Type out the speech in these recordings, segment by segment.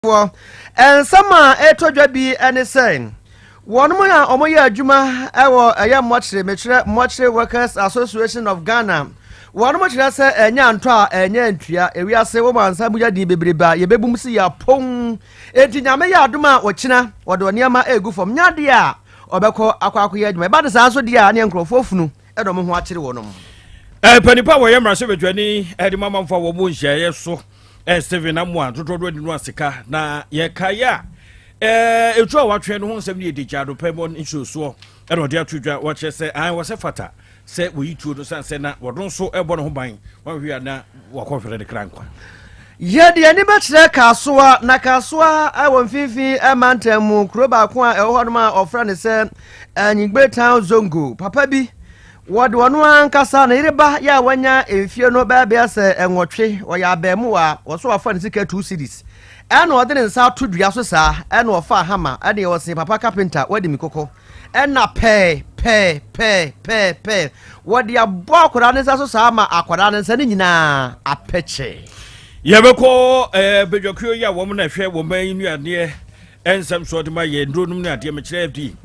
Abusuafoɔ, nsɛm a ɛretɔ dwa bi ne sɛ, wɔnom a wɔyɛ adwuma wɔ ɛyɛ mmɔkyere, mekyerɛ Mmɔkyere Workers Association of Ghana, wɔnom kyerɛ sɛ ɛnyɛ antɔ a ɛnyɛ ntua. Ewiase wɔn ansa mu yɛ den bebrebe a yɛbɛbum si yɛ apɔn. Enti Nyame yɛ adom a ɔkyena wɔde nneɛma egu fam. Nyɛ adeɛ a ɔbɛkɔ akɔ akɔyɛ adwuma. Ɛba de saa nso deɛ a ne nkurɔfoɔ funu ɛna wɔn ho akyere wɔnom. Mpanimpa a wɔyɛ mmarahyɛbadwani de ma amanfoɔ a wɔwɔ nhyiaeɛ so, Stephen Amoah, dodoɔ do adi no aseka na yɛkaeɛ a ɛtu a watwɛn no ho nsɛm no yɛ digya dopɛ bɔ nsuosoɔ ɛna ɔde ato dwa. Wɔkyerɛ sɛ an wɔ sɛ fata sɛ wɔyi tuo no sane sɛ na wɔdo nso ɛbɔ ne ho ban wɔahwɛ a na wɔkɔhwere ne kra nkwa. Yɛde ani bɛkyerɛ Kasoa, na Kasoa wɔ mfimfini mantam mu, kuro baako a ɛwɔ hɔnom a ɔfrɛ no sɛ Anyigbe Town Zongo. Papa bi wɔde ɔno ankasa ne yere ba yɛ a wanya mfie no bɛɛbɛɛ sɛ 8, ɔyɛ abɛɛmoa, wɔso wafa ne sika 2 cedis ɛna ɔde ne nsa ato dua so saa, ɛna ɔfa hama ɛne ɔse papa carpenter wadi mi kɔkɔ, ɛna pɛɛ pɛɛ pɛɛ pɛɛ pɛɛ wɔde abɔ akwadaa ne nsa so saa ma akwadaa ne nsa ne nyinaa apɛkyɛ. Yɛbɛkɔ badwakuo yi a wɔn na ɛhwɛ wɔn man yi nnuaneɛ nsɛm so de ma yɛ nduro nom ne adeɛ, mekyerɛ FD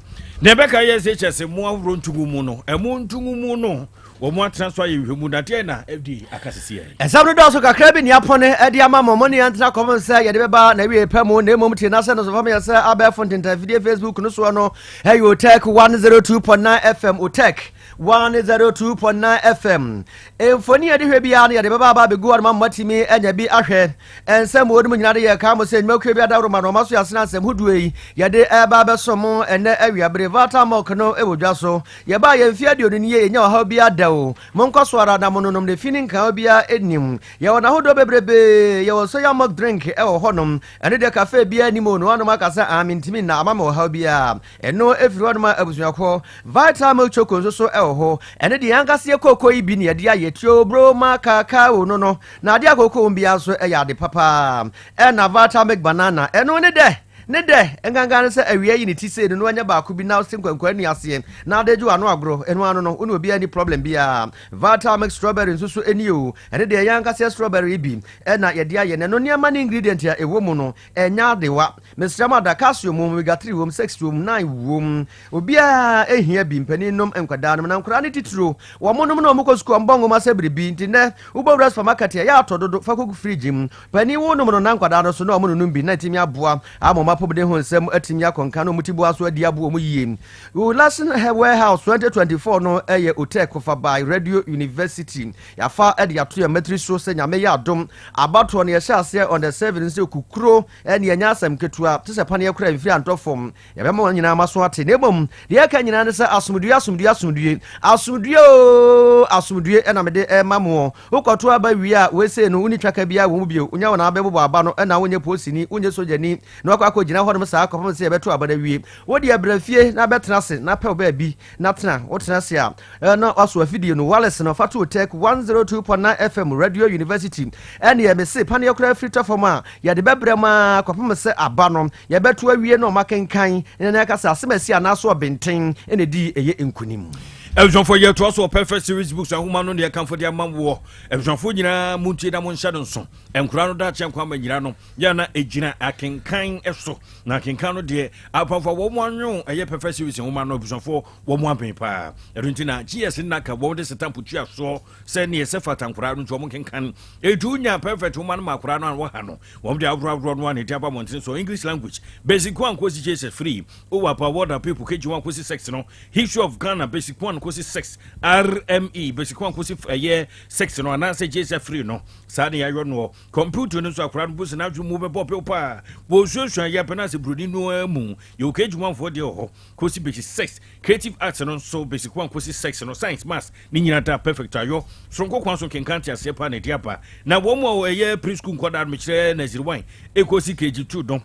na ɛbɛka yɛ sɛ kyɛ sɛ mo ahoroɔ ntugu mu no, ɛmo ntugu mu no wɔn atena so ayɛ nhwɛmu na deɛ na FD aka sisi yɛ. Ɛsɛm no dɔɔso kakra bi nea pɔne de ama mo ne yɛntena kɔm sɛ yɛde bɛba na wie pɛ mu, na mmom tie na sɛ no so fam yɛ sɛ abɛɛfo ntentafidie Facebook no soɔ no ɛyɛ Otec 102.9 FM, Otec 102.9 FM. Mfoni yɛde hwɛ biara no yɛde bɛba aba abɛgu hɔ no ma mmatumi anya bi ahwɛ. Ɛnsɛm wɔ no mu nyinaa de yɛ ka mo sɛ nnwumakuo bi adaworoma na ɔma so yɛasena asɛm hodoɔ yi yɛde ɛba abɛso mo ɛnɛ awiabere. Vata Milk no ɛwɔ dwa so, yɛbaa yɛn mfe 20 nie, yɛnya ɔhaw bi ada o. Monkɔ so ara na mononom ne fi ne nkaa biara anim. Yɛwɔ n'ahodoɔ bebrebee. Yɛwɔ soya milk drink ɛwɔ hɔnom, ɛno deɛ cafe biara anim o, na wanom aka sɛ ah, mentumi nna ama me ɔhaw biara. Ɛno ɛfiri hɔnom a, abusuafoɔ, Vita Milk Choco nso so ɛwɔ hɔ. Ɛno deɛ yɛn ankasa yɛ kooko yi bi ne yɛde ayɛ tuo broma kakao no, na adeɛ a kooko wɔ biara nso ɛyɛ ade papa. Ɛna Vita Milk Banana, ɛno ne dɛ ne dɛ nkankan no sɛ awia yi ne ti sei no na wanya baako bi na ɔse nkwankwa nni aseɛ na ade gye w'ano agorɔ. Ɛno ano no, wo ne obiara ni problem biara. Vita Milk Strawberry nso so ani o. Ɛno deɛ yɛn ankasa strawberry bi ɛna yɛde ayɛ no. Ɛno nneɛma ne ingredient a ɛwɔ mu no ɛnya adewa. Mesrɛ mu ada calcium mu, omega 3 wom, 6 wom, 9 wom. Obiara ehia bi, mpanin nom, nkwadaa nom, na nkwadaa no titiro wɔn nom na wɔn kɔ sukuu, ɔmbɔ nwoma sɛ biribi. Nti nɛ wobɛwura supermarket a, yɛ atɔ dodo fa kɔgu fridge mu. Panin wo nom no na nkwadaa no so na wɔn nonom bi na atumi aboa ama wɔn apɔmuden ho nsɛm atumi akɔnka na wɔn ti boa so adi aboa wɔn yie. Lesson Warehouse 2024 no ɛyɛ Otec fa by Radio University. Yɛafa ɛde ato yɛn mmatiri so sɛ Nyame yɛ adom, abatoɔ no yɛhyɛ aseɛ on the 7 sɛ kukuro ɛne ɛnyɛ asɛm ketewa te sɛ paneɛ kora mfiri antɔ fam. Yɛbɛma wɔn nyinaa ma so ate, na mmom deɛ ɛka nyinaa ne sɛ asomdue, asomdue, asomdue, asomdue o, asomdue ɛna mede ɛma mo. Wokɔto aba wie a, wesei no woni twaka biara wɔ mu bio. Wonya wɔn abɛbobɔ aba no, ɛna wonyɛ posini, wonyɛ sogyani na wakɔ akɔgyina hɔnom saa kɔpem sɛ yɛbɛto aba no awie. Wode abrɛ fie na bɛtena ase na pɛw baabi na tena. Wotena ase a na waso afidie no wireless no fa to Tech 102.9 FM Radio University. Ɛne mese paneɛ koraa firi tɔ fam a, yɛde bɛbrɛ mu a kɔpem sɛ aba no yɛbɛto awie na ɔma kenkan na ne aka sɛ asɛm asi anaasɛ ɔbenten ɛna di ɛyɛ nkonim. Abusuafoɔ, yɛtoa so wɔ Perfect Series Books ahoma no ne yɛkamfo de ama woɔ. Abusuafoɔ nyinaa, montie na monhyɛ no nso. Nkora no daakye nkwa ma nyina no yɛ na ɛgyina akenkan so, na akenkan no deɛ apamfo a wɔn anwo ɛyɛ Perfect Series nwoma no, abusuafoɔ, wɔn abɛn paa. Ɛno nti na GS nnaka wɔn de stamp tua soɔ sɛ neɛ sɛ fata nkoraa no, nti wɔn kenkan. Ɛtu nya Perfect nwoma no ma akoraa no a wɔha no, wɔn de ahorow ahorow no a na ɛde aba mmɔntene so. English language, basic 1 kɔsi JSS 3, owapa world people KG 1 kɔsi 6 no, History of Ghana, basic 1 kɔsi 6, RME basic 1 kɔsi ɛyɛ 6 no anaasɛ JSS 3 no, saa ne yɛayɔ noɔ. Computer no nso, akwaraa no bu sɛ n'adwene mu bɛbɔ pew paa, wɔsuasua yɛ pɛ no asɛ buroni no ara mu. Yɛwɔ KG 1 foɔ deɛ wɔ hɔ kɔsi basic 6. Creative arts no nso, basic 1 kɔsi 6 no, science, maths ne nyinaa da Perfect ayɔ soronko kwan so nkenkan te aseɛ paa na ɛde aba. Na wɔn mu a ɛyɛ preschool nkɔdaa no, mekyerɛ nursery 1 ɛkɔsi KG 2 no,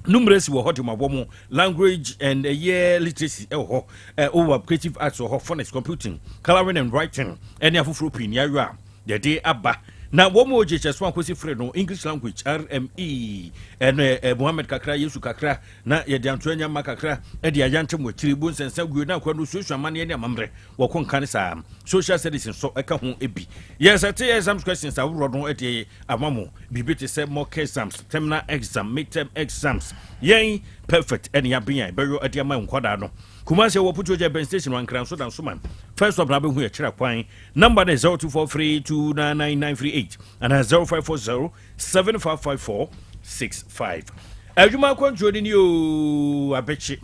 numeracy wɔ hɔ de ma wɔ mo, language and ɛyɛ literacy ɛwɔ hɔ, over creative arts wɔ hɔ, phonics, computing, colouring and writing ɛne afoforɔ pii ne ayɔ a yɛde aba. Na wɔn mu JHS 1 kɔsi 3 no, English language, RME, ɛno ɛ Mohammed kakra, Yesu kakra, na yɛde anto anya ma kakra ɛde ayante mu akyiri bu nsɛnsɛn guo na akwa no suasua amanneɛ ne amammerɛ wɔkɔ nka ne saa. Social studies nso ɛka ho bi. Yɛsɛ te exams questions ahoroɔ no ɛde ama mo, biribi te sɛ mock exams, terminal exam, midterm exams. Yɛn Perfect ɛne yɛaben a ɛbɛyɔ ɛde ama nkwadaa no. Kumase wɔ Putuogya Ben Station, Ankra nso da nso man first stop na abɛhu yɛkyerɛ kwan. Number ne 0243299938 anaa 0540 7554 65. Adwuma akwantuo no ni o, abɛkye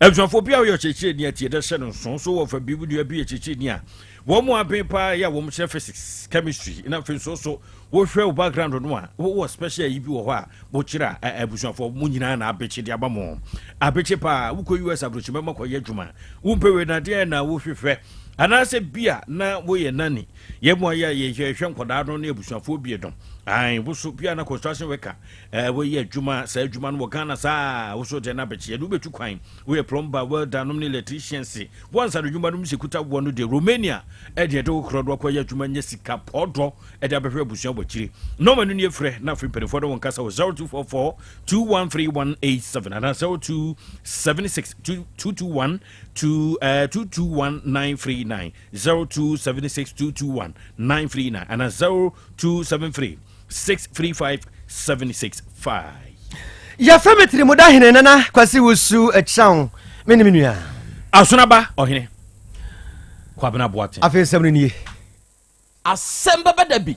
abusuafoɔ bi a wɔyɛ ɔkyerɛkyerɛni atie dɛ hyɛ no nso so wɔ fa bi nua bi yɛ kyerɛkyerɛni a wɔn mu aben paa yɛ a wɔn kyerɛ physics, chemistry, na afei nso so wohwɛ wo background no a, wowɔ special yi bi wɔ hɔ a wokyerɛ a, abusuafoɔ mo nyinaa na abɛkye de aba mo abɛkye paa. Wokɔ US aburokyi mɛma kɔyɛ adwuma, wompɛ wei na deɛ na wohwehwɛ, anaasɛ bi a na woyɛ nani yɛ mu ayɛ a yɛhwɛ nkɔdaa no ne abusuafoɔ bie no ae, woso bi a na construction worker, woyɛ adwuma saa adwuma no wɔ Ghana saa, woso deɛ no abɛkye yɛde wobɛtu kwan. Woyɛ plumber, welder nom ne electricians, wɔnsa no adwuma nom sɛ kuta woɔ no deɛ, Romania ɛdeɛ de wo korɔ do akɔyɛ adwuma nyɛ sika pɔɔdɔ ɛde abɛhwɛ abusua wɔ akyire. Nɔɔma no nie, frɛ na afei mpanimfoɔ de wɔn kasa wɔ 0244 213187 anaa 0276 221 2 221939, 0276 221 939 anaa 0273 635 765. Yɛfrɛ me Tirimuda Hene Nana Kwasi Wusu Akyerɛw, me ne me nua Asonaba Ɔhene Kwabena Boaten. Afei nsɛm no nie. Asɛm bɛba da bi.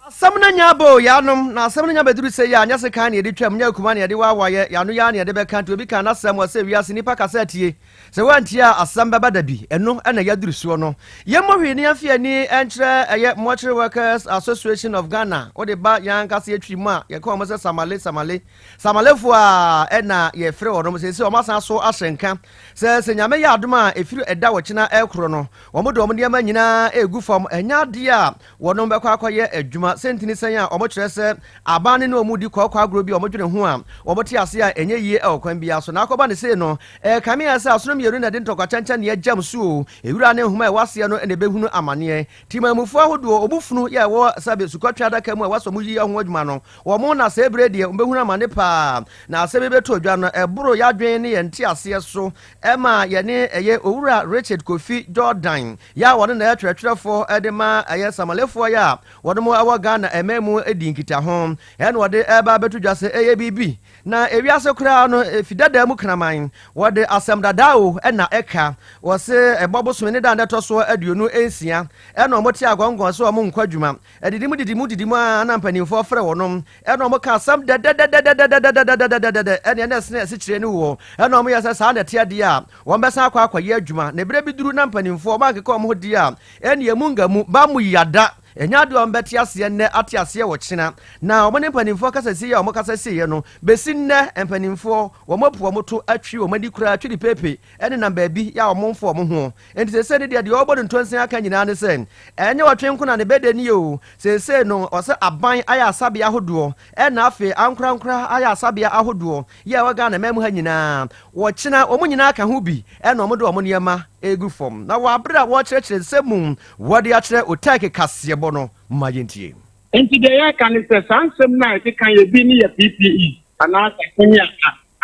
Asɛm no nya aba o, yɛanom na asɛm no nya bɛduru sɛ yi a, nyɛ sekan ne yɛde twam, nyɛ akuma ne yɛde waawayɛ, yɛano yɛa ne yɛde bɛka. Nti obi ka n'asɛm wɔ sɛ wiase nnipa kasa atie sɛ woantie a, asɛm bɛba da bi. Ɛno ɛna yɛaduru soɔ no. Yɛmmɔ hwee ne yɛmfe ani nkyerɛ ɛyɛ Mortuary Workers Association of Ghana. Wode ba yɛn ankasa yɛtwiri mu a, yɛka wɔn sɛ Samale, Samale, Samalefoɔ a ɛna yɛfrɛ wɔn sɛ sɛ wɔn asan so ahyɛ nka sɛ Nyame yɛ adom a, ɛfiri ɛda wɔkyena ɛkorɔ no, wɔn de wɔn nneɛma nyinaa ɛgu fam. Ɛnyɛ adeɛ a wɔnom bɛkɔ akɔyɛ adwuma sɛntini sɛn a wɔkyerɛ sɛ aban ne wɔn di kɔɔkɔ agorɔ bi a wɔdwene ho a wɔte ase a ɛnyɛ yie ɛwɔ kwan biara so. Na akɔba ne sei no, ɛkame yɛ sɛ asono mmienu na ɛde ntɔkwa kyɛnkyɛn ne agyam so o, ewura ne nhoma a ɛwɔ aseɛ no na ɛbɛhunu amanneɛ. Timamufoɔ ahodoɔ ɔmu funu yɛ ɛwɔ sɛbe sukɔtwe adaka mu a wɔasɔ mu yi ho adwuma no, wɔn na sɛ ebere deɛ wɔbɛhunu amane paa. Na asɛm bi bɛtɔ dwa no, ɛboro yɛadwen ne yɛn nte aseɛ so ɛma yɛne ɛyɛ Owura Richard Kofi Jordan yɛ a wɔne na ɛyɛ twerɛtwerɛfoɔ ɛde ma ɛyɛ Samalefoɔ yɛ a wɔn mo ɛwɔ Ghana ɛmɛn mu di nkita ho, ɛna wɔde ɛba abɛto dwa sɛ ɛyɛ biribi na ewiase koraa no efi dada mu kraman wɔde asɛm dadaa o ɛna ɛka wɔse ɛbɔ bosome ne dan ɛtɔ soɔ 26 ɛna wɔn te agɔngɔn sɛ wɔn nkɔ adwuma. Ɛdidi mu didi mu didi mu a, na mpanimfoɔ frɛ wɔnom ɛna wɔn ka asɛm dɛdɛdɛdɛdɛdɛdɛdɛdɛdɛdɛ ɛne ɛna ɛsene ɛsikyire ne wɔ ɛna wɔn yɛ sɛ saa na ɛte adeɛ a wɔn bɛsan akɔ akɔyɛ adwuma. Na ebere bi duru na mpanimfoɔ wɔn akeka wɔn ho deɛ a, ɛne emu nga mu ba mu yada, ɛnyɛ adeɛ a wɔn bɛte aseɛ nnɛ ate aseɛ wɔ kyena. Na wɔn ne mpanimfoɔ kasa sie a wɔn kasa sie no bɛsi nnɛ, mpanimfoɔ wɔn apu wɔn to atwi wɔn ani koraa atwi de pepe ɛne nam baabi yɛ a wɔn mfo wɔn ho. Nti sese ne deɛ ɔbɔ ne ntonsen aka nyinaa ne sɛ ɛnyɛ wɔtwe nko na ne bɛde nie o. Sese no ɔsɛ aban ayɛ asabea ahodoɔ, ɛna afei ankorankora ayɛ asabea ahodoɔ yɛ ɛwɔ Ghana mɛmu ha nyinaa, wɔkyena wɔn nyinaa ka ho bi ɛna wɔn de wɔn nneɛma egu fam. Na wɔ abere a wɔrekyerɛkyerɛ nsɛm mu wɔde akyerɛ Otɛk kaseɛbɔ no, ma yɛntie. Nti deɛ yɛka ne sɛ saa nsɛm no a yɛkeka yɛ bi ne yɛ PPE anaasɛ asɛm a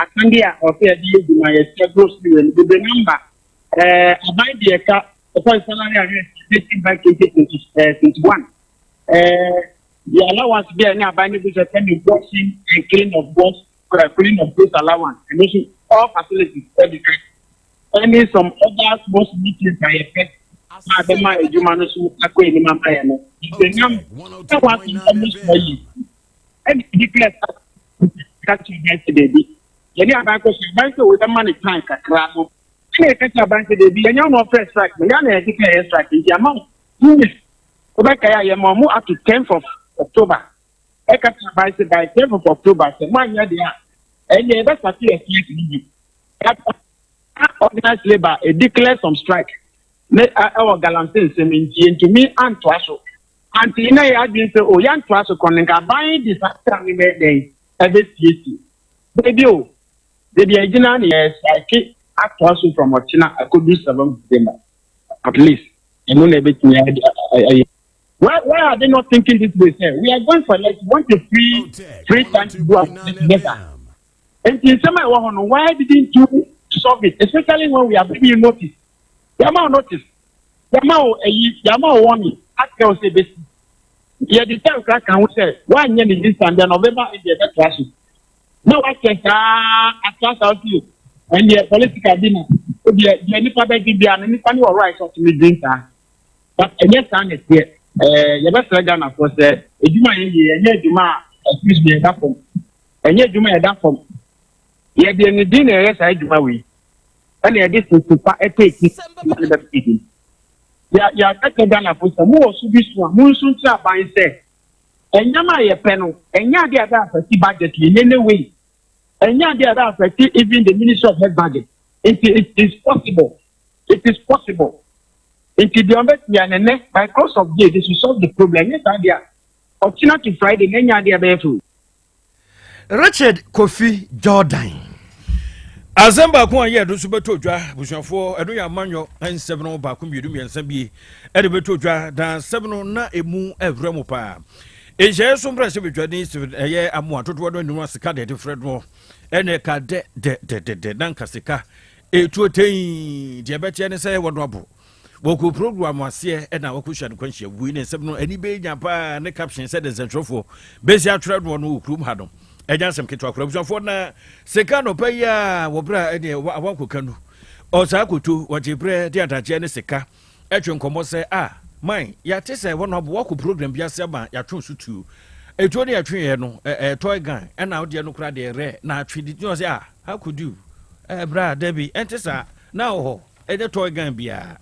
asɛnde a ɔsɛ yɛde yɛ adwuma, yɛhyɛ grocery wɔ no bebree namba aban deɛ ɛka ɛfɔ salary arrears dating back 2021, the allowance bi a ɛne aban no bi sɛ sɛ washing and clean of wash, clean of goods allowance, ɛno nso all facilities ɛde ka ɛne some other small small things a yɛpɛ a bɛma adwuma no so akɔ anim ama yɛ no. Nti nam sɛ wɔasɛm almost 4 years ɛna declare ka kyerɛ aban sɛ daabi, yɛne aban kɔ so, aban sɛ wɔbɛma ne time kakra no, ɛna yɛka kyerɛ aban sɛ daabi, yɛnyɛ wɔn ɔfrɛ strike no, yɛn na yɛde ka yɛ strike. Nti ama wo 2 weeks, wobɛkae a yɛma ɔmo up to 10th of October. Ɛka kyerɛ aban sɛ by 10th of October sɛ mo anyɛ deɛ a, ɛnna yɛbɛsate yɛ strike no bi. Organized labour e declare some strike ne ɛwɔ galamsey nsɛm, nti yɛntumi antoa so. Anti na yɛ adwene sɛ o yɛntoa so kɔ no, nka aban de saa time no bɛyɛ dɛn ɛbɛsiesie beebi o beebi a egyina ne yɛ strike atoa so from ɔkyena akɔdu 7 December at least. Ɛno na ebɛtumi ayɛ. Why are they not thinking this way sɛ we are going for election, want a free time to do our together? Nti nsɛm a ɛwɔ hɔ no, why didn't you solve it, especially when we are giving you notice? Yàmà o notice, yàmà o ɛyi, yàmà o warning, akyerɛ o sɛ ebesi yɛde time kora kan ho sɛ wanyɛ ne this time, then November ɛdi ɛbɛtoa so na wakyɛ saa atoa saa ɔsi ɛndeɛ political bi na ebi deɛ nipa bɛgye bia no, nipa ne wɔ right ɔtumi dwen saa, but ɛnyɛ saa na ɛteɛ. Yɛbɛsrɛ Ghanafoɔ sɛ edwuma yɛ yie, ɛnyɛ edwuma a, excuse me, ɛda fam, ɛnyɛ edwuma a ɛda fam. Yɛde ne din na ɛyɛ saa edwuma wei, ɛna yɛde soso pa ɛtɛ eki na ne bɛpɛ din. Yɛ yɛakɛkɛ Ghanafoɔ sɛ mo wɔ so bi so a, mo nso nkyerɛ aban sɛ ɛnyɛma a yɛpɛ no, ɛnyɛ adeɛ a ɛbɛ affect budget in any way, ɛnyɛ adeɛ a ɛbɛ affect even the Ministry of Health budget. Nti it is possible, it is possible. Nti deɛ ɔbɛtia ne nɛ, by close of day they should solve the problem. Ɛnyɛ saa deɛ a, ɔkyena to Friday na ɛnyɛ adeɛ a ɛbɛyɛ fɛ. Richard Kofi Jordan. Asɛm baako a yɛ do nso bɛtɔ dwa, abusuafoɔ, ɛno yɛ amanyɔ nsɛm no baako, mmienu, mmiɛnsa bie ɛde bɛtɔ dwa, na asɛm no na ɛmu ɛwerɛ mu paa. Nhyɛeɛ so mmerɛ sɛ bɛdwane ɛyɛ amoa dodoɔ no anim a sika deɛ de frɛ no ɛne ɛka dɛ dɛ dɛ dɛ dɛ na nka sika ɛtuo tɛn deɛ ɛbɛteɛ ne sɛ wɔno abo wɔkɔ program aseɛ ɛna wɔkɔhyia no kwanhyia wui ne nsɛm no ani bɛnya paa ne caption sɛ de nsɛntwerɛfoɔ bɛsi atwerɛ noɔ no wɔ kurom ha no. Ɛnya nsɛm ketewa kora, abusuafoɔ, na sika nɔpa yi a wɔberɛ a ɛneɛ awankɔka no ɔsaa koto wɔgye berɛ de adagyeɛ ne sika ɛtwe nkɔmmɔ sɛ a man yɛate sɛ wɔno abo wakɔ program bi ase ama yɛatwe so tuo ɛtuo ne yɛtweeɛ no toy gun, ɛna wodeɛ no kora deɛ rɛ na atwe de sɛ a how could you ɛbrɛ a dabi ɛnte saa na wɔ hɔ ɛnyɛ toy gun biara.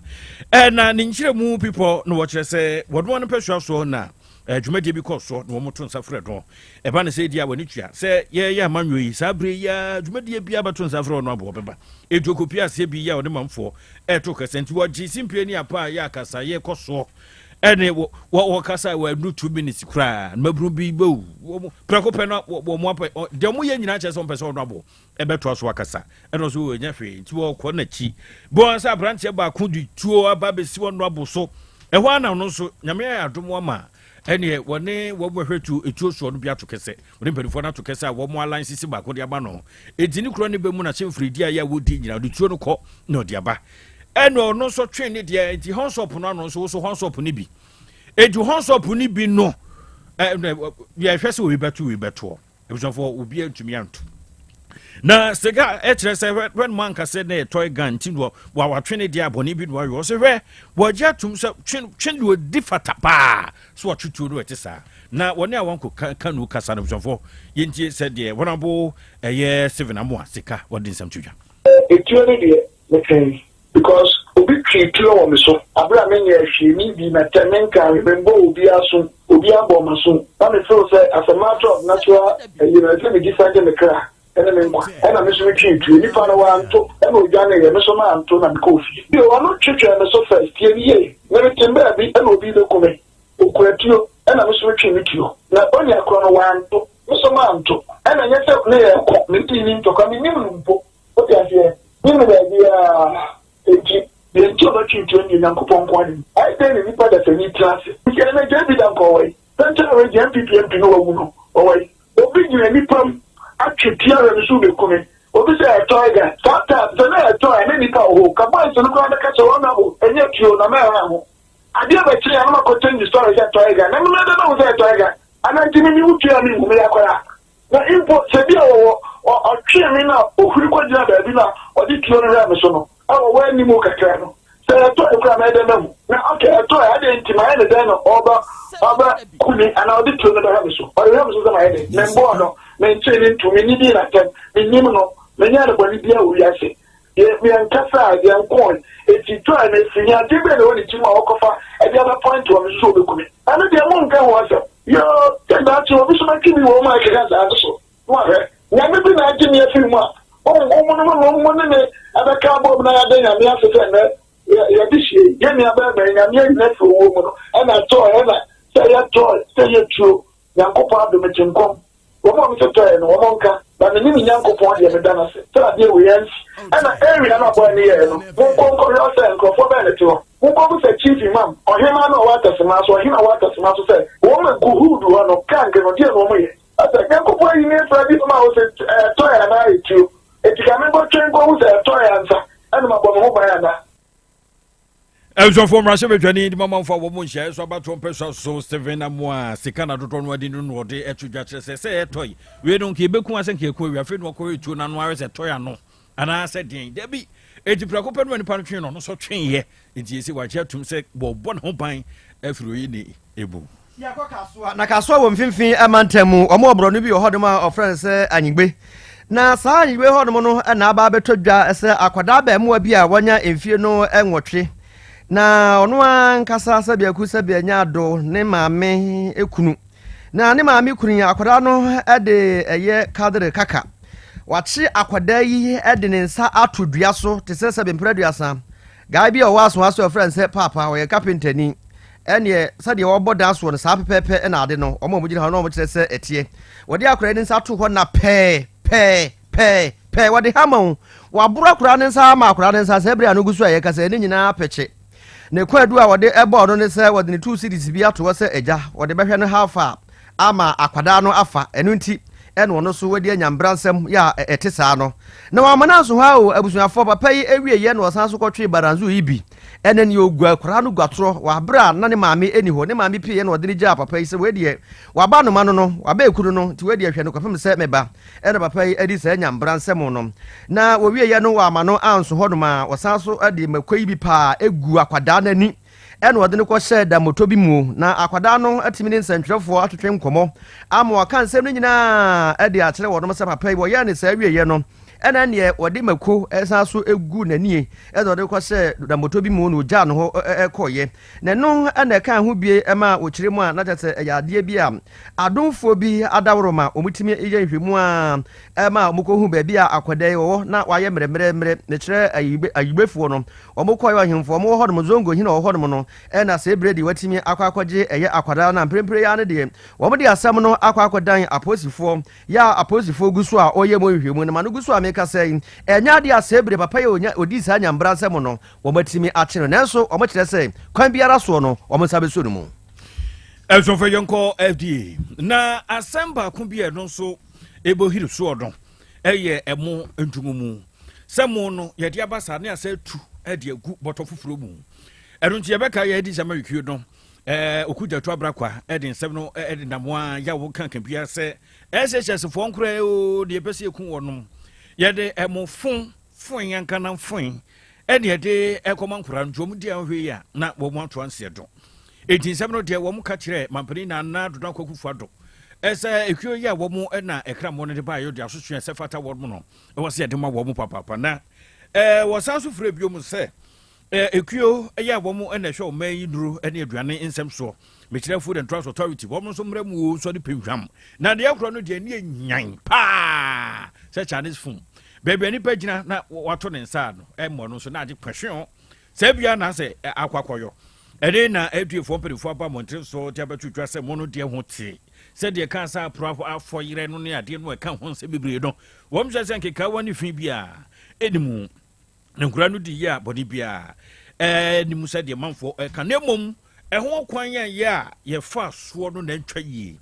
Ɛna ne nkyerɛ mu pipɔ na wɔkyerɛ sɛ wɔdoa no pɛsua soɔ na dwumadie bi kɔ soɔ na wɔn to nsa frɛ no. Ɛba ne sɛ di a wɔne tua sɛ yɛyɛ amanyɔ yi saa bere yi a dwumadie bi abɛto nsa frɛ ɔno aboɔ bɛba etu okopi aseɛ bi yi a ɔne manfoɔ ɛto kɛsɛ nti wɔgye simpie ne apa a yɛ akasa yɛkɔ soɔ ɛne wɔ wɔkasa wɔ ɛnu 2 minutes koraa mmabunu bi bɛwu wɔn prɛko pɛ no wɔn mo apɛ deɛ wɔn yɛ nyinaa kyerɛ sɛ wɔn pɛ sɛ ɔno aboɔ ɛbɛtoa so akasa, ɛna ɔso wɔnya hwee nti wɔkɔ n'akyi bɔn sɛ aberanteɛ baako de tuo aba abɛsi wɔn no abo so. Ɛhɔ ana ɔno nso Nyame ayɛ adom ama ɛneɛ wɔne wɔn bɛhwɛ tuo etuo soɔ no bi ato kɛsɛ, wɔne mpanimfoɔ no ato kɛsɛ a wɔn alan sisi baako de aba no eti ne kuro ne bɛ mu na hyɛ mfiridi a yɛ a wɔdi nyina ɔde tuo no kɔ na ɔde aba, ɛna ɔno nso twe ne deɛ nti hɔnsɔp no ano nso woso hɔnsɔp no bi eti hɔnsɔp no bi no ɛ yɛhwɛ sɛ obi bɛto obi bɛtoɔ. Abusuafoɔ, obi antumi anto na sika ɛkyerɛ sɛ hwɛ no mu ankasɛ na yɛ toy gun nti no watwe ne deɛ abɔne bi no wayɛ. Ɔsɛ hwɛ wɔgye atom sɛ twe twe deɛ ɔdi fata paa so wɔtwe tuo no ɛte saa na wɔne a wɔnkɔ kanu kasa no. Abusuafoɔ, yɛntie sɛ deɛ wɔnabo ɛyɛ Seven Amoa sika wɔde nsɛm to dwa. Etuo no deɛ metwɛn because obi twe tuo wɔ me so abere a menyɛ hwee, mi bi na tɛ menka membɔ obi aso, obi abɔ ma so na me feel sɛ as a matter of natural ɛyi no ɛsɛ me defend me kra ɛne me nkwa, ɛna me nso metwe tuo. Nipa no wanto ɛna odwane yɛ, me nso manto na mekɔ fie bio. Ɔno twetwe me so first, tie me yie, na mete baabi ɛna obi bɛku me, okura tuo, ɛna me nso metwe me tuo na onya korɔ no wanto, me nso manto. Ɛna nyɛ sɛ ne yɛ kɔ me di ni ntɔkwa, me nim no mpo, wote aseɛ, nim no baabiara. Eti deɛ nti ɔbɛtwe tuo no deɛ, Nyankopɔn nko anim. Ayɛ dɛn na nipa dasani tena ase nti ɛnɛ gya bi da nkɔ wɔ yi Central Region NPP MP no wawu no ɔwɔ yi obi gyina nipa mu atwe tia rɛ no so bɛku me, obi sɛ ɛtɔ ɛga saa time sɛ na ɛtɔ a ne nipa wɔ hɔ ka boys no koraa bɛka sɛ wɔn abo ɛnyɛ tuo na mɛha ho adeɛ bɛkyerɛ anam akɔ change story sɛ ɛtɔ ɛga na mmemme bɛbɛ ho sɛ ɛtɔ ɛga ananti mi mi wotua mi hu mi akɔra na mpo sɛ bi a wɔwɔ ɔtwe mi na ohuri kɔgyina baabi na ɔde tuo no hwɛ mi so no ɛwɔ wɔ anim kakra no sɛ ɛtɔ ekura mɛ dɛ mɛhu na ɔkɛ ɛtɔ ɛ adeɛ nti maa yɛ ne dɛn no ɔba ɔba kumi anaa ɔde tuo no bɛhwɛ mi so, ɔde hwɛ mi so sɛ maa yɛ de mɛ mbɔɔ no, mɛ nkyɛn ne ntu mi ni di n'atɛm, mi nim no, mɛ nyɛ ne bɔne bia wɔ wiase yɛ yɛ nkasa a yɛ nkɔn eti tɔ a na esi ní ade bɛyɛ na ɛwɔ ne ti mu a ɔkɔfa ɛde abɛ point wɔ mi so sɛ ɔbɛku mi. Ɛno deɛ mo nka ho asɛm yoo, sɛ daakye obi so bɛtwi mi wɔ mu a ɛkeka saa no so wahwɛ Nyame bi na agye me afiri mu a ɔmo no no mo ne me ɛbɛka abɔ mu na yɛada Nyame ase sɛ nnɛ yɛde hyie yɛ nua bɛrima yi, Nyame ayi no afiri owuo mu no ɛna tɔɔ ɛna sɛ yɛtɔɔ sɛ yɛtuo. Nyankopɔn adom kye nkɔm wɔn a wɔn sɛ tɔɛ no wɔn nka na me ne me Nyankopɔn deɛ meda no ase sɛ adeɛ wei ansi. Ɛna area no a boy no yɛɛ no, monkɔ nkɔhwɛ sɛ nkurɔfoɔ bɛn na ɛte hɔ. Monkɔbisa Chief Imam, ɔhemaa no a ɔwɔ Atasema so, ɔhene a ɔwɔ Atasema so sɛ wɔn a gu hood hɔ no, gang no, deɛ na wɔyɛ. Ɔsɛ, Nyankopɔn ayi me afiri adeɛ mu a ɔsɛ ɛtɔe anaa ɛtuo. Enti ka menkɔtwɛn nkɔhu sɛ ɛtɔe ansa ɛna mabɔ me ho ban anaa? Abusuafoɔ mmarahyɛbadwani de ma manfoɔ a wɔn nhyiaeɛ so abatoɔ mpɛsoa so Stephen Amoah sika na dodoɔ no adi no na ɔde ɛto dwa kyerɛ sɛ sɛ ɛtɔe wei no nka yɛbɛku asɛ nka yɛku awie afei na ɔkɔyɛ tuo no ano ayɛ sɛ tɔe ano anaasɛ deɛn dabi enti prɛko pɛ no ma nipa no twee no ɔno nso tweeɛ enti yɛsi wagye atum sɛ wɔbɔ ne ho ban afiri oyi ne emu. Yɛkɔ Kasoa, na Kasoa wɔ mfimfini mantam mu. Wɔn wɔ borɔno bi wɔ hɔnom a wɔfrɛ no sɛ Anyigbe. Na saa Anyigbe hɔnom no na aba abɛtɔ dwa sɛ akwadaa abɛɛmoa bi a wanya mfie no nwɔtwe. Na ɔno ankasa sɛbiaku sɛbia ado ne maame kunu. Na ne maame kunu yi akwadaa no de ɛyɛ kadere kaka. Wakye akwadaa yi de ne nsa ato dua so te sɛ sɛbe mpere aduasa. Guy bi a ɔwɔ asoa so a wɔfrɛ no sɛ Paapa, ɔyɛ kapentani. Ɛnneɛ, sɛdeɛ wɔbɔ dan soɔ no, saa pɛpɛɛpɛ na ade no, wɔn a wɔgyina hɔ no, wɔkyerɛ sɛ ɛteɛ. Wɔde akwadaa yi ne nsa too hɔ na pɛɛ, pɛɛ, pɛɛ, pɛɛ, wɔde hama o. Wɔaboro akwadaa no nsa ama akwadaa no nsa saa berɛ a no gu so a yɛkasa yi, ne nyinaa pɛkye. Ne kwaadu a wɔde bɔɔ no ne sɛ wɔde ne two cedis bi ato hɔ sɛ agya, wɔde bɛhwɛ no how far ama akwadaa no afa, ɛno nti ɛna ɔno nso wadi anya mbransɛm yɛ a ɛte saa no. Na wamma no anso hɔ ara o, abusuafoɔ, papa yi awieɛ na ɔsan so kɔtwee baranzu yi bi, ɛnɛ neɛ ɔgu akwadaa no guatorɔ wɔ aberɛ a na ne maame ɛni hɔ, ne maame pieeɛ na ɔde no gyaa papa yi sɛ wei deɛ waba anoma no no, waba ekunu no, nti wei deɛ hwɛ no kɔpem sɛ meba, ɛna papa yi adi saa anya mbransɛm no. Na wɔwieɛ no wamma no anso hɔ nom a, ɔsan so de mako yi bi paa ɛgu akwadaa no ani. Ɛna ɔde no kɔhyɛɛ dammɔtɔ bi mu, na akwadaa no atumi ne nsɛntwerɛfoɔ atwetwe nkɔmmɔ ama waka nsɛm no nyinaa de akyerɛ wɔnom sɛ papa yi wɔyɛɛ no saa wieeɛ no, ɛna ɛneɛ wɔde mako san so gu n'anie ɛna ɔde kɔhyɛɛ dammɔtɔ bi mu na ɔgyaa no hɔ kɔeɛ. Na ɛno na ɛkaa ho bie ma wɔkyerɛ mu a na kyerɛ sɛ ɛyɛ adeɛ bi a adomfoɔ bi adaworo ma wɔtumi yɛ nhwɛmu a ma wɔkɔhu baabi a akwadaa yi wɔwɔ na wayɛ mmerɛmmerɛmmerɛ, mekyerɛ ayigbefoɔ no. Wɔn kɔeɛ ɔhemfo wɔn wɔ hɔnom, Zongo hene a ɔwɔ hɔnom no, ɛna sɛ berɛ deɛ watumi akɔ akɔgye ɛyɛ akwadaa no a, mprempren yi ara no deɛ, wɔn de asɛm no akɔ akɔdan apolisifoɔ, yɛ a apolisifoɔ gu so a wɔreyɛ mu nhwehwɛmu no, ma no gu so a mekasa yi, ɛnyɛ adeɛ a sɛ berɛ papa yi a ɔnya, ɔdii saa nyambra nsɛm no, wɔn atumi akye no, nanso wɔn kyerɛ sɛ kwan biara soɔ no, wɔn nsa bɛsɔ no mu. Ɛsɔfo yɛnkɔ FDA na asɛm baako bi a ɛno nso ɛbɔ hiri soɔ no ɛyɛ ɛmo ntumu Sɛ mo no, yɛde aba saa ne asɛ atu de agu bɔtɔ foforɔ mu. Ɛno nti yɛbɛka yɛ adi nsɛm awikio no ɛɛ okugyatu abrakwa ɛde nsɛm no ɛde nam a yawo kankan biara sɛ SHS foɔ nkorɛ o deɛ yɛpɛ sɛ yɛku wɔnom yɛde ɛmo fon fon yankanam fon ɛne ɛde ɛkɔma nkora no nti wɔn di ahwɛ yi a na wɔn ato anseɛ do. Enti nsɛm no deɛ wɔn ka kyerɛ mampanin Nana Addo Dankwa Akufo-Addo ɛsɛ ekuo yi a wɔn ɛna ɛkra no de baayɛ de asotwe ɛsɛ fata wɔn no ɛwɔ sɛ yɛde ma wɔn papaapa na ɛɛ wɔsan so frɛ bio mu sɛ ɛɛ ekuo ɛyɛ a wɔn ɛna ɛhwɛ ɔman yi nnuro ɛne aduane nsɛm soɔ mekyerɛ Food and Drugs Authority wɔn nso mmerɛ mu nso de pemhwam na deɛ ɛkorɔ no deɛ ne nyan paa sɛ Chinese phone baabi a nipa gyina na wato ne nsa no ɛmmɔ no nso na agye pɛhwɛ sɛ bia na sɛ akɔ akɔyɔ ɛne na aduefoɔ mpanimfoɔ aba mmɔnten so de abɛto dwa sɛ mo no deɛ ho te sɛdeɛ ɛka sɛ aporo afɔ yerɛ no ne adeɛ no ɛka ho nsɛm bebree no wɔn hyɛ sɛ nkekaawa ne fi biara ɛni mu na nkura no di yie a bɔne biara ɛni mu sɛdeɛ manfoɔ ɛka na mmom ɛho kwan yɛn yɛ a yɛfa soɔ no na ntwa yie.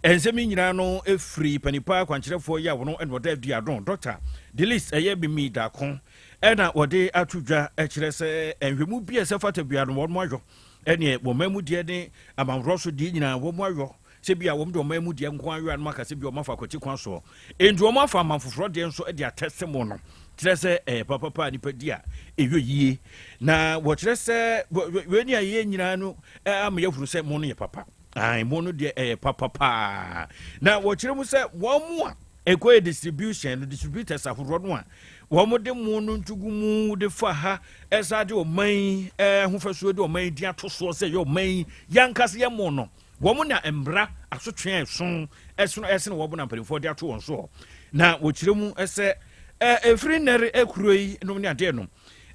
Nsɛm yi nyinaa no ɛfiri panipa akwankyerɛfoɔ yi a wɔn ɛna wɔda adi ano Dɔkta Delist ɛyɛ Mimi Daako ɛna wɔde ato dwa ɛkyerɛ sɛ nhwɛmu bi a ɛsɛ fata biara no wɔn ayɔ ɛneɛ wɔn man mu deɛ ne amanworɔ so deɛ nyinaa wɔn ayɔ sɛ bi a wɔn de ɔman mu deɛ nko ayɔ anum aka sɛ bi wɔn afa akwati kwan soɔ enti wɔn afa aman foforɔ deɛ nso de atɛse mo no kyerɛ sɛ ɛyɛ papapa a nipa di a ɛyɔ yie na wɔkyerɛ sɛ wei ne ayɛ nyinaa no ama yɛhunu sɛ mo no yɛ papa ae mo no deɛ ɛyɛ papa paa na wɔkyerɛ mu sɛ wɔn mo a ɛkɔ yɛ distribution no distributors ahodoɔ no a wɔn de mo no ntugu mu de fa ha ɛsa de ɔman yi ahofasuo de ɔman yi di ato soɔ sɛ yɛ ɔman yi yankasa yɛ mo no Wɔn na mmara asotwe a ɛso ɛsono ɛsene wɔn na mpanimfoɔ de ato wɔn soɔ. Na wɔkyerɛ mu sɛ ɛfiri nnɛre kuro yi nom ne adeɛ no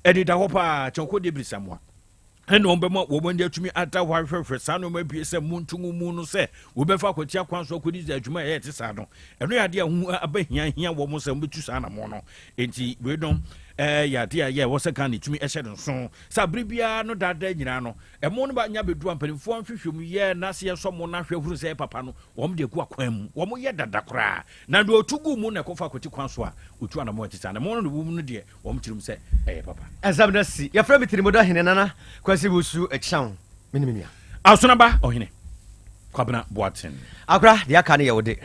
ɛdeda hɔ paa kyɛn kɔ deɛ birisamoa. Ɛna wɔn bɛma wɔn ani atumi ada hɔ ahwehwɛhwɛ saa nneɛma bie sɛ muntu mu no sɛ wɔbɛfa akwatia kwan so akɔdi sɛ adwuma a ɛyɛ te saa no. Ɛno yɛ adeɛ a ho aba hiahia wɔn sɛ wɔbɛtu saa anamɔ no. Enti wei no ɛyɛ adeɛ a yɛ ɛwɔ sɛ Ghana tumi ɛhyɛ no nso sɛ abere biara no daadaa nyinaa no, ɛmo no ba nya bɛdu a, mpanimfoɔ nhwehwɛ mu yɛ n'ase yɛsɔ mo no ahwɛ hunu sɛ ɛyɛ papa no, wɔn de agu akwan mu. Wɔn yɛ dada koraa na deɛ ɔtu gu mu na ɛkɔfa akwati kwan so a ɔtu anamɔ ɛte saa na ɛmo no de wɔ mu no deɛ, wɔn tirim sɛ ɛyɛ papa. Ɛnsɛm no asi. Yɛfrɛ me Tirimodɔ Hene Nana Kwasi Wusu Kyeaw. Me ne me nua. Asonaba Ɔhene Kwabena Boateng. Akora, deɛ aka no yɛ wo de.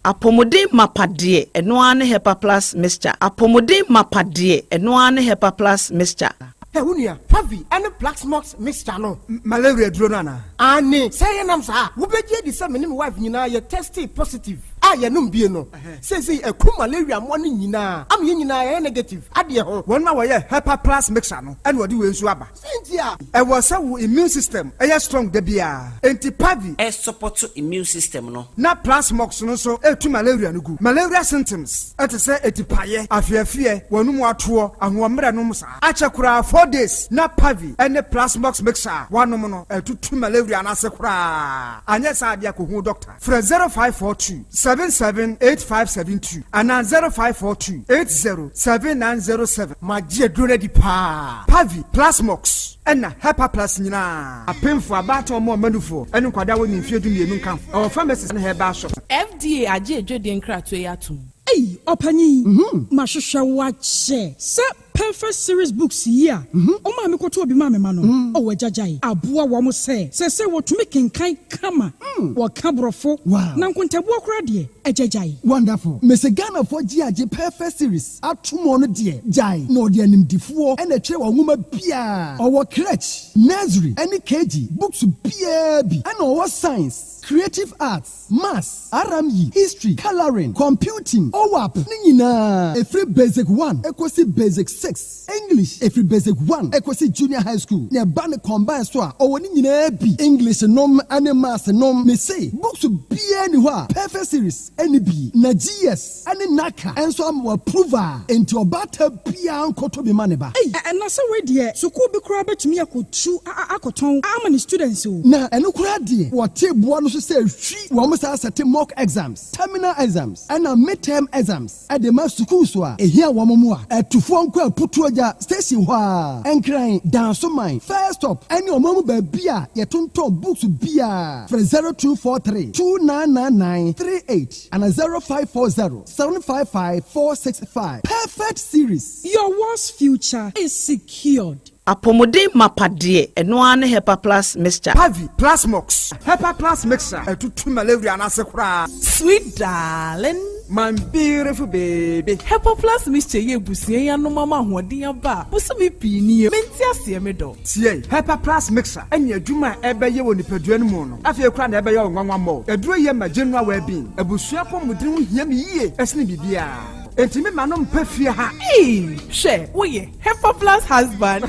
Apɔmuden mapa deɛ, ɛno ara ne Hepa Plus Mixture. Apɔmuden mapa deɛ, ɛno ara ne Hepa Plus Mixture. Hɛ, wo nua, Pavi ne Plaxmox mixture no. Malaria duro no anaa? Aane, sɛ yɛnam saa a, wobɛgye adi sɛ me ne me wife nyinaa yɛ testee positive a yɛnom bie no. Seesei aku malaria mmoa no nyinaa ama yɛn nyinaa yɛayɛ negative adeɛ ho. Wɔn a wɔyɛ Hepa Plus mixture no na wɔde wei nso aba. Sɛn nti a? Ɛwɔ sɛ wo immune system yɛ strong da biara, enti Pavi. Ɛsupɔto immune system no. Na Plasmox no nso ɛtu malaria no gu. Malaria symptoms te sɛ atipaeɛ, afeafeɛ, w'anum atoɔ, ahoɔmmerɛ nom saa. Akyɛ koraa 4 days na Pavi ne Plasmox mixture a woanom no atutu malaria no ase koraa. Anyɛ saa adeɛ a, kɔhu doctor. Frɛ 0542 778572 anaa 0542 807907. Magye aduro no adi paa. Pavi, Plasmox ɛna Hepa Plus nyinaa. Apemfo, abaatan, ɔmo ɔmanufoɔ ɛne nkwadaa wɔ ne mfeɛ 12 nka ho. Ɛwɔ pharmacies ne herbal shop. FDA agye adwadie nkratoɔ yi atom. Ei, ɔpanyin, mahwehwɛ wo akyɛ sɛ Perfect Series books yi a ɔmaa me kɔtɔ obi maa me ma no. Ɔwɔ agyagyae aboa wɔn sɛ wɔtumi kenkan kama, wɔka borɔfo na nkontabuo koraa deɛ, agyagyae. Wonderful. Mese Ghanafoɔ gye agye Perfect Series atom no deɛ, gyae na ɔde animdifoɔ ɛna ɛtwerɛ wɔn nwoma biara. Ɔwɔ crèche, nursery ɛne KG books biara bi, ɛna ɔwɔ science, creative arts, maths, RME, history, colouring, computing, OWAP ne nyinaa, ɛfiri basic 1 ɛkɔsi basic 6, English ɛfiri basic 1 ɛkɔsi junior high school, na ɛba ne combine so a, ɔwɔ ne nyinaa bi, English nom ne maths nom. Mese books biara ni hɔ a Perfect Series ɛne bi na GS ɛne NaCCA ɛnso ama wɔ approve a, enti ɔbaata biara nkɔtɔ bi ma ne ba. Ei, ɛna sɛ wei deɛ, sukuu bi koraa bɛtumi akɔtu akɔtɔn ama ne students o. Na ɛno koraa deɛ, wɔte boa no so sɛ hwi wɔn saa sɛte mock exams, terminal exams ɛna midterm exams ɛde ma sukuu so a ehia wɔn mu a ɛtufoɔ nkɔ Aputuogya station hɔ a, Nkran, Dansoman first stop, ɛne ɔman mu baabi a yɛtontɔn books biara. Frɛ 0243 299938 ana 0540 755 465. Perfect Series. Your world's future is secured. Apɔmuden mapa deɛ, ɛno ara ne Hepa Plus Mixture. Pavi, Plasmox, Hepa Plus mixture ɛtutu malaria no ase koraa. Sweet darling. My beautiful baby. Hepa Plus Mixture yɛ ebusua yi anom ama ahoɔden aba a bosome pii nie. Mente aseɛ, me dɔ. Tie, Hepa Plus mixture ɛne adwuma a ɛbɛyɛ wɔ nipadua no mu no, afei koraa na ɛbɛyɛ wo nwanwa mmɔ. Aduro yɛ ma general well-being. Abusua pɔmuden ho hia me yie ɛsene biribiara, enti me ma no mpɛ fie ha. Ee, hwɛ, woyɛ Hepa Plus husband.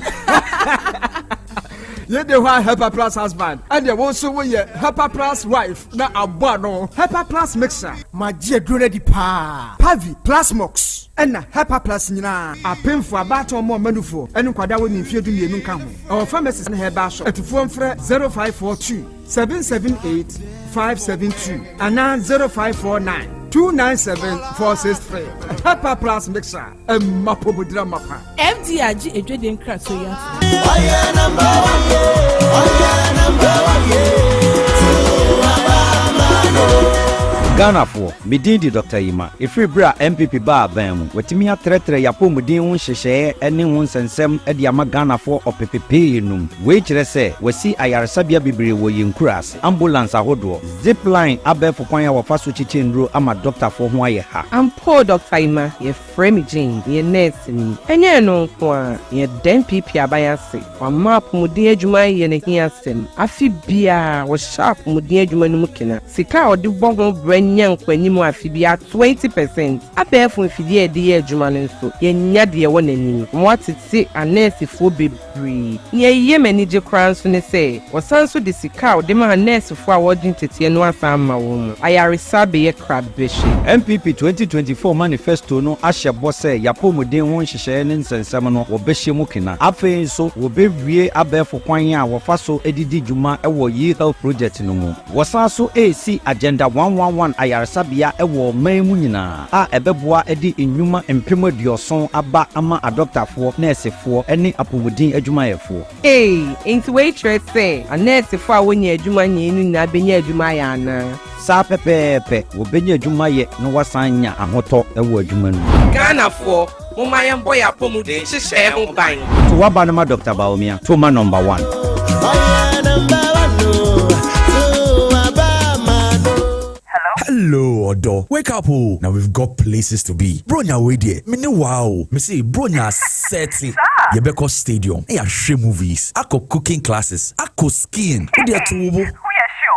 Yɛde hɔ a, Hepa Plus husband, ɛdeɛ wo nso woyɛ Hepa Plus wife na abɔ ano. Hepa Plus mixture. Magye aduro no adi paa. Pavi, Plasmox ɛna Hepa Plus nyinaa. Apemfo, abaatan, ɔmo ɔmanufoɔ ɛne nkwadaa wɔ ne mfeɛ 12 nka ho. Ɛwɔ pharmacies ne herbal shop. Atufoɔ mfrɛ 0542 778 572 anaa 0549 297 463. Hepa Plus mixture, ɛmma pɔmudira mapa. FDA agye adwadie nkratoɔ yi atom. Ɔyɛ number one, ɔyɛ number one, Ghanafoɔ, me din di Dr Yima. Ɛfiri berɛ a NPP baa aban mu, watumi atrɛtrɛ yɛapɔmuden ho nhyehyɛeɛ ne ho nsɛnsɛm de ama Ghanafoɔ ɔpepepee num. Wei kyerɛ sɛ wasi ayaresabea bebree wɔ yɛn nkura ase, ambulance ahodoɔ, zipline, abɛɛfo kwan a wɔfa so kyekyɛ nnuro ama dɔktafoɔ ho ayɛ ha. Ampo, Dr Ima, yɛfrɛ me Jane, yɛ nurse ni. Ɛnyɛ ɛno nko a, yɛda NPP aban ase. Wama apɔmuden adwuma yɛ n'ahi asɛm. Afe biara wɔhyɛ apɔmuden adwuma no mu kena. Sika a ɔde bɔ ho brɛ. nya nkɔanim afe biara 20 percent. Abɛɛfo mfidie a yɛde yɛ adwuma no nso, yɛanya deɛ ɛwɔ n'anim. Wɔatete anɛɛsefoɔ bebree. Nea ɛyɛ me anigye koraa nso ne sɛ, wɔsan nso de sika a wɔde ma anɛɛsefoɔ a wɔregye nteteɛ no asan ama wɔn. Ayaresa abɛyɛ krabɛhwɛ. NPP 2024 Manifesto no ahyɛ bɔ sɛ y'apɔwmuden ho nhyehyɛe ne nsɛnsɛm no wɔbɛhyɛ mu kena. Afei nso wɔbɛwie abɛɛfo kwan a wɔfa so de di dwuma wɔ E-Health Project no mu. Wɔsan so resi Agenda 111 ayaresabea wɔ ɔman mu nyinaa a ɛbɛboa de nnwuma 70,000 aba ama adɔktafoɔ, nɛɛsefoɔ ne apɔmuden adwumayɛfoɔ. Ei, enti wei kyerɛ sɛ anɛɛsefo a wonnya adwuma nyɛe no nyinaa benya adwuma ayɛ anaa? Saa pɛpɛɛpɛ, wɔbɛnya adwuma ayɛ na wɔasan anya ahotɔ wɔ adwuma no mu. Ghanafoɔ, momma yɛmbɔ yɛn apɔmuden nhyehyɛe ho ban. To w'aba no ma Doctor Bawumia, to ma number one. Hello, Odo. Wake up, oh. Now we've got places to be. Bronya wei deɛ, me ne wa o. Me se Bronya sɛte. Yɛbɛkɔ stadium, na yɛahwɛ movies, akɔ cooking classes, akɔ skiing. Wo deɛ to wo bo.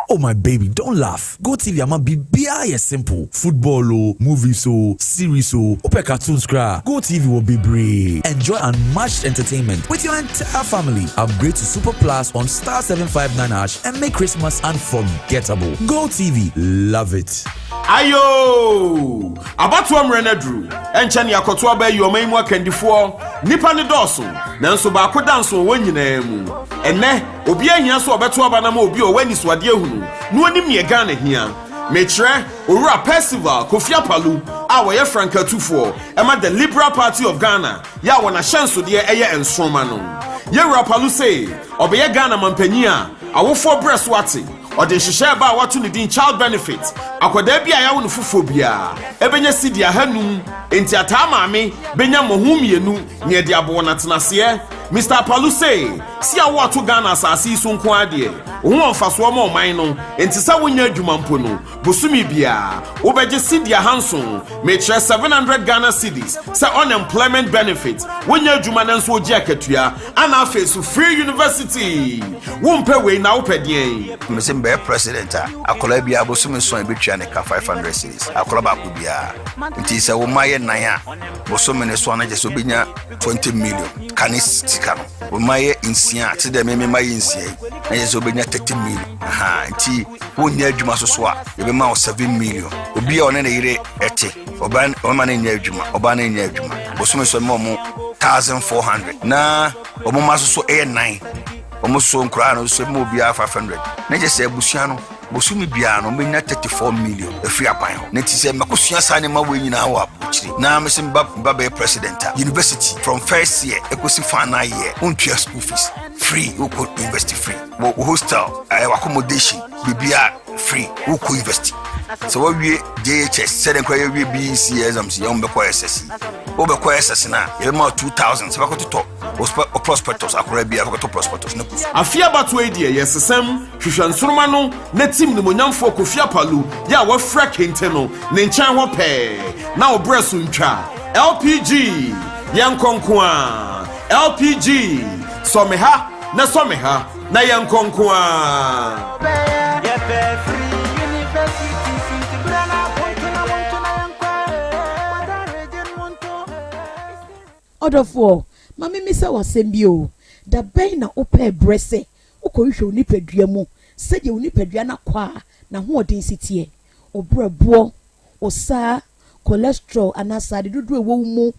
Oh my baby, don't laugh. Go TV ama biribiara yɛ simple. Football o, movies o, series o, wopɛ cartoons koraa. Go TV wɔ bebree. Enjoy unmatched entertainment with your entire family. Upgrade to Super Plus on star 759 hash and make Christmas unforgettable. Go TV, love it. Ayo! Abatoɔ mmerɛ no aduru. Ɛnkyɛ ne akɔto aba ayi ɔman yi mu akandifoɔ. Nnipa no dɔɔso, nanso baako da nso wɔ wɔn nyinaa mu. Ɛnnɛ, obiara hia sɛ ɔbɛto aba no ama obi a ɔwɔ anisoadeɛ ahunu na ɔnim neɛ Ghana hia. Mekyerɛ Owura Percival Kofi Apalu a ɔyɛ frankatufoɔ ma The Liberal Party of Ghana yɛ a wɔn ahyɛnsodeɛ yɛ nsoroma no. Yɛwura Apalu se ɔbɛyɛ Ghana mampanyin a awofoɔ brɛ so ate. Ɔde nhyehyɛɛ ba a wɔato ne din Child Benefit, akwadaa bi a yɛawo no foforɔ biara bɛnya sidi 500, enti ataa maame bɛnya mmɔho mmienu na yɛde abɔ wɔn atenaseɛ. Mister Apalu se, si a woato Ghana asase yi so nko ara deɛ, wo ho wɔ mfasoɔ ma ɔman no, enti sɛ wonyɛ adwuma mpo no, bosome biara wobɛgye sidi 700, mekyerɛ 700 Ghana cedis, sɛ unemployment benefit, wonyɛ adwuma nanso wogye akatua, ana afei so free university. Wompɛ wei na wopɛ deɛn? Mese mebɛyɛ president a, akwadaa biara bosome nson a yɛbɛtua ne ka 500 cedis, akwadaa baako biara. Nti sɛ wo mma yɛ nnan a, bosome ne so a na kyerɛ sɛ wobɛnya 20 million ka ne sika no. Wo mma yɛ nsia a, te dɛ me me mma yɛ nsia yi, na kyerɛ sɛ wobɛnya 30 million. Aha, nti wonyɛ adwuma so so a, yɛbɛma wo 7 million. Obi a ɔne ne yere ɛte, ɔbaa ɔma no nyɛ adwuma, ɔbaa no nyɛ adwuma. Bosome so ɛma ɔmo 1400 na ɔmo mma so so ɛyɛ nnan. Wɔn so nkoraa no nso ɛma obiara 500 na kyerɛ sɛ abusua no bosome biara no wɔbɛnya 34 million ɛfiri aban hɔ. Na ti sɛ makɔsua saa nneɛma wei nyinaa wɔ aburokyire na mese meba meba bɛyɛ president a, university from first year ɛkɔsi final year wontua school fees, free, wokɔ university free, wɔ hostel, ɛɛ accommodation, biribiara free, wokɔ university. Sɛ woawie JHS sɛdeɛ nkora yɛwie BEC exams yɛ wɔbɛkɔ SS, wobɛkɔ SS no a yɛbɛma wo 2000 sɛ bɛkɔtotɔ wo prospectus, akora biara bɛkɔtɔ prospectus ne kɔ. Afe abatoɔ yi deɛ yɛsesam hwehwɛ nsoroma no na tim nimonyamfoɔ Kofi Apalu yɛ a wafira kente no ne nkyɛn hɔ pɛɛ na wo berɛ so ntwa. LPG yɛnkɔ nko ara LPG sɔ me ha na sɔ me ha na yɛnkɔ nko ara. Ɔdɔfoɔ, ma memmisa wo asɛm bi o, da bɛn na wopɛɛ berɛ sɛ wokɔhwehwɛ wo nipadua mu sɛdeɛ wo nipadua no akwaa n'ahoɔden si teɛ, wo berɛboɔ, wo saa, cholesterol anaa sradedodoɔ a ɛwɔ wo mu,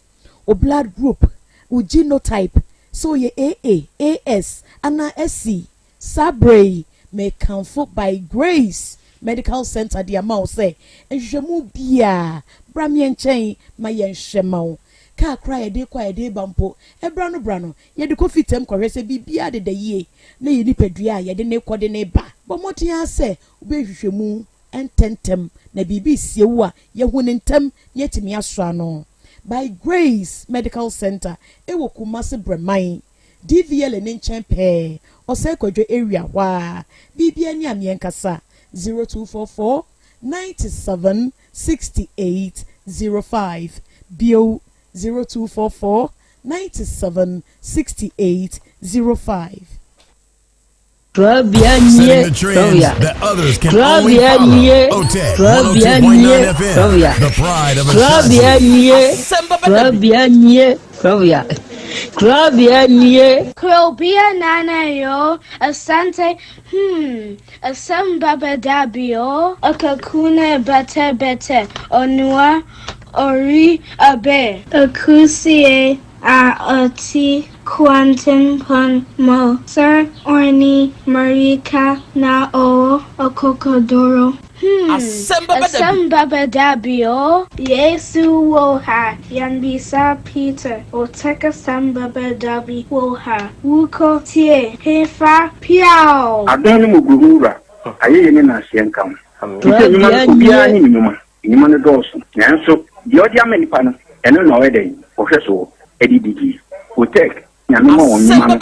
wo blood group, wo genotype, sɛ woyɛ AA, AS anaa SC? Saa berɛ yi, mekamfo By Grace Medical Center de ama wo sɛ nhwehwɛmu biara, bra me nkyɛn ma yɛnhwɛ ma wo. Kaa koraa a yɛde rekɔ a yɛde reba mpo, ɛberɛ ano berɛ ano, yɛde kɔ fitam kɔhwɛ sɛ biribiara deda yie na yɛn nipadua a yɛde no rekɔ de no reba. Bɔ mmɔden ara sɛ wobɛyɛ nhwehwɛmu ntɛmntɛm na biribi resie wo a, yɛahu no ntɛm na yɛatumi asɔ ano. By Grace Medical Center wɔ Kumasi Brɛman. DVLA ne nkyɛn pɛɛ, Ɔsɛe Kwadwo area hɔ ara. Biribiara ni a meɛnkasa, 0244 97 68 05. Bio, 0244 97 68 05. Trabia Setting nie, the trends Trabia. that others can only Trabia follow. nie, OTEC Trabia nie, 102.9 FM, Trabia. the pride of Trabia Ashanti. nie, Trabia nie, Trabia. Trabia nie. Krobia nana yo, asante, asem baba dabio, akakuna bete bete, onua, ori abe. Akusie a oti quantum pon mo, sir orni marika na o okokodoro. Asɛm bɛba da bi. Asɛm baba dabio, Yesu wo ha, Yambisa Peter, Oteka sambaba dabi wo ha, Wuko tie, hefa piao. Adom ne mmɔborɔhunu Wura, ayɛyie ne nnaaseɛ nka wo. Efisɛ nnwuma no, obiara ne ne nnwuma. Nnwuma no dɔɔso, nanso deɛ ɔde ama nnipa no, ɛno na ɔyɛ dɛn? Ɔhwɛ soɔ de didie. Otec, Nyame ma wɔn nnwuma no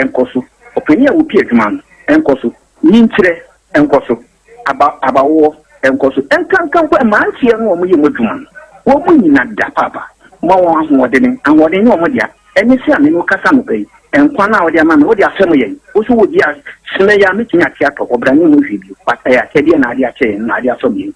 nkɔ so. Ɔpanin a ɔpie adwuma no nkɔ so. Nyinkyerɛ nkɔ so. Aba, abawoɔ nkɔ so. Ɛnkanka mpo mmeranteɛ no a wɔyɛ mu adwuma no, wɔn nyina da paapa. Ma wɔn ahoɔdene. Ahoɔden nyɛ wɔn dea. Ɛne sɛ a me ne wo kasa anɔpa yi, nkwa no a wode ama me, wode afɛm yɛn. Wo nso wɔ bi a, sene yɛ a mɛtumi ate atɔ hɔ, bra ne ho hwee bio. But ɛyɛ akyɛdeɛ na ade akyɛ yɛn, na ade afɛm yɛn.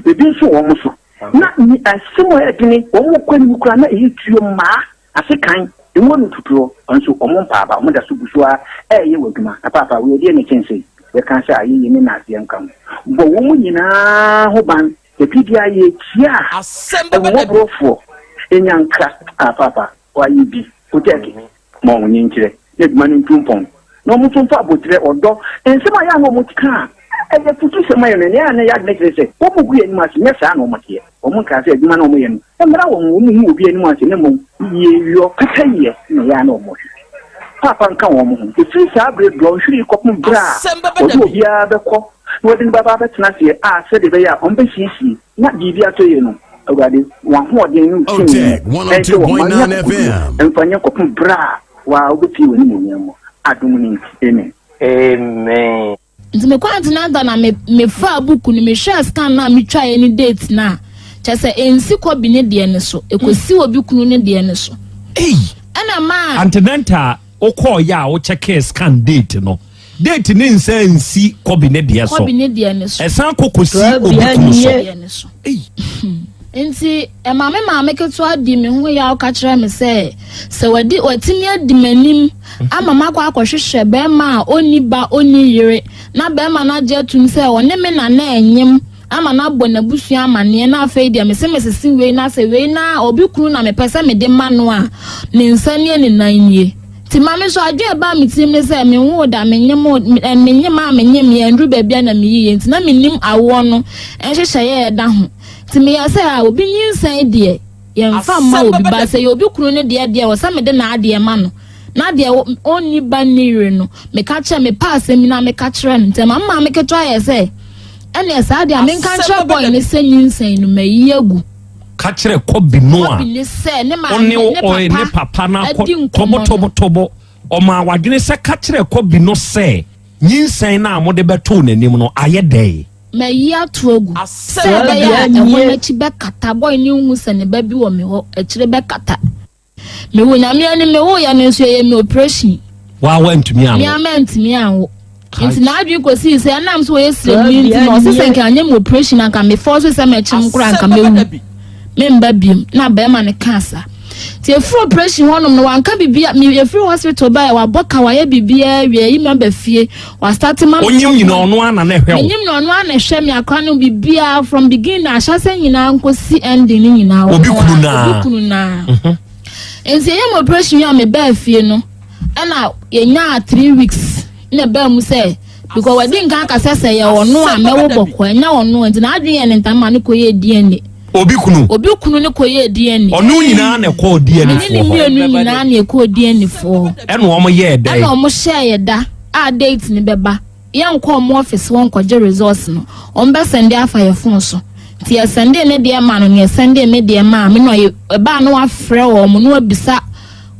Ebi nso wɔ wɔn so. Na ni asɛm a ɛyɛ dene, wɔn kɔ anim koraa na ɛyɛ tuo mmaa, asekan, emu ano tutuo, nso wɔn mpa aba, wɔn da so gu so ara ɛreyɛ wɔ adwuma. Na paapa, wei ɛdeɛn na ɛkyɛn sei? Yɛka sɛ ayɛyie ne naaseɛ nka ho. Bɔ wɔn nyinaa ho ban. Ɛfiri biara yɛkyia ahummɔborɔfoɔ, ɛnya nkra. Ah paapa, wayɛ bi. Otɛke, ma wɔn nkyerɛ na adwuma no ntu mpɔn, na wɔn nso mfa aboterɛ, ɔdɔ, nsɛm a ɛyɛ a na wɔka a ɛyɛ afutusɛm ma yɛn no, ɛnna ɛyɛ a na ɛyɛ adwene kyerɛ sɛ wɔgu yɛn anim ase. Nyɛ saa na wɔteɛ. Wɔnkaa sɛ adwuma no a wɔyɛ no mmra wɔn ho, wɔnhu obi anim ase, na mmom yieyɔ, pɛpɛyɛ na ɛyɛ a na wɔhwehwɛ. Paapa nka wɔn ho. Ɛfiri saa berɛ dɔnhwere yi kɔpem berɛ a wɔde obiara bɛkɔ na wɔde no bɛba abɛtena aseɛ a sɛdeɛ ɛbɛyɛ a wɔbɛsiesie na biribi atɔ yie no, Awurade, w'ahoɔden ne wo tumi no nhyɛ wɔn ma nyɛ akokoɔduro mfa nyɛ kɔpem berɛ a wo ara wobɛpue w'animuonyam mu. Adom no nti, amen. Amen. Nti mekɔ antenatal na me mefaa book no mehwɛɛ scan no a metwaeɛ ne date no a kyerɛ sɛ ɛnsi kɔbi ne deɛ no so ɛkɔsi obi kunu ne deɛ no so. Ei! Ɛna maa. Antenatal wokɔɔyɛ a wo checkee scan date no date ne nsa nsi kɔbi ne deɛ so Kɔbi ne deɛ no so. ɛsan kɔ kɔsi obi kunu so. Deɛ no so. Nti ɛma me maame ketewa di me ho yaw ka kyerɛ me sɛ sɛ wadi watumi adi m'anim ama makɔ akɔhwehwɛ bɛrima a ɔnni ba ɔnni yere na bɛrima no agye atum sɛ ɔne me na na ɛnyem ama no abɔ n'abusua amanneɛ na afei deɛ mese mesese wei na sɛ wei na obi kunu na mepɛ sɛ mede ma no a ne nsa nie ne nan nie. Nti ma me nso adwene a ɛbaa me tirim ne sɛ menwoo da menyem menyem a menyem yɛ nduru baabi a na meyiye nti na mennim awoɔ no nhyehyɛeɛ a ɛda ho. Nti meyɛ sɛ a obi nyinsɛn deɛ yɛmfa mma obi ba sɛ yɛ obi kunu ne deɛ deɛ wɔ sɛ mede n'adeɛ ma no na deɛ ɔnni ba nni yere no meka kyerɛ mepɛ asɛm yi na meka kyerɛ no. Nti ɛma me maame ketewa yɛ sɛ ɛneɛ saa deɛ a menka nkyerɛ bɔe ne sɛ nyinsɛn no mayi agu. Ka kyerɛ kɔbi no a Kɔbi ne sɛ ne maame ɔne ne papa ne papa no akɔ adi nkɔmmɔ no. tɔbɔtɔbɔtɔbɔ ɔmaa wadwene sɛ ka kyerɛ kɔbi no sɛ nyinsɛn no a mode bɛtoo n'anim no ayɛ dɛn. Mayi ato agu sɛ ɛbɛyɛ a ɛhɔ no akyi bɛkata bɔe no nhu sɛ ne ba bi wɔ me hɔ akyire bɛkata. Mewɔ Nyame anim mewoeɛ no nso ɛyɛ me operation. Waa wantumi anwo. Me ara mantumi anwo. Nti n'adwene kɔsii sɛ ɛnam sɛ ɔyɛ sremni nti na ɔse sɛ nka anyɛ me operation anka me force sɛ mɛkyem koraa anka mɛwu. Memba biom na bɛrima no kaa saa. Nti ɛfiri operation hɔnom no wanka biribi me ɛfiri hospital baeɛ wabɔ ka wayɛ biribiara wie ayi me aba fie wastate ma me. Onyim nyina ɔno ara na na ɛhwɛ wo. Menyim na ɔno ara na ɛhwɛ me akora no biribiara from beginning ahyɛsɛ nyinaa nkosi ending no nyinaa. Obi kunu naa. Obi kunu naa. Nti ɛyɛ me operation yi a mebaa fie no ɛna yɛnyaa 3 weeks na ɛbaa mu sɛ because wadi nka aka sɛ sɛ yɛ ɔno a mɛwo bɔkɔ ɛnyɛ ɔno nti n'adwene yɛ ne ntam ma no kɔyɛɛ DNA. Obi kunu. Obi kunu ne kɔyɛɛ DNA. Ɔno nyinaa na ɛkɔɔ DNA foɔ hɔ. Mene ne mmienu nyinaa na ɛkɔɔ DNA foɔ hɔ. Ɛna wɔn yɛɛ dɛn? Ɛna wɔn hyɛɛ yɛ da a date no bɛba. Yɛnkɔ wɔn office hɔ nkɔgye results no. Wɔn bɛ sɛnde afa yɛ phone so. Nti yɛ sɛnde ne deɛ maa no na yɛ sɛnde me deɛ maa me na ɔyɛ ɛbaa na wafrɛ wɔn na wabisa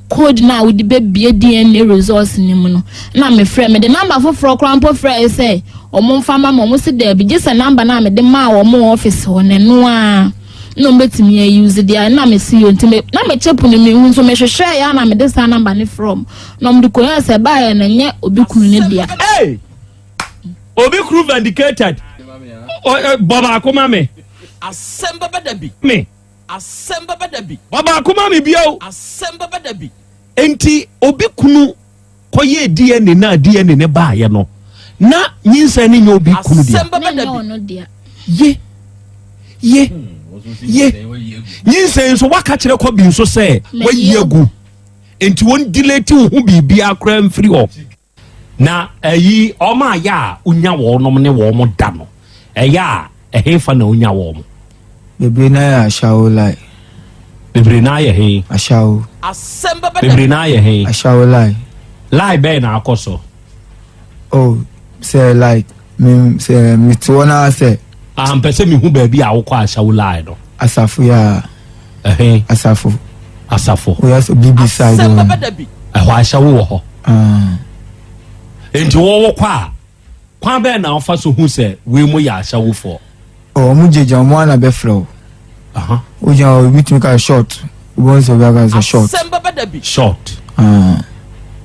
code no a wode bɛbie DNA results no mu no na mefrɛ mede number foforɔ koraa mpo frɛɛ sɛ wɔn mfa ma ma wɔn si daabi gye sɛ number no a mede maa wɔn wɔ office hɔ no ɛno ara na wɔn bɛtumi ayi use deɛ na mesi yɛ nti me na mekyɛ pono mehu nso mehwehwɛɛ yɛ a na mede saa number no frɛ wɔn na wɔn de kɔyɛ sɛ baayɛ no nyɛ obi kunu ne dea. Hey! Obi kuru vindicated. Bɔ baako ma me. Asɛm bɛba da bi. Me. Asɛm bɛba da bi. Bɔ baako ma me bio. Asɛm bɛba da bi. Enti obi kunu kɔyɛɛ DNA no a DNA no baeɛ no, na nyinsɛn no nyɛ obi kunu dea. Asɛm bɛba da bi. Ye, ye, ye. Nyinsɛn nso waka kyerɛ kɔ bi nso sɛ wayi agu. Enti wɔn delete wo ho biribiara koraa mfiri hɔ. Na ayi wɔn a yɛ a wonya wɔnom ne wɔn da no, ɛyɛ a ɛhefa na wonya wɔn? Bebree na yɛ ashawo lie. Bebree na ayɛ he? Ashawo. Asɛm bɛba da bi. Bebree na ayɛ he? Ashawo lie. Lie bɛn na akɔ so? Oh, sɛ like me sɛ mete hɔ na sɛ. Ah, mpɛ sɛ mehu baabi a wokɔ ashawo lie no. Asafo yɛ a. Ɛhe? Asafo. Asafo. Oyɛ sɛ bibi side Asɛm hɔ. bɛba da bi. Ɛhɔ ashawo wɔ hɔ. Ah. Enti wɔwɔ kɔ a, kwan bɛn na wofa so hu sɛ wei mu yɛ ashawofoɔ? Oh, ɔmo gyegya ɔmo ana bɛfrɛ wo. Aha. Wogyina hɔ obi tumi ka short. Wobɛhu sɛ obi aka sɛ short. Asɛm bɛba da bi. Short. Ah.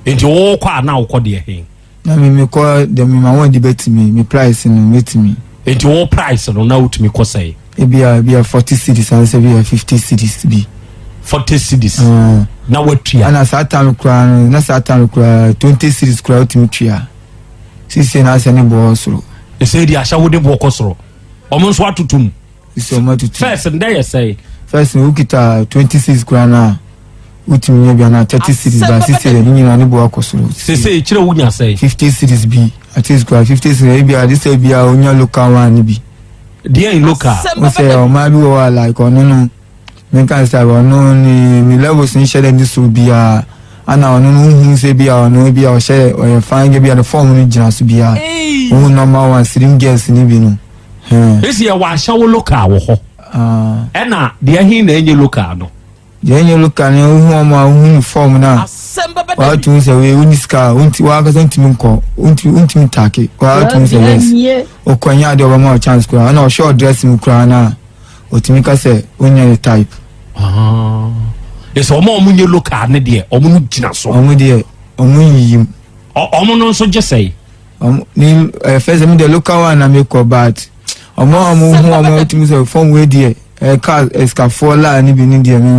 Enti wɔwɔ kɔ a na wokɔ deɛ he? Na me mekɔ deɛ me ma wɔn de bɛtumi me price no mɛtumi. Enti wo price no na wotumi kɔ sɛn? Ebia ebia 40 cedis anasɛ ebia 50 cedis bi. 40 cedis Ah. na watua. Ɛna saa time koraa no na saa time koraa 20 cedis koraa wotumi tua. Sisi na asɛ ne boɔ wɔ soro. Ɛsɛ di ahyɛ wo de boɔ kɔ soro. Ɔmo nso atoto mu. Sisi ɔmo atutu. First ndɛ yɛ sɛn? First no wokita 20 cedis koraa no a wotumi nya bi anaa 30 cedis ba sisi deɛ ne nyinaa ne boɔ akɔ soro. Sese kyerɛ wonya sɛn? 50 cedis bi at least koraa 50 cedis ebi a de sɛ bi a wonya local one no bi. Deɛ in local. Wo sɛ ɔmaa bi wɔ hɔ a like ɔno no menka sɛ ɔno ne ne levels nhyɛ dɛ ne soro biara ana ɔno no wohu sɛ bi a ɔno bi a ɔhyɛ ɔyɛ fine girl bi a ne form no gyina so biara wohu normal one slim girls ne bi no. Hmm. Esi yɛ wɔ ahyɛwo local wɔ hɔ. Ah. Ɛna deɛ he na ɛnyɛ local no. Deɛ ɛnyɛ local no wohu ɔmo a wohu ne form no a Asɛm bɛba da bi. waatumi sɛ wei wonni sika a wonti wankasa ntumi nkɔ wontumi wontumi ntake waatumi sɛ yes okɔ nyɛ adeɛ ɔbɛma wo chance koraa ɛna ɔhwɛ ɔdress mu koraa no a ɔtumi ka sɛ wonyɛ ne type. Ah. Ɛsɛ ɔmo a ɔmo nyɛ local ne deɛ ɔmo no gyina so. Ɔmo deɛ ɔmo nyiyim. Ɔmo no nso gye sɛe. Ɔmo ne ɛɛ first mi deɛ local one na mi kɔ but ɔmo a ɔmo hu ɔmo tumi sɛ fɔm wei deɛ ɛka ɛsikafoɔ laa ne bi ne deɛ mi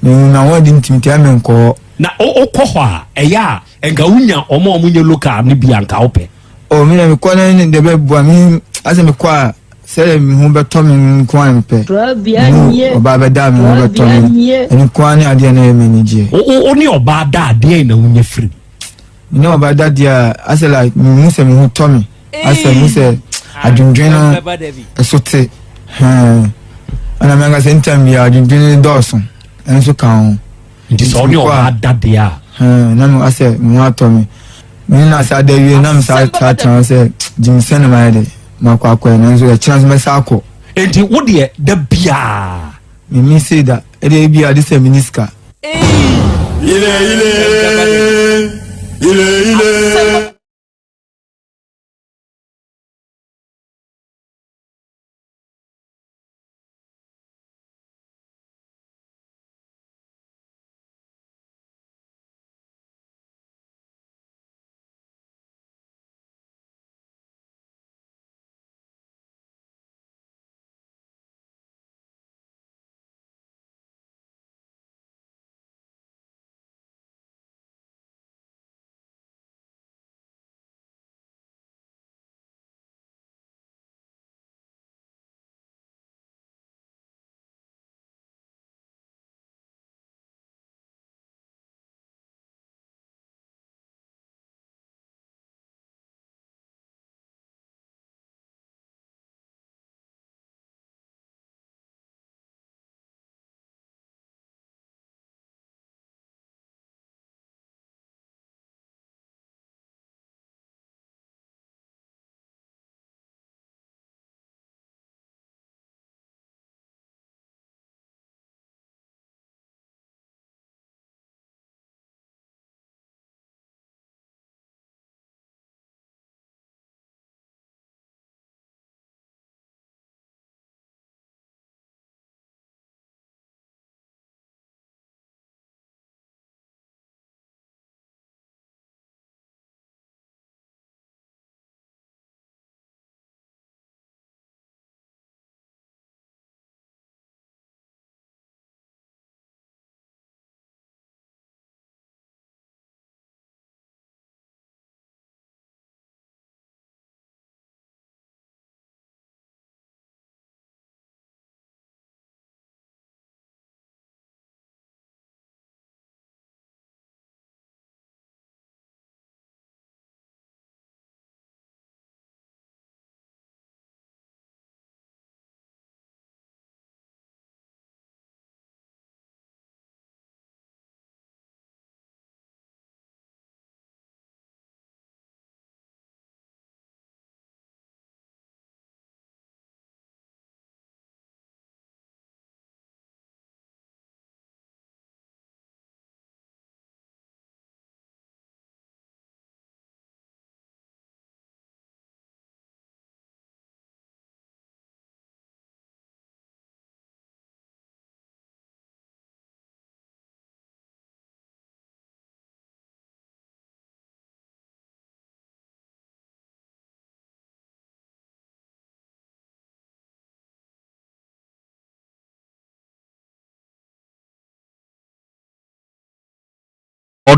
mi mi na wɔn de ntumi tia mi nkɔ hɔ. Na o kɔ hɔ a ɛyɛ a nka wonya ɔmo a ɔmo nyɛ local ne bi a nka wopɛ. O mi na mi kɔ ne ne deɛ bɛ bua mi asɛ mi kɔ a sɛdeɛ mi ho bɛtɔ mi nko ara mi pɛ. Mi ho ɔbaa bɛ da mi ho bɛtɔ mi ɛno nko ara ne adeɛ na ɛyɛ mi ani gyeɛ. O o o ne ɔbaa da adeɛ na wonya firi mu. Me ne ɔbaa da deɛ a asɛ like mehu sɛ me ho tɔ me asɛ mehu sɛ adwendwen no ɛso te hɛn ɛna me ankasa ntam bi adwendwen no dɔɔso ɛno nso ka ho nti sɛ ɔne ɔbaa da deɛ a hɛn na me asɛ me ho atɔ me me ne na sa da wie na me sa tra tra sɛ gyimi sɛ na mayɛ de makɔ akɔ ɛ nanso ɛkyerɛ nso mɛsa akɔ. Nti wo deɛ da biaa. Me mi se da ɛdeɛ ebi a de sɛ me ni sika. Ile ile ile ile.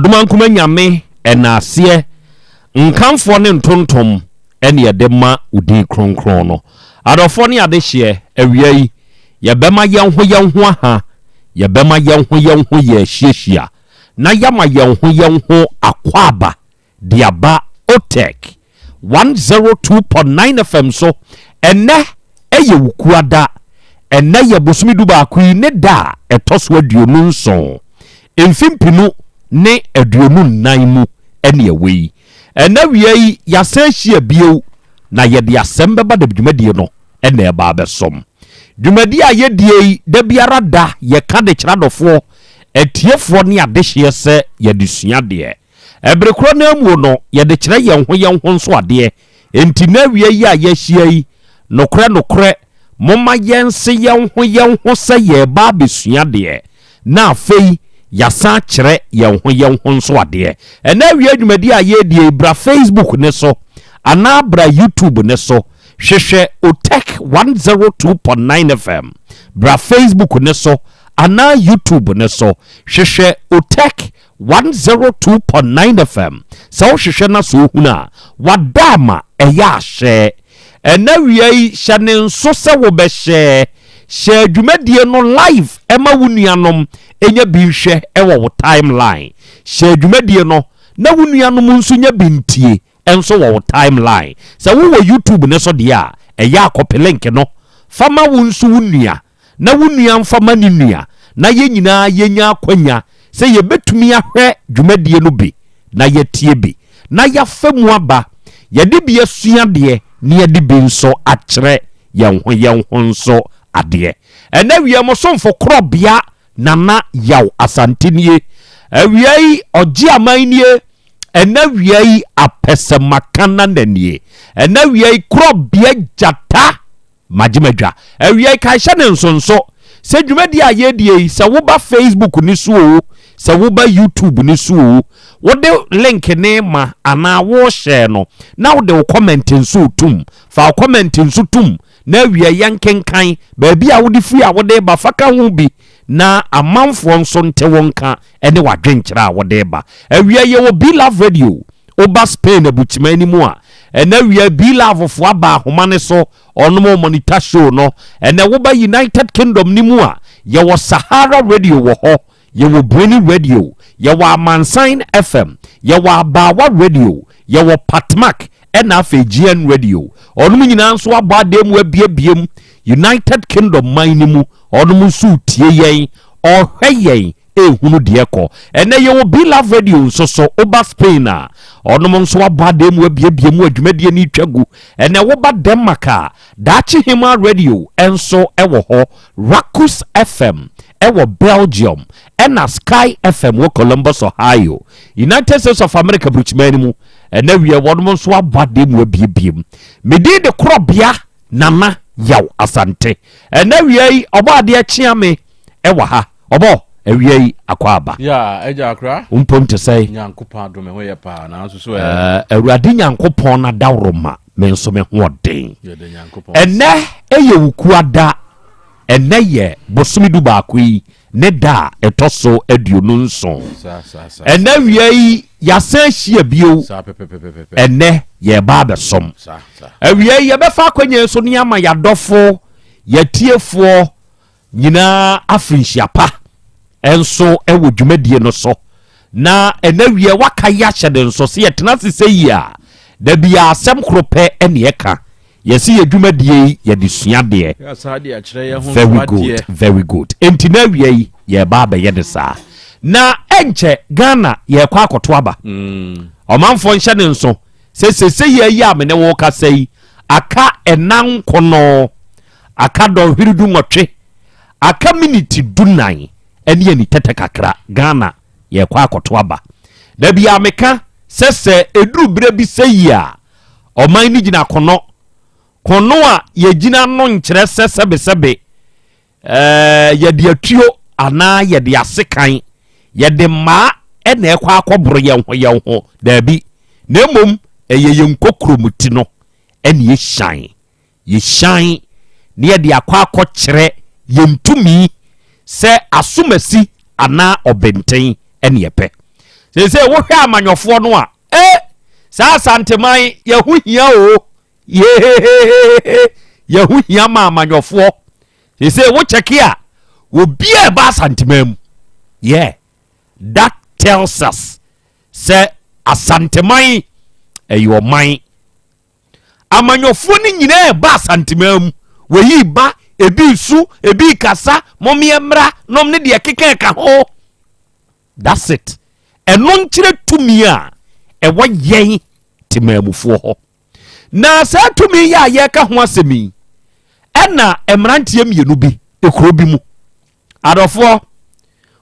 Ɔdomankoma Nyame, ɛnaaseɛ, nkamfoɔ ne ntontom ɛne yɛde ma wo din kronkron no. Adɔfoɔ ne adehyeɛ, awia yi, yɛbɛma yɛn ho yɛn ho aha, yɛbɛma yɛn ho yɛn ho yɛ ahyiahyia, na yɛama yɛn ho yɛn ho akwaaba de aba OTEC 102.9 FM so. Ɛnnɛ yɛ Wukuada. Ɛnnɛ yɛ bosome dubaako yi ne da a ɛtɔ so 27, mfe 2024 mu ne ɛwɔ yi. Ɛnnɛ awia yi, yɛasan ahyia bio na yɛde asɛm bɛba da dwumadie no na ɛreba abɛsom. Dwumadie a yɛdie yi, da biara da yɛka de kyerɛ adɔfoɔ, atiefoɔ ne adehyeɛ sɛ yɛde sua adeɛ. Bere korɔ no ara mu no, yɛde kyerɛ yɛn ho yɛn ho nso adeɛ. Enti nnɛ awia yi a yɛahyia yi, nokorɛ nokorɛ, momma yɛnse yɛn ho yɛn ho sɛ yɛreba abɛsua adeɛ, na afei yɛasan akyerɛ yɛn ho yɛn ho nso adeɛ. Ɛnnɛ awia dwumadie a yɛredie yi, bra Facebook no so anaa bra YouTube no so, hwehwɛ Otec 102.9 FM. Bra Facebook no so anaa YouTube no so, hwehwɛ Otec 102.9 FM Sɛ wohwehwɛ na sɛ wohunu a, wada ama ɛyɛ ahyɛ. Ɛnnɛ awia yi, hyɛ ne nso sɛ wobɛhyɛ. Hyɛ dwumadie no live ma wo nuanom nya bi nhwɛ wɔ wo timeline. Hyɛ dwumadie no na wo nuanom nso nya bi ntie nso wɔ wo timeline. Sɛ wowɔ YouTube no so deɛ a, ɛyɛ a kɔpe link no fa ma wo nso wo nua. na wo nua mfa ma ne nua, na yɛn nyinaa yɛnya akwanya sɛ yɛbɛtumi ahwɛ dwumadie no bi na yɛatie bi, na yɛafa mu aba, yɛde bi asua adeɛ na yɛde bi nso akyerɛ yɛn ho yɛn ho nso adeɛ. Ɛnnɛ awia mo somfo korɔbea Nana Yaw Asante nie. Awia yi ɔgye aman nie. Ɛnnɛ awia yi apɛsɛmaka nana nie. Ɛnnɛ awia yi korɔbea gyata Magye m'adwa. Awiei, kae hyɛ no nsonso sɛ dwumadi a yɛredie yi, sɛ woba Facebook no so oo, sɛ woba YouTube no so oo, wode link no rema anaa worehyɛɛ no, na wode wo comment nso retom. Fa wo comment nso tom na awiei yɛnkenkan. Baabi a wode firi a wode reba, fa ka ho bi na amanfoɔ nso nte wo nka ne w'adwenkyerɛ a wode reba. Awiei, yɛwɔ Be-Love Radio. Woba Spain abukyima no mu a, ɛnɛ awia B-Love foɔ aba ahoma no so, ɔnom monitor show no. Ɛnɛ woba United Kingdom no mu a, yɛwɔ Sahara Radio wɔ hɔ, yɛwɔ Brainy Radio, yɛwɔ Amansan FM, yɛwɔ Abaawa Radio, yɛwɔ Patmak, ɛna afei GN Radio. Ɔnom nyinaa nso abɔ adeɛ mu abiebiem United Kingdom man no mu, ɔnom nso retie yɛn, ɔrehwɛ yɛn, Ehunu deɛ ɛkɔ. Ɛnɛ yɛwɔ Be Love Radio nso so. Woba Spain a, ɔnom nso abɔ adan mu abiebie mu a dwumadie no retwa gu. Ɛnɛ woba Denmark a, Daakye Hemaa Radio nso wɔ hɔ. Rakus FM wɔ Belgium, ɛna Sky FM wɔ Columbus, Ohio, United States of America burukyiman no mu. Ɛnɛ wiɛ wɔnom nso abɔ adan mu abiebie mu. Me din de Korɔbea Nana Yaw Asante. Ɛnɛ wia yi ɔbɔ adeɛ kyea me ɛwɔ ha. Ɔbɔ awia yi akɔ aba. Ya agya akora. Wo mpom te sɛn? Nyankopɔn adom me ho yɛ paa nanso so ɛ. Awurade Nyankopɔn n'adaworo ma me nso me ho ɔden. Yɛda Nyankopɔn ase. Ɛnɛ ɛyɛ Wukuada. Ɛnɛ yɛ bosome dubaako yi ne da a ɛtɔ so 27. Ɛnɛ awia yi yɛasan ahyia bio. Ɛnɛ yɛreba abɛsom. Awia yi yɛbɛfa akwanya yi so ne ama yɛadɔfo, yɛatiefoɔ nyinaa afirinhyia pa nso wɔ dwumadie no so. Na ɛnɛ awia waka yi ahyɛ ne nso sɛ yɛtena ase sɛ yi a, da biara asɛm koro pɛ ne ɛka. Yɛse yɛ dwumadie yi yɛde sua adeɛ. Very good, very good. Enti na awia yi yɛreba abɛyɛ ne saa. Na ɛnkyɛ Ghana yɛrekɔ akɔto aba. Mm. Ɔmanfoɔ nhyɛ ne nso sɛ sese yɛ yi a me ne wo kasa yi aka ɛna nkono aka dɔnhwere 18 aka miniti 14 ɛne ani tɛtɛ kakra Ghana yɛrekɔ akɔto aba. Da bi a meka sɛ sɛ ɛduru berɛ bi sɛ yi a Ɔman no gyina kono. Kono a yɛgyina no nkyerɛ sɛ sɛbesɛbe ɛɛ yɛde atuo anaa yɛde asekan, yɛde mmaa na ɛkɔ akɔboro yɛn ho yɛn ho. Daabi. Na mmom ɛyɛ yɛn kokuromoti no ɛna yɛhyan. Yɛhyan na yɛde akɔ akɔkyerɛ yɛn tumi sɛ asomasi anaa ɔbɛnten ɛne ɛpɛ. Seesei wohwɛ amanyɔfoɔ no a, e saa Asanteman yɛho hia o. Yehehehe yɛho hia ma amanyɔfoɔ. Seesei wo kyɛke a, obi a ɛba Asanteman mu. Yeah, that tells us sɛ Asanteman ɛyɛ ɔman. Amanyɔfoɔ no nyinaa ɛba Asanteman mu. Wɔyi ba, ebi su, ebi kasa, momeɛ mmra, nom ne deɛ keka ɛka ho. That's it. Ɛno nkyerɛ tumi a ɛwɔ yɛn temaamufoɔ hɔ. Na saa tumi yi a yɛreka ho asɛm yi, ɛna mmeranteɛ mmienu bi ekuro bi mu. Adɔfoɔ,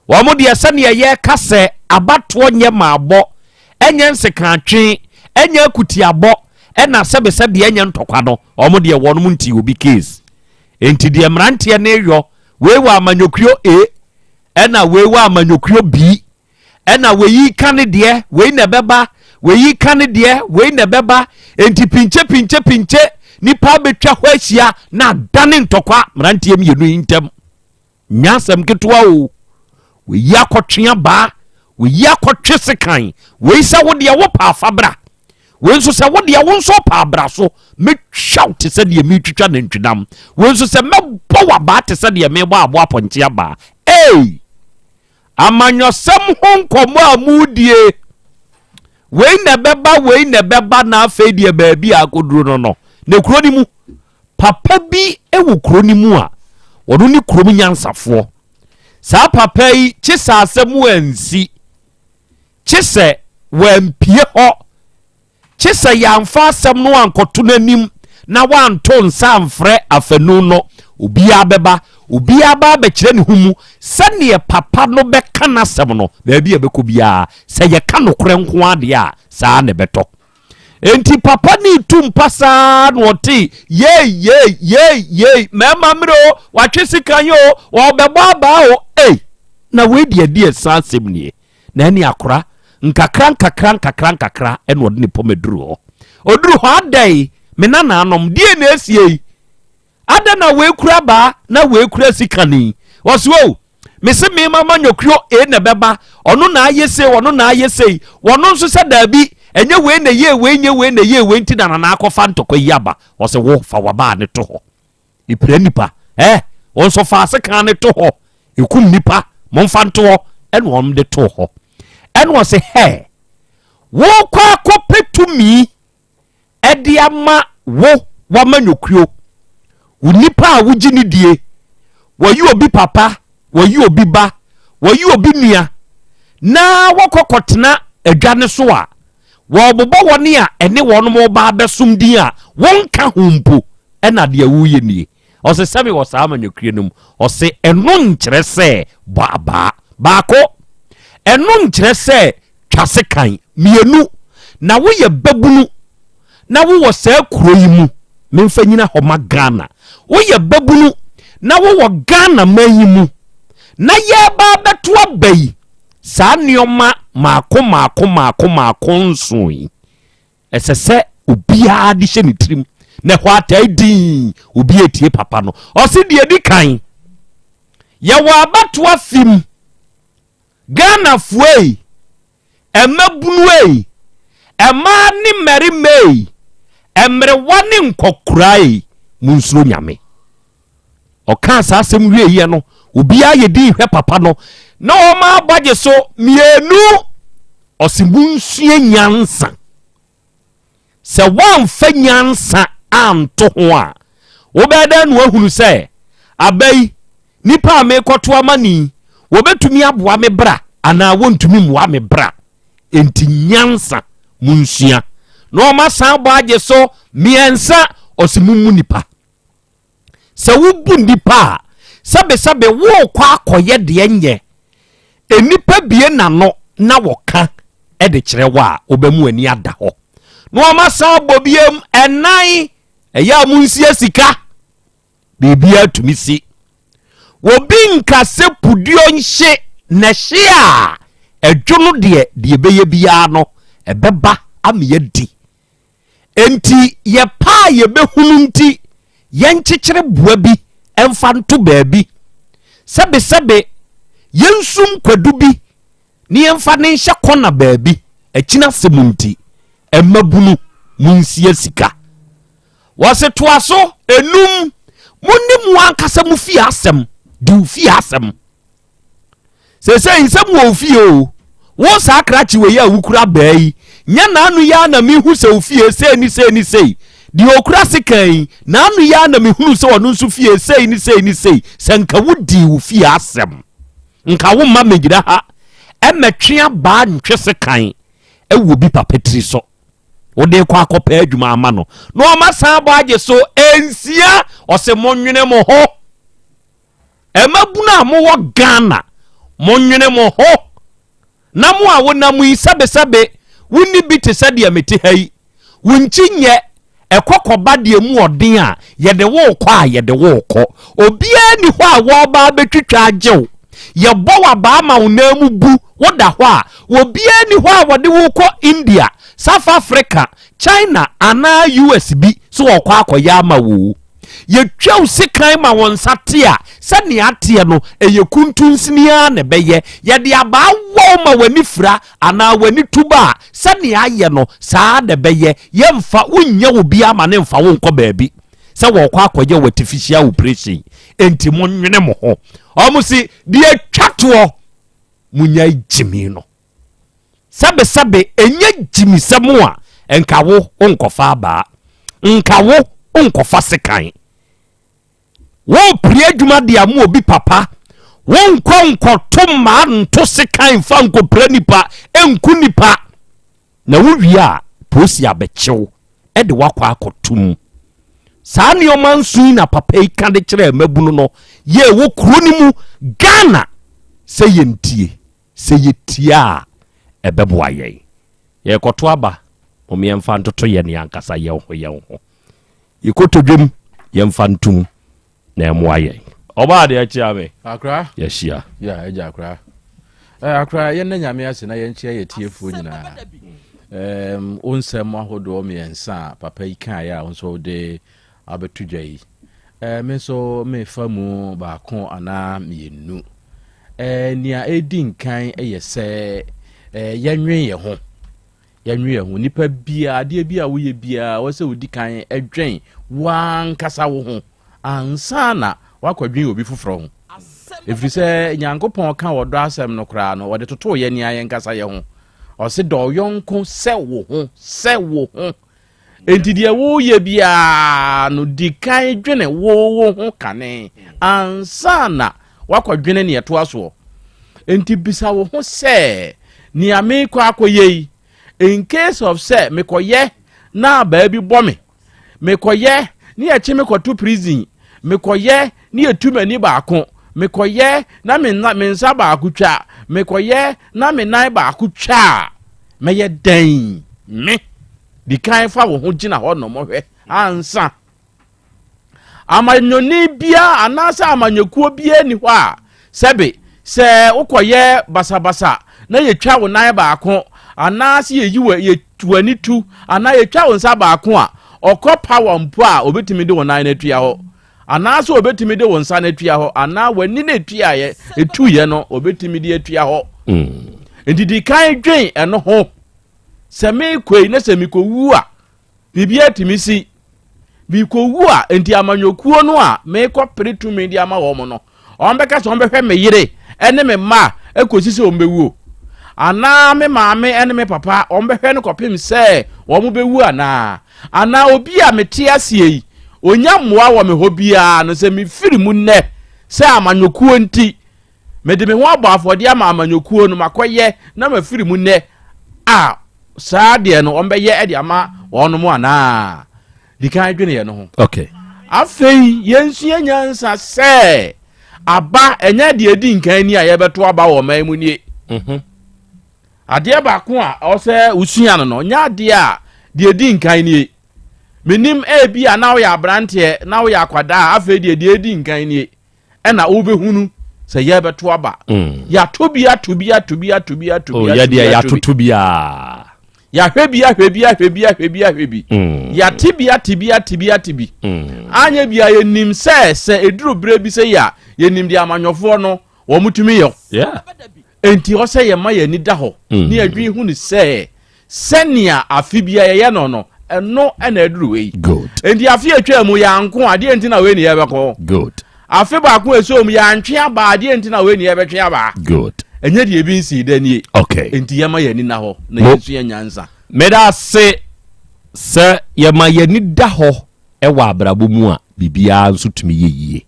wɔn deɛ sɛdeɛ yɛreka sɛ abatoɔ nyɛ maabɔ, ɛnyɛ nsekantwe, ɛnyɛ akutiabɔ, ɛna sɛbesɛbe ɛnyɛ ntɔkwa no, wɔn deɛ wɔn nti obi case. Enti deɛ mmeranteɛ no yɔ, wei wɔ amanyɔkuo A, ɛna wei wɔ amanyɔkuo B, ɛna wei ka ne deɛ, wei na ɛbɛba, wei ka ne deɛ, wei na ɛbɛba. Enti pinkye pinkye pinkye, nipa abɛtwa hɔ ahyia na adane ntɔkwa mmeranteɛ mmienu yi ntam. Nyɛ asɛm ketewa o. Wei akɔtwe abaa, wei akɔtwe sekan, wei sɛ wo deɛ wo paafa bra. Wei nso sɛ wo deɛ wo nso pa abra so, mɛtwa wo te sɛ deɛ meretwitwa nantwinam. Wei nso sɛ mɛbɔ w'abaa te sɛ deɛ merebɔ aboa apɔnkye abaa. Ei! Amanyɔsɛm ho nkɔmmɔ a moredie, wei na ɛbɛba, wei na ɛbɛba, na afei deɛ baabi a akɔduro no no. Na kuro no mu, papa bi wɔ kuro no mu a ɔno ne kurom nyansafoɔ. Saa papa yi, kye sɛ asɛm ansi. Kye sɛ wampue hɔ, kye sɛ yɛamfa asɛm no ankɔto n'anim na wanto nsa amfrɛ afanu no, obiara bɛba, obiara ba abɛkyerɛ ne ho mu sɛdeɛ papa no bɛka n'asɛm no, baabi a ɛbɛkɔ biara, sɛ yɛka nokorɛ nko ara deɛ a, saa na ɛbɛtɔ. Enti papa no retu mpa saa na ɔte yei yei yei yei mmarima mmerɛ o, watwe sekan o, ɔrebɛbɔ abaa o, ei, na wei deɛ ɛdeɛ saa asɛm nie. Na ɛne akora nkakra nkakra nkakra nkakra ɛna ɔde ne pɔmɛ duru hɔ. Ɔduru hɔ adɛn me nanaanom deɛ na esie yi? Adɛn na wei kura baa na wei kura sikani? Ɔse o mese me mama nyɔkuo e na ɛbɛba ɔno na ayɛ sei ɔno na ayɛ sei wɔno nso sɛ daabi ɛnyɛ wei na ɛyɛ wei nyɛ wei na ɛyɛ wei nti na nana akɔfa ntɔkwa yi aba. Ɔse wo fa wabaa ne to hɔ. Epira nipa eh wɔn nso fa asekan ne to hɔ ekum nipa momfa nto hɔ ɛna wɔn de to hɔ ɛna ɔse hɛ wokɔ akɔpɛ tumi ɛde ama wo wama nyokuo wo nipa a wogye ne die wɔyi obi papa wɔyi obi ba wɔyi obi nua na wɔkɔ kɔtena adwa ne so a Wɔrebobɔ wɔn a ɛne wɔn reba abɛsom din a wɔnka ho mpo, ɛna deɛ woreyɛ nie. Ɔse sɛ mewɔ saa amanyɔkuo no mu. Ɔse ɛno nkyerɛ sɛ bɔ abaa. Baako, ɛno nkyerɛ sɛ twa sekan. Mmienu, na woyɛ babunu na wowɔ saa kuro yi mu, memfa nyina hɔ ma Ghana. Woyɛ babunu na wowɔ Ghana man yi mu na yɛreba abɛto aba yi, Saa nneɛma mmaako mmaako mmaako mmaako nson yi, ɛsɛ sɛ obiara de hyɛ ne tirim na ɛhɔ ataa dinn, obi etie papa no. Ɔse deɛ di kan, yɛwɔ abatoa fim, Ghanafoɔ ei, mmabunu ei, mmaa ne mmarima ei, mmerewa ne nkɔkoraa ei, monsuro Nyame. Ɔkaa saa asɛm wieeɛ no, obiara yɛ din hwɛ papa no na ɔma abagye so mmienu. Ɔse monsua nyansa. Sɛ woamfa nyansa anto ho a, wobɛyɛ dɛn na woahunu sɛ aba yi, nipa a merekɔto ama no yi, wɔbɛtumi aboa me bra anaa wɔntumi mmoa me bra? Enti nyansa monsua. Na ɔma san bɔ agye so mmiɛnsa, ɔse mommu nipa. Sɛ wobu nnipa a, sɛbesɛbe worekɔ akɔyɛ deɛ nyɛ. Nnipa bie n'ano na wɔka de kyerɛ wo a, wobɛmu ani ada hɔ. Na wɔn asan abɔ biam ɛnan, ɛyɛ a monsia sika. Biribiara tumi si. Obi nka sɛ puduo nhye na ɛhye a, ɛdwo no deɛ, deɛ ɛbɛyɛ biara no, ɛbɛba ama yɛadi. Enti yɛ pa a yɛbɛhunu nti, yɛnkyekyere boa bi mfa nto baabi. Sɛbesɛbe, yɛnsum kwadu bi. ne yɛmfa ne nhyɛ kɔna baabi akyina asɛm nti mmabunu monsia sika. Wɔse toa so enum monni mo ankasa mo fie asɛm di wo fie asɛm. Seesei nsɛm wɔ wo fie o. Wo saa krakye wei a wokura baa yi, nyɛ n'ano yi ara na mehu sɛ wo fie sei ne sei ne sei. Deɛ ɔkura sekan yi, n'ano yi ara na mehunu sɛ ɔno nso fie sei ne sei ne sei. Sɛ nka wodii wo fie asɛm, nka womma megyina ha mmɛtwe abaa ntwe sekan wɔ bi papa tiri so. Wode kɔ akɔpɛ adwuma ama no na ɔma san abɔ agye so nsia. Ɔse monwene mo ho. Mmabunu a mowɔ Ghana, monwene mo ho. Na mo a wonam yi, sɛbesɛbe, wonni bi te sɛ deɛ mete ha yi. Wo nkyi nyɛ, ɛkɔ kɔba deɛ mu ɔden a, yɛde wo rekɔ a, yɛde wo rekɔ. Obiara nni hɔ a wɔreba abɛtwitwa agye wo. Yɛbɔ wo abaa ma wo nan mu bu, woda hɔ a, obiara nni hɔ a wɔde wo rekɔ India, South Africa, China anaa US bi sɛ wɔrekɔ akɔyɛ ama wo o. Yɛtwa wo sekan ma wo nsa te a, sɛnea ateɛ no, ɛyɛ kuntunsini ara na ɛbɛyɛ. Yɛde abaa wɔ wo ma w'ani fira anaa w'ani tu ba a, sɛnea ayɛ no, saa ara na ɛbɛyɛ. Yɛmfa, wonnya obiara ma no mfa wo nkɔ baabi sɛ wɔrekɔ akɔyɛ wo artificial operation. Enti monnwene mo ho. Wɔn se, deɛ ɛtwa toɔ, monnyae gyimi no. Sɛbesɛbe, ɛnyɛ gyimisɛm a, nka wo wonkɔfa abaa, nka wo wonkɔfa sekan. Worepere adwuma de ama obi papa, wonkɔ nkɔto mmaa nto sekan mfa nkɔpira nipa, nku nipa. Na wowie a, polisi abɛkyew de wakɔ akɔto mu. Saa nneɛma nson yi na papa yi ka de kyerɛɛ mmabunu no yɛ wɔ kuro no mu Ghana sɛ yɛntie. Sɛ yɛtie a, ɛbɛboa yɛn. Yɛrekɔto aba, mom yɛmfa ntoto yɛn ankasa yɛn ho yɛn ho. Yɛ kotodwem, yɛmfa ntom na ɛmmoa yɛn. Ɔbaa deɛ kyea me. Akra. Yɛahyia. Ya agya akra. Eh, akra yɛn na nyame ase na yɛnkyea yɛ tiefoɔ nyinaa. Um, wo nsɛm ahodoɔ mmiɛnsa a papa yi kaeɛ a wo nso wode abɛto dwa yi. Eh, me nso mefa mu baako anaa mmienu. Eh, nea ɛdi nkan yɛ sɛ eh, yɛnwen yɛn ho. Yɛnwen yɛn ho. Nipa biara, adeɛ bi a woyɛ biara, wɔ sɛ wodi kan dwen w'ankasa wo ho ansa na woakɔdwen obi foforɔ ho. Ɛfiri sɛ Nyankopɔn ka ɔdɔ asɛm no koraa no, ɔde totoo yɛn nea yɛn kasa yɛ ho. Ɔse dɔ ɔyɔnko sɛ wo ho, sɛ wo ho. Enti deɛ woreyɛ biara no, di kan dwene wo wo ho kane ansa na woakɔdwene nea ɛtoa soɔ. Enti bisa wo ho sɛ, nea merekɔ akɔyɛ yi, in case of sɛ mekɔyɛ na abaa bi bɔ me, mekɔyɛ ne yɛkye me kɔto prison, mekɔyɛ ne yɛtu m'ani baako, mekɔyɛ na me nsa baako twa, mekɔyɛ na me nan baako twa a, mɛyɛ dɛn? Me. Di kan fa wo ho gyina hɔ nom hwɛ ansa. Amanyɔni biara anaasɛ amanyɔkuo biara nni hɔ a sɛbe sɛ wokɔyɛ basabasa na yɛtwa wo nan baako anaasɛ yɛyi w'ani tu anaa yɛtwa wo nsa baako a ɔkɔ power mpo a obɛtumi de wo nan no atua hɔ anaasɛ obɛtumi de wo nsa no atua hɔ anaa w'ani no ɛtuaeɛ ɛtuiɛ no obɛtumi de atua hɔ. Nti di kan dwen ɛno ho. Sɛ merekɔ yi na sɛ mekɔwu a, biribiara tumi si. Mekɔwu a, enti amanyɔkuo no a merekɔpere tumi de ama wɔn no, wɔbɛka sɛ wɔbɛhwɛ me yere ne me mma kɔsi sɛ wɔbɛwuo. Anaa me maame ne me papa, wɔbɛhwɛ no kɔpem sɛ wɔbɛwu anaa? Anaa obi a mete aseɛ yi, ɔnya mmoa wɔ me hɔ biara no, sɛ mefiri mu nnɛ sɛ amanyɔkuo nti, Mede me ho abɔ afɔdeɛ ama amanyɔkuo no, makɔyɛ na mafiri mu nnɛ a, saa deɛ no wɔbɛyɛ de ama wɔnom anaa? Di kan dwene yɛn ho. Okay. Afei yɛnsua nyansa sɛ aba ɛnyɛ deɛ ɛdi nkan ni a yɛbɛto aba wɔ ɔman mu nie. Mm-hmm. Adeɛ baako a ɛwɔ sɛ wosua no no, nyɛ adeɛ a deɛ ɛdi nkan nie. Menim ebi a na woyɛ aberanteɛ na woyɛ akwadaa afei deɛ deɛ ɛdi nkan nie. ɛna wobɛhunu sɛ yɛbɛto aba mm. yɛato bi ato bi ato bi ato bi ato bi oh, ato bi yɛatoto bi a yɛahwɛ bi ahwɛ bi ahwɛ bi ahwɛ bi ahwɛ bi mm. yɛate bi ate bi ate bi ate bi mm. anyɛ bi a yɛnim sɛ sɛ ɛduru berɛ bi sɛ yɛ a yɛnim deɛ amanyɔfoɔ no wɔn tumi yɛ. Enti ɔsɛ yɛma yɛn ani da hɔ ne yɛdwen hu no sɛ sɛnea afe biara yɛyɛ no no, ɛno na aduru wei. Good. Enti afe a etwaa mu yɛanko, adeɛ nti na wei ne yɛbɛko. Good. Afe baako a ɛsoo mu yɛantwe aba, adeɛ nti na wei ne yɛbɛtwe aba. Good. Ɛnyɛ deɛ ebi nsii da nie. Okay. Enti yɛma yɛn ani nna hɔ na Mo. yɛnsua nyansa. Meda ase sɛ yɛma yɛn ani da hɔ wɔ abrabɔ mu a, biribiara nso tumi yɛ yie.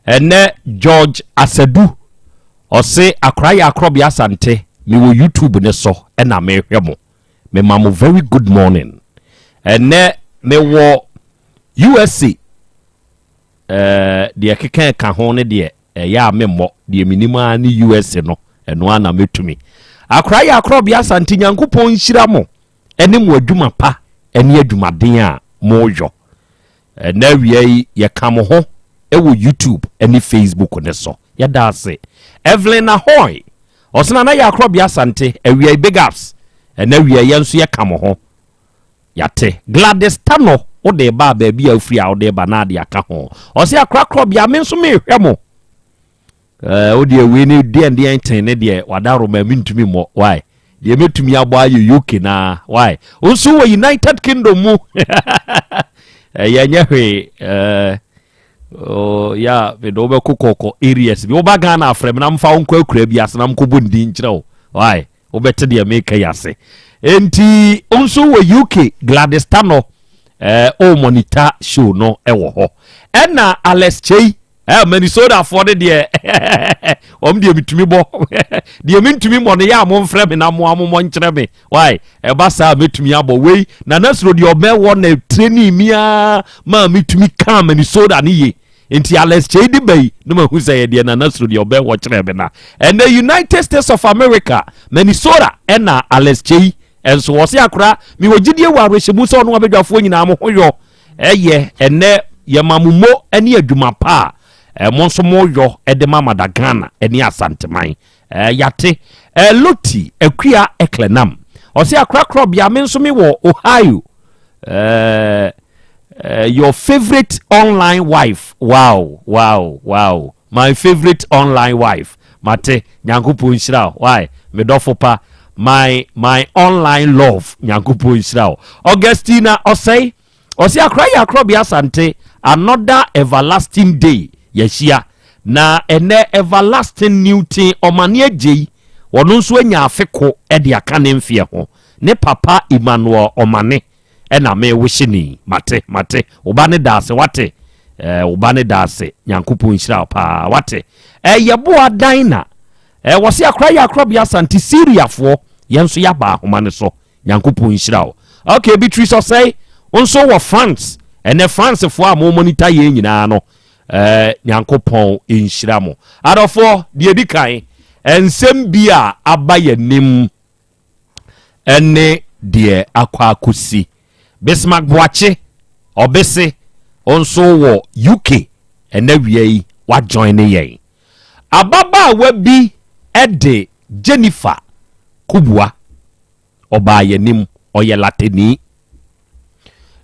Ɛnɛ George Asadu ɔse akora yɛ akorɔbea Asante mewɔ YouTube ne so ɛna mehwɛ mo. Mema mo very good morning. Ɛnɛ mewɔ USA ɛɛ deɛ keka ɛka ho ne deɛ ɛyɛ a memmɔ deɛ menim ara ne USA no ɛno ara na mɛtumi. Akora yɛ akorɔbea Asante Nyankopɔn nhyira mo ɛne mo adwuma pa ɛne adwumaden a moyɔ. Ɛnnɛ awia yi yɛka mo ho wɔ YouTube ne Facebook no so. Yɛda ase. Evelyn Ahoy, ɔse Nana yɛ akorɔbea Asante, awia yi big ups. Ɛnnɛ awia yi yɛn nso yɛka mo ho. Yɛate. Gladys Tano, wode reba a baabi a wofiri a wode reba na ade aka ho. Ɔse akora korɔbea me nso mehwɛ mo. Eh, wo deɛ wei ne deɛn deɛn ten ne deɛ wadaroma mentumi mmɔ why deɛ mɛtumi abɔ ayɛ UK na why wo nso wɔ United Kingdom mu ɛyɛ nyɛ hwee eh, oh, ya mede wobɛkɔ kɔkɔ areas bi woba Ghana afrɛ me na mfa wo nkɔ akura bi ase na mkɔbɔ ndin nkyerɛ wo why wobɛte deɛ meka yi ase enti wo nso wɔ UK Gladys Tano eh, o monitor show no ɛwɔ hɔ ɛna Alex Chei Eh, Minnesota foɔ no deɛ wɔn deɛ metumi bɔ deɛ mentumi mmɔ no yɛ a momfrɛ me na mo amomɔ nkyerɛ me why ɛba saa mɛtumi abɔ wei na nasuro deɛ ɔbɛwɔ na training mi a ma metumi kaa Minnesota no ye nti Alex Kyei de ba yi na mahu sɛ yɛ deɛ na nasuro deɛ ɔbɛwɔ kyerɛ me na ɛnɛ United States of America Minnesota ɛna Alex Kyei ɛnso wɔ se akora mewɔ gyidie wɔ awerɛhyɛmu sɛ ɔno abadwafoɔ nyinaa mo ho yɔ Ɛyɛ, ɛnnɛ yɛma mo mo ne adwuma pa a mo nso moyɔ de ma Mother Ghana ne Asanteman. Yɛate. Loti Akua Eklenam, ɔse akorakorabea me nso me wɔ Ohio. Your favorite online wife. Wow, wow, wow. My favorite online wife. Mate, Nyankopɔn nhyira wo. Why? Me dɔfo pa. My my online love. Nyankopɔn nhyira wo. Augustina Osei. Ɔse akora yɛ akorɔbea Asante. Another everlasting day. Yɛahyia. Na ɛnɛ everlasting Newton Ɔmane Agyei. Ɔno nso anya afe ko de aka ne mfeɛ ho. Ne papa Emmanuel Ɔmane. ɛna me wihye ni mate mate wo ba ne da ase wate eh, wo ba ne da ase nyankopɔn nhyira wo paa wate eh, yɛboa dan na eh, wɔse akora yɛ akorɔbea asante syriafoɔ yɛn nso yɛaba ahoma no so nyankopɔn nhyira wo ok Beatrice ɔsɛe wo nso wɔ France ɛnɛ Francefoɔ a mo monitor yɛn nyinaa no eh, nyankopɔn nhyira mo adɔfoɔ deɛ di kan nsɛm bi a aba yɛn nim ne deɛ akɔ akɔsi. Bismarck Boakye, Ɔbese, nso wɔ UK ɛnɛ wia yi wajoine yɛn. Ababaawa bi de Jennifer Kubua, ɔbaa yɛn anim, ɔyɛ Latani.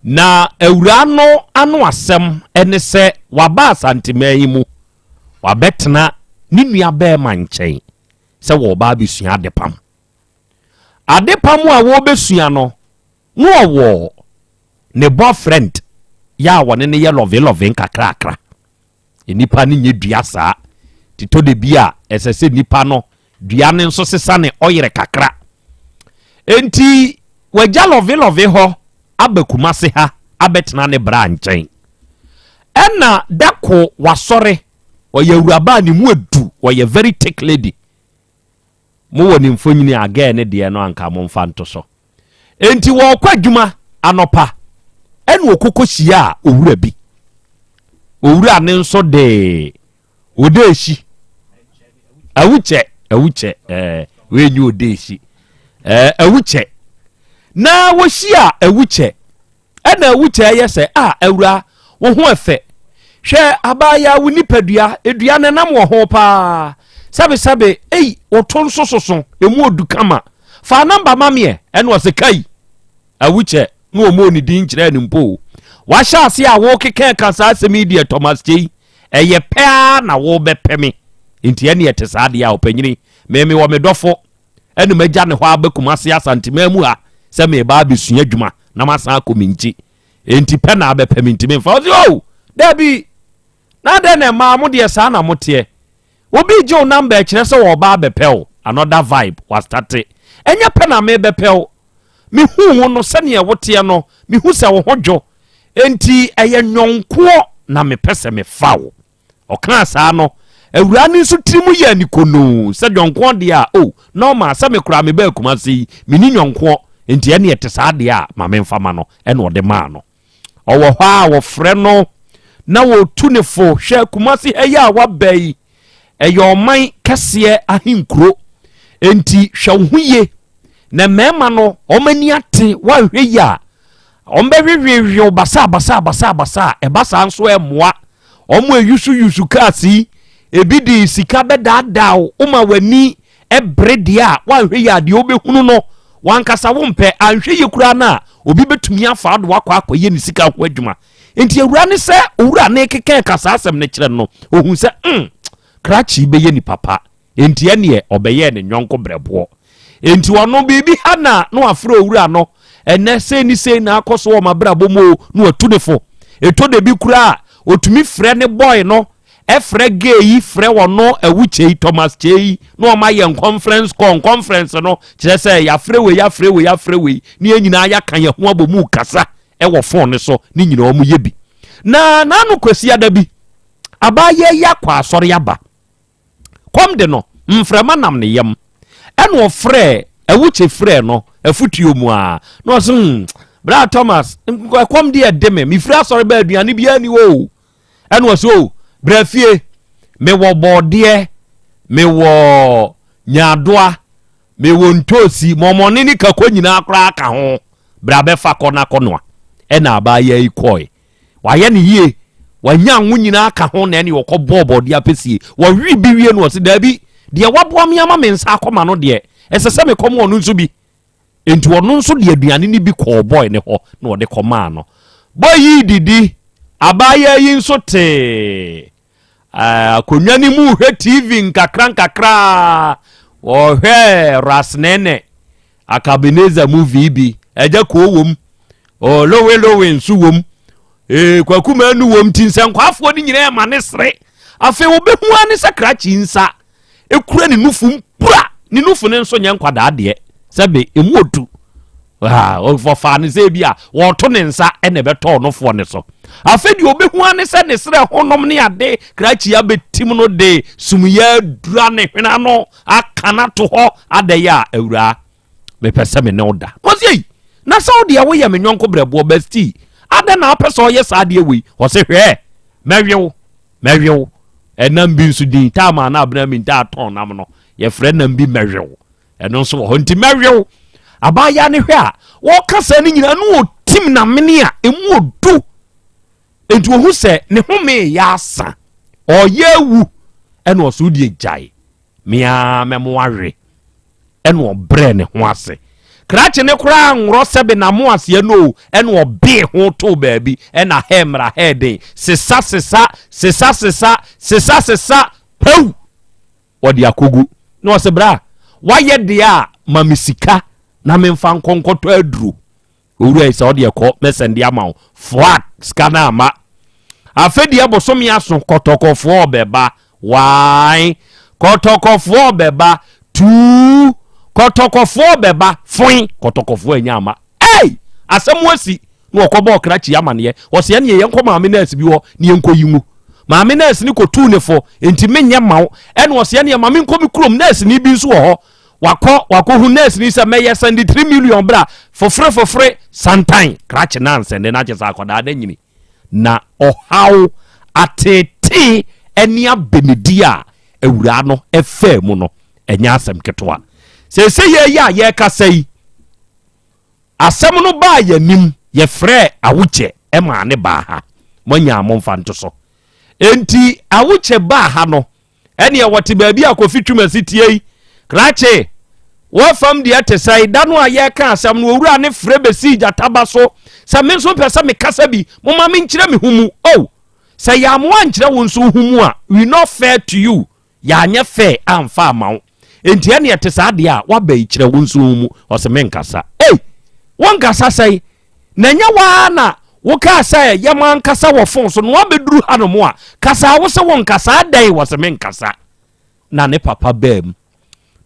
Na awuraa no ano asɛm ne sɛ waba Asanteman yi mu, wabɛtena ne nua bɛrima nkyɛn. sɛ wɔreba abɛsua adepam. Adepam a wɔrebɛsua no, na ɔwɔ ne boyfriend yɛ a wɔne no yɛ lɔvelɔve nkakrakra. Nnipa no nyɛ dua saa. Nti tɔ da bi a ɛsɛ sɛ nnipa no dua no nso sesa ne ɔyere kakra. Enti wagya lɔvelɔve hɔ aba Kumase ha abɛtena ne bra nkyɛn. Ɛna da ko wasɔre Ɔyɛ awuraba a ne mu edu, ɔyɛ very thick lady. Mo wɔ ne mfonyini a girl ne deɛ no anka mo nfa nto so. Enti wɔɔkɔ adwuma anɔpa ɛna ɔkɔkɔ hyiaa owura bi. Owura ne nso de odeehyi awukyɛ awukyɛ ɛɛ wei nye odeehyi ɛɛ awukyɛ na wɔhyia awukyɛ Ɛna awukyɛ yɛ sɛ, A, awuraa, wo ho ɛfɛ. Hwɛ, abaayaa, wo nipadua, dua no nam wɔ ho paa. Sɛbesɛbe, ei, wo to nso soso, emu odu kama. Fa namba ma me ɛ. Ɛna ɔse, Kai! Awukyɛ, na ɔmmɔɔ ne din nkyerɛɛ no mpo o. Wahyɛ ase a worekeka ɛka saa asɛm yi deɛ, Thomas Kyei, ɛyɛ pɛ ara na worebɛpɛ me. Enti ɛne ɛte saa deɛ a, ɔpanyini. Me mewɔ me dɔfo ɛna magya ne hɔ aba Kumasi Asanteman mu ha sɛ meba abɛsua adwuma na masan akɔ me nkyi. Enti pɛ na abɛpɛ me nti memfa. Ɔse oh, dabi, na adɛn na mmaa mo deɛ saa na moteɛ. Obi regye wo number ɛkyerɛ sɛ ɔreba abɛpɛ wo, another vibe, wastate. Ɛnyɛ pɛ na mebɛpɛ wo. Mehuu wo no sɛdeɛ woteɛ no, mehu sɛ wo ho dwo. Enti ɛyɛ nyɔnkoɔ na mepɛ sɛ mefa wo. Ɔkaa saa no, awuraa no nso tirim yɛɛ no konoo sɛ nyɔnkoɔ deɛ a, oh, normal, sɛ me koraa mebaa Kumasi yi, menni nyɔnkoɔ, enti ɛnneɛ ɛte saa deɛ a, ma memfa ma no. Ɛna ɔde maa no. Ɔwɔ hɔ a wɔfrɛ no na wɔtu ne fo, hwɛ Kumasi ha yi a woaba yi, ɛyɛ ɔman kɛseɛ ahenkuro, enti hwɛ wo ho yie na mmarima no wɔn ani ate, woanhwɛ yie a, wɔbɛhwehwehwe wo basaa basaa basaa basaa, ɛba saa nso ɛmmoa. Wɔn a yusu yusu cars yi, ebi de sika bɛdaadaa wo, woma w'ani bere deɛ a woanhwɛ yie a deɛ wobɛhunu no wankasa wompɛ, anhwɛ yie koraa no a obi bɛtumi afa de wakɔ akɔyɛ ne sika ho adwuma. Nti awura ne sɛ owura ne keka ɛka saa asɛm no kyerɛ no, ohun sɛ krakye bɛyɛ nipa pa. Enti ɛneɛ ɔbɛyɛɛ ne yɔnko brɛboɔ. Enti ɔno biribi ha na na wafrɛ owura no, ɛnɛ sei ne sei na akɔ so wɔ m'abrabɔ mu o, na watu ne fo. Ɛtɔ da bi koraa a, ɔtumi frɛ ne boy no, ɛfrɛ gay yi, frɛ ɔno Awu Kyei, Thomas Kyei, na wɔn ayɛ nconference call. Nconference no kyerɛ sɛ yɛafrɛ wei, afrɛ wei, afrɛ wei, na yɛn nyinaa yɛaka yɛn ho abɔ mu kasa wɔ phone no so, ne nyinaa wɔn yɛ bi. Na n'ano Kwasiada bi, abaayewa yi akɔ asɔre aba. Kɔm de no, mframa nam ne yam. Ɛna ɔfrɛɛ, awukye frɛɛ no afutuo mu a, na ɔse, bra Thomas, ɛkɔm de ɛde me, mefiri asɔre ba aduane biara ni hɔ o. Ɛna ɔse, o, bra fie, mewɔ bɔɔdeɛ, mewɔ nyaadoa, mewɔ ntoosi, mɔmɔne ne kako nyinaa koraa ka ho, bra bɛfa kɔ na kɔnoa. Ɛna abaayewa yi kɔe. Wayɛ no yie. Wanya ngo nyinaa ka ho na ɛne ɔkɔ bɔɔ bɔɔdeɛ apɛsie. Wɔwe bi wie no ɔse daabi, deɛ waboa me ama me nsa akɔma no deɛ, ɛsɛ sɛ mekɔma ɔno nso bi. Enti ɔno nso de aduane no bi kɔɔ bɔe no hɔ na ɔde kɔmaa no. Bɔe yi didi, abaayaa yi nso tee akonnwa no mu rehwɛ TV nkakra nkakra. Ɔhwɛ Rasnene Akabeneza movie bi, ɛgya koo wom, lowe lowe nso wom, ee Kwaku Manu wom, nti nsɛnkwafoɔ no nyinaa ma ne sere. Afei wɔbɛhu ara ne sɛ krakye nsa ekura ne nufu mpura, ne nufu no nso nyɛ nkwadaa deɛ, sɛbe emu odu. Wɔfaa no sɛ bi a wɔto ne nsa na ɛbɛtɔɔ nofoɔ ne so. Afei deɛ ɔbɛhu ara ne sɛ ne serɛ honom ne ade krakye abɛtim no de sumyɛ adura ne hwene ano aka no ato hɔ adɛyɛ a awuraa mepɛ sɛ me ne wo da. Na ɔse ei, na sɛ wo deɛ woyɛ me nyɔnko brɛboɔ bestie, adɛn na wopɛ sɛ ɔyɛ saa adeɛ wei? Ɔse hwɛ, mɛwe wo, mɛwe wo. Ɛnam bi nso din, taama a na abena mi ntaa tɔn nam no, yɛfrɛ nam bi mɛwe wo. Ɛno nso wɔ hɔ nti mɛwe wo. Abaayewa no hwɛ a, wɔka saa no nyinaa no ɔtim n'amene a ɛmu ɔdu. Nti ɔhu sɛ ne home yɛ asa, ɔyɛ awu, ɛna ɔsɛ wodeɛ gyae, me ara mɛmo awe. Ɛna ɔbrɛ ne ho ase. Krakye ne koraa nworɔ sɛbe n'amo aseɛ no o, ɛna ɔbee ho too baabi, ɛna hɛɛ mmra hɛɛ den, sesa sesa, sesa sesa, sesa sesa, pɛw! Ɔde akɔgu. Na ɔse bra, woayɛ deɛ a ma me sika na memfa nkɔ nkɔtɔ aduro. Owura yi sɛ ɔde ɛkɔ mɛsɛnde ama wo. Foak sika no ama. Afe deɛ bosome aso kɔtɔkɔfoɔ ɔbɛba. Wae. Kɔtɔkɔfoɔ ɔbɛba. Tuu. Kɔtɔkɔfoɔ ɔbɛba. Foin. Kɔtɔkɔfoɔ anya ama. Ei! Asɛm asi. Na ɔkɔbɔɔ krakye amaneɛ. Ɔsɛ ɛneɛ yɛnkɔ maame nurse bi hɔ na yɛnkɔ yi ngu. Maame nurse no kɔtuu ne fo. Enti menyɛ mma wo. Ɛna ɔsɛ ɛneɛ ma menkɔ me kurom nurse ni bi nso wɔ hɔ. Wakɔ wakɔhu nurse ni sɛ mɛyɛ sɛnde 3 million bra fofore fofore santan krakye na ansɛnde na kyɛ sɛ akwadaa no anyini na ɔhaw ateetee ne abɛnidi a awuraa no ɛfaa mu no ɛnyɛ asɛm ketewa. Seesei yɛ yi a yɛrekasa yi asɛm no baa yɛn anim yɛfrɛɛ awokyɛ maa ne baa ha moanya mo mfa nto so. Enti awokyɛ baa ha no Ɛneɛ wɔte baabi a Kofi Twumasi tie yi. Krakye, w'afam deɛ te sɛn? Da no a yɛreka asɛm no, owura ne frɛ bɛsii gyataba so sɛ me nso mpɛ sɛ mekasa bi, momma menkyerɛ me ho mu. Oh, sɛ yɛammoa ankyerɛ wo nso wo ho mu a, we not fair to you. Yɛanyɛ fair amfa amma wo. Enti ɛne ɛte saa deɛ a waba yi kyerɛ wo nso mu. Ɔsɛ menkasa. Ei, wonkasa sɛe? Na ɛnyɛ waa na wokaa sɛ yɛma nkasa wɔ fon so na wabɛduru hanom a kasa wo sɛ wonkasa adɛn? Wɔ sɛ menkasa. Na ne papa baa mu.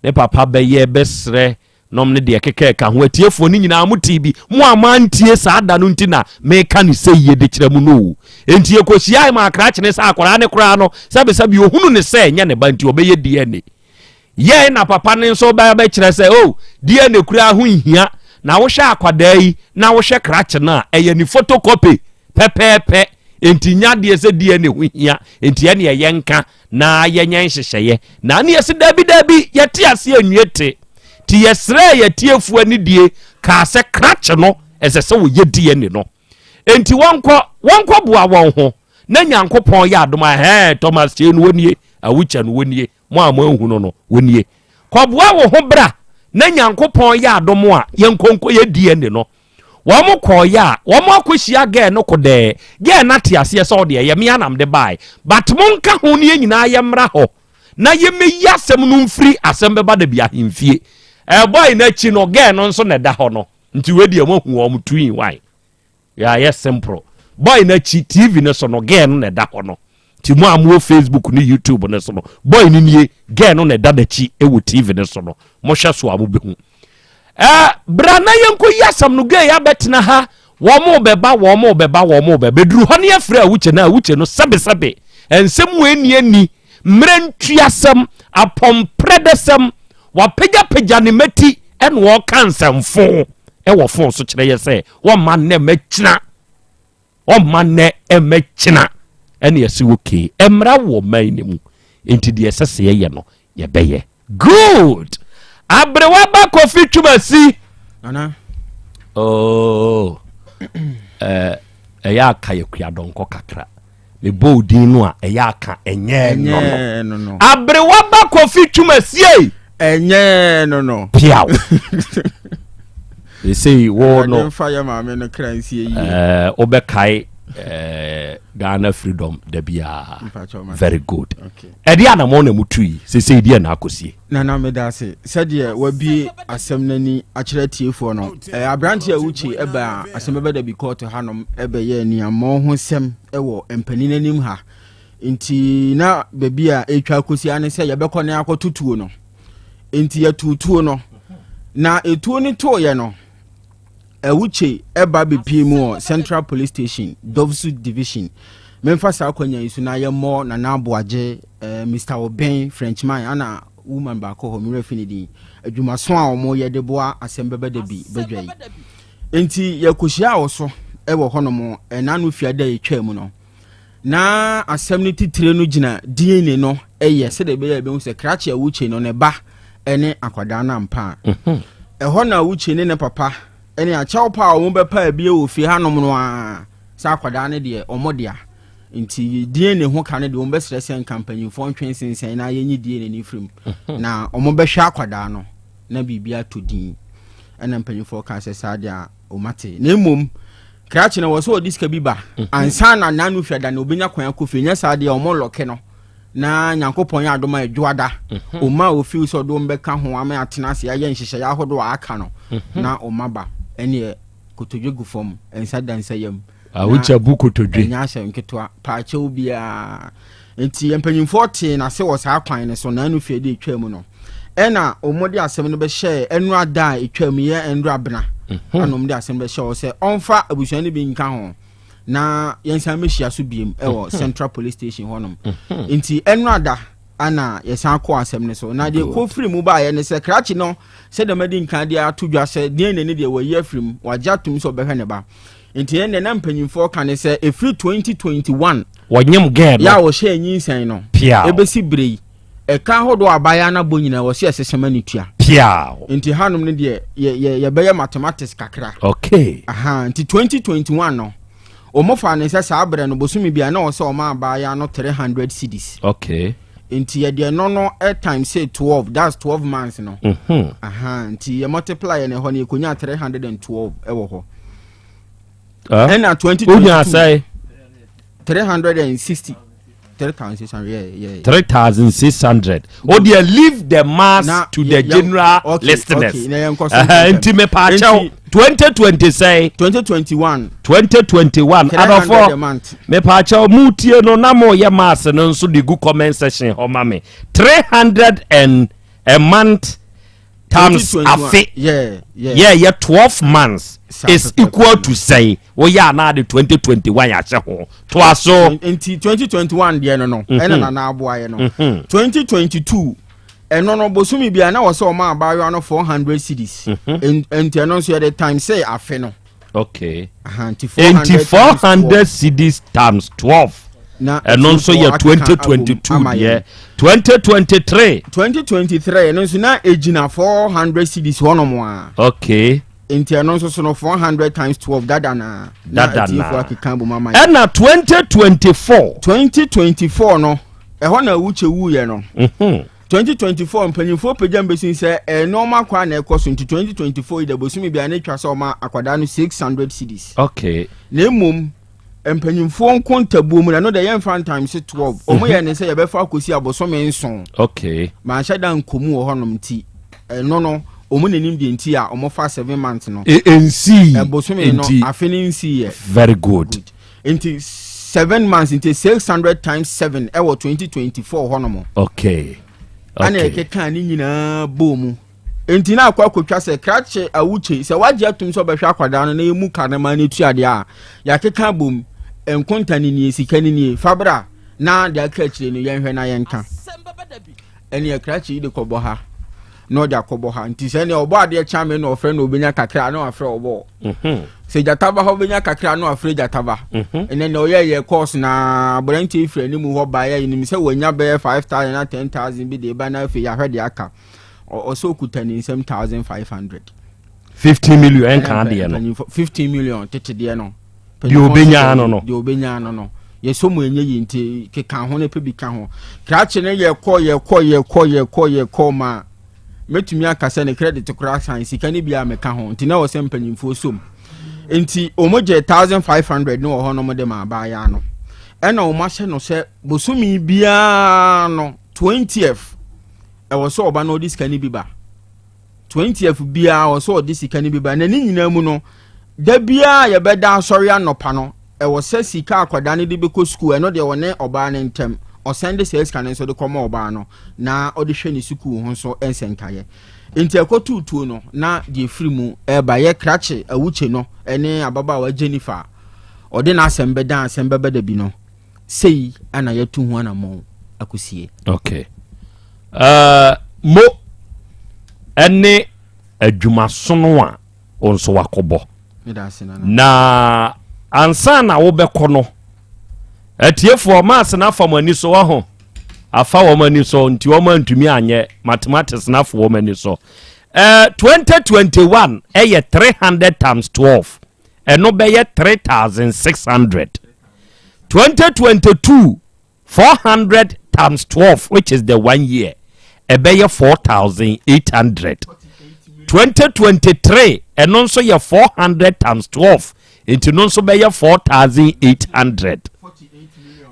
Ne papa bɛyɛ bɛsrɛ nom ne deɛ keka ɛka ho. Atiefoɔ no nyinaa mo tee bi. Mo a moantie saa da no nti na meka ne sɛ yie de kyerɛ mo no o. Enti yɛkɔhyiae ma akrakye ne sɛ akwaraa ne koraa no sɛbesɛbe ɔhunu ne sɛ ɛnyɛ ne ba nti ɔbɛyɛ DNA. Yɛn na papa no nso bɛyɛ bɛkyerɛ sɛ o oh, DNA koraa ho nhia na wohwɛ akwadaa yi na wohwɛ krakye no a ɛyɛ ne photocopy pɛpɛɛpɛ enti nya adeɛ sɛ DNA ho hia enti ɛne ɛyɛ nka na yɛnyɛ nhyehyɛeɛ. Na ne yɛse daabi daabi, yɛte aseɛ nwie te. Nti yɛsrɛɛ yɛtiefoɔ anidie kaa sɛ krakye no ɛsɛ sɛ wɔyɛ DNA no. Enti wɔnkɔ, wɔnkɔ boa wɔn ho na Nyankopɔn yɛ adom a hɛɛ Thomas Kyei no wɔnie, Awukyɛ no wɔnie, mo a moanhu no no wɔnie. Kɔboa wo ho bra na Nyankopɔn yɛ adom a yɛnkɔ nkɔyɛ DNA no. Wɔn kɔɔeɛ a, wɔn akɔhyia girl no kodɛɛ. Girl no ate aseɛ sɛ ɔdeɛ ɛyɛ me ara na mede baeɛ. But monka ho na yɛn nyinaa yɛmmra hɔ na yɛmmɛyi asɛm no mfiri asɛm bɛba da bi ahemfie. Ɛɛ boy no akyi no, girl no nso na ɛda hɔ no. Nti wei deɛ moahu wɔn two in one. Yɛayɛ simple. Boy no akyi TV no so no, girl no na ɛda hɔ no. Nti mo a mowɔ Facebook ne YouTube no so no, boy no nie, girl no na ɛda n'akyi wɔ TV no so no. Mohwɛ so a mobɛhu. Eh, bra na yɛnkɔyi asɛm no, girl yi abɛtena ha, wɔn mo bɛba, wɔn mo bɛba, wɔn mo bɛba. Bɛduru hɔ ne yɛfrɛ awukyɛ no, awukyɛ no sɛbesɛbe. Nsɛm wɔ ani ani, mmerɛ ntuasɛm, apɔmprɛdɛsɛm, wapagyapagya ne mati ɛna ɔka nsɛmfo ɛwɔ fon so kyerɛ yɛ sɛ wɔmma nnɛ mɛkyina. Ɔmma nnɛ ɛmmɛkyena ɛne ɛse okay mmra wɔ man no mu nti deɛ ɛsɛ sɛ yɛyɛ no yɛbɛyɛ. Good! Aberewa ba Kofi Twumasi. Nana. Oh, eh, ɛyɛ aka yɛ kuadɔnkɔ kakra. Mebɔ wo din no a ɛyɛ aka ɛnyɛ no no. Aberewa ba Kofi Twumasi. Ɛnyɛ no no. Piaw. Ɛsei wo no. Mfa yɛ maame no kra nsie yie. Ɛɛ wobɛkae ɛɛ Ghana freedom da biara. Very good. Ɛde anamɔ na mutu yi sesei deɛ na akɔsie. Nana meda ase sɛdeɛ wabie asɛm no ani akyerɛ atiefoɔ no. Ɛɛ aberante a wokyi ɛbaa asɛm bɛbɛ da bi kɔɔto hanom ɛbɛyɛ aniammɔ ho sɛm ɛwɔ mpanin anim ha. Nti na baabi a ɛretwa akɔsi ara ne sɛ yɛbɛkɔ ne akɔto tuo no. Nti yɛtoo tuo no. Na etuo no tooeɛ no, Awuche ɛba bɛpie mu wɔ Central Police Station, Dovsu Division. Memfa saa akwanya yi so na yɛmmɔ Nana Aboagye, eh, Mr. Obeng, Frenchman, ana woman baako hɔ, me werɛ fi ne din. Adwumaso a wɔyɛ de boa asɛm bɛba da bi badwa yi. Nti yɛkɔhyiaa wɔ so wɔ hɔnom ɛna no fiada a ɛtwaa mu no. Na asɛm no titire no gyina DNA no yɛ sɛdeɛ ɛbɛyɛ a ɛbɛhu sɛ krakye a wukye no ne ba ne akwadaa no ampa a. Mhm. Ɛhɔ na wukye ne ne papa ne akyɛw pa a wɔn bɛpa abie wɔ fie hanom no ara sɛ akwadaa no deɛ wɔn dea. Nti DNA ho ka no deɛ wɔn bɛsrɛ sɛ nka mpanyinfoɔ ntwe nsensɛn na yɛnyi DNA no mfiri mu mhm. na wɔn bɛhwɛ akwadaa no na biribi atɔ din. Ɛna mpanyinfoɔ kaa sɛ saa deɛ a wɔn ate. Na mmom Krakye no wɔ sɛ ɔde sika bi ba mhm. ansa na n'ano hwɛ da na obenya kwan akɔ fie nyɛ saa deɛ ɔmo lɔke no na nyankopɔn yɛ adom a adwoada mhm. ɔma a ofiw sɛ ɔde wɔn bɛka ho ama atena ase ayɛ nhyehyɛeɛ ahodoɔ a aka no mhm. na ɔma ba ɛneɛ kotodwe gu fam nsa da nsa yam awokyɛ bu kotodwe ɛnyɛ asɛm nketewa paakyɛw biara Nti mpanyimfoɔ tee n'ase wɔ saa kwan no so naanu fie de etwaa mu no. Ɛna wɔn de asɛm no bɛhyɛɛ ɛnora da a etwaa mu yɛ ɛnora bena. Mhm. Ɛna wɔn de asɛm bɛhyɛ hɔ sɛ ɔnfa abusua no bi nka ho na yɛnsan bɛhyia so biem ɛwɔ mhm. Central Police Station hɔnom. Mhm. Nti ɛnora da ana yɛsan kɔ asɛm no so na deɛ kɔ firi mu baayɛ ne sɛ krakye no sɛdeɛ madi nkan de ato dwa sɛ deɛ ne ne deɛ wɔyi afiri mu wagye atom sɛ ɔbɛhwɛ ne ba Nti ɛnna na mpanyinfoɔ ka ne sɛ ɛfiri 2021 wɔnyem gɛɛ no yɛ a wɔhyɛ nyinsɛn no piaw ɛbɛsi bere yi ɛka ahodoɔ a abaayewa no abɔ nyinaa wɔsi ɛsesɛm ani tua piaw nti hanom no deɛ yɛ yɛ yɛbɛyɛ mathematics kakra okay aha nti 2021 no wɔn fa ne sɛ saa berɛ no bosome bia na wɔsɛ wɔn abaayewa no 300 cedis okay nti yɛde ɛno no eh, times say 12 that's 12 months no mm -hmm. aha nti yɛ multiply yɛ no ɛhɔ no yɛkɔnya 312 ɛwɔ hɔ ɛna 2022 360 3600, yeah. 3600. O deɛ leave the mass Na, to the general listeners. Okay, na yɛnkɔ so Ɛhɛ, ntɛm. nti mepaakyɛw Nti- 2020 sɛn? 2021. 2021 300 a adɔfoɔ month. mepaakyɛw mutie no na moyɛ mass no nso de gu comment section hɔ ma me 300 and a month times 2021. afe Yeah. yɛ 12 months Saa is pɛpɛɛpɛ. equal to sɛn woyɛ anaa de 2021 ahyɛ ho toa so. Nti 2021 deɛ no ɛna nana aboayɛ no. 2022 ɛno no bosomi bia na wɔ sɛ ɔma abaayewa no 400 cedis. Nti ɛno nso yɛde times sɛ afe no. Okay. Aha, nti nti 400 times 400 cedis times 12 Na ɛno nso yɛ atiefoɔ akeka abom 2022 ama deɛ yɛn. 2023. 2023 ɛno nso na ɛgyina 400 cedis hɔnom a. Nti ɛno nso so no 400 times 12 dada na Dada atiefoɔ na. akeka abom ama yɛn. Ɛna 2024. 2024 no ɛhɔ na awukye wuyɛ no. 2024 mpanyinfoɔ pagya mbɛsi sɛ nneɛma kɔ a na ɛkɔ so nti 2024 yi da bosomi bia ne twa sɛ ɔma akwadaa no 600 cedis. Na mmom mpanyinfoɔ nkontabuo mu na ɛno de yɛmfa times 12 ɔmo yɛ ne sɛ yɛbɛfa akɔsi abosome 7. Manhyɛ da nkɔmu wɔ hɔnom nti ɛno no ɔmo n'anim deɛ nti a ɔmo fa 7 months no. Nsii. Ɛbosome no Nti- afe ne nsii yɛ. Very good. Nti 7 months nti 600 times 7 ɛwɔ 2024 hɔnom. Ana ɛkeka ne nyinaa bɔɔ mu nti na akɔ akɔtwa sɛ krakye awukye sɛ wagye atum sɛ ɔbɛhwɛ akwadaa no na yɛmu ka no ma no tua deɛ a yɛakeka bom nkonta ne nie sika ne nie fabra na deɛ aka akyire no yɛnhwɛ na yɛnka ɛne krakye yi de kɔbɔ ha na ɔde akɔbɔ ha nti sɛ nea ɔbɔ adeɛ kyɛ me na ɔfrɛ na ɔbɛnya kakra na wafrɛ ɔbɔ sɛ gyataba hɔ bɛnya kakra na wafrɛ gyataba. Ɛnɛ na ɔyɛ yɛ course na aberanteɛ firi anim hɔ baeɛ nim sɛ wanya bɛyɛ 5000 na 10,000 bi de ba na afei yɛahwɛ deɛ aka ɔsɛ ɔkuta ne nsɛm 1500. 15 million ɛnka adeɛ no. 15 million tete deɛ no. Deɛ ɔbɛnya no no. Deɛ ɔbɛnya no yɛsɔ mu ɛnyɛ yi nti keka ho ne pɛ bi ka ho krakye no yɛkɔ yɛkɔ yɛkɔ yɛkɔ yɛkɔ ma mɛtumi aka sɛ ne credit koraa san sika no bi a meka ho nti na wɔ sɛ mpanyimfoɔ som nti ɔmo gye 1500 ne wɔ hɔ nom de ma abaayaa no ɛna ɔmo ahyɛ no sɛ bosomi biara no 20th ɛwɔ sɛ ɔba na ɔde sika no bi ba 20th biara ɛwɔ sɛ ɔde sika no bi ba na ne nyinaa mu no da biara yɛbɛda asɔre anɔpa no ɛwɔ sɛ sika akwadaa no de bɛkɔ sukuu ɛno deɛ ɔne ɔbaa no ntɛm ɔsɛn de sɛ sika no nso de kɔma ɔbaa no na ɔde hwɛ ne sukuu ho nso nsɛnkaeɛ nti ɛkɔ tuutuo no na deɛ firi mu ɛba yɛ krakye awukye no ɛne ababaawa Jennifer a ɔde n'asɛm bɛda asɛm bɛbɛ da bi no sei ɛna yɛtu ho anammɔn akɔsie. Okay, mo ɛne adwumasono a wo nso wakɔbɔ. Meda ase, Nana. Na ansa na wobɛkɔ no atiefoɔ maths no afa mo ani so wɔ ho afa wɔn ani so nti wɔn antumi anyɛ mathematics no afa wɔn ani so. 2021 ɛyɛ 300 times 12 ɛno bɛyɛ 3600. 2022 400 times 12 which is the one year ɛbɛyɛ 4800. 2023 ɛno nso yɛ 400 times 12 nti no nso bɛyɛ 4800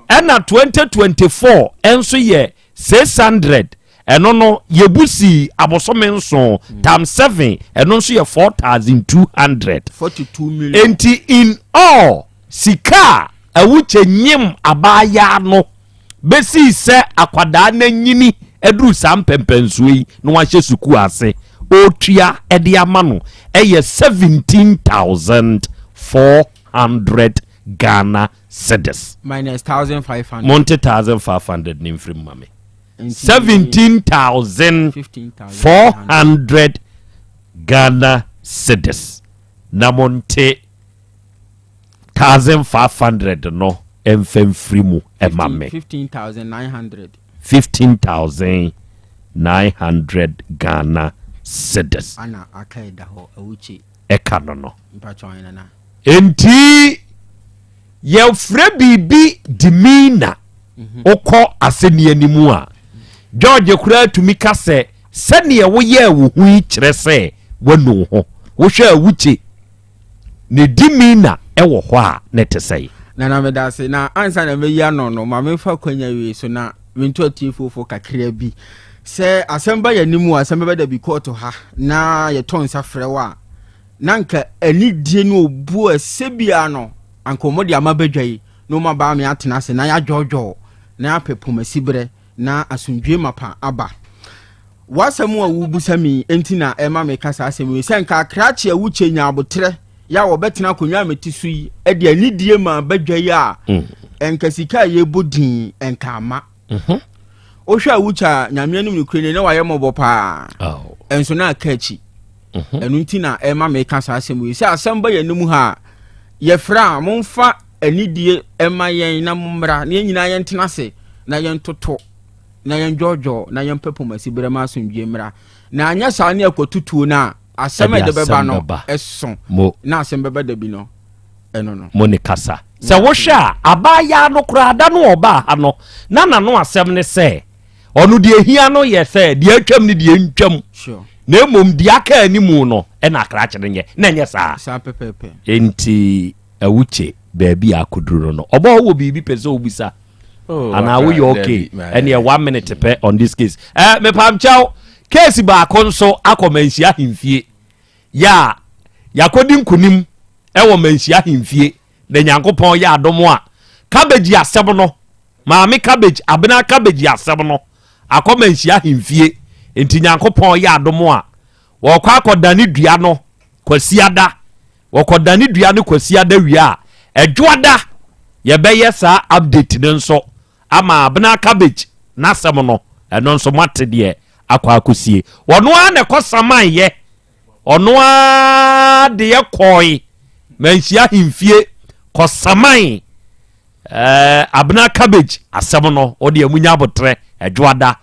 ɛna 2024 ɛnso yɛ 600 ɛno no yɛbu si abosome 7 times 7 ɛno nso yɛ 4200. 42 million. Nti in all sika a awukyɛ nyim abaayaa no bɛsii sɛ akwadaa n'anyini aduru saa mpɛmpɛnsoɔ yi na wahyɛ sukuu ase ɔretua ɛde ama no ɛyɛ 17,400 Ghana cedis. Minus 1500. Monte 1500 ne mfiri mu ma me. Nti- 17,400 Ghana cedis na monte 1500 no ɛmfa mfiri mu ɛma me. 15,900. 15,900 Ghana cedis. Ana aka ɛda hɔ awukye. Ɛka no. Mpatwɔn nana. Enti yɛfrɛ biribi demeanor wokɔ asɛnni anim a George koraa tumi ka sɛ sɛneɛ woyɛɛ wo ho yi kyerɛ sɛ woanu wo ho wohwɛ a wukye ne demeanor ɛwɔ hɔ a ne te sɛe. Nana meda ase na ansa na mɛyi ano no ma memfa kwanya wei so na mento atiefoofo kakra bi sɛ asɛm ba yɛn anim a asɛm bɛba da bi kɔɔto ha na yɛtɔ nsa frɛ wo a na nka anidie ne obuo a ɛsɛ biara no anka wɔde ama badwa yi na wɔn abaa me atena ase na yɛadwɔɔdwɔɔ na yɛapɛ pomasiberɛ na asomdwoe mapa aba. W'asɛm a wobisa me yi nti na ɛma meka saa asɛm yi sɛ nka akrakye a wukyɛ nya aboterɛ yɛ a wɔbɛtena akonnwa a mete so yi de anidie ma badwa yi a mm. nka sika a yɛbɔ din nka ama mhm. wohwɛ a wukyɛ a nyame anim nokorɛ ni na wayɛ mmɔbɔ paa ɛnso na aka akyi mhm. ɛno nti na ɛma meka saa asɛm yi sɛ asɛm ba yɛn anim ha a yɛfrɛ a momfa anidie ɛma yɛn na mommra na yɛn nyinaa yɛntena ase na yɛntoto na yɛndwɔɔdwɔɔ na yɛmpɛ pomasi berɛ ma asomdwie mmra na anyɛ saa ne akɔtutuo no a asɛm a ɛde bɛba no ɛso na asɛm bɛba da bi no ɛno no mo ne kasa sɛ wohwɛ a abaayaa no koraa da no ɔbaa ha no na n'ano asɛm ne sɛ ɔno deɛ ehia no yɛ sɛ deɛ atwam ne deɛ ntwam na mmom deɛ aka animu no ɛna akrakye no nyɛ na ɛnyɛ saa saa pɛpɛpɛ enti awukye baabi a akɔduru no no ɔbɔ wɔ biribi pɛ sɛ wobisa oh, anaa woyɛ okay ɛneɛ one minute pɛ on this case eh, mepamkyɛw case baako nso akɔ manhyia ahemfie yɛ a yɛakɔdi nkonim ɛwɔ manhyia ahemfie na nyankopɔn yɛ adom a cabbage asɛm no maame cabbage abena cabbage asɛm no akɔ manhyia ahemfie nti nyankopɔn yɛ adom a wɔkɔ akɔdane dua no kwasiada Wɔkɔdane dua no Kwasiada wie a, Ɛdwoada yɛbɛyɛ saa update no nso ama Abena Cabbage n'asɛm no, ɛno nso moate deɛ akɔ akɔsie. Ɔno ara na ɛkɔ samaeɛ, ɔno ara deɛ kɔe Manhyia ahemfie kɔsamae eh, Abena Cabbage asɛm no, ɔdeɛ munya abotrɛ Ɛdwoada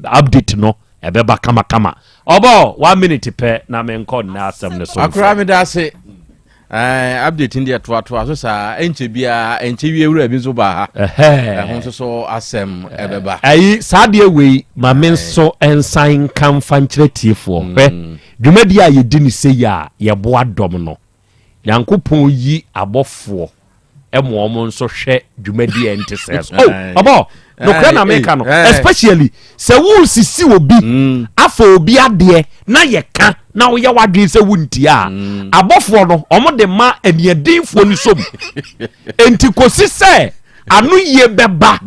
update no ɛbɛba kamakama ɔbɔ one minute pɛ na menkɔ nnɛ asɛm no so akora meda ase eh, update no deɛ toatoa so saa ɛnkyɛ biara ɛnkyɛ wie wura bi nso baa ha ɛho nso so asɛm ɛbɛba ayi saa deɛ wei ma me nso nsan nka mfa nkyerɛ tiefoɔ hwɛ mm. dwumadi a yɛdi ne sɛ yi a yɛboa dɔm no Nyankopɔn yi abɔfoɔ ma wɔn nso hwɛ dwumadi a ɛnte sɛɛ so. Oh, ɔbɔ, nokorɛ na meka no, especially sɛ woresisi obi mm. afa obi adeɛ na yɛka na woyɛ w'adwene sɛ wontie a, mm. abɔfoɔ no wɔn de ma aniɛdenfoɔ no som. Enti kɔsi sɛ ano yie bɛba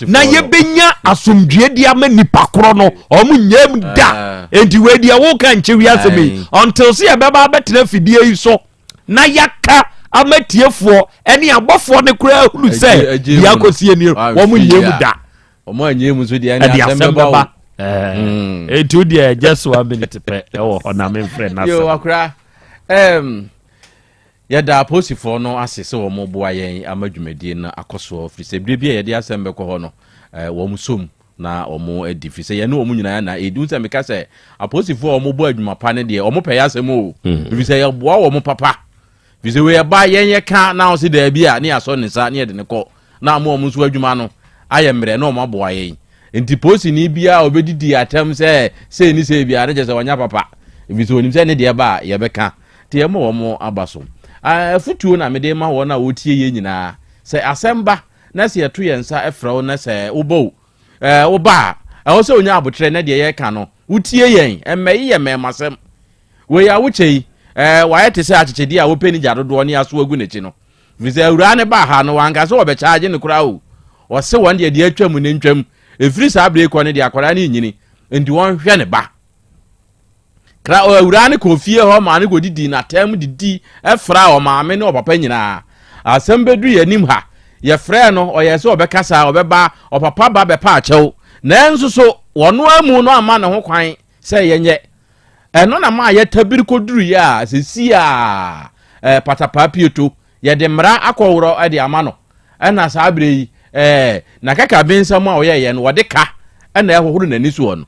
na yɛbɛnya asomdwie de ama nipa korɔ no ɔmo nyam da ah. enti wei deɛ woka nkyɛ wiase mi until sɛ yɛbɛba abɛtena fidie yi so na yɛaka ama tiefoɔ ɛne abɔfoɔ no koraa hunu sɛ deɛ akɔsie nie wɔn nyam da wɔn anyɛ mu nso deɛ ɛde asɛm bɛba hmm. enti wo deɛ just one minute pɛ ɛwɔ hɔ na memfrɛ no asɛm Yɛda apolisifoɔ no ase sɛ wɔboa yɛn ama dwumadie no akɔ soɔ firi sɛ berɛ bi a yɛde asɛm bɛkɔ hɔ no wɔn sɔ mu na wɔn adi firi sɛ yɛne wɔn nyinaa na ɛdi. Wohu sɛ meka sɛ apolisifoɔ a wɔbɔ adwuma pa no deɛ wɔn pɛ yɛ asɛm o firi sɛ yɛboa wɔn papa firi sɛ wei ɛba yɛn yɛka na wɔn se daabi a ne yɛasɔ ne nsa ne yɛde ne kɔ na ama wɔn nso adwuma no ayɛ mmerɛ na wɔn aboa yɛn. Nti polisini biara a ɔbɛdidi atɛm sɛ sei ne sei biara no kyerɛ sɛ ɔnyɛ papa ɛfiri sɛ ɔnim sɛ ne deɛ ba a yɛbɛka. Nti yɛma wɔn aba so. Afotuo na mede ma wɔn a wɔtie yɛn nyinaa. Sɛ asɛm ba na sɛ yɛto yɛn nsa frɛ wo na sɛ woba o, woba a, ɛwɔ sɛ wonya aboterɛ na deɛ yɛreka no, wotie yɛn. Mmɛye yɛ mmɛɛmasɛm. Wei a wokyɛ yi, wayɛ te sɛ akyekyedeɛ a wopɛ ne gya dodoɔ ne aso agu n'akyi no. Ɛfiri sɛ awuraa no baa ha no, wanka sɛ wɔbɛkyaagye no koraa o. Ɔse wɔn deɛ deɛ atwam no ntwam. Ɛfiri saa berɛ yi kɔ no deɛ akwadaa no renyini, nti wɔnhwɛ ne ba. Kra awuraa no kɔɔ fie hɔ maa no kɔdidii n'atɛm didi fraa ɔmaame ne ɔpapa nyinaa. Asɛm bɛduru yɛn anim ha. Yɛfrɛɛ no, ɔyɛɛ sɛ ɔbɛkasa, ɔbɛba, ɔpapa ba bɛpa akyɛw. Nanso so ɔno amu no amma ne ho kwan sɛ yɛnyɛ. Ɛno na maa yɛtabiri kɔduruiɛ a seesei a eh, patapaa pieto, yɛde mmara akɔworɔ de ama no. Ɛna saa berɛ yi, eh, n'akakabensɛm a ɔyɛeɛ no, wɔde ka na ɛhohoro n'ani soɔ no.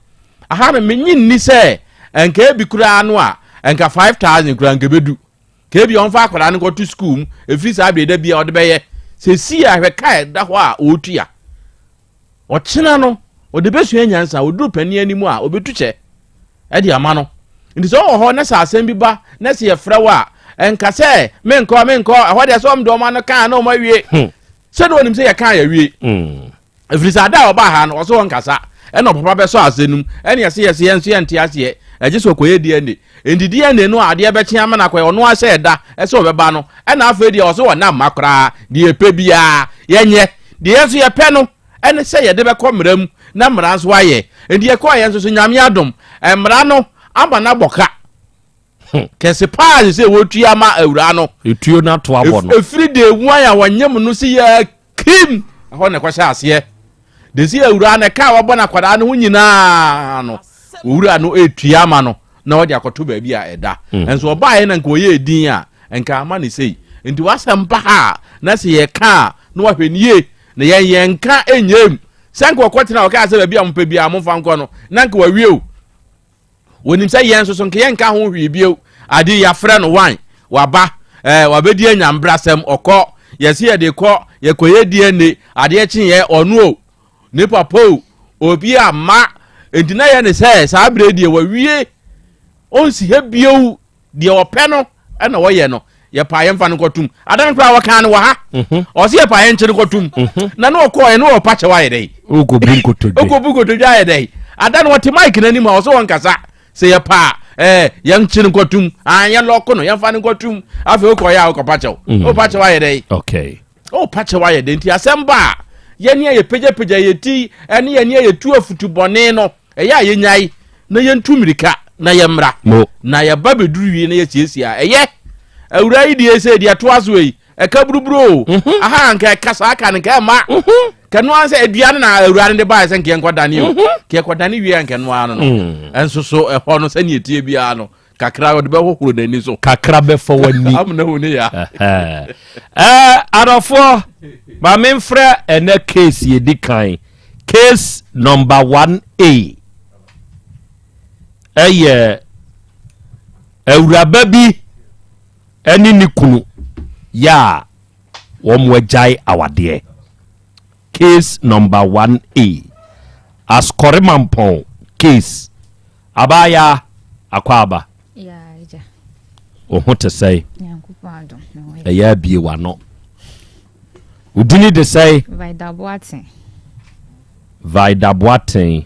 Aha no, menye nni sɛ nka ebi koraa no a, nka 5,000 koraa nka ɛbɛdu. Ka ebi ɔmfa akwadaa no nkɔto sukuu mu, ɛfiri saa berɛ da bi a ɔde bɛyɛ. Sɛsi a hwɛ ka ɛda hɔ a ɔretua. Ɔkyena no, ɔde bɛsua nyansa, ɔduru panin anim a, ɔbɛtu kyɛ de ama no. Nti sɛ ɔwɔ hɔ na sɛ asɛm bi ba na sɛ yɛfrɛ wo a, ɛnka sɛ menkɔ menkɔ, ɛhɔ deɛ sɛ ɔm de ɔma no kaa na ɔma awie. Hmm. Sɛdeɛ ɔnim sɛ yɛka yɛwie. Ɛfiri sɛ ada a ɔbaa ha no, ɔse ɔnkasa, ɛna ɔpapa bɛsɔ ase no mu, ɛne yɛse yɛse yɛn nso yɛnte aseɛ, ɛgye sɛ ɔkɔyɛ DNA. Enti DNA no a adeɛ bɛkye ama no akɔyɛ, ɔno ara hyɛɛ da sɛ ɔbɛba no, ɛna afei deɛ ɔse ɔnna mma koraa, deɛ yɛpɛ biara yɛnyɛ. Deɛ yɛn nso yɛpɛ no ɛne sɛ yɛde bɛkɔ mmara mu na mmara nso ayɛ. Enti yɛkɔɔ yɛn nso so Nyame adom, mmara no ama no abɔ ka. Kɛse paa sɛ sɛ wɔtua ama awuraa no. Etuo no ato abɔ no. Ɛfiri day one a wɔnyem no si yɛ Kim! Ɛhɔ na ɛkɔhyɛ aseɛ. De si awuraa no ɛka a wabɔ no akwadaa no ho nyinaa no, owura no etua ama no na ɔde akɔto baabi a ɛda. Nso ɔbaeɛ na nka ɔyɛ edin a, nka ama no sei. Nti w'asɛm ba ha a, na sɛ yɛka a, na wahwɛ no yie. Na yɛn yɛnka nyɛm. Sɛ nka ɔkɔtena a ɔkaa sɛ baabi a mopɛ biara momfa nkɔ no, na nka wawie o. Wɔnim sɛ yɛn nso so nka yɛnka ho hwee bio. Ade yi yɛafrɛ no wan? Waba. Ɛɛ wabɛdi anyambrasɛm. Ɔkɔ. Yɛse yɛde kɔ, yɛkɔyɛ DNA. Adeɛ kyeeɛ, ɔno o, ne papa o, obi amma. Enti na yɛ ne sɛ saa berɛ deɛ wawie. Ɔnsi ha bio. Deɛ ɔpɛ no ɛna ɔyɛ no. Yɛpaa yɛmfa no nkɔtom. Adan koraa wɔkaa no wɔ ha. Ɔse yɛpaa yɛnkye no kɔtom. Na ne ɔkɔɔɛ ne ɔpa kyɛw ayɛ dɛn? Ɔkɔbu nkotodwe. Ɔkɔbu nkotodwe ayɛ dɛn? Ada no ɔte mic no anim a ɔse ɔnkasa. Sɛ yɛpaa ɛɛ yɛnkye no nkɔtom. Ah yɛn lɔko no yɛmfa no nkɔtom. Afei wokɔyɛ a wokɔpa kyɛw. Wopa kyɛw ayɛ dɛn? Okay. Wopa kyɛw ayɛ dɛn? Nti asɛm ba a yɛne a yɛpagyapagya yɛ ti ɛne yɛne a yɛtu afutu bɔne no Ɛyɛ a yɛnyae na yɛntu mmirika na yɛmmra. Na yɛba bɛduru wie na yɛsiesie a, ɛyɛ. Awuraa yi deɛ sɛ deɛ ɛtoa so yi, ɛka buruburo o. Mhm. Aha nka ɛka saa ka no nka ɛma. Mhm. Kɛno ara sɛ adua no na awuraa no de baeɛ sɛ nka yɛnkɔdane o. Mhm. Nka yɛkɔdane wie a nka ɛno ara no no. Mm. Ɛnso so ɛhɔ no sɛdeɛ ɛteɛ biara no, kakra ɔde bɛhohoro n'ani so. Kakra bɛfa w'ani. Amena hu ne ya. Ɛɛ adɔfoɔ, ma memfrɛ ɛnɛ case yɛdi kan. Case number 1A ɛyɛ awuraba bi ɛne ne kunu yɛ a wɔn agyae awadeɛ. Case number 1A Asukɔremampɔn case. Abaayaa Akwaaba. Wo ho te sɛe? Ɛyɛ abie w'ano. Wo dini de sɛe? Vida Boateng. Vida Boateng.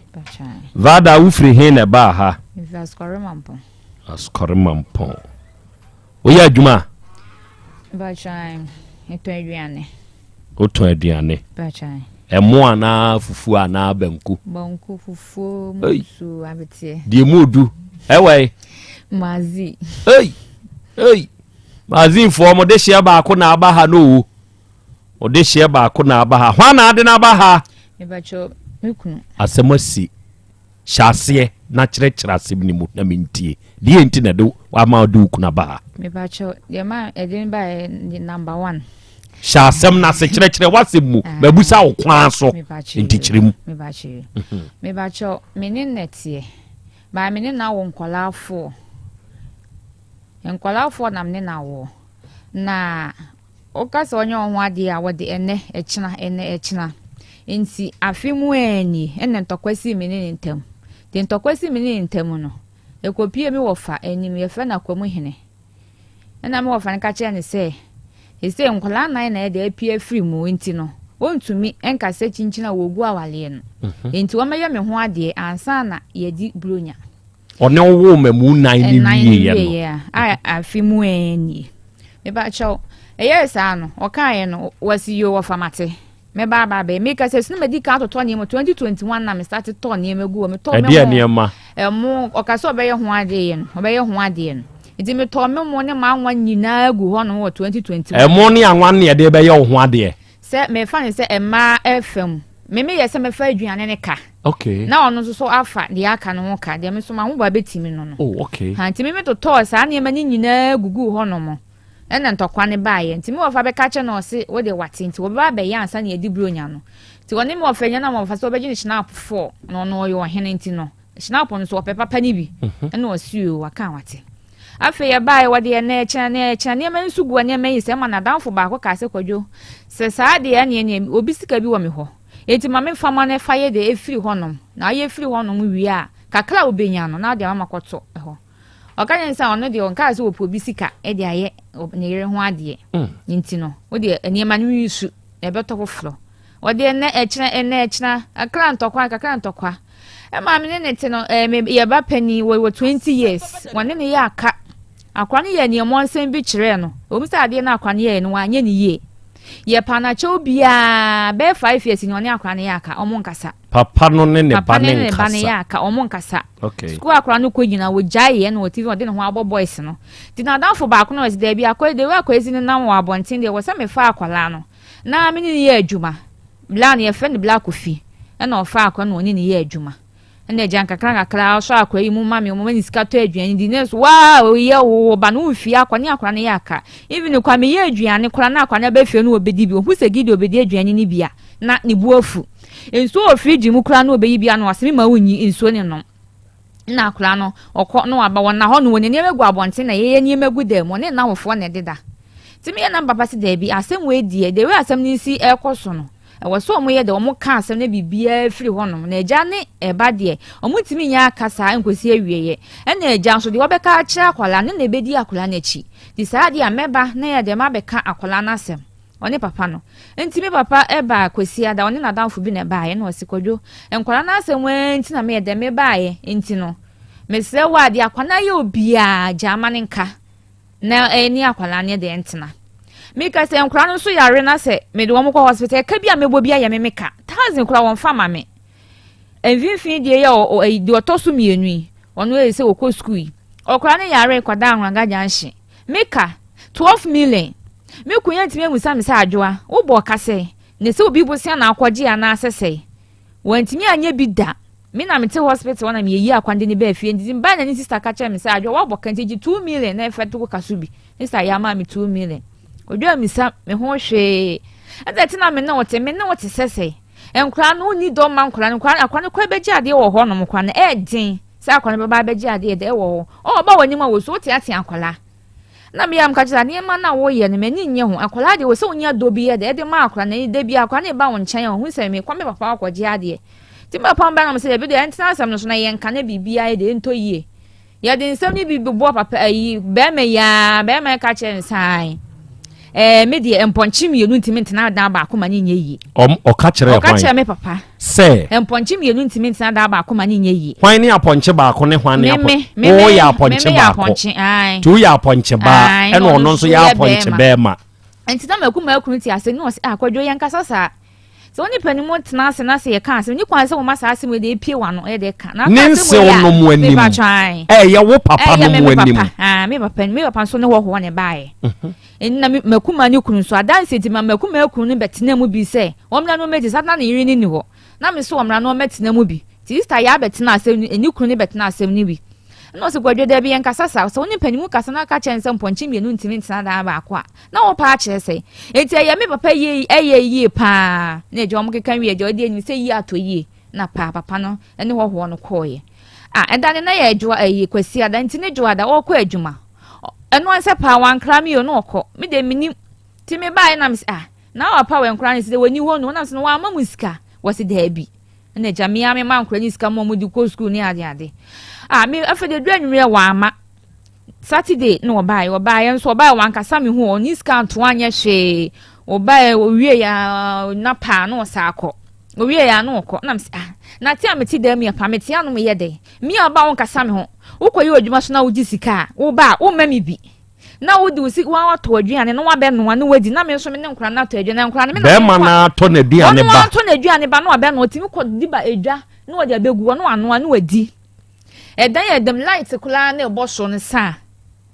Vida wofiri he na ɛbaa ha? Mefiri Asukɔremampɔn. Asukɔremampɔn. Woyɛ adwuma? Mpakyɛw, metɔn aduane. Wotɔn aduane? Mpakyɛw. Ɛmo anaa fufuo anaa banku? Banku, fufuo, musu, abeteɛ. Deɛ mu odu. Ɛwɔ yi? Mazi. Ei! Ei! Mazinfoɔ mo de hyeɛ baako na aba ha no o. Mo de hyeɛ baako na aba ha. Hwan na ade no aba ha? Mepakyɛw, me kunu. Asɛm asi. Hyɛ aseɛ na kyerɛkyerɛ asɛm no mu na mentie. Deɛ nti na ɛde ama wode wo kunu aba ha? Mepakyɛw, deɛ ma ɛde no baeɛ ne number one. Hyɛ asɛm no ase, kyerɛkyerɛ w'asɛm mu. Ah. Mabusa wo kwan so, nti kyerɛ mu. Mepakyɛw, mepakyɛw, me ne no teɛ. Baa me ne no awo nkwadaa four. Nkwadaa four na me ne no awoɔ. Na woka sɛ ɔnyɛ wo ho adeɛ a, wɔde ɛnnɛ, ɛkyena, ɛnnɛ, ɛkyena. Nti afe mu ara nie ɛna ntɔkwa sii me ne ne ntam. Nti ntɔkwa sii me ne ne ntam no, ɛkɔpie me wɔfa anim, yɛfrɛ no Akwamuhene. Ɛna me wɔfa no ka kyerɛɛ no sɛ, seesei nkwadaa nnan na ɛde apue afiri mu nti no, ɔntumi nka sɛ kyinkyin a wɔgu awareɛ no. Nti wɔmmɛyɛ me ho adeɛ ansa na yɛadi Buronya. Ɔne wo woo mmamu nnan no Nnan no wieeɛ no. wieeɛ a, a afe mu ara nie. Mepa kyɛw, ɛyɛɛ saa no, ɔkaeɛ no, wɔsi yoo wɔfa mate. Mɛba aba abɛyɛ. Meka sɛ sunu madi kan atotɔ nneɛma 2021 na me start tɔ nneɛma gu hɔ. Metɔ me Ɛdeɛ mo. nneɛma? Ɛmo, ɔka sɛ ɔbɛyɛ ho adeɛ yɛ no, ɔbɛyɛ ho adeɛ no. Nti metɔ me mo ne m'anwa nyinaa gu hɔ nom wɔ 2021. Ɛmo ne anwa ne yɛde bɛyɛ wo ho adeɛ? Sɛ mefa no sɛ mmaa ɛfa mu. Me meyɛ sɛ mɛfa aduane ne ka. Okay. Na ɔno nso so afa deɛ aka no ho ka. Deɛ me nso m'ahoboa bɛtumi no no. Oh, okay. Ha, nti me metotɔɔ saa nneɛma no nyinaa guguu hɔ nom. Ɛna ntɔkwa no baeɛ. Nti me wɔfa bɛka kyerɛ no ɔse wo deɛ wate nti wɔbɛba abɛyɛ ansa na yɛadi buronya no. Nti ɔne me wɔfa nya na wɔfa sɛ wɔbɛgye no schnapp four na ɔno ɔyɛ ɔhene nti no schnapp no so ɔpɛ papa no bi. Ɛna ɔse oo waka a wate. Afei yɛbaeɛ wɔde ɛnɛ ɛkyena nɛ ɛkyena nneɛma nso gu nneɛma yi sɛ ɛma n'adamfo baako kaa sɛ Kwadwo sɛ saa deɛ ɛneɛ neɛ obi sika bi wɔ me hɔ nti ma memfa ma no ɛfa yɛ deɛ ɛfiri hɔnom na ayɛ firi hɔnom wie a kakra a wobɛnya no na wode ama makɔto hɔ. Ɔka kyerɛ no sɛ ɔno deɛ ɔnkaa sɛ ɔpɛ obi sika de ayɛ ne yere ho adeɛ nti no wo deɛ nneɛma no nsu. Yɛbɛtɔ foforɔ. Wɔde ɛnnɛ ɛkyena, ɛnnɛ ɛkyena, kakra ntɔkwa, kakra ntɔkwa. Ɛma me ne ne te no, ɛɛ me yɛ ba panin, wɔ wɔ 20 years. Wɔne ne yɛ aka. Akora no yɛ nneɛmɔnsɛm bi kyerɛɛ no. Ɛwom sɛ adeɛ no akora no yɛɛ no, wanyɛ ne yie. Yɛ pa no akyɛw biara, bɛyɛ 5 years ni ɔne akora no yɛ aka, ɔmo nkasa. Papa no ne ne ba Papa ne ne ne ba no nkasa. yɛ aka, ɔmo nkasa. Okay. Sukuu akora no kɔ nyinaa, wɔgyae yɛ na wɔte ɔde ne ho abɔ boys no. Nti n'adamfo baako na ɔsi daabi akɔ de akɔ esi ne nam wɔ abɔnten deɛ wɔ sɛ mefa akwadaa no na me ne no yɛ adwuma. Bla no yɛfrɛ no Bla Kofi ɛna ɔfa akwadaa no ɔne no yɛ adwuma. Ɛna agya nkakra nkakra ɔsɔ akwadaa yi mu ma me ɔmo ne sika tɔ aduane di ne so waa oyɛ wo ba no womfie akɔ ne akwadaa no yɛ aka. Even kwa meyɛ aduane koraa na akwadaa no abɛfie no ɔbɛdi bi ohu sɛ Gidi ɔbɛdi aduane no bi a na ne bu afu. Nsuo wɔ fridge mu koraa na ɔbɛyi bi ano ɔse me ma wonyi nsuo ne nom. Na akwadaa no ɔkɔ na waba wɔn na hɔ no wɔn nneɛma gu abɔnten na yɛyɛ nneɛma gu dan mu ɔne n'awofoɔ na ɛdeda. Nti meyɛ na papa se daabi asɛm wei deɛ the way asɛm no si ɛkɔ so no ɛwɔ sɛ wɔn yɛ de wɔn ka asɛm no biribiara firi hɔnom na agya ne ɛba deɛ wɔn ntumi nyɛ aka saa nkosi awieɛ ɛna agya nso deɛ wɔbɛka akyerɛ akwadaa no na ebedi akwadaa n'akyi nti saa deɛ a mɛba na yɛ deɛ mabɛka akwadaa n'asɛm ɔne papa no nti me papa ɛbaa Kwasiada ɔne n'adamfo bi na ɛbaeɛ na ɔse Kwadwo nkwadaa no asɛm waa nti na meyɛ dɛ mebaeɛ nti no mesrɛ wo a deɛ akwadaa yɛ obiara gya ama ne nka na ɛne akwadaa no deɛ ntena meka sɛ nkwadaa no nso yare na sɛ mede wɔn kɔ hospital ɛka bi a mebɔ bi ayɛ me meka thousand koraa wɔn fa ma me mfimfini deɛ yɛ ɔ ɔ deɛ ɔtɔ so mmienu yi ɔno yɛ sɛ ɔkɔ sukuu yi ɔkwadaa no yare kɔda Anwanga junction meka 12 million me kun yɛ ntumi amusa me sɛ adwoa wobɔ ɔka sɛ ne sɛ obi bosea na akɔgye anaasɛ sɛ wantumi anyɛ bi da me na mete hospital na meyɛyi akwande ne bɛɛ fie nti mbaa na ne sister ka kyerɛ me sɛ adwoa wabɔ ka nti gye 2 million na ɛfɛ to ka so bi ne sɛ ayɛ ama me 2 million odwa misa me ho hwee ɛsɛ te na me ne wo te me ne wo te sɛ sɛ nkora no wonni dɔ ma nkora no nkora akora no kora bɛgye adeɛ wɔ hɔ nom kora no ɛɛden sɛ akora no bɛba abɛgye adeɛ dɛ ɛwɔ hɔ ɔba wɔ anim a wɔ so woteatea akwadaa na mmea mka kyerɛ nneɛma no a woyɛ no m'ani nnye ho akwadaa deɛ wɔ sɛ wonya dɔ bi yɛ dɛ ɛde ma akwadaa na da bi akwadaa no ba wo nkyɛn a ɔhu sɛ mekɔ me papa akɔgye adeɛ nti me papa mbɛ nam sɛ ebi deɛ ɛntena asɛm no so na yɛnka na biribiara yɛ deɛ ɛntɔ yie yɛde nsɛm no bi bobɔ papa ayi bɛrima yi ara bɛrima yi ka kyerɛ no san ɛɛ me deɛ mpɔnkye mmienu ntumi ntena dan baako ma ne nyɛ yie. Ɔka kyerɛ ɔka kyerɛ me papa. Sɛ. Mpɔnkye mmienu ntumi ntena dan baako ma ne nyɛ yie. Hwan ne apɔnkye baako ne hwan ne apɔnkye? Wo yɛ apɔnkye baako. Nti woyɛ apɔnkye baa ɛna ɔno nso yɛ apɔnkye bɛrima. Nti na maku makunu te ase ne ɔsɛ akwadwo ah, yɛn kasa saa. Sɛ wo ne panin mu tena ase na sɛ yɛka asɛm ni kwan sɛ wɔma saa asɛm yi de epie w'ano ɛyɛ de ka. Na ne nsew no mu anim ɛyɛ wo papa no mu anim. Me papa me papa nso ne hɔhoɔ na ɛbaeɛ. Mhm. Na makuma ne kunu nso adanse nti ma makuma kunu no bɛtena mu bi sɛ wɔmmra no mmɛgye saa na ne yere no ni hɔ. Na me nso wɔmmra no wɔmmɛtena mu bi. Nti Easter yɛ abɛtena asɛm no ne kunu no bɛtena asɛm no bi. Ɛna ɔsɛ Kwadwo dabi yɛnkasa saa sɛ wo ne panin mu kasa na aka kyerɛ no sɛ mpɔnkye mmienu ntumi ntena dan baako a na wɔpa akyerɛ sɛ enti ɛyɛ me papa yie ɛyɛ yie paa na agya wɔn keka wie agya ɔde anim sɛ yie atɔ yie na paa papa no ne hɔhoɔ no kɔɔyɛ a ɛda ne na yɛ adwoa ɛyɛ kwasi ada nti ne dwoa da ɔkɔ adwuma ɛno ansɛ paa wankra me o na ɔkɔ me de menim ti me baeɛ na me sɛ ah na wapa wɔ nkora ne sɛ wɔni hɔ no nam sɛ no wɔama mu sika wɔsi daabi ɛna agya me ara me ma nkora ne sika ma wɔn de kɔ sukuu ne ade ade ah me afei de dua nwummerɛ wɔama Saturday na ɔbaeɛ, ɔbaeɛ nso ɔbaeɛ wankasa me ho, ɔne sika nto anyɛ hwee. Ɔbaeɛ owie ya na paa na ɔsa akɔ. Owie ya na ɔkɔ. Na mese ah, na te a mete dan mu yɛ paa, mete anom yɛ dɛn? Me a ɔba wonkasa me ho. Wokɔyɛ adwuma so na wogye sika a, woba a womma me bi. Na wode wo sika watɔ aduane na wabɛnoa na wadi na me nso me ne nkora no atɔ aduane na nkora no me na Bɛrima no atɔ n'aduane ba. Ɔno atɔ n'aduane ba na wabɛnoa, ɔtumi kɔ di ba edwa na wɔde abɛgu hɔ na wanoa na wadi. Ɛdan yɛ dɛm light koraa na ɛbɔ so no sa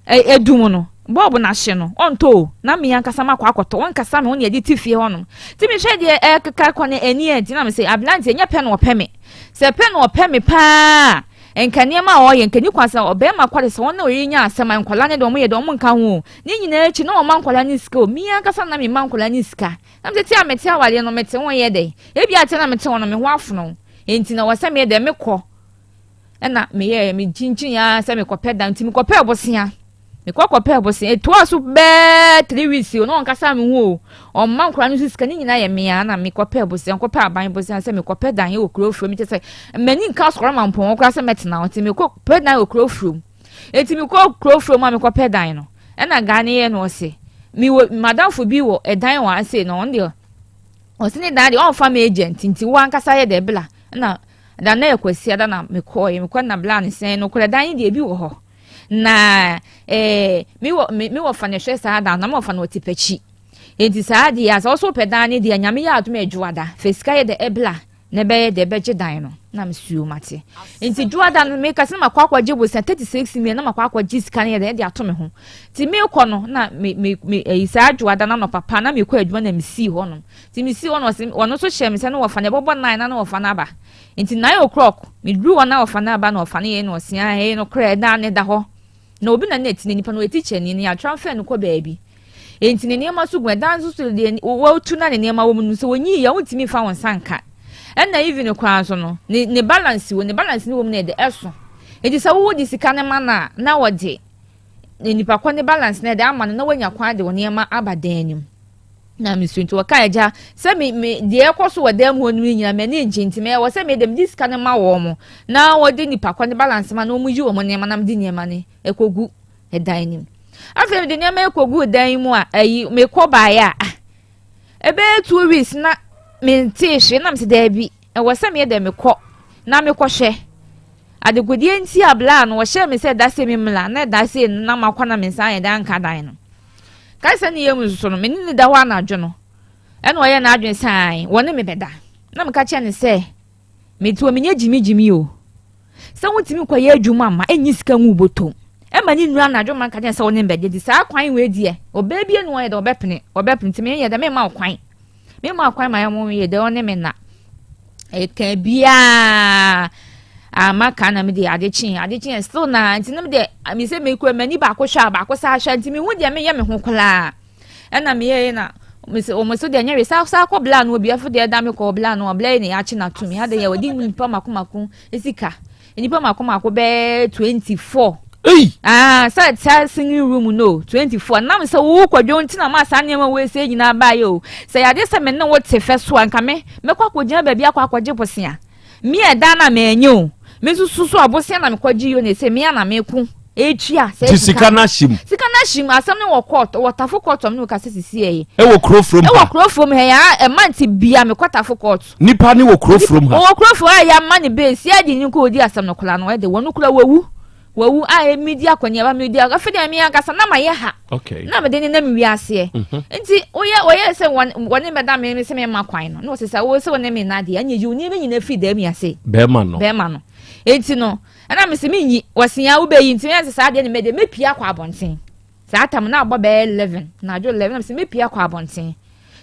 a ɛdum no bɔɔbo no ahye no ɔntɔ o na me ankasa makɔ akɔtɔ ɔnkasa me ho na yɛde te fie hɔnom nti mehwɛ deɛ ɛkeka kɔ no ani ɛnti na me sɛ aberanteɛ nyɛ pɛ na ɔpɛ me sɛ pɛ na ɔpɛ me paa nka nneɛma a ɔyɛ nka ni kwan sɛ ɔbɛrima kɔ de sɛ wɔn na ɔyɛ nya asɛm a nkwadaa ne deɛ wɔn yɛ deɛ wɔn nka ho o ne nyinaa akyi na wɔn ma nkwadaa ne sika o me ankasa na me ma nkwadaa ne sika na me tete a mete awadeɛ no mete ho yɛ dɛ ebi ate na mete ho no me ho afono nti na wɔsɛ me yɛ dɛ mekɔ ɛna meyɛɛ mekyinkyin ara sɛ mekɔpɛ dan nti mekɔpɛɛ bosea mekɔ kɔpɛɛ bosea ɛtoa so bɛɛ three weeks o na ɔnkasa me ho o ɔmma nkora no so sika ne nyinaa yɛ mea na mekɔpɛɛ bosea nkɔpɛ aban bosea sɛ mekɔpɛ dan wɔ kuro furom kyɛ sɛ m'ani nka sɔrɔ ma mpɔn koraa sɛ mɛtena hɔ nti mekɔpɛ dan wɔ kuro furom nti mekɔ kuro furom a mekɔpɛ dan no ɛna gaa ne yɛ no ɔse mewɔ madamfo bi wɔ ɛdan wɔ ase na ɔno deɛ. Ɔse ne dan deɛ ɔnfa me agent nti wo ankasa yɛ dɛ bla na da na yɛ kwasiada na mekɔɔyɛ mekɔ na bla ne sɛn no korɛ dan yi deɛ ebi wɔ hɔ na ɛɛ eh, me wɔ me me wɔ fa ne hwɛ saa dan na me wɔ fa no ɔte pɛkyi nti saa deɛ asɛ ɔso pɛ dan ne deɛ nyame yɛ adom adwoada fɛ sika yɛ dɛ ɛbla na ɛbɛyɛ dɛ ɛbɛgye dan no na mesuo mate nti dwoada no meka sɛ na makɔ akɔgye bosia 36 million na makɔ akɔgye sika no yɛ dɛ ɛde ato me ho nti mekɔ no na me me me ɛyi saa dwoada no anɔpa pa na mekɔ adwuma na mesii hɔ nom nti mesii hɔ no ɔse ɔno nso hyɛ me sɛ na wɔfa no ɛbɔbɔ 9 na na wɔfa no aba nti 9 o'clock meduru hɔ na wɔfa no aba na wɔfa no yɛ na ɔse ah ɛyɛ no korɛ ɛda ne da hɔ Na obi na na ɛte ne nipa no ɔyɛ tikyani no yɛatransfer no kɔ baabi enti ne nneɛma so gu ɛdan nso so deɛ wɔtu na ne nneɛma wɔ mu no sɛ wɔnyi yɛ wontumi nfa wɔn nsa nka ɛna even koraa nso no ne ne balance wɔ ne balance ne wɔ mu na ɛde ɛso enti sɛ wowɔ de sika no ma no a na wɔde ne nipa kɔ ne balance na ɛde ama no na wanya kwan de wɔ nneɛma aba dan no mu na mesu nti wɔka agya sɛ me me deɛ ɛkɔ so wɔ dan mu hɔ no nyinaa m'ani ngye nti mɛyɛ wɔ sɛ me de mede sika no ma wɔn mo na wɔde nipa kɔ ne balance ma na wɔn yi wɔn nneɛma na mede nneɛma no ɛkɔgu ɛdan no mu afei mede nneɛma ɛkɔgu dan mu a ɛyi mekɔ baeɛ a ah ɛbɛyɛ 2 weeks na mente hwee na mese daabi ɛwɔ sɛ meyɛ dɛ mekɔ na mekɔhwɛ adekodeɛ nti a bla no wɔhyɛ me sɛ da sɛ me mmla na da sɛ na makɔ na me nsa ayɛ dɛ anka dan no Kae sɛ ne yam nso no, me ne no da hɔ anadwo no, ɛna ɔyɛ n'adwene sɛ ae, wɔne me bɛda. Na meka kyerɛ no sɛ, mete hɔ menyɛ gyimigyimi o. Sɛ wontumi nkɔyɛ adwuma mma ɛnyi sika ngu bɔtɔm. Ɛma ne nnuru anadwo ma nka kyerɛ sɛ wo ne me bɛda. Nti saa kwan wei deɛ, ɔbaa bi anu ɔyɛ dɛ ɔbɛpene, ɔbɛpene. Nti meyɛ dɛ memma wo kwan. Memma wo kwan ma ɛmo yɛ dɛ ɔne me na. Ɛka biara ama ka na mede ade kye ade kye still na nti na mede me sɛ mekura m'ani baako hwɛ a baako saa hwɛ nti mehu deɛ meyɛ me ho koraa ɛna meyɛyɛ na mesɛ wɔn so deɛ nyɛ hwee saa saa kɔ bla no obi afo deɛ ɛda me kɔ bla no ɔbla yi na yɛakye na tumi ade yɛ wɔde nipa mako mako sika Nnipa mako mako bɛyɛ 24. Ei! Ah, sɛ saa singing room no 24. Nam sɛ wo kwadwo nti na ma saa nneɛma wei sɛ nyinaa baayɛ o. Sɛ yɛade sɛ me ne wo te fɛ so a nka me mɛkɔ akɔgyina baabi akɔ akɔgye bosea. Me a ɛda na manyɛ o. Me nso so a bosea na mekɔgye yo ne sɛ me a na meko etua sɛ Ti sika no ahyɛ mu. Sika no ahyɛ mu asɛm no wɔ court wɔ tafo court ɔmo ne kasa sisi ɛyi. Ɛwɔ kuro from ha. Ɛwɔ kuro from ha yɛ ɛma nti bia mekɔ tafo court. Nipa ne wɔ kuro from ha. Ɔwɔ kuro from ha yɛ ama ne base yɛ de ne kɔ odi asɛm no koraa no ɛde wɔn kura wawu wawu a emi di akɔneaba mi di afei deɛ mi ankasa na ma yɛ ha. Okay. Na mede ne nam wiaseɛ. Mhm. Nti woyɛ wɔyɛ sɛ wɔn wɔne bɛda me sɛ me ma kwan no na wɔsɛ sɛ wɔsɛ wɔne me nna deɛ ɛnyɛ yi wo nneɛma nyinaa firi dɛm yase. Bɛrima no. Bɛrima no. Enti no ɛna me sɛ menyi wɔsi ya wobɛyi nti meyɛ sɛ saa deɛ ne mɛde mɛpia akɔ abɔnten. Saa tam na abɔ bɛyɛ 11 anadwo 11 na me sɛ mɛpia akɔ abɔnten.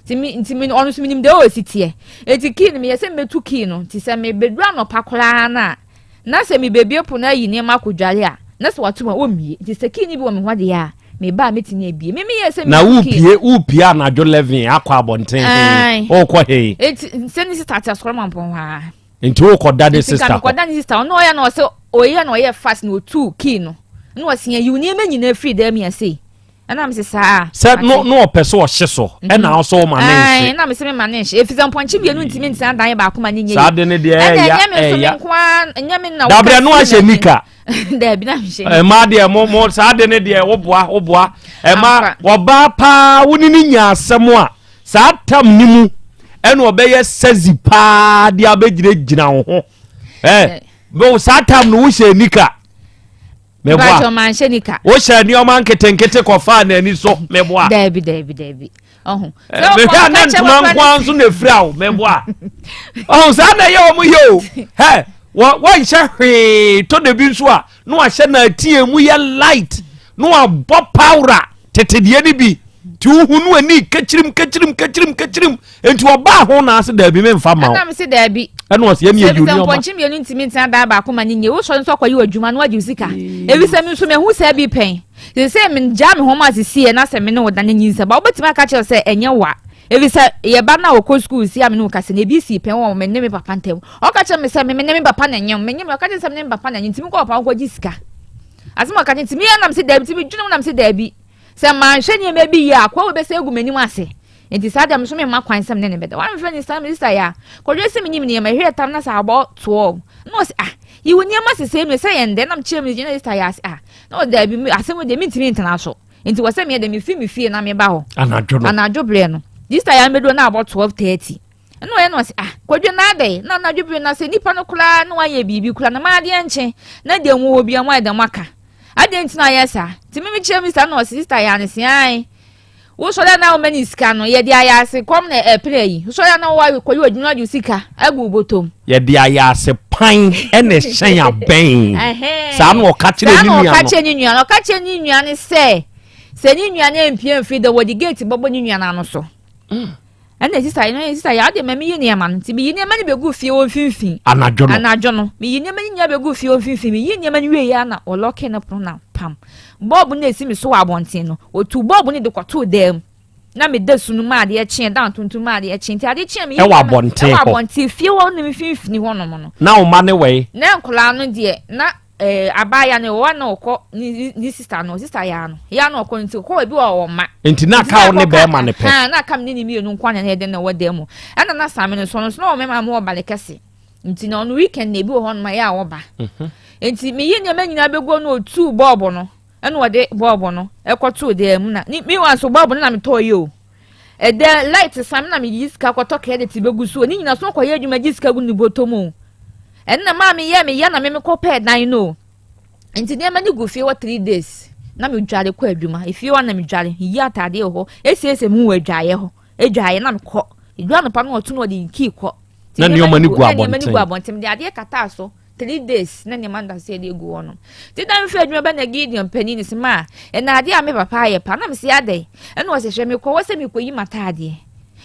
Nti me nti me ɔno nso menim deɛ ɔsi teɛ. Enti kii no meyɛ sɛ mɛtu kii no nti sɛ mebɛduru anɔpa koraa no a na sɛ mebɛbie pono ayi nneɛma akɔdware a na sɛ wato mu a ɔmmie. Nti sɛ kii no bi wɔ me hɔ deɛ a meba a mɛtumi abie. Me meyɛ sɛ Na metu kii no. wopie wopie anadwo 11 akɔ abɔnten he Ae. wokɔ he Enti sɛ ne sista te asɔre mampɔn hɔ ara. nti wokɔda ne Nti nka sista hɔ mekɔda ne sista hɔ na ɔyɛ na ɔsɛ ɔyɛ na ɔyɛ fast na ɔtuu kii no na ɔsɛ yi wo nneɛma nyinaa firi dan mu yɛ sei. Ɛna mese saa. Sɛ no no ɔpɛ sɛ ɔhye so mhm. ɛna ɔsɛ ɔma ne nhye. Ɛna mese mema ne nhye efisɛ mpɔnkye mmienu ntumi ntena dan baako ma ne nyɛ yie. Saa de ne deɛ ɛya ɛna ɛnyɛ me nso me nko ara ɛnyɛ me na Dabrɛ no ahyɛ nika. Daabi na mehyɛ. Ɛma deɛ mo mo saa de ne deɛ woboa woboa ɛma ɔbaa paa wo ne ne nya asɛm a saa tam ne mu ɛna ɔbɛyɛ sɛzi paa de abɛgyinagyina wo ho ɛɛ saa tam no wohyɛ nika. Meboa. Manhyɛ nika. Wohyɛ nneɛma nketenkete kɔfaa n'ani so. Meboa. Daabi daabi daabi. Ɔho. Mehwɛ a na ntoma nko ara nso na efira o. Meboa. Ɔho saa na ɛyɛ wɔn yɛ o. Hɛ wɔnhyɛ hwee tɔ da bi nso a na wahyɛ n'atie mu yɛ light na wabɔ powder tete deɛ no bi nti wohu no ani kɛkyirim kɛkyirim kɛkyirim kɛkyirim nti ɔbaa ho na ase daabi memfa ma wo ɛna mese daabi ɛna ɔsɛ ɛne ɛyi sɛ mpɔnkye mmienu ntumi ntena daa baako ma ne nyɛ wosɔre nso akɔyɛ w'adwuma na wagye wo sika ebi sɛ me nso mehu sɛ bi pɛn sɛ sɛ megyaa me ho ma sisi na sɛ me ne wo da ne nyinsɛ ba wobɛtumi aka kyerɛ sɛ ɛnyɛ wa ebi sɛ yɛba no a wɔkɔ sukuu si a me ne wo kasa na ebi si pɛn wɔ me ne me papa ntam ɔka kyerɛ me sɛ me ne me papa na nyɛ me nyɛ me ɔka kyerɛ sɛ me ne me papa na nyɛ ntumi kɔ papa nkɔgye sika asɛm ɔka kyerɛ ntumi yɛ nam sɛ daabi ntumi dwene mu nam sɛ daabi Sɛ manhwɛ nneɛma bi yie a, akoa wei bɛsan agu m'anim ase. Enti saa deɛ me nso memma kwan sɛ me ne no bɛda. Wamfrɛ ne saa me sista yɛ a, kɔdwe sɛ menim nneɛma, ɛhwɛ tam na sɛ abɔ 12. Na ɔse ah, yi wo nneɛma sesei me sɛ yɛn dɛ, na mekyerɛ me gyina sista yɛ ase ah. Na ɔse daabi, asɛm deɛ mentumi ntena so. Enti wɔ sɛ meyɛ dɛ mefi me fie na meba hɔ. Anadwo no. Anadwo berɛ no. This time yɛn bɛduro na abɔ 12:30. Ɛna ɔyɛ na ɔsɛ, ah, Kwadwo, na adɛn na anadwo bere na sɛ nipa no koraa na wayɛ biribi koraa na maa adeɛ nkye na deɛ mu wɔ bia mu ayɛ dɛm aka adeɛ nti na ayɛ saa. Nti mimi kyerɛ mi saa na ɔsɛ, sister yɛ anesean wosɔre na woma ne sika no, yɛde ayɛ ase kɔm na ɛpere yi, wosɔre na wɔkɔyɛ adwuma de sika agu bɔtɔm. Yɛde ayɛ ase pan ɛna ɛhyɛn abɛn saa na ɔka kyerɛ ne nua no. Saa na ɔka kyerɛ ne nua no. Ɔka kyerɛ ne nua no sɛ ne nua no mpie mfiri dɛ wɔde gate bɔbɔ ne nua no ano so. Ɛna sisa no, sisa yɛ ade ma meyi nneɛma no, nti meyi nneɛma no bɛgu fie wɔ mfimfini. Anadwo no. Anadwo no, meyi nneɛma no nyinaa bɛgu fie wɔ mfimfini. Meyi nneɛma no wie yɛ na ɔlɔke no pono na pam bɔɔbo no esi mi so wɔ abɔnten no, otu bɔɔbo no de kɔtoo dan mu na meda su no mu. Adeɛ kyeɛ da ntontom mu, adeɛ kyeɛ nti adeɛ kyeɛ meyi ɛwɔ abɔnten hɔ, ɛwɔ abɔnten fie hɔ no mfimfini hɔ nom no. Na ɔma ne wɔ yi. Na nkɔlaa no deɛ, na abaayewa no wɔ na ɔkɔ ne sister no, sister yaa no, yaa no ɔkɔ, nti ɔkɔ ebi wɔ wɔn ma. Nti na aka wo ne bɛrima ne pɛ. Na aka mi ne ne mmienu nko na yɛde na ɛwɔ dan mu. Ɛna na sami no so no so na wɔn mɛma mo wɔ bale kɛse, nti na ɔno weekend na ebi wɔ hɔ nom a yɛ a wɔba. Nti meyi nneɛma nyinaa bɛgu no, otu bɔɔbo no, ɛna ɔde bɔɔbo no ɛkɔtoo dan mu. Na mi wa nso bɔɔbo no na metɔɔ yi o, ɛdɛ light sam na meyi sika kɔtɔ credit bɛgu so. Ne nyinaa so kɔyɛ adwuma gye sika gu ne bɔtɔ mu. Ɛno na maa meyɛ meyɛ na meme kɔ pɛɛ dan no. Nti nneɛma no gu fie hɔ 3 days na medware kɔ adwuma. Efie hɔ na medware, yi ataadeɛ wɔ hɔ, esiesie mu wɔ adwaeɛ hɔ, adwaeɛ na mekɔ edwa anɔpa no, ɔto no ɔde kii kɔ. Na nneɛma no gu Na nneɛma no gu abɔnten. Abɔnten de adeɛ kataa so 3 days na nneɛma no da so yɛde egu hɔ no. Ti na mfɛ adwuma bɛ na Gideon panin ne sɛ, maa ɛna adeɛ a me papa ayɛ pa na mesi adɛ. Ɛna ɔsɛ, hwɛ, mekɔ hɔ sɛ mekɔ yi m'ataadeɛ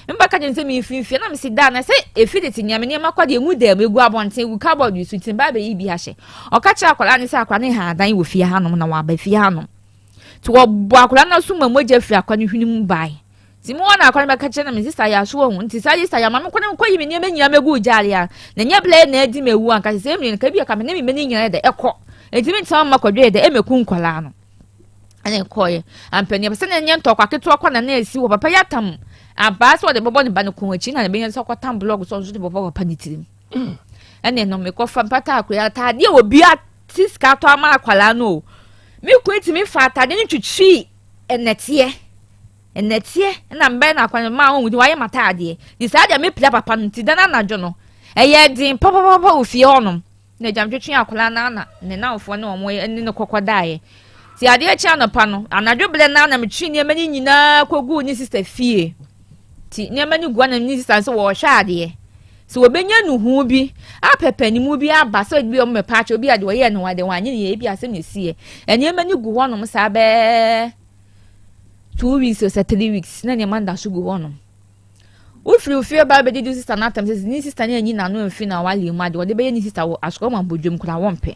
mba ka kyerɛ sɛ mefimfie na mesi da na sɛ efi de te nneɛma nneɛma kɔ deɛ emu dɛm egu abɔnten, egu cupboard yi so, nti mba abɛyi bi ahyɛ. Ɔka kyerɛ akwadaa ne sɛ akwadaa ne ha adan wɔ fie hanom na waba fie hanom nti wɔbɔ akwadaa no so ma mogya firi akwadaa no hwene mu bae. Nti mu hɔ na akwadaa no bɛka kyerɛ na me sista yɛ aso wɔ ho. Nti saa sista yɛ ama me kɔ na mekɔ yi me nneɛma nyinaa mɛgu gyaale a na nyɛ bla na adi ma ewu anka sɛ mmiri nka bi ka me ne me mma no nyinaa dɛ ɛkɔ. Nti me ntena mma kɔdwe dɛ ɛmɛku nkwadaa no. Ɛna ɛkɔɔyɛ ampani sɛ na ɛnyɛ ntɔkwa ketewa kɔ na na esi wɔ papa yi atam abaa sɛ ɔde bɔbɔ ne ba no kɔn akyi na ɛbɛnya sɛ ɔkɔtam block sɛ ɔnso de bɔbɔ papa ne tirim. Ɛna ɛno mekɔfa mpata akɔyɛ ataadeɛ wɔ bi ati sika atɔ ama akwadaa no o. Me kun tumi fa ataadeɛ no twitwi ɛnɛteɛ ɛnɛteɛ ɛna mbɛn na akwadaa maa wɔn wayɛ ma ataadeɛ de saa deɛ mepira papa no. Nti dan anadwo no ɛyɛ den papapapa wɔ fie hɔnom na agya metwetwe akwadaa no ana ne namfoɔ ne wɔn ne ne kɔkɔ daeɛ. Ti adeɛ kye anɔpa no, anadwo berɛ no na metwe nneɛma no nyinaa kɔguu ne sister fie. Ti nneɛma no gu ana ne sister nso wɔrehwɛ adeɛ sɛ wɔbɛnya nuhu bi apɛpɛnimu bi aba sɛ ebi ɔmo mɛpa akyɛ obi ade wɔyɛ no ade wɔanye ne yɛ ebi asɛm na esi yɛ. Nneɛma no gu hɔnom saa bɛɛ 2 weeks o sɛ 3 weeks na nneɛma no da so gu hɔnom. Wofiri ofie ba bɛdidi sista n'atam sɛ ne sista no anyi n'ano amfiri na wale mu ade wɔde bɛyɛ ne sista wɔ asokɔ ma mbɔdwam koraa wɔmpɛ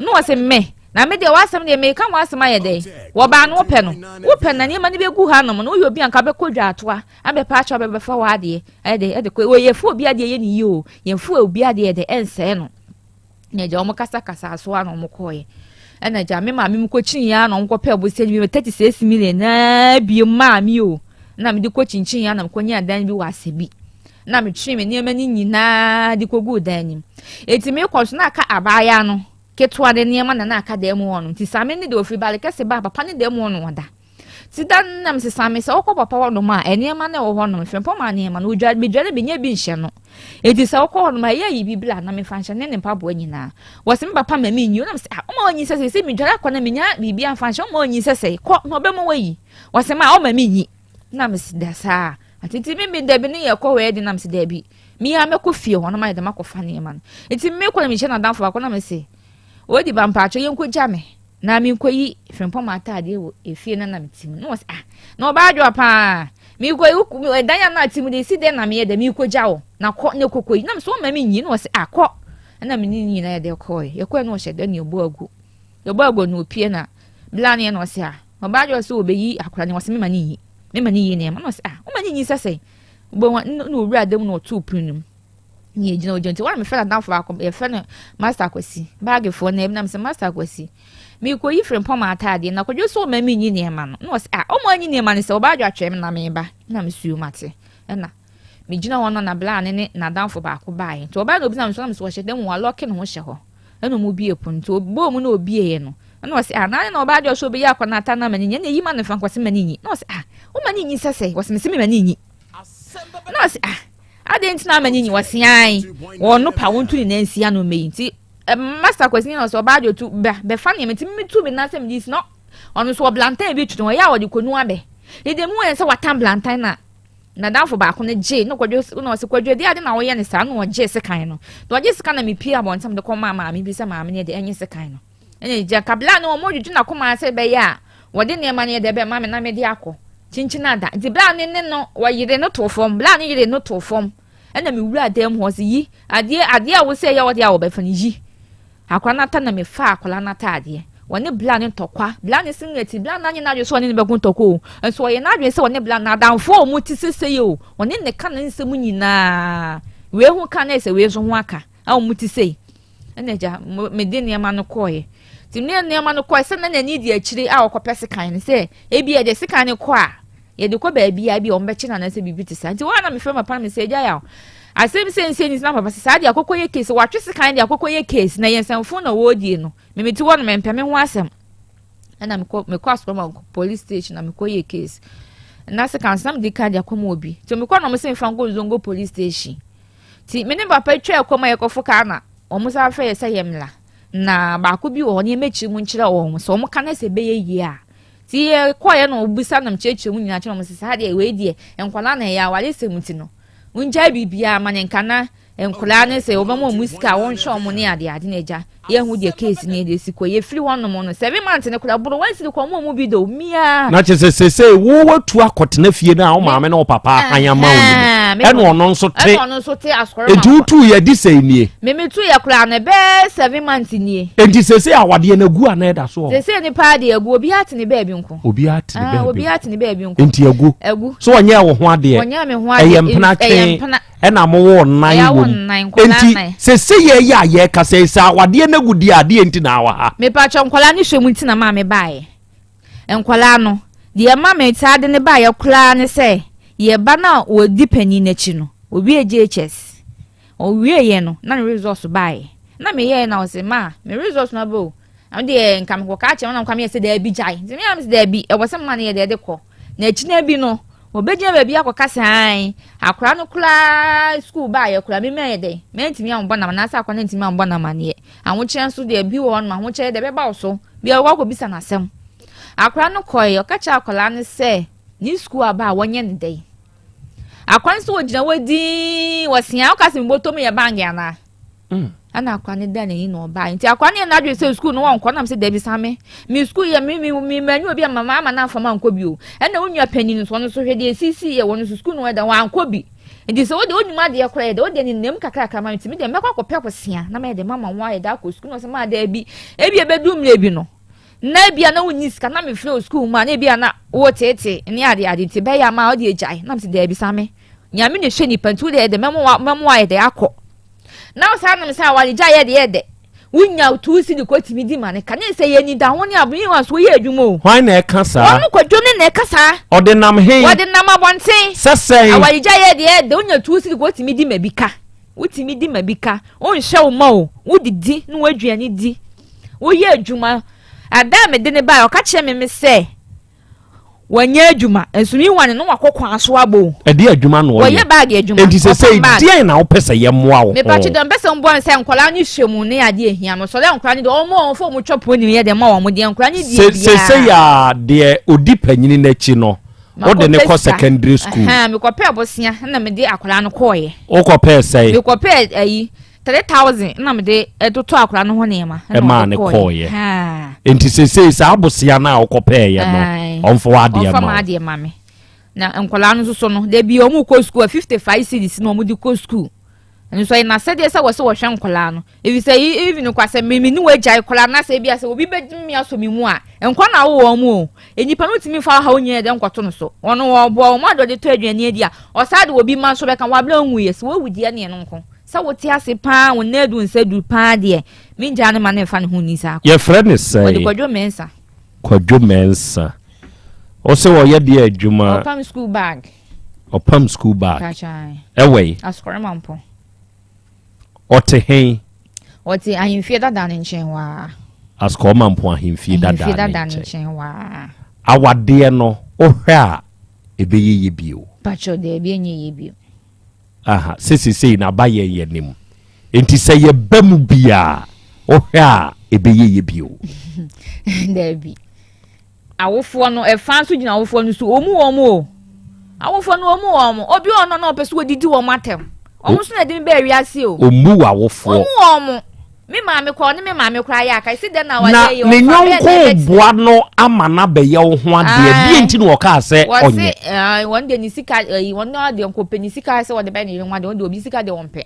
na wɔsɛ mmɛ na me deɛ w'asɛm deɛ meka w'asɛm ayɛ dɛ wɔbaa no wopɛ no wopɛ na nneɛma no bɛgu ha nom no. Woyɛ obi anka bɛkɔ dwa atoa abɛpa akyɛw bɛbɛfa w'adeɛ ayɛ dɛ ɛde kɔ. Wɔyɛ fo obi adeɛ yɛ ne yie o, yɛmfo obi adeɛ dɛ ɛnsɛɛ no. Na agya wɔn kasakasa so a na wɔn kɔɔɛ. Ɛna agya me maame mu kɔkyini ya na wɔn kɔpɛ ɔbosia bi 36 million naa bie maame o na mede kɔ kyinkyin ya na mekɔnya dan bi wɔ asɛ bi na metwe me nneɛma no nyinaa de kɔguu dan nim. Eti mekɔ so na aka abaayaa no ketewa de nneɛma na na aka dan mu hɔ no. Nti same ne de ofiri bale kɛse ba papa ne dan mu hɔ no ɔda. Ti da no nam sesa me sɛ wokɔ papa hɔ nom a, nneɛma no ɛwɔ hɔ nom fɛmpɔ ma nneɛma no odwa medwa no menya bi nhyɛ no. Eti sɛ wokɔ hɔ nom a, ɛyɛ ayi bi bla na mefa nhyɛ ne ne mpaboa nyinaa. Wɔsɛ me papa ma menyi wonam sɛ ah ɔma wanyi sɛ medware akɔ na menya biribi amfa nhyɛ ɔma wanyi sɛ kɔ na ɔbɛma wayi. Wɔsɛ ma ɔma menyi na mesi da saa atete me me dabi ne yɛ kɔ hɔ ɛdi nam sɛ dabi me ya mɛkɔ fie hɔ na mayɛ dɛm akɔfa nneɛma no. Eti mekɔ na mehyɛ n'adamfo baako na mese odi ba mpaatwa yɛnkɔ gya me na menkɔyi frimpɔn ataadeɛ wɔ efie na nam ti mu na wɔsɛ ah na ɔbaa adwoa paa menkɔyi ɛdan a na ti mu de esi dɛn na meyɛ dɛ menkɔ gya wo na kɔ na kɔkɔ yi na mesɛ wɔn ma menyi na wɔsɛ ah kɔ. Ɛna me ne ne nyinaa yɛ dɛ kɔɛ yɛkɔɛ na ɔhyɛ dɛ na yɛbɔ agu yɛbɔ agu na opie na bla ne yɛ na ɔsɛ ah ɔbaa adwoa sɛ wɔbɛyi akora ne wɔsɛ mema ne yi mema ne yi nneɛma na ɔsɛ ah wɔma ne nyi sɛ sɛ wobɛhu na owura dɛm na ɔtoo pono no mu ne yɛgyina ogyina. Nti wɔn a mefrɛ n'adamfo baako yɛfrɛ no Master Akwasi baagefoɔ na ɛnam sɛ Master Akwasi mekɔyi firi mpɔm ataadeɛ na kɔdwo sɛ ɔma menyi nneɛma no na ɔsɛ ah ɔma anyi nneɛma no sɛ ɔbaa adwo atwɛm na meba na mesuo mate. Ɛna megyina hɔ no na bla ne ne n'adamfo baako baeɛ. Nti ɔbaa na obisa me so na mesɛ ɔhyɛ dɛm wɔalɔke ne ho hyɛ hɔ. Ɛna ɔmo bie pono nti ɔbɔɔ mu na obieɛ no ɛna ɔsɛ ah na na ɔbaa adwo sɛ ɔbɛyi akɔ n'ata na ma ne nyi ɛna eyi ma ne fa nkɔsɛ ma ne nyi na ɔsɛ ah ɔma ne nyi sɛ sɛ wɔsɛ mesɛ me ma ne nyi. Na ɔse ah adɛn nti na ama ne nyi wɔse ae wɔn no pa wɔn tu ne nan si ano mmɛyi nti eh, master kwasi na ɔsɛ ɔbaa deɛ otu bɛ bɛfa nneɛma nti mi tu mi nan sɛ mi de si na ɔno nso ɔblantan bi twene ɔyɛ a ɔde kɔnu abɛ ne deɛ mu yɛn sɛ watan blantan na nadamfo baako no gye na kwadwo na ɔsɛ kwadwo deɛ ade na ɔyɛ ne saa na ɔgye sekan no na ɔgye sekan na mepie abɔnten de kɔ maa maame bi sɛ maame ne deɛ ɛnyɛ sekan no ɛna gya kabla no wɔn dwedwe n'akoma sɛ ɛbɛyɛ a wɔde nneɛma no yɛ deɛ ɛbɛma me na mede akɔ kyinkyin ada nti bla ne ne no wɔyere no too fam bla ne yere no too fam ɛna me wura dan mu hɔ sɛ yi adeɛ adeɛ a wosɛ yɛ wɔde a wɔbɛfa no yi akwadaa no ata na mefa akwadaa no ataadeɛ wɔne bla ne ntɔkwa bla ne singlet bla no anyɛ n'adwene sɛ ɔne ne bɛko ntɔkwa o nso ɔyɛ n'adwene sɛ ɔne bla no adamfoɔ a wɔn ti sese yi o ɔne ne ka ne nsɛm nyinaa wei ho ka na ɛsɛ wei nso ho aka a wɔn ti sei ɛna agya mede nneɛma no kɔɔeɛ nti ne nneɛma no kɔɛ sɛ na n'ani di akyire a ɔkɔpɛ sekan no sɛ ebi yɛde sekan no kɔ a yɛde kɔ baabi a ebi wɔn bɛkye no anaasɛ biribi te saa nti wɔn a na mefrɛ papa no sɛ agya yaw asɛm sɛ nsɛ ni na papa sɛ saa de akɔkɔ yɛ case watwe sekan de akɔkɔ yɛ case na yɛn nsɛmfo na wɔredie no meme ti hɔ no mempɛ me ho asɛm ɛna mekɔ mekɔ asokɔma police station na mekɔ yɛ case na sekan sɛ na mede ka de akɔma obi nti mekɔ na wɔn sɛ mfa nkɔ zongo police station Nti me ne papa twaa kwan a yɛkɔfo kaa na wɔn san frɛ yɛ sɛ yɛmmra. Na baako bi wɔ hɔ nneɛma akyiri mu nkyerɛ wɔn sɛ wɔn ka no sɛ ɛbɛyɛ yie a. Nti yɛkɔeɛ na wɔbisa nam kyerɛkyerɛ mu nyinaa kyerɛ wɔn sɛ saa deɛ wei deɛ nkwadaa na ɛyɛ awaresɛm nti no wongyae biribiara ma ne nka na nkwadaa no sɛ wɔbɛma wɔn sika a wɔnhwɛ wɔn ne adeɛ ade na agya yɛhu deɛ case ne deɛ si kɔ yɛfiri hɔ nom no 7 months ne koraa boro wansiri kɔ ɔmo ɔmo bi do mia. Na kyerɛ sɛ sesei wo watu akɔtena fie no a wo maame ne wo papa ahan ama wo no mu ɛna ɔno nso te ɛna ɔno nso te asɔre enti wotu yɛ di sɛ nie. Mimi tu yɛ koraa no ɛbɛɛ 7 months nie. Enti sesei awadeɛ no agu anaa ɛda so wɔ hɔ. Sesei ne paa deɛ agu obiara te ne baabi nko. Obiara te ne ah, baabi. Obiara te ne baabi nko. Enti agu. Agu. So ɔnyɛ wo ho adeɛ. Ɔnyɛ me ho adeɛ. Ɛyɛ mpena Ɛyɛ twɛn. mpena. Ɛna mowɔ nnan Ɛyɛ wɔ mu. nnan, nkwadaa Enti nnan. sese yɛ yɛ a yɛkasa yi sɛ awadeɛ no agu deɛ adeɛ nti na awɔ ha. Mepakyɛ nkwadaa no hwɛ mu nti na maa me baeɛ. Nkwadaa no, deɛ ɛma me saa de no baeɛ koraa ne sɛ yɛ ba no a ɔdi panin no akyi no, ɔwie JHS. Ɔwieeɛ no, na ne results baeɛ. Na meyɛɛ na ɔse ma me results no aba o. Na me deɛ nka mekɔka akyerɛ no na nka meyɛ sɛ daabi gyae. Nti me a mese daabi, ɛwɔ sɛ mema no yɛ deɛ ɛde kɔ. Na akyina bi no, wɔbɛgyina baabi akɔka sɛ ae, akwadaa no koraa sukuu baeɛ koraa me mɛyɛ dɛn? Mantumi ammɔ no anaasɛ akwadaa no antumi ammɔ no amaneɛ. Ahokyerɛ nso deɛ bi wɔ hɔnom ahokyerɛ deɛ ɛbɛba wo so. Bia wɔkɔ akɔbisa no asɛm. Akwadaa no kɔe, ɔka kyerɛ akwadaa no sɛ ne sukuu aba a wɔnyɛ no dɛn? Akwadaa no nso wɔgyina hɔ dinn, wɔsea, woka sɛ mebɔtɔ mu yɛ bange anaa? Mm. Ɛna akwa no da n'ani na ɔbaa nti akwa no yɛ n'adwene sɛ sukuu no wɔnkɔ nam sɛ dabi sa me me sukuu yɛ me me me mani obi a mama ama n'afa ma nkɔ bi o ɛna wo nua panyin nso ɔno nso hwɛ deɛ esisi yɛ wɔn nso sukuu no ɛda wɔankɔ bi nti sɛ wode wonim adeɛ koraa yɛ dɛ wode ne nam kakrakra ma me nti me deɛ mɛkɔ akɔpɛ kosea na mɛyɛ dɛ mama wɔn ayɛ dɛ akɔ sukuu no sɛ maa daabi ebi ebedu mmerɛ bi no na ebi a na wonni sika na mefrɛ wɔ sukuu mu a na ebi a na woteete ne ade ade nti bɛyɛ ama wode agyae na mesɛ daabi sa me nyame na ɛhwɛ nipa nti wode yɛ dɛ mɛmo ayɛ dɛ akɔ Na wo saa nom sɛ aware gya yɛ de yɛ dɛ. Wonya two cedi kɔ tumi di ma ne ka ne sɛ yɛ nida ho ne abonyi wa so yɛ adwuma o. Hwan na ɛka saa? Wɔn kwadwo ne na ɛka saa. Ɔde nam he? Wɔde nam abɔnten. Sɛ sɛn? Aware gya yɛ de yɛ dɛ wonya two cedi kɔ tumi di ma bi ka. Wotumi di ma bi ka. Wonhyɛ wo ma o. Wodidi na w'aduane di. Woyɛ adwuma. Ada a mede ne bae ɔka kyerɛ me me sɛ Wɔnyɛ adwuma nso mi wane no wakɔ kwan so abɔ o. Ɛde adwuma na ɔyɛ. Wɔyɛ baagi adwuma. Enti sɛ sɛ deɛn na wopɛ sɛ yɛmmoa wo ho. Mepa kyɛ deɛ mpɛ sɛ mboa sɛ nkwadaa no hyɛ mu ne adeɛ ehia mo sɔrɔ nkwadaa no deɛ wɔn wɔn fɔ wɔn twɛ pon nim yɛ deɛ ma wɔn deɛ nkwadaa no deɛ biara. Sɛ sɛ yɛ deɛ odi panyini n'akyi no wode ne kɔ secondary school. Mekɔpɛ abosea na mede akwadaa no kɔɔyɛ. Wokɔpɛɛ sɛe. Mekɔpɛɛ ayi 3000 na mede totɔ akwadaa no ho nneɛma. Ɛmaa ne kɔɔyɛ. Nti sesei saa abosea no a wokɔpɛɛyɛ no ɔmfa w'adeɛ ma wo. Ɔmfa m'adeɛ ma me. Na nkwadaa no nso so no da bi wɔn kɔ sukuu a 55 cedis na wɔn de kɔ sukuu. Nso ɛyɛ n'asɛdeɛ sɛ wɔsɛ wɔhwɛ nkwadaa no. Efisɛ even kwa sɛ me ne w'agyae koraa na sɛ ebi a sɛ obi bɛgye me asɔ me mu a nkwa na awo wɔn o. Nnipa no ntumi mfa ɔhaw nyinaa dɛ nkɔto no so. Wɔn wɔboa wɔn ade ɔde tɔ aduane adi a ɔsaa de obi ma nso bɛka wɔn abena nwuiɛ sɛ wɔawu deɛ ne ɛno nko. Sɛ wote ase paa, wo nan adu nsa duru paa deɛ, mengyaa no ma no mfa ne ho nni saa kwa. Yɛfrɛ no sɛn? Wɔde Kwadwo Mensah. Kwadwo Mensah. Wo se ɔyɛ deɛ adwuma? Ɔpam school bag. Ɔpam school bag. Kakyan. Ɛwɔ yi? Asukɔre Mampɔn. Ɔte hen? Ɔte ahemfie dada no nkyɛn hɔ ara. Asukɔre Mampɔn ahemfie dada no nkyɛn hɔ ara. Awadeɛ no, wohwɛ a, ɛbɛyɛ yie bio? Pakyɛw daabi ɛnyɛ yie bio. Aha, sɛ sesei na aba yɛn yɛn anim. Nti sɛ yɛba mu bi a, wohwɛ a ɛbɛyɛ yie bio? Daabi. Awofoɔ no, ɛfa nso gyina awofoɔ no so. Wɔn wɔn o. Awofoɔ no wɔn wɔn. Obi wɔ no na ɔpɛ so wɔdidi wɔn atɛm. Wɔn nso na ɛde me bɛɛ wiase o. Ɔmmu w'awofoɔ. Wɔn wɔn. Me maame kɔ ɔne me maame koraa yɛ aka esi dɛn na Na wayɛ yi ne ɔfa bɛɛ na yɔnko ɛbɛtena. boa no ama no abɛyɛ wo ho adeɛ. Deɛ nti na ɔkaa sɛ Wɔse ɔnyɛ? ɛɛ wɔn deɛ ne sika ɛyi wɔn deɛ nkɔpɛ ne sika sɛ wɔde bɛyɛ ne yere ho adeɛ wɔn deɛ obi sika deɛ wɔn pɛ.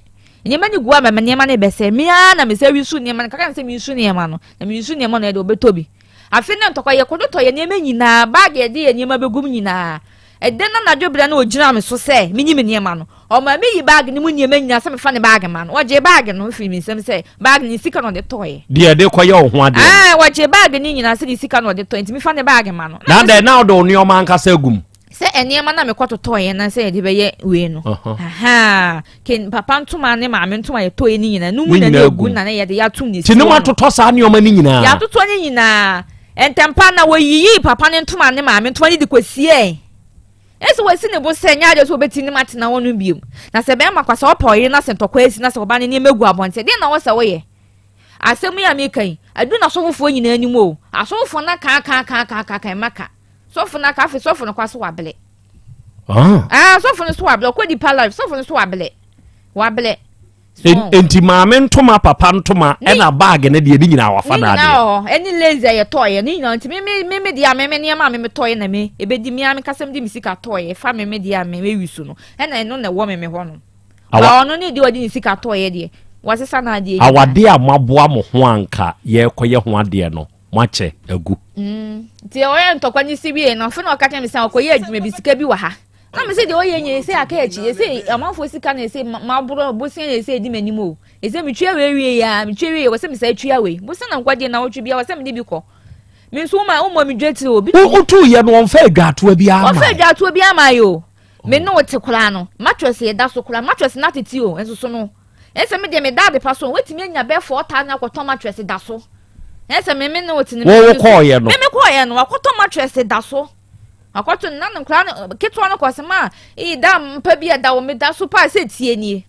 Nneɛma no gu hɔ a mɛma nneɛma no bɛsɛ me ara na mesɛ wisu nneɛma no kakra na sɛ mesu nneɛma no na mesu nneɛma no ɛde wɔbɛtɔ bi. Afei na ntɔkwa yɛkɔtotɔ yɛn nneɛma nyinaa baage yɛde yɛn nneɛma bɛgum nyinaa. Ɛda no anadwo berɛ na ɔgyinaa me so sɛ menyi me nneɛma no. Ɔmaa meyi baage no mu nneɛma nyinaa sɛ mefa ne baage ma no. Ɔgyee baage no firii me nsam sɛ baage no ne sika na ɔde tɔeɛ. Deɛ ɛde kɔyɛ wo ho adeɛ no. Aane, ɔgyee baage no nyinaa sɛ ne sika na ɔde tɔeɛ nti mefa ne baage ma no. Na adɛn, na wode wo nneɛma ankasa agu mu? Sɛ nneɛma no a mekɔtotɔeɛ no sɛ yɛde bɛyɛ wei no. Ahaa, ken papa ntoma ne maame ntoma yɛtɔeɛ no nyinaa, no mu na na ɛgu na na yɛde yɛatom ne si Nti ne hɔ no. moatotɔ saa nneɛma no nyinaa? Yɛatotɔ ne nyinaa. Ntɛmpa na wɔyiyii papa no ntoma ne maame ntoma no de kɔsiee. Ese wasi ne bo sɛ nyɛ adeɛ sɛ wɔbɛti ne ma tena hɔ no biom. Na sɛ bɛrima kwa sɛ ɔpɛ ɔyere na sɛ ntɔkwa asi na sɛ ɔba ne nneɛma gu abɔnten, deɛ na wɔ sɛ woyɛ? Asɛm yi a meka yi, aduru n'asɔfofoɔ nyinaa anim o. Asɔfofoɔ no akaakaakaakaaka ɛma ka. Sɔfo no aka afei sɔfo no kwa so wablɛ. Ah. Ah, sɔfo no so wablɛ. Ɔkɔ nipa life, sɔfo no so wablɛ. Wablɛ. Enti maame ntoma papa ntoma ɛna baage no deɛ ne nyinaa wafa n'adeɛ. Ne nyinaa wɔ hɔ ɛne lace a yɛtɔɔyɛ ne nyinaa nti me me me deɛ a me me nneɛma a me me tɔɔyɛ na me ebedi me a me kasa me de me sika tɔɔyɛ fa me me deɛ a me me wi so no ɛna ɛno na ɛwɔ me me hɔ no. Ba ɔno ne deɛ ɔde ne sika tɔɔyɛ deɛ wɔsesa n'adeɛ nyinaa. Awadeɛ a moaboa mo ho anka yɛrekɔyɛ ho adeɛ no moakyɛ agu. Mm, nti ɔyɛ ntɔkwa ne si wie no afei na ɔka kyerɛ me sɛ ɔkɔyɛ adwuma bi sika bi wɔ ha. Na me sɛ deɛ ɔyɛ nyɛ ɛsɛ aka akyi ɛsɛ amanfoɔ sika na ɛsɛ maborɔ bosia na ɛsɛ ɛdi m'anim o ɛsɛ metwia wei wie ya metwia wie wɔ sɛ mesɛ twia wei bosia na nkwagye na wotwe bia wɔ sɛ mede bi kɔ me nso woma womɔ me dwa tiri o bi wotu yɛ no wɔmfa adwatoa bi ama wɔmfa adwatoa bi ama yɛ o me ne wo te koraa no mattress yɛ da so koraa mattress na tete o nso so no ɛsɛ me deɛ me da adepa so wetumi anya bɛɛ 4000 akɔtɔ mattress da so ɛsɛ me me ne wo te no wo kɔɔyɛ no me me kɔɔyɛ no wakɔtɔ mattress da so Akɔto no na ne nkwadaa no ketewa no kɔ sɛ ma iyi da mpa bi a da wɔ me da so paa sɛ tie nie.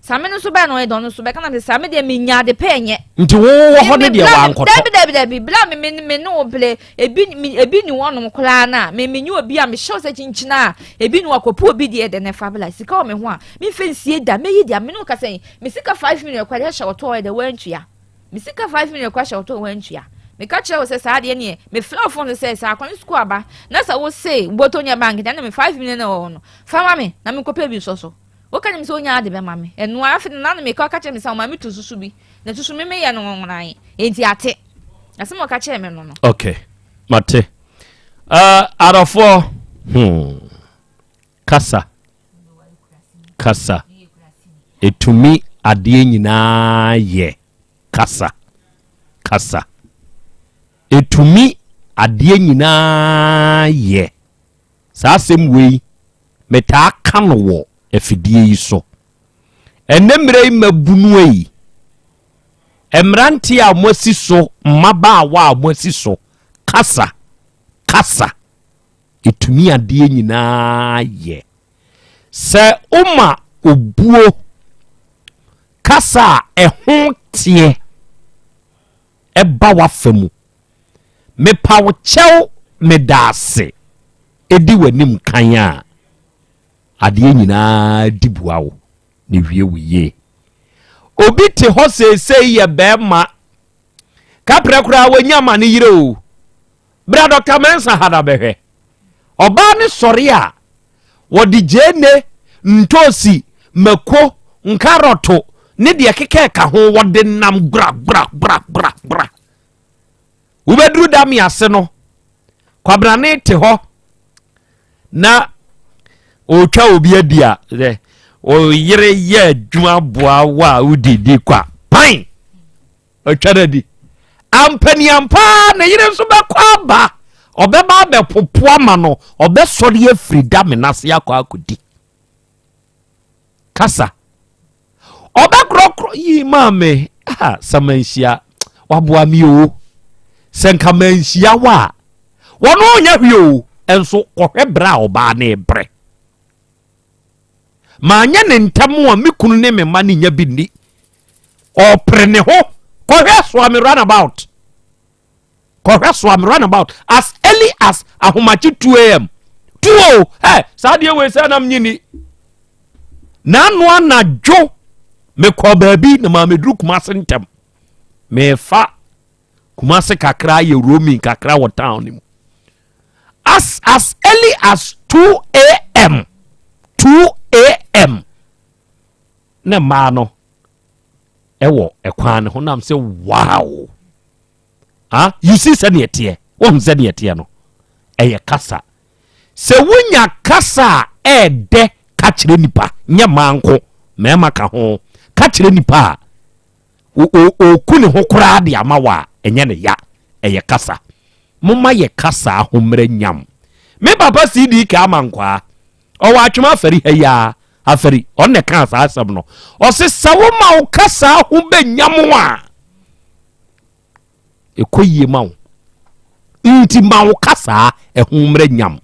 Same no nso bɛɛ na ɔyɛ dɔn no nso bɛka na sɛ same deɛ menya ade pɛ nyɛ. Nti wo wɔ hɔ no deɛ wankɔtɔ. Dabi dabi dabi bla me me me ne wo ble ebi me ebi ni wɔnom koraa na me me nye obi a me hyɛw sɛ kyinkyina a ebi ni wakɔpɛ obi deɛ dɛ ne fa bla sika wɔ me ho a me nfɛ nsie da meyi deɛ me ne wo kasa yi me sika 5 million kwa deɛ hyɛ ɔtɔ ɛdɛ wantua. Me sika 5 million kora hyɛ ɔtɔ wantua. Meka kyerɛ wo sɛ saa adeɛ neɛ mefrɛ wo phone so sɛ sɛ akɔne sukuu aba na sɛ wo se wobɔtɔ nya bank deɛ na me 5 million na ɛwɔ hɔ no fa ma me na menkɔpɛ bi nsɔ so. Woka kyerɛ me sɛ wonya ade bɛma me. Ɛno ara afei na na meka ɔka kyerɛ me sɛ ɔma me tu susu bi na susu me meyɛ no nwonwonan enti ate. Asɛm a ɔka kyerɛ me no no. Okay, mate. Adɔfoɔ, kasa, kasa. Ɛtumi adeɛ nyinaa yɛ kasa, kasa. Ɛtumi adeɛ nyinaa yɛ. Saa asɛm wei, metaa ka no wɔ afidie yi so. Ɛnnɛ mmerɛ yi mmabunu yi, mmeranteɛ a wɔasi so, mmabaawa a wɔasi so, kasa, kasa. Ɛtumi adeɛ nyinaa yɛ. Sɛ woma obuo kasa a ɛho teɛ ɛba w'afa mu, mepa wo kyɛw meda ase ɛdi w'anim kan a, adeɛ nyinaa di bua wo na wie wo yie. Obi te hɔ seesei yɛ bɛrima, kaprɛ koraa wanya ama ne yere o. Bra Dɔkta Mensah ha na bɛhwɛ. Ɔbaa no sɔre a, wɔde gyeene, ntoosi, mako, nkarɔto ne deɛ ɛkeka ɛka ho wɔde nam gbra gbra gbra gbra gbra. Wobɛduru dame ase no, kwabrane te hɔ na ɔretwa obi adi a sɛ ɔyere yɛ adwuma boa wo a wodidi kwa pan. Ɔtwa no adi. Ampaniampa ara ne yere nso bɛkɔ aba. Ɔbɛba abɛpopo ama no. Ɔbɛsɔre afiri damena ase akɔ akɔdi. Kasa. Ɔbɛkorɔkorɔ yi maame. Ah, sɛ manhyia waboa me o. Sɛ nka manhyia wo a, wɔn ɔnyɛ hwee o. Nso kɔhwɛ berɛ a ɔbaa no rebrɛ. Manyɛ ne ntɛm a me kunu ne me mma ne nya bi nni. Ɔpere ne ho kɔhwɛ Suame runabout. Kɔhwɛ Suame runabout as early as ahomakye 2 am. 2 o, hɛ, saa deɛ wei sɛ nam nyini. N'ano anadwo mekɔ baabi na maa meduru Kumase ntɛm. Mefa Kumase kakra ayɛ roaming kakra wɔ town no mu. As as early as 2 am 2 am na mmaa no ɛwɔ ɛkwan no ho nam sɛ wow. Ah, you see sɛdeɛ ɛteɛ, wohu sɛdeɛ ɛteɛ no, ɛyɛ kasa. Sɛ wonya kasa a ɛɛdɛ ka kyerɛ nipa, nyɛ mmaa nko, mmarima ka ho, ka kyerɛ nipa a, ɔku ne ho koraa de ama wo a, ɛnyɛ ne ya, ɛyɛ kasa. Momma yɛ kasa ho mmerɛ nyam. Me papa CD ka ama nkwaa, ɔwɔ atwom afari ha yi ara, afari, ɔno na ɛkaa saa asɛm no. Ɔse sɛ woma wo kasa ho bɛnyam a, ɛkɔ yie ma wo. Nti ma wo kasa ɛho mmerɛ nyam.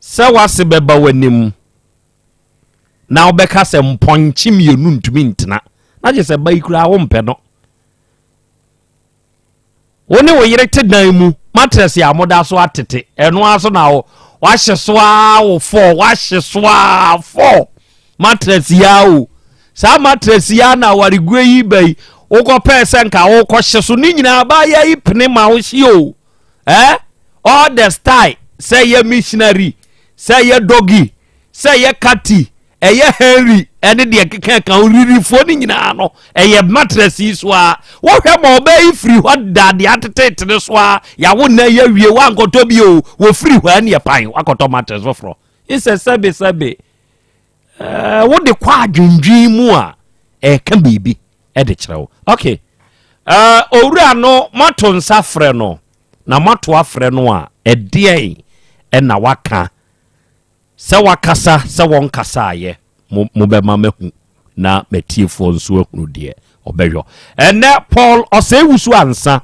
Sɛ w'ase bɛba w'anim na wobɛka sɛ mpɔnkye mmienu ntumi ntena, na kyerɛ sɛ ba yi koraa wompɛ no. Wo ne wo yere te dan mu, matress a moda so atete, ɛno ara so na wo wahye so ara wo fɔ, wahye so ara fɔ matress yi ara o. Saa matress yi ara na awareguo yi ba yi, wokɔpɛɛ sɛ nka wokɔhye so, ne nyinaa baayɛ yi pene ma wo hye o. Eh? All the style, sɛ yɛ missionary, sɛ yɛ doggy, sɛ ɛyɛ Kathy, ɛyɛ Henry, ɛne deɛ keka ka ho ririfoɔ no nyinaa no, ɛyɛ mattress yi so a. Wohwɛ ma ɔbaa yi firi hɔ da deɛ atetetete so a, yɛawo nna yi awie, woankɔtɔ bi o, wɔfiri hɔ ɛne ɛpan, woakɔtɔ mattress foforɔ. Nsɛ sɛbe sɛbe, ɛɛ wode kɔ adwendwen mu a, ɛka biribi ɛde kyerɛ wo. Okay, ɛɛ owura no moato nsa frɛ no, na moato afrɛ no a, ɛdeɛn ɛna waka Sɛ wakasa sɛ wɔnkasaeɛ, mo, mobɛma mahu na m'atiefoɔ nso ahunu deɛ ɔbɛyɔ. Ɛnnɛ, Paul Osei-Wusu Ansah,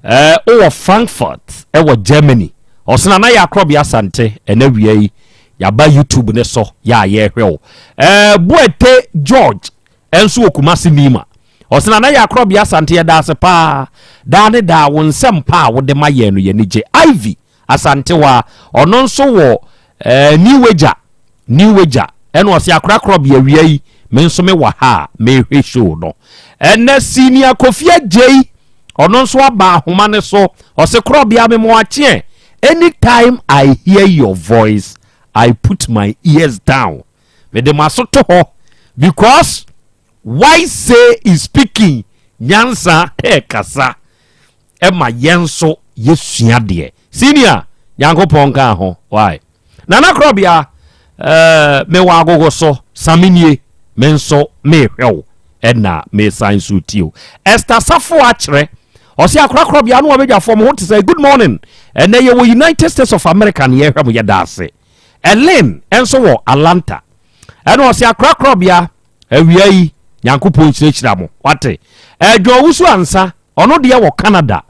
eh, wowɔ Frankfurt wɔ Germany. Ɔsena na yɛ Akorɔbea Asante, ɛnɛ awia yi, yɛaba YouTube ne so, yɛ a yɛrehwɛ wo. Eh, Boete George nso wɔ Kumasi Nima. Ɔsena na yɛ Akorɔbea Asante, yɛda ase paa. Daa ne daa, wo nsɛm pa a wode ma yɛn no, yɛn ani gye. Ivy Asantewa, ɔno nso wɔ eh, New Wager, New Wager, ɛna ɔse akorakorɔ bea awia yi, me nso me wɔ ha a mehwɛ show no. Ɛnɛ Senior Kofi Adjei, ɔno nso aba ahoma no so, ɔse korɔbea me mo akyeɛ, anytime I hear your voice, I put my ears down. Mede m'aso to hɔ because wise say is speaking, nyansa ɛkasa. ɛma yɛn nso yɛsua deɛ. Senior, Nyankopɔn nka ho. Why? Nana Korɔbea, eh, mewɔ agogo so, same nie, me nso mehwɛ wo, ɛna mesan nso tie wo. Esther Safo akyerɛ, ɔse akora Korɔbea no wabɛdwafoɔ mo ho te sɛ, good morning, ɛnɛ yɛwɔ United States of America ne yɛhwɛ mo, yɛda ase. Ellen nso wɔ Atlanta, ɛna ɔse akora Korɔbea, awia yi, Nyankopɔn nhyirahyira mo, wate. Ɛdwo owusu ansa, Ɔno deɛ wɔ Canada.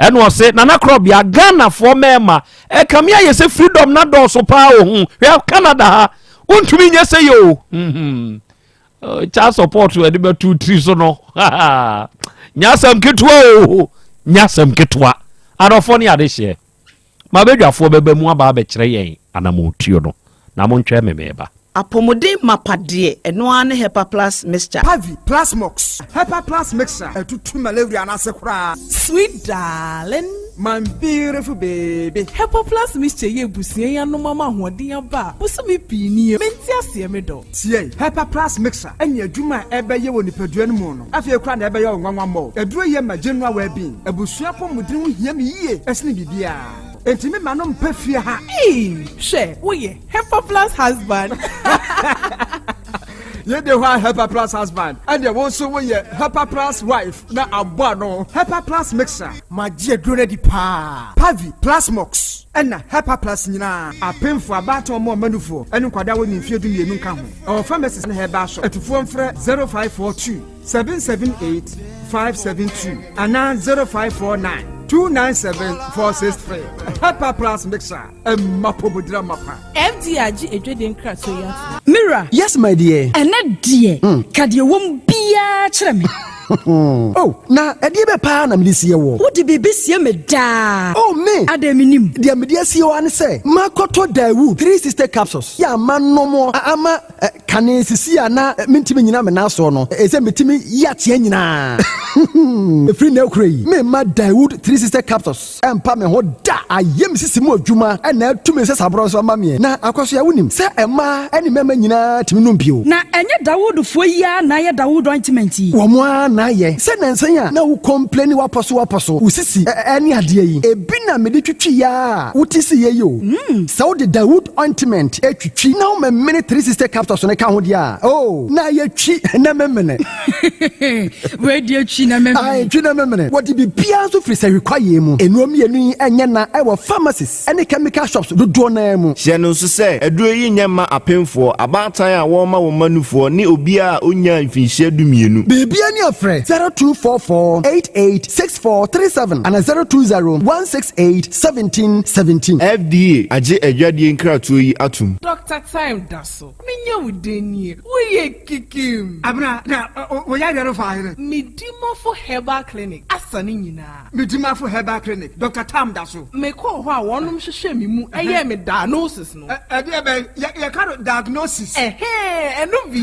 Ɛna ɔse Nana Korɔbea Ghanafoɔ mɛɛma ɛkame ayɛ sɛ freedom na dɔɔso paa o ho hwɛ Canada ha wontumi nyɛ sɛ yɛ o hmm. Child support ɛde bɛto tiri so no nyɛ asɛm ketewa o nyɛ asɛm ketewa adɔfoɔ ne adehyeɛ M'abadwafoɔ bɛba mu aba abɛkyerɛ yɛn anammɔntuo no, na montwɛn me mereba. Apɔmuden mapa deɛ, ɛno ara ne Hepa Plus Mixture. Pavi, Plasmox, Hepa Plus Mixture, ɛtutu malaria no ase koraa. Sweet darling. My beautiful baby. Hepa Plus Mixture yi abusua yi anom ama ahoɔden aba a bosome pii nie. Mente aseɛ me dɔ. Tie, Hepa Plus Mixture ne adwuma a ɛbɛyɛ wɔ nipadua no mu no, afei koraa na ɛbɛyɛ wo nwanwa mmɔ. Aduro yi ma general well-being. Abusua apɔmuden ho hia me yie sene biribiara. Enti me ma no mpɛ fie ha. Eii hwɛ woyɛ Hepa plus husband. Yei de hɔ a Hepa plus husband ɛneɛ wo nso woyɛ Hepa plus wife na abɔ ano. Hepa plus mixer. Magye aduro no adi paa. Pavi, Plasmox ɛna Hepa plus nyinaa. Apemfoɔ, abaatan ɔmo ɔma nufoɔ ɛne nkwadaa a wɔnni mfeɛ 12 nka ho. Ɛwɔ pharmacies ne herbal shop. Atufoɔ mfrɛ 0542 778 572 anaa 0549 297 463. Hepa plus mixer ɛma pomodira mapa. FDA agye adwadie nkratoɔ yi atom. Me wura. wura. Yes my dear. Ɛnɛ deɛ, ka deɛ ɛwɔ mu biara kyerɛ me. Oh, na ɛdeɛ bɛ paa na mede sie woɔ? Wode biribi sie me daa. Oh, me! Adɛn mennim? Deɛ mede asie wo ara ne sɛ, makɔtɔ Daewoo 360 capsules yɛ a manom a ama kane sisi a na mentumi nnyina me nan soɔ no, ɛsɛ metumi yi ateɛ nyinaa. Ɛfiri nnɛ rekora yi, meremma Daewoo 360 capsules Ɛmpa me ho da! Ayɛ me sisi mu adwuma na atu me nsasaborɔ nso ama meɛ. Na Akwasoa, wonim sɛ mmaa ne mmarima nyinaa tumi nom bio? Na ɛnyɛ Dawoodfoɔ yi ara na ayɛ Dawood ointment yi? Wɔn ara na ayɛ. Sɛ nnansa yi a na wo complaini w'apɔso w'apɔso, wo sisi ne adeɛ yi, ebi na mede twitwi ara a wote siiɛ yi o. Sɛ wode Dawood ointment twitwi na womemene 360 capsules no ka ho deɛ a, oh, na ayɛ twi na memene. Wei deɛ twi na memene. Ae, twi na memene. Wɔde biribiara nso firi sahwi kwaeɛ mu. Nnuro mmienu yi nyɛ na ɛwɔ pharmacies ne chemical shops dodoɔ no ara mu. Hyɛ no nso sɛ, aduro yi nyɛ mma apemfoɔ, abaatan a wɔrema wɔn mma nufoɔ, ne obiara a ɔnnyaa mfinhyia dumienu. Biribiara ni a frɛ 0244 88 64 37 anaa 020 168 17 17. FDA agye adwadie nkratoɔ yi atom. Doctor Time da so. Menya wo dɛn nie? Woyɛ kikim. Abena, na wo yareɛ no faa hene? Medimafo Herbal Clinic asa ne nyinaa. Medimafo Herbal Clinic, Doctor Tam da so. Mekɔɔ hɔ a wɔnom hwehwɛɛ me mu yɛɛ me diagnosis no. Ɛdeɛ bɛn? Yɛka no diagnosis. Ɛhɛɛ, ɛno bi.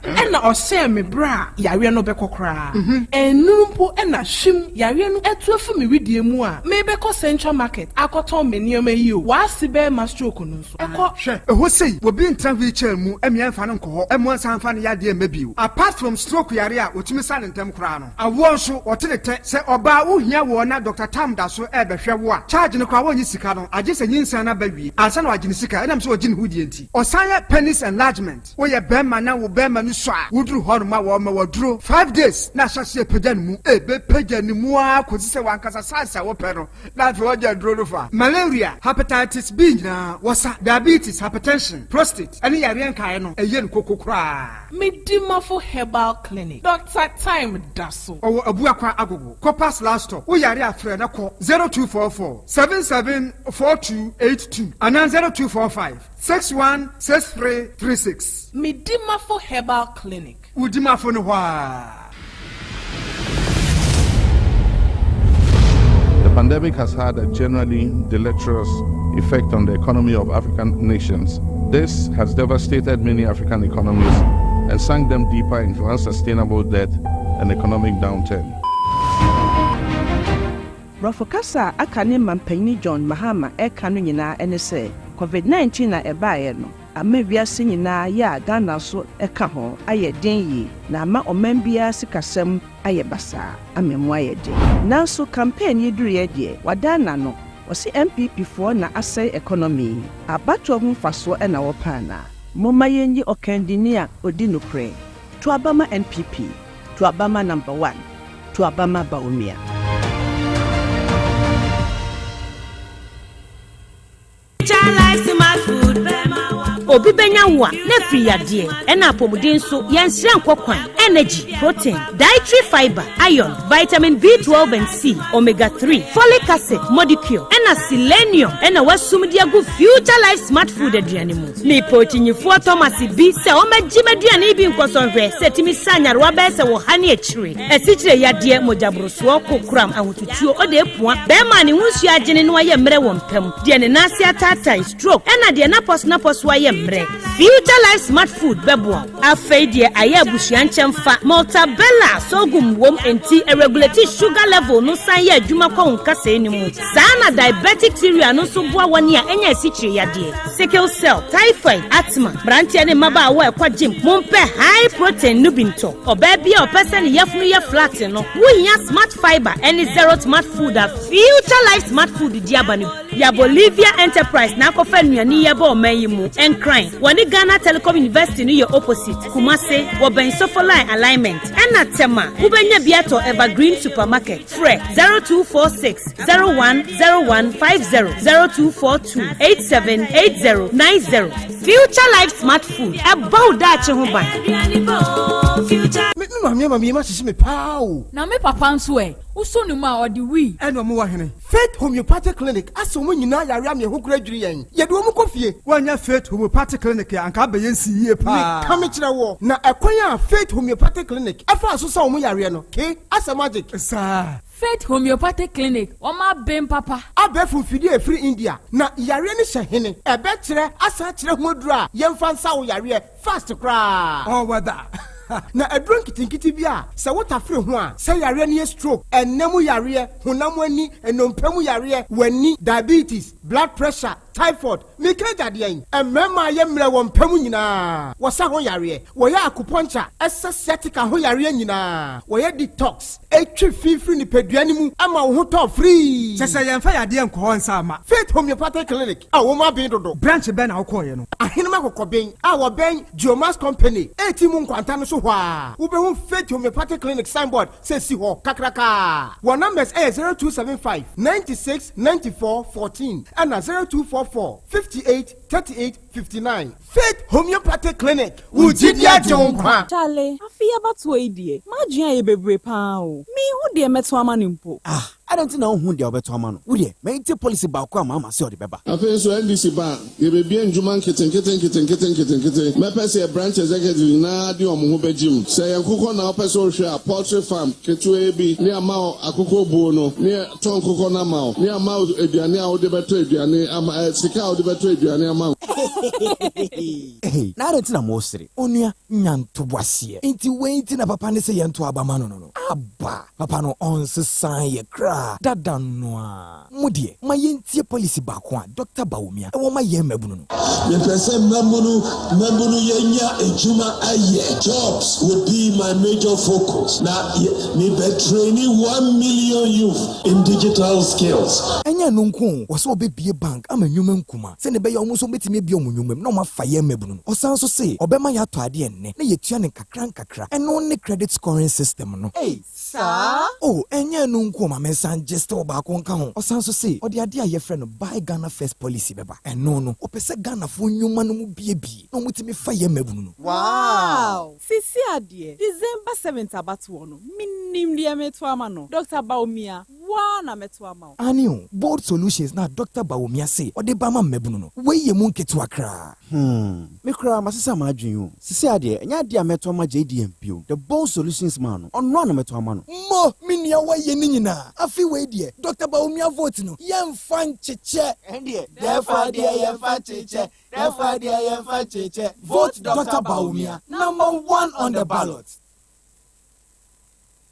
Ɛna ɔhyɛɛ me berɛ a yareɛ no bɛkɔ koraa. Ɛnnuru mpo na hwim, yareɛ no atu afi me wedeɛ mu a merebɛkɔ Central Market akɔtɔn me nneɛma yi o, w'ase bɛrima stroke no nso ɛkɔ. Hwɛ, ɛhɔ sei, obi ntena wheelchair mu mmea mfa no nkɔ hɔ mmoa nsan mfa no yadeɛ mma bio. Apart from stroke yare a wɔtumi sa no ntɛm koraa no, awoɔ nso, wɔte ne tɛ. Sɛ ɔbaa wohia woɔ na Doctor Tam da so rebɛhwɛ wo a, charge no koraa wɔnnye sika no, agye sɛ nyinsɛn no aba wie ansa na wɔagye ne sika ɛnam sɛ ɔgye ne ho die nti. Ɔsan yɛ penis enlargement. Woyɛ bɛɛma na wo bɛɛma no sua a, woduru hɔ nom a wɔma wo aduro 5 days na ahyɛ aseɛ pagya ne mu. Ɛbɛpagya ne mu ara kɔsi sɛ w'ankasa size a wopɛ no na afei woagya aduro no fa. Malaria, Hepatitis B nyinaa wɔsa, diabetes, hypertension, prostate ɛne yareɛ nkaeɛ no ɛyɛ no koko koraa. Medimafo Herbal Clinic, Doctor Time da so. Ɔwɔ Abuakwa Agogo, Corpus Last Stop. Wo yare a frɛ na kɔ 0244 77 4282 anaa 0245. 616336. Medimafo Herbal Clinic. Wo dimafo no hɔ ara. The pandemic has had a generally deleterious effect on the economy of African nations. This has devastated many African economies and sunk them deeper into unsustainable debt and economic downturn. Borɔfo kasa a aka ne Mampanyin John Mahama reka no nyinaa ne sɛ Covid 19 a ɛbaeɛ no ama wiase nyinaa yɛ a Ghana nso ka ho ayɛ den yie na ama ɔman biara sikasɛm ayɛ basaa ama emu ayɛ den. Nanso campaign yi duruiɛ deɛ wadan n'ano, ɔse NPP foɔ na asɛe economy yi, abatoɔ ho mfasoɔ na wɔpɛ anaa? Momma yɛnyi ɔkandini a ɔdi nokorɛ. To aba ma NPP, to aba ma number one. To aba ma Bawumia. Obi bɛnya wo a, na afiri yadeɛ, ɛna apɔmuden nso, yɛnsrɛ nkɔ kwan. Energy, protein, dietary fiber, iron, vitamin B12 and C, omega 3, folic acid, modicure, ɛna selenium ɛna wasum de agu Future Life Smart Food aduane mu. Mepɛ okyinyifoɔ Thomas bi sɛ ɔmmɛgye m'aduane yi bi nkɔsɔ nhwɛ sɛ ɛtumi sa nyarewa bɛyɛ sɛ wɔ ha ne akyire. Asikyire yadeɛ, mogyaborosoɔ, kokoram, ahotutuo, odeepua, bɛɛma a ne ho nsuo agyene na wayɛ mmerɛ wɔ mpa mu, deɛ ne nan ase ataatae, stroke, ɛna deɛ n'apɔso-napɔso ayɛ mmerɛ. Future Life Smart Food bɛboa wo. Afei deɛ ayɛ abusua nkyɛmfa, Maltabella, sorghum wom enti ɛregulate sugar level no san yɛ adwuma kɔ wo nkasɛɛ no mu. Saa na diabetic cereal no nso boa wɔn a anya asikyire yadeɛ, sickle cell, typhoid, asthma. Mmeranteɛ ne mmabaawa a ɛkɔ gym, mompɛ high protein no bi ntɔ. Ɔbaa bi a ɔpɛ sɛ ne yafunu yɛ flat no, wohia Smart Fiber ne Zero Smart Food a Future Life Smart Food de aba no bi. Ya Bolivia Enterprise na akɔfa nnuane yi aba ɔman yi mu. Nkran, wɔne Ghana Telecom University no yɛ opposite. Kumase, wɔbɛn Sofoline Alignment. Ɛna Tema, wobɛnya bi atɔ Evergreen Supermarket. Frɛ 0246 010150, 0242 878090. Future Life Smart Food, ɛbɔ wo daakye ho ban. Me maame ama me yam ahyehye me paa o. Na me papa nso ɛ? Wosɔ ne mu a, ɔde wii. Ɛna ɔmo wɔ hene? Faith Homeopathic Clinic asɛ ɔmo nyinaa yare ama yɛn ho kora adwiri yɛn. Yɛde ɔmo kɔ fie. Woannya Faith Homeopathic Clinic a, anka abɛyɛ nsi yie paa. Meka mekyerɛ woɔ, na ɛkwan a Faith Homeopathic Clinic ɛfaa so sa ɔmo yareɛ no, ke, asɛ magic. Saa. Faith Homeopathic Clinic, wɔn aben papa. Abɛɛfo mfidie a ɛfiri India, na yareɛ no hyɛ hene? Ɛbɛkyerɛ asan akyerɛ ho aduro a yɛmfa nsa wo yareɛ fast koraa. All weather. Na aduro nketenkete bi a sɛ wotafere ho a, sɛ yareɛ no yɛ stroke, ɛnna mu yareɛ, honam ani, nnompe mu yareɛ, w'ani, diabetes, blood pressure, typhoid, meka agya deɛn? Mmarima a yɛ mmerɛ wɔ mpa mu nyinaa, wɔsa ho yareɛ. Wɔyɛ acupuncture, ɛsa sciatica ho yareɛ nyinaa. Wɔyɛ detox, ɛtwe fi firi nipadua no mu ma wo ho tɔ firii. Kyɛ sɛ yɛmfa yadeɛ nkɔ hɔ nsa mma. Faith Homeopathic Clinic a wɔn aben dodo. Branch bɛn na wokɔeɛ no? Ahenem Akokɔben a wɔbɛn Geomax Company a mu nkwanta no so hɔ ara, wobɛhu Faith Homeopathic Clinic signboard sɛ si hɔ kakrakaa. Wɔn numbers yɛ 0275 96 94 14 ɛna 0244 58 38 59. Faith Homeopathic Clinic, wo gyidi agye wo nkwa. Chale, afe yi abatoɔ yi deɛ, m'adwene ayɛ bebree paa o. Menhu deɛ mɛto ama no mpo. Ah, adɛn nti na wonhu deɛ wobɛto ama no? Wo deɛ, ma yɛntie policy baako a Mahama se ɔde bɛba. Afei nso NDC ba a, yɛbɛbue ndwuma nketenkete nketenkete nketenkete. Mɛpɛ sɛ yɛ branch executives nyinaa de wɔn ho bɛgye mu. Sɛ ɛyɛ nkokɔ na wopɛ sɛ wohwɛ a, poultry farm ketewaa bi ne ama wo akokɔ buo no, ne yɛtɔ nkokɔ no ama wo, ne ama wo aduane a wode bɛtɔ aduane ama, eh, sika a wode bɛtɔ aduane ama. Hey, na adɛn nti na mosere? Onua, nya ntoboaseɛ. Nti wei nti na papa no se yɛnto aba ma no no no? Aba! Papa no ɔnsesaa yɛ koraa, dada no ara. Mo deɛ, ma yɛntie policy baako a Doctor Bawumia wɔ ma yɛn mmabunu no. Mepɛ sɛ mmabunu mmabunu yɛnya adwuma ayɛ, jobs would be my major focus, na mebɛ traini 1 million youth in digital skills. Ɛnyɛ ɛno nko o, ɔsɛ ɔbɛbue bank ama nnwuma nkuma sɛnea ɛbɛyɛ a wɔn nso wɔbɛtumi abue wɔn nnwuma mu na wɔafa yɛn mmabunu no. Ɔsan nso se ɔbɛma yɛatɔ adeɛ nnɛ na yɛatua no nkakra nkakra. Ɛno ne credit scoring system no. Ei, saa? Oh, ɛnyɛ ɛno nko o, ma mensan gye still baako nka ho. Ɔsan nso se ɔde adeɛ a yɛfrɛ no Buy Ghana First policy bɛba. Ɛno no, ɔpɛ sɛ Ghanafoɔ nnwuma no mu buebue na wɔtumi fa yɛn mmabunu no. Wow! Seesei adeɛ, December 7th abatoɔ no, menim deɛ meto ama no. Dr. Bawumia, wo ara na mɛto ama wo. Aane o, Bold Solutions na Dr. Bawumia se ɔde ba ma mmabunu no, wei yɛ mu nketewa koraa. Hmm, me koraa masesa m'adwene o. Seesei adeɛ, ɛnyɛ adeɛ a mɛto ama JDM bio. The Bold Solutions man no, ɔno a na mɛto ama no. Mo, me nua woayɛ ne nyinaa. Afe wei deɛ, Dr. Bawumia vote no, yɛmfa nkyekyɛ. Ɛndeɛ, dɛɛfa deɛ yɛmfa nkyekyɛ, dɛɛfa deɛ yɛmfa nkyekyɛ. Vote Dr. Bawumia, number one on the ballot.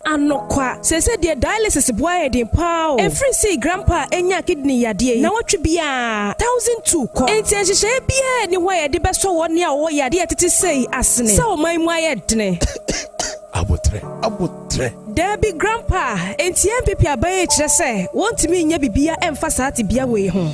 Anɔkwa, sese deɛ dialysis boa yɛ den paa o. Ɛfiri sii grandpa a enya kidney yadeɛ yi, na wɔtwe biara 1,200 kɔ. Enti nhyehyɛeɛ biara ni hɔ a yɛde bɛsɔ wɔn a wɔwɔ yadeɛ tete sei asene sɛ ɔman mu ayɛ dene. Abotrɛ, abotrɛ. Daabi grandpa, enti NPP aban yi kyerɛ sɛ wɔntumi nyɛ bibia ɛmfa saa tebea wei ho.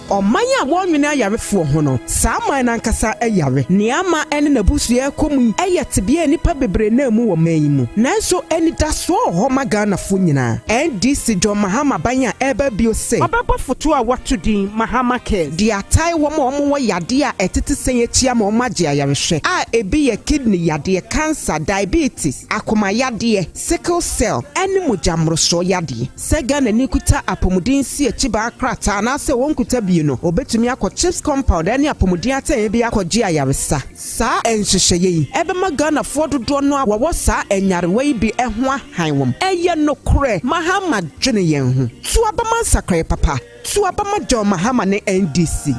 Ɔman a wɔnwene ayarefoɔ ho no, saa man no ankasa yare. Nea ama ɛne n'abusua ɛkɔ mu yi ɛyɛ tebea a nnipa bebree nam mu wɔ man yi mu. Nanso anidasoɔ wɔ hɔ ma Ghanafoɔ nyinaa. NDC John Mahama ban a ɛreba bio sɛ ɔbɛbɔ foto a wato din Mahama Cares de atae wɔn a wɔwɔ yadeɛ a ɛtete sɛn akyi ama wɔn agye ayarehwɛ a ebi yɛ kidney yadeɛ, cancer, diabetes, akoma yadeɛ, sickle cell ɛne mogya mmorosoɔ yadeɛ. Sɛ Ghana ni kuta apɔmuden si akyi baa krataa anaasɛ wɔnkuta bie no, obetumi akɔ CHPS compound ɛne apɔmuden atɛn bi akɔgye ayaresa. Saa nhyehyɛeɛ yi ɛbɛma Ghanafoɔ dodoɔ no a wɔwɔ saa nyarewa yi bi ho ahan wɔm. Ɛyɛ nokorɛ, Mahama dwene yɛn ho. To aba ma nsakraeɛ papa. To aba ma John Mahama ne NDC.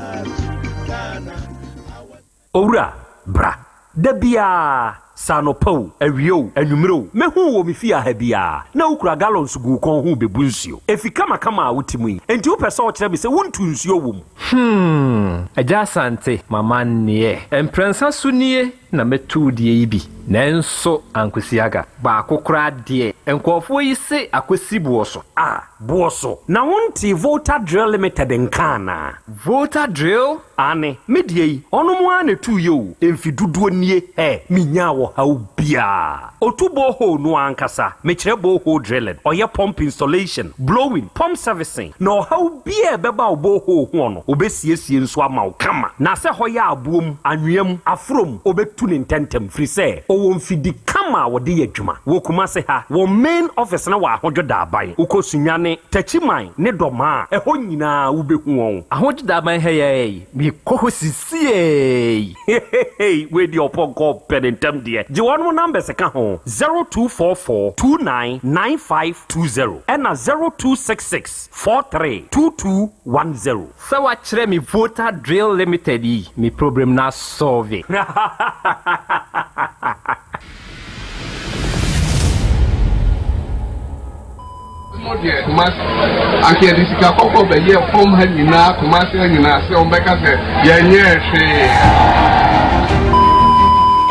Owura, bra. Da biara, sɛ anɔpa o, awia o, anwummerɛ o, mɛhu wɔ me fie aha biara na wokura gallons gu wo kɔn ho bɛbu nsuo. Efi kamakama a wote mu yi, enti wopɛ sɛ ɔkyerɛ me sɛ wontu nsuo wɔ mu? Agya Asante, mama nneɛ. Mprɛnsa so nie na mɛtu deɛ yi bi. Nanso ankosi aga. Baako koraa deɛ, nkurɔfoɔ yi se akɔsi boɔ so. A, boɔ so. Na wonte Volta Drill Limited nka anaa? Volta Drill? Ane, me deɛ yi, ɔno mo ara na ɛtuu yɛ o. Mfi dodoɔ nie, ɛ, menyaa wɔ ɔhaw biara. Ɔtu borehole no ankasa, mekyerɛ borehole drilling, ɔyɛ pump installation, blowing, pump servicing, na ɔhaw biara a ɛbɛba wo borehole ho no, ɔbɛsiesie nso ama wo kama. Na sɛ hɔ yɛ aboɔ mu, anwea mu, aforɔ mu, ɔbɛtu no ntɛmntɛm firi sɛ ɔwɔ mfidi kama a wɔde yɛ adwuma. Wɔ Kumase ha, wɔn main office no wɔ Ahodwo Daaban. Wokɔ Sunyani, Takyiman ne Dɔmaa a, ɛhɔ nyinaa wobɛhu wɔn. Ahodwo Daaban ha yi ara yi, mekɔ hɔ sisiei. Hehehe wei deɛ ɔpɔnkɔ ɔpɛ ne ntɛm deɛ. Gye wɔnom numbers ka ho, 0244 29 9520 ɛna 0266 43 2210. Sɛ wakyerɛ me Voter Drill Limited yi, me problem no asɔlve. Mo deɛ Kumasi anka yɛde sika kɔkɔɔ bɛyɛɛ fam ha nyinaa Kumasi ha nyinaa sɛ wɔn bɛka sɛ yɛnyɛɛ hwee.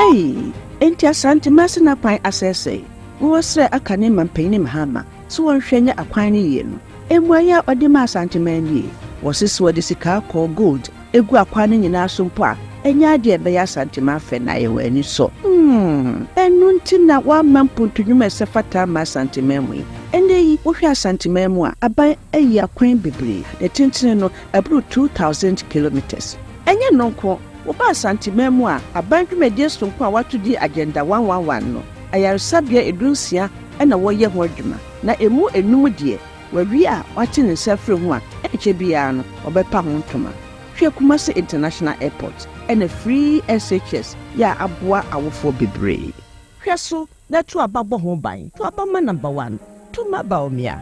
Ei, enti Asante Masina kwan asɛesɛe? Wɔsrɛ aka ne mampanyini Mahama sɛ wɔnhwɛ nyɛ akwan no yie no. Mmuaeɛ a ɔde maa Asanteman nie, Wɔse sɛ wɔde sika kɔɔ, gold, gu akwan no nyinaa so mpo a, ɛnyɛ adeɛ a ɛbɛyɛ Asanteman fɛ na ayɛ wɔn ani sɔ. Hmm, ɛno nti na wɔamma mpuntu nnwuma a ɛsɛ fata amma Asanteman mu yi. Ɛnnɛ yi, wohwɛ Asanteman mu a, aban ayi akwan bebree, ne tentene no, ɛboro 2,000 kilometres. Ɛnyɛ ɛno nko, woba Asanteman mu a, aban dwumadie sononko a wɔato din Agenda 111 no, ayaresabea dunsia na wɔreyɛ ho adwuma, na ɛmu nnum deɛ, Wawie a wate ne nsa afiri ho a, ɛnkyɛ biara no ɔbɛpa ho ntoma. Hwɛ Kumasi International Airport ɛna free SHS yɛ a aboa awofoɔ bebree. Hwɛ so na to aba bɔ ho ban. To aba ma number one, to ma Bawumia.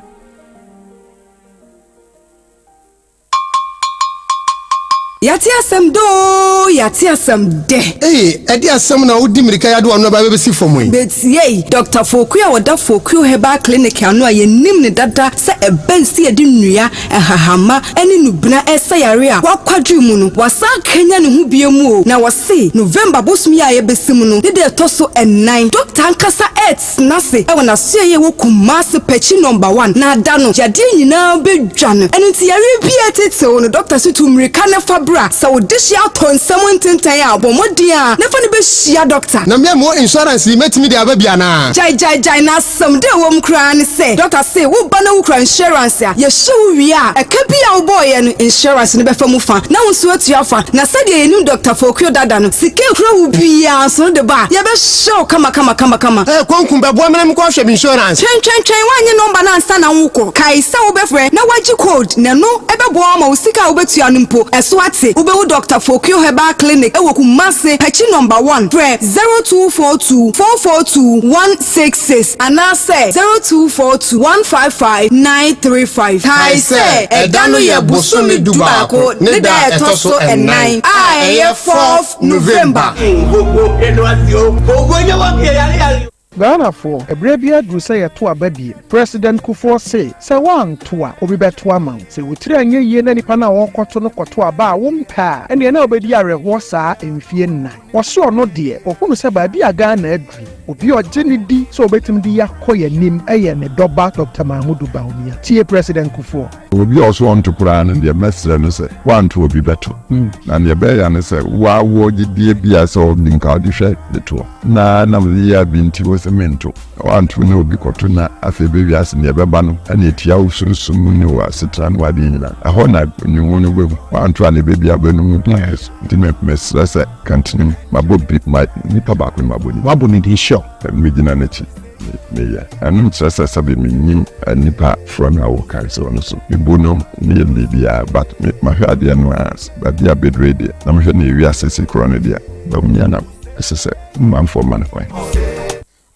Yɛate asɛm dɛ oo, yɛate asɛm dɛ. Ei, ɛde asɛm na wodi mmirika yi ade w'ano aba bɛbɛsi fam yi? Betiei, Dɔkta Fokuo a ɔda Fokuo Herbal Clinic ano a yɛnim no dada sɛ ɛbɛn sɛ yɛde nnua, nhahamma ne nnubena resa yare a wakwadwiri mu no, wasan akanyan ne ho bio mu o, na wɔse November bosom yi a yɛbɛsi mu no ne da ɛtɔ so nnan, dɔkta ankasa Tena ase wɔ n'asoɛeɛ a ɛwɔ Kumasi Pɛkyi Nɔmba One na da no yadeɛ nyinaa bɛdwa no. Ɛno nti yareɛ biara ɛtetew no dɔkta se tu mmirika na fa bra. Sɛ wo dehyeɛ atɔ nsam ntentan a bɔ mmɔden ara na fa no bɛhyia dɔkta. Na me a mewɔ insurance yi mɛtumi de aba bi anaa? Gyae gyae gyae na asɛm dɛ ɛwɔ mu koraa ne sɛ dɔkta se wo ba na wo kura insurance a yɛhyɛ wo wie a ɛka bi a wobɔeɛ no insurance no bɛfa mu fa na wo nso atua fa. Na sɛdeɛ yɛnim Dɔkta Fokuo dada no sika ɛkura wo biara nso no de ba a yɛbɛhyɛ wo kama kama kama kama. Ɛɛ konku bɛboa me na menkɔ hwɛ me insurance. Twɛn twɛn twɛn woannye nɔmba no ansa na wokɔ. Kae sɛ wobɛfrɛ na woagye code na ɛno bɛboa wo ama wo sika a wobɛtua no mpo ɛso ate. Wobɛhu Dɔkta Fokuo Herbal Clinic wɔ Kumasi, Pakyi Nɔmba One. Frɛ 0242 442 166 anaasɛ 0242 155 935. Kae sɛ ɛda no yɛ bosome dubaako ne da a ɛtɔ so ɛnan a ɛyɛ fourth November. Ghanafoɔ, ɛberɛ bi aduru sɛ yɛto aba biem. President Kufuor se, sɛ woanto a, obi bɛto ama wo. Sɛ wo tiri anyɛ yie na nipa no a wɔrekɔto no kɔto aba a wompɛ a, ɛnneɛ na wobɛdi awerɛhoɔ saa mfie nnan. Wɔse ɔno deɛ, ɔhunu sɛ baabi a Ghana aduru yi, obi a ɔgye no di sɛ ɔbɛtumi de yɛakɔ yɛn anim yɛ ne dɔba Doctor Mahamudu Bawumia. Tie President Kufuor. Obi a ɔse ɔnto koraa no deɛ mɛsrɛ no sɛ wanto obi bɛto. Na neɛ ɛbɛyɛ ne sɛ woa wɔ gyedie bi a sɛ ɔnim ka wode hwɛ de toɔ na nam yea bi nti wo se mento na wanto na obi kɔto na afei bɛ wiase neɛ ɛbɛba no ɛne ɛtia wo sunsum ne wo asetena ne wadeɛ nyina ɛhɔ na ne ho no wobɛhu wanto a ne bɛbi a wobɛnu mu nti mesrɛ sɛ kantene mabɔ bi ma nipa baako no mabɔ ne Wabɔ ne din sure. Megyina n'akyi. Meyɛ. Ɛno nkyerɛ sɛ sɛbe mennim nnipa frɛ me a wɔka sɛ ɔno so mebu no meyɛ no biribiara but me mahwɛ adeɛ no a baabi a bɛdure deɛ na mehwɛ ne ewiase si korɔ no deɛ Bawumia na ɛsɛ sɛ manfoɔ ma no kwan.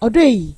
Ɔdɔ yi,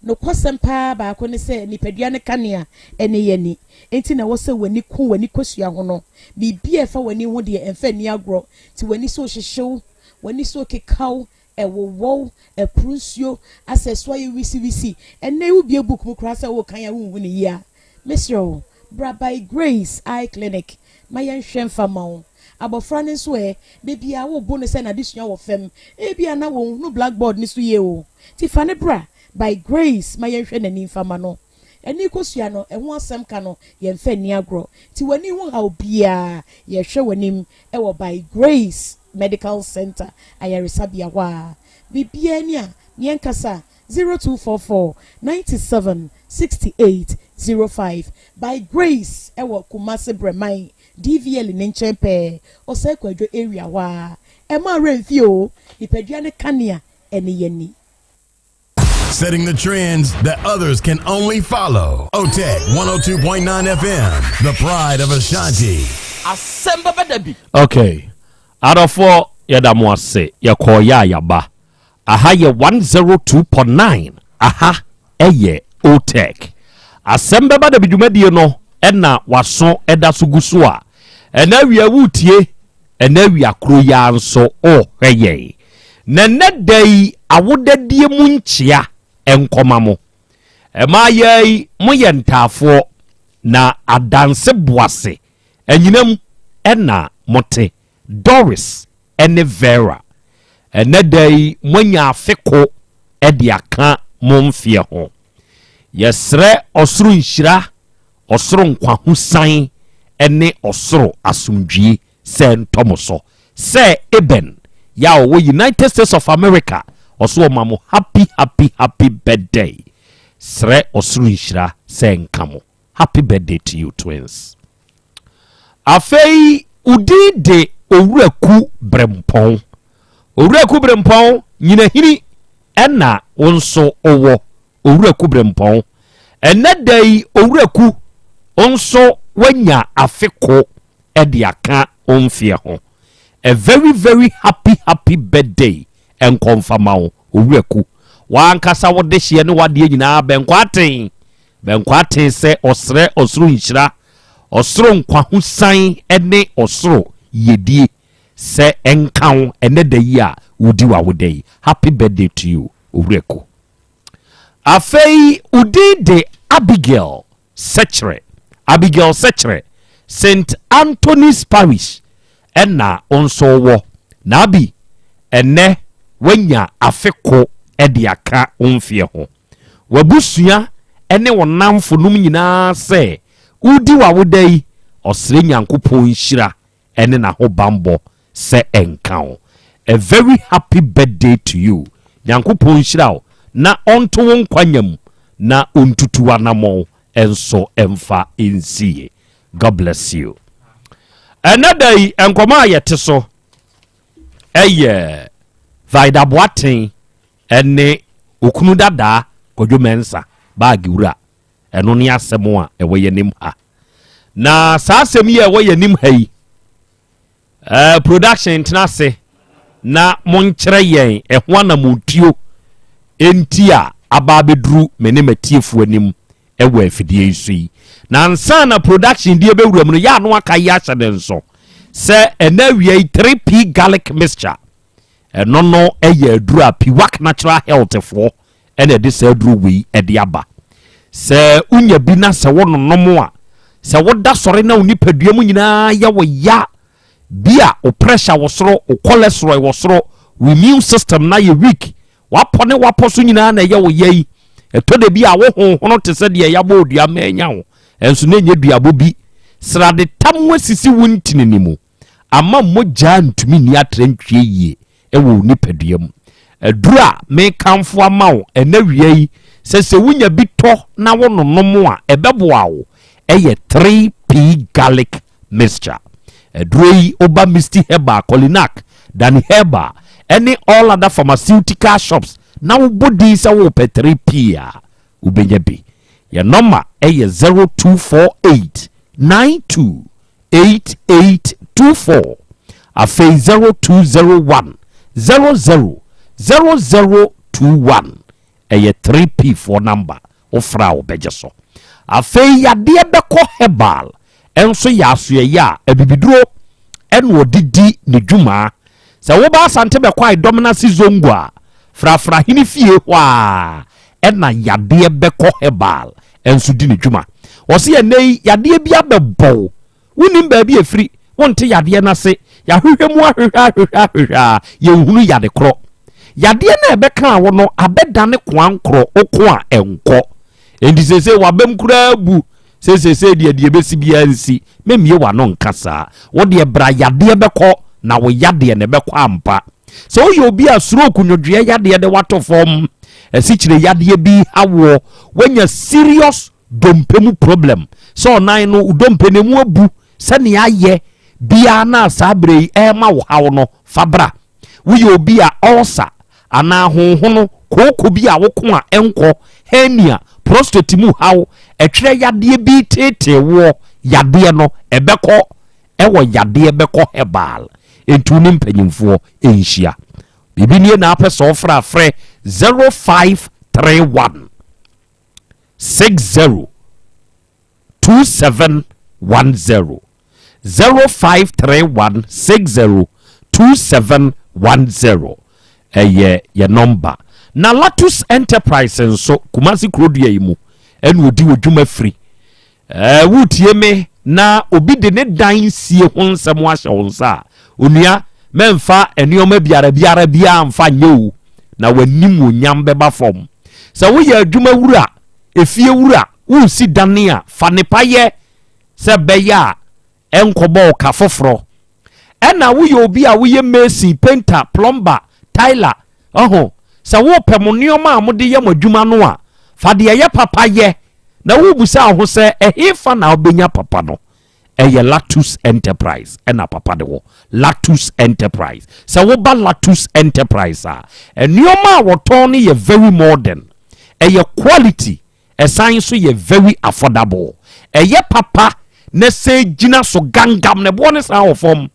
nokwasɛm paa baako ne sɛ nipadua no kanea ne yɛn ani. Enti na ɛwɔ sɛ w'ani ku w'ani kosua ho no. Biribi a ɛfa w'ani ho deɛ, ɛmfa nni agorɔ. Nti w'ani so rehyehye wo, w'ani so rekeka wo, Ɛwowɔw, ɛporo nsuo, asɛ ɛso ayɛ wisiwisi. Ɛnnɛ yi wobue book mu koraa sɛ worekan a wonhu no yie a, mesrɛ wo, bra By Grace Eye Clinic ma yɛnhwɛ mfa mma wo. Abɔfra no nso ɛ, da biara wobo no sɛ n'adesua wɔ fam, ebia na wɔnhunu blackboard no so yie o, nti fa no bra By Grace ma yɛnhwɛ n'ani mfa mma no. Ani kosua no, ɛho asɛm ka no, yɛmfa nni agorɔ. Nti w'ani ho haw biara, yɛhwɛ w'anim wɔ By Grace Medical Centre ayaresabea hɔ a. Biribiara ni a, yɛnkasa 0244 97 68 05 By Grace ɛwɔ Kumasi Brɛman DVL ne nkyɛn pɛɛ, Osei Kwadwo area hɔ ara. Ɛmma wo werɛ mfi o, nipadua no kanea ɛne yɛn ni. Setting the trends that others can only follow. OTEC 102.9 FM, the pride of Ashanti. Asɛm bɛba da bi. Okay. Adɔfoɔ yɛda mo ase yɛkɔɔ yɛ a yɛaba. Aha yɛ 102.9 aha ɛyɛ OTEC. Asɛm bɛba da bi dwumadie no ɛna waso ɛda so gu so a ɛna awia woretie ɛna awia koro yi ara nso ɔrehwɛ yɛn. Na ɛnɛ da yi awodadie mu nkyea nkɔma mo. Mmaa yi moyɛ ntaafoɔ na adanse boase anyinam ɛna mote Doris ɛne Vera. Ɛnɛ da yi moanya afe ko ɛde aka mo mfeɛ ho. Yɛsrɛ ɔsoro nhyira, ɔsoro nkwahosan ɛne ɔsoro asomdwie sɛ ntɔ mo so. Sɛ Eben yɛ a ɔwɔ United States of America ɔso ɔma mo happy happy happy birthday. Srɛ ɔsoro nhyira sɛ nka mo. Happy birthday to you twins. Afei wodin de Owuraku Brempɔn. Owuraku Brempɔn nyinahini ɛna wo nso wowɔ Owuraku Brempɔn. Ɛnɛ da yi Owuraku nso wanya afe ko ɛde aka wo mfeɛ ho. A very very happy happy birthday nkɔmfama wo Owuraku. Wankasa wo dehyeɛ ne wadeɛ nyinaa bɛnkɔ aten. Bɛnkɔ aten sɛ ɔsrɛ ɔsoro nhyira, ɔsoro nkwahosan ne ɔsoro yiedie sɛ ɛnka wo ɛnɛ da yi a wodi w'awoda yi. Happy birthday to you Owuraku. Afei wo din de Abigail Sɛkyerɛ. Abigail Sɛkyerɛ, St. Anthony's Parish ɛna wo nso wɔ. Na Abi, ɛnɛ woanya afe ko de aka wo mfeɛ ho. W'abusua ne wo nnamfonom nyinaa sɛ wodi w'awoda yi, ɔsrɛ Nyankopɔn nhyira ne n'ahobanbɔ sɛ ɛnka wo. A very happy birthday to you. Nyankopɔn nhyira wo na ɔnto wo nkwa nyam na ɔntutu w'anammɔn nso mfa nsie. God bless you. Ɛnɛ da yi nkɔmɔ a yɛte so ɛyɛ Vida Boateng ɛne okunu dadaa Kwadwo Mensah baage wura. Ɛno ne asɛm a ɛwɔ yɛn anim ha. Na saa asɛm yi a ɛwɔ yɛn anim ha yi, production ntena ase na monkyerɛ yɛn ɛho anammɔntuo enti a aba abɛduru me ne m'atiefoɔ anim ɛwɔ afidie yi so yi. Na ansa na production deɛ bɛwura mu no, yɛ ano aka yi ahyɛ ne nso sɛ ɛnɛ awia yi 3P garlic mixture ɛno no ɛyɛ aduru a Piwak Natural Health foɔ ɛna ɛde saa aduru wei ɛde aba. Sɛ wonya bi na sɛ wononom a, sɛ woda sɔre na wo nipadua mu nyinaa yɛ wo ya bi a, wo pressure wɔ soro, wo cholesterol wɔ soro, wo immune system na yɛ weak, wapɔ ne wapɔ so nyinaa na ɛyɛ wo ya yi, ɛtɔ da bi a wo honhono te sɛ deɛ yɛabɔ odua ma anya wo, ɛnso na ɛnyɛ duabɔ bi. Srade tam asisi wo ntini ne mu ama mogya ntumi nni atrɛntwie yie ɛwɔ wo nipadua mu. Aduru a mekamfo ama wo ɛnɛ wia yi sɛ wonya bi tɔ na wo nonom a ɛbɛboa wo ɛyɛ 3P garlic mixture. Aduro yi woba Misty Herbal, Colinac, Danny Herbal ɛne all other pharmaceutical shops na wobɔ din sɛ wopɛ 3P a, wobɛnya bi. Yɛ nɔma ɛyɛ 0248 92 8824, afei 0201 00 0021 ɛyɛ 3P foɔ number, wofrɛ a wobɛgye so. Afei yadeɛ bɛkɔ herbal ɛnso yɛ asoɛyɛ a abibiduro ɛna ɔde di ne dwuma. Sɛ woba Asante bɛkɔ a Dɔmnase Zongo a Frafra hene fie hɔ a ɛna yadeɛ bɛkɔ herbal ɛnso di ne dwuma. Wɔsi ɛnɛ yi yadeɛ bi abɛbɔw, wonim baabi efiri, wonte yadeɛ n'ase, yɛahwehwɛ mu ahwehwɛ ahwehwɛ ahwehwɛ a yɛnhunu yade korɔ. Yadeɛ no a ɛbɛka wo no abɛdane koankorɔ oko a ɛnkɔ. Enti seesei wabɛm koraa bu sɛ seesei deɛ deɛ bɛsi biara nsi. Memmie w'ano nka saa. Wo deɛ bra yadeɛ bɛkɔ na wo yadeɛ na ɛbɛkɔ ampa. Sɛ woyɛ obi a stroke nwodwoeɛ yadeɛ de wato fam, asikyire yadeɛ bi ha woɔ, woanya serious dompe mu problem, sɛ ɔnan no wo dompe no emu abu sɛnea ayɛ biara na saa berɛ yi ɛrema wo haw no, fa bra. Woyɛ obi a ulcer anaa honhono, kooko bi a woko a ɛnkɔ, hernia, prostate mu haw, ɛtwerɛ yadeɛ bi reteetee woɔ, yadeɛ no ɛbɛkɔ ɛwɔ yadeɛ bɛkɔ herbal nti wo ne mpanyinfoɔ nhyia. Biribi nie na apɛ sɛ ɔfrɛ a frɛ 0531 60 2710 0531 60 2710 ɛyɛ yɛ nɔmba. Na Latus Enterprise nso Kumasi kurodua yi mu ɛna ɔdi wɔ dwuma firi. Ɛɛ, woretie me na obi de ne dan sie ho nsɛm ahyɛ wo nsa a, onua, mɛmfa nneɛma biara biara biara mfa nyɛ o, na w'animuonyam bɛba fam. Sɛ woyɛ adwuma wura, efie wura, woresi dan a, fa nnepa yɛ sɛ ɛbɛyɛ a ɛnkɔbɔ wo ka foforɔ. Ɛna woyɛ obi a woyɛ mason, painter, plumber, tiler, ɔho, sɛ wopɛ mo nneɛma a mode yɛ mo adwuma no a, fa deɛ ɛyɛ papa yɛ. Na wobisa wo ho sɛ, ɛhefa na wobɛnya papa no? Ɛyɛ Latus Enterprise ɛna papa de wɔ. Latus Enterprise. Sɛ woba Latus Enterprise a, nneɛma a wɔtɔn no yɛ very modern. Ɛyɛ quality. Ɛsan nso yɛ very affordable. Ɛyɛ papa na sɛ gyina so gangam na ɛboɔ no san wɔ fam.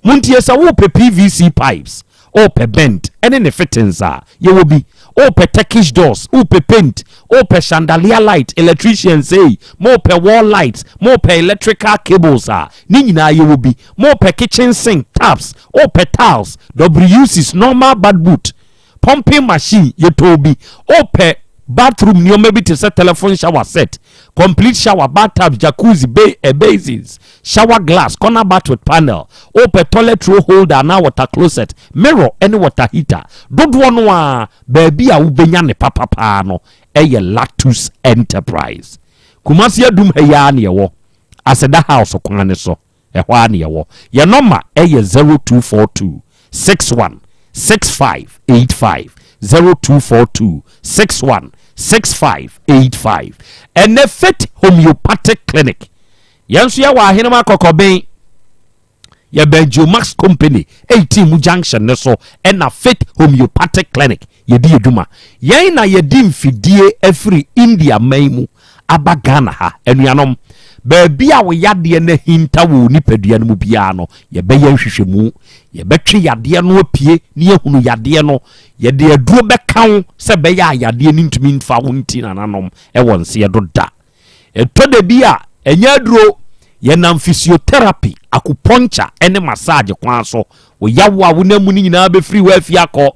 Montie sɛ wopɛ PVC pipes, wopɛ bent ɛne ne fittings a, yɛwɔ bi. Wopɛ Turkish doors, wopɛ paint, wopɛ chandelier light, electricians ei, mopɛ wall lights, mopɛ electrical cables a, ne nyinaa yɛwɔ bi. Mopɛ kitchen sink, taps, wopɛ tiles, WCs, normal bath boot, Pumping machine, yɛtɔn bi. Wopɛ bathroom nneɛma bi te sɛ telephone shower set, complete shower, bathtubs, jacuzzi, ba eh, basins, shower glass, corner bath with panel. Wopɛ toilet roll holder anaa water closet, mirror ne water heater. Dodoɔ no ara, baabi a wobɛnya ne papa paa no yɛ Lactus Enterprise. Kumasi Adum ha yi ara na yɛwɔ, Aseda House kwan no so. Ɛhɔ ara na yɛwɔ. Yɛn nɔma yɛ 0242 61 65 85, 0242 61 65 85. Ɛnnɛ Faith Homeopathic Clinic, yɛn nso yɛwɔ Ahenem Akɔkɔben, yɛbɛn Geomax Company, 18 mu junction no so, ɛna Faith Homeopathic Clinic yɛdi yɛ dwuma. Yɛn na yɛde mfidie afiri India man mu aba Ghana ha. Anuanom, baabi a wo yadeɛ no ahinta wɔ wo nipadua no mu biara no, yɛbɛyɛ nhwehwɛmu. Yɛbɛtwe yadeɛ no apue na yɛahunu yadeɛ no. Yɛde aduro bɛka wo sɛ ɛbɛyɛ a yadeɛ no ntumi mfa wo nti nananom wɔ nseɛ do da. Ɛtɔ da bi a, ɛnyɛ aduro. Yɛnam physiotherapy, acupuncture ne massage kwan so. Wo yaw a wonam mu no nyinaa bɛfiri hɔ afi akɔ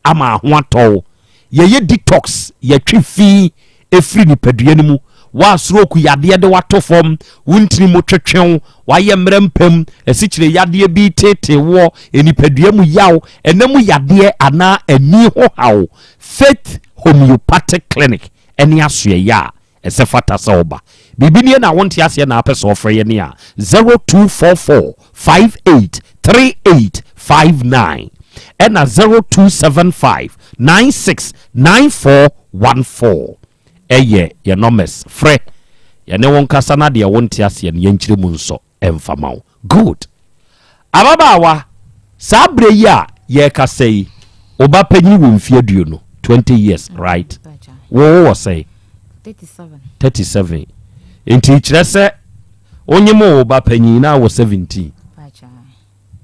ama ho atɔ wo. Yɛyɛ detox, yɛtwe fi firi nipadua no mu. Wo a stroke yadeɛ de wo ato fam, wo ntini mu twetwe wo, woayɛ mmerɛ mpam, asikyire yadeɛ bi reteetee woɔ, nipadua mu yaw, ɛna mu yadeɛ anaa ani ho haw, Faith Homeopathic Clinic ne asoɛeɛ a ɛsɛ fata sɛ woba. Biribi nie na wonte aseɛ na apɛ sɛ ɔfrɛ yɛn a, 0244 58 38 59 ɛna 0275 96 94 14 ɛyɛ yɛn nɔmɛs. Frɛ yɛne wo nkasa na deɛ wonte aseɛ no yɛnkyerɛ mu nsɔ. ɛmfa ma wo. Good. Ababaawa, saa berɛ yi a yɛrekasa yi, wo ba panyin wɔ mfeɛ aduonu, 20 years, right? Wo wowɔ sɛn? 37. 37. Nti kyerɛ sɛ wonyem wo ba panyin na wɔ 17.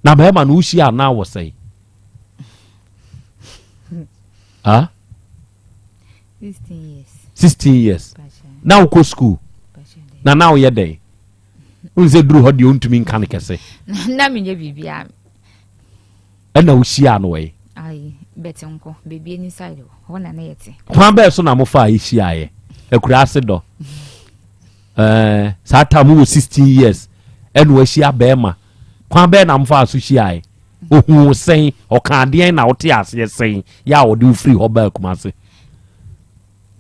Na bɛrima no wohyia na wɔ sɛn? Ah? 16 years. 16 years. Na wokɔ school? Na na woyɛ dɛn? Wohu sɛ duru hɔ deɛ wontumi nka no kɛse. Na menyɛ biribiara. Ɛna wohyiaa no wɔ Ayi, bɛte nko, baabi ani side hɔ, hɔ na na yɛte. Kwan bɛɛ so na mofaa yɛhyiaeɛ? Akura ase dɔ. Ɛɛ, saa tam wɔ 16 years ɛna wahyia bɛrima. Kwan bɛɛ na mofaa so hyiaeɛ? Ohuu wo sɛn? Ɔka adeɛn na wote aseɛ sɛn yɛ a ɔde wo firi hɔ baa Kumase?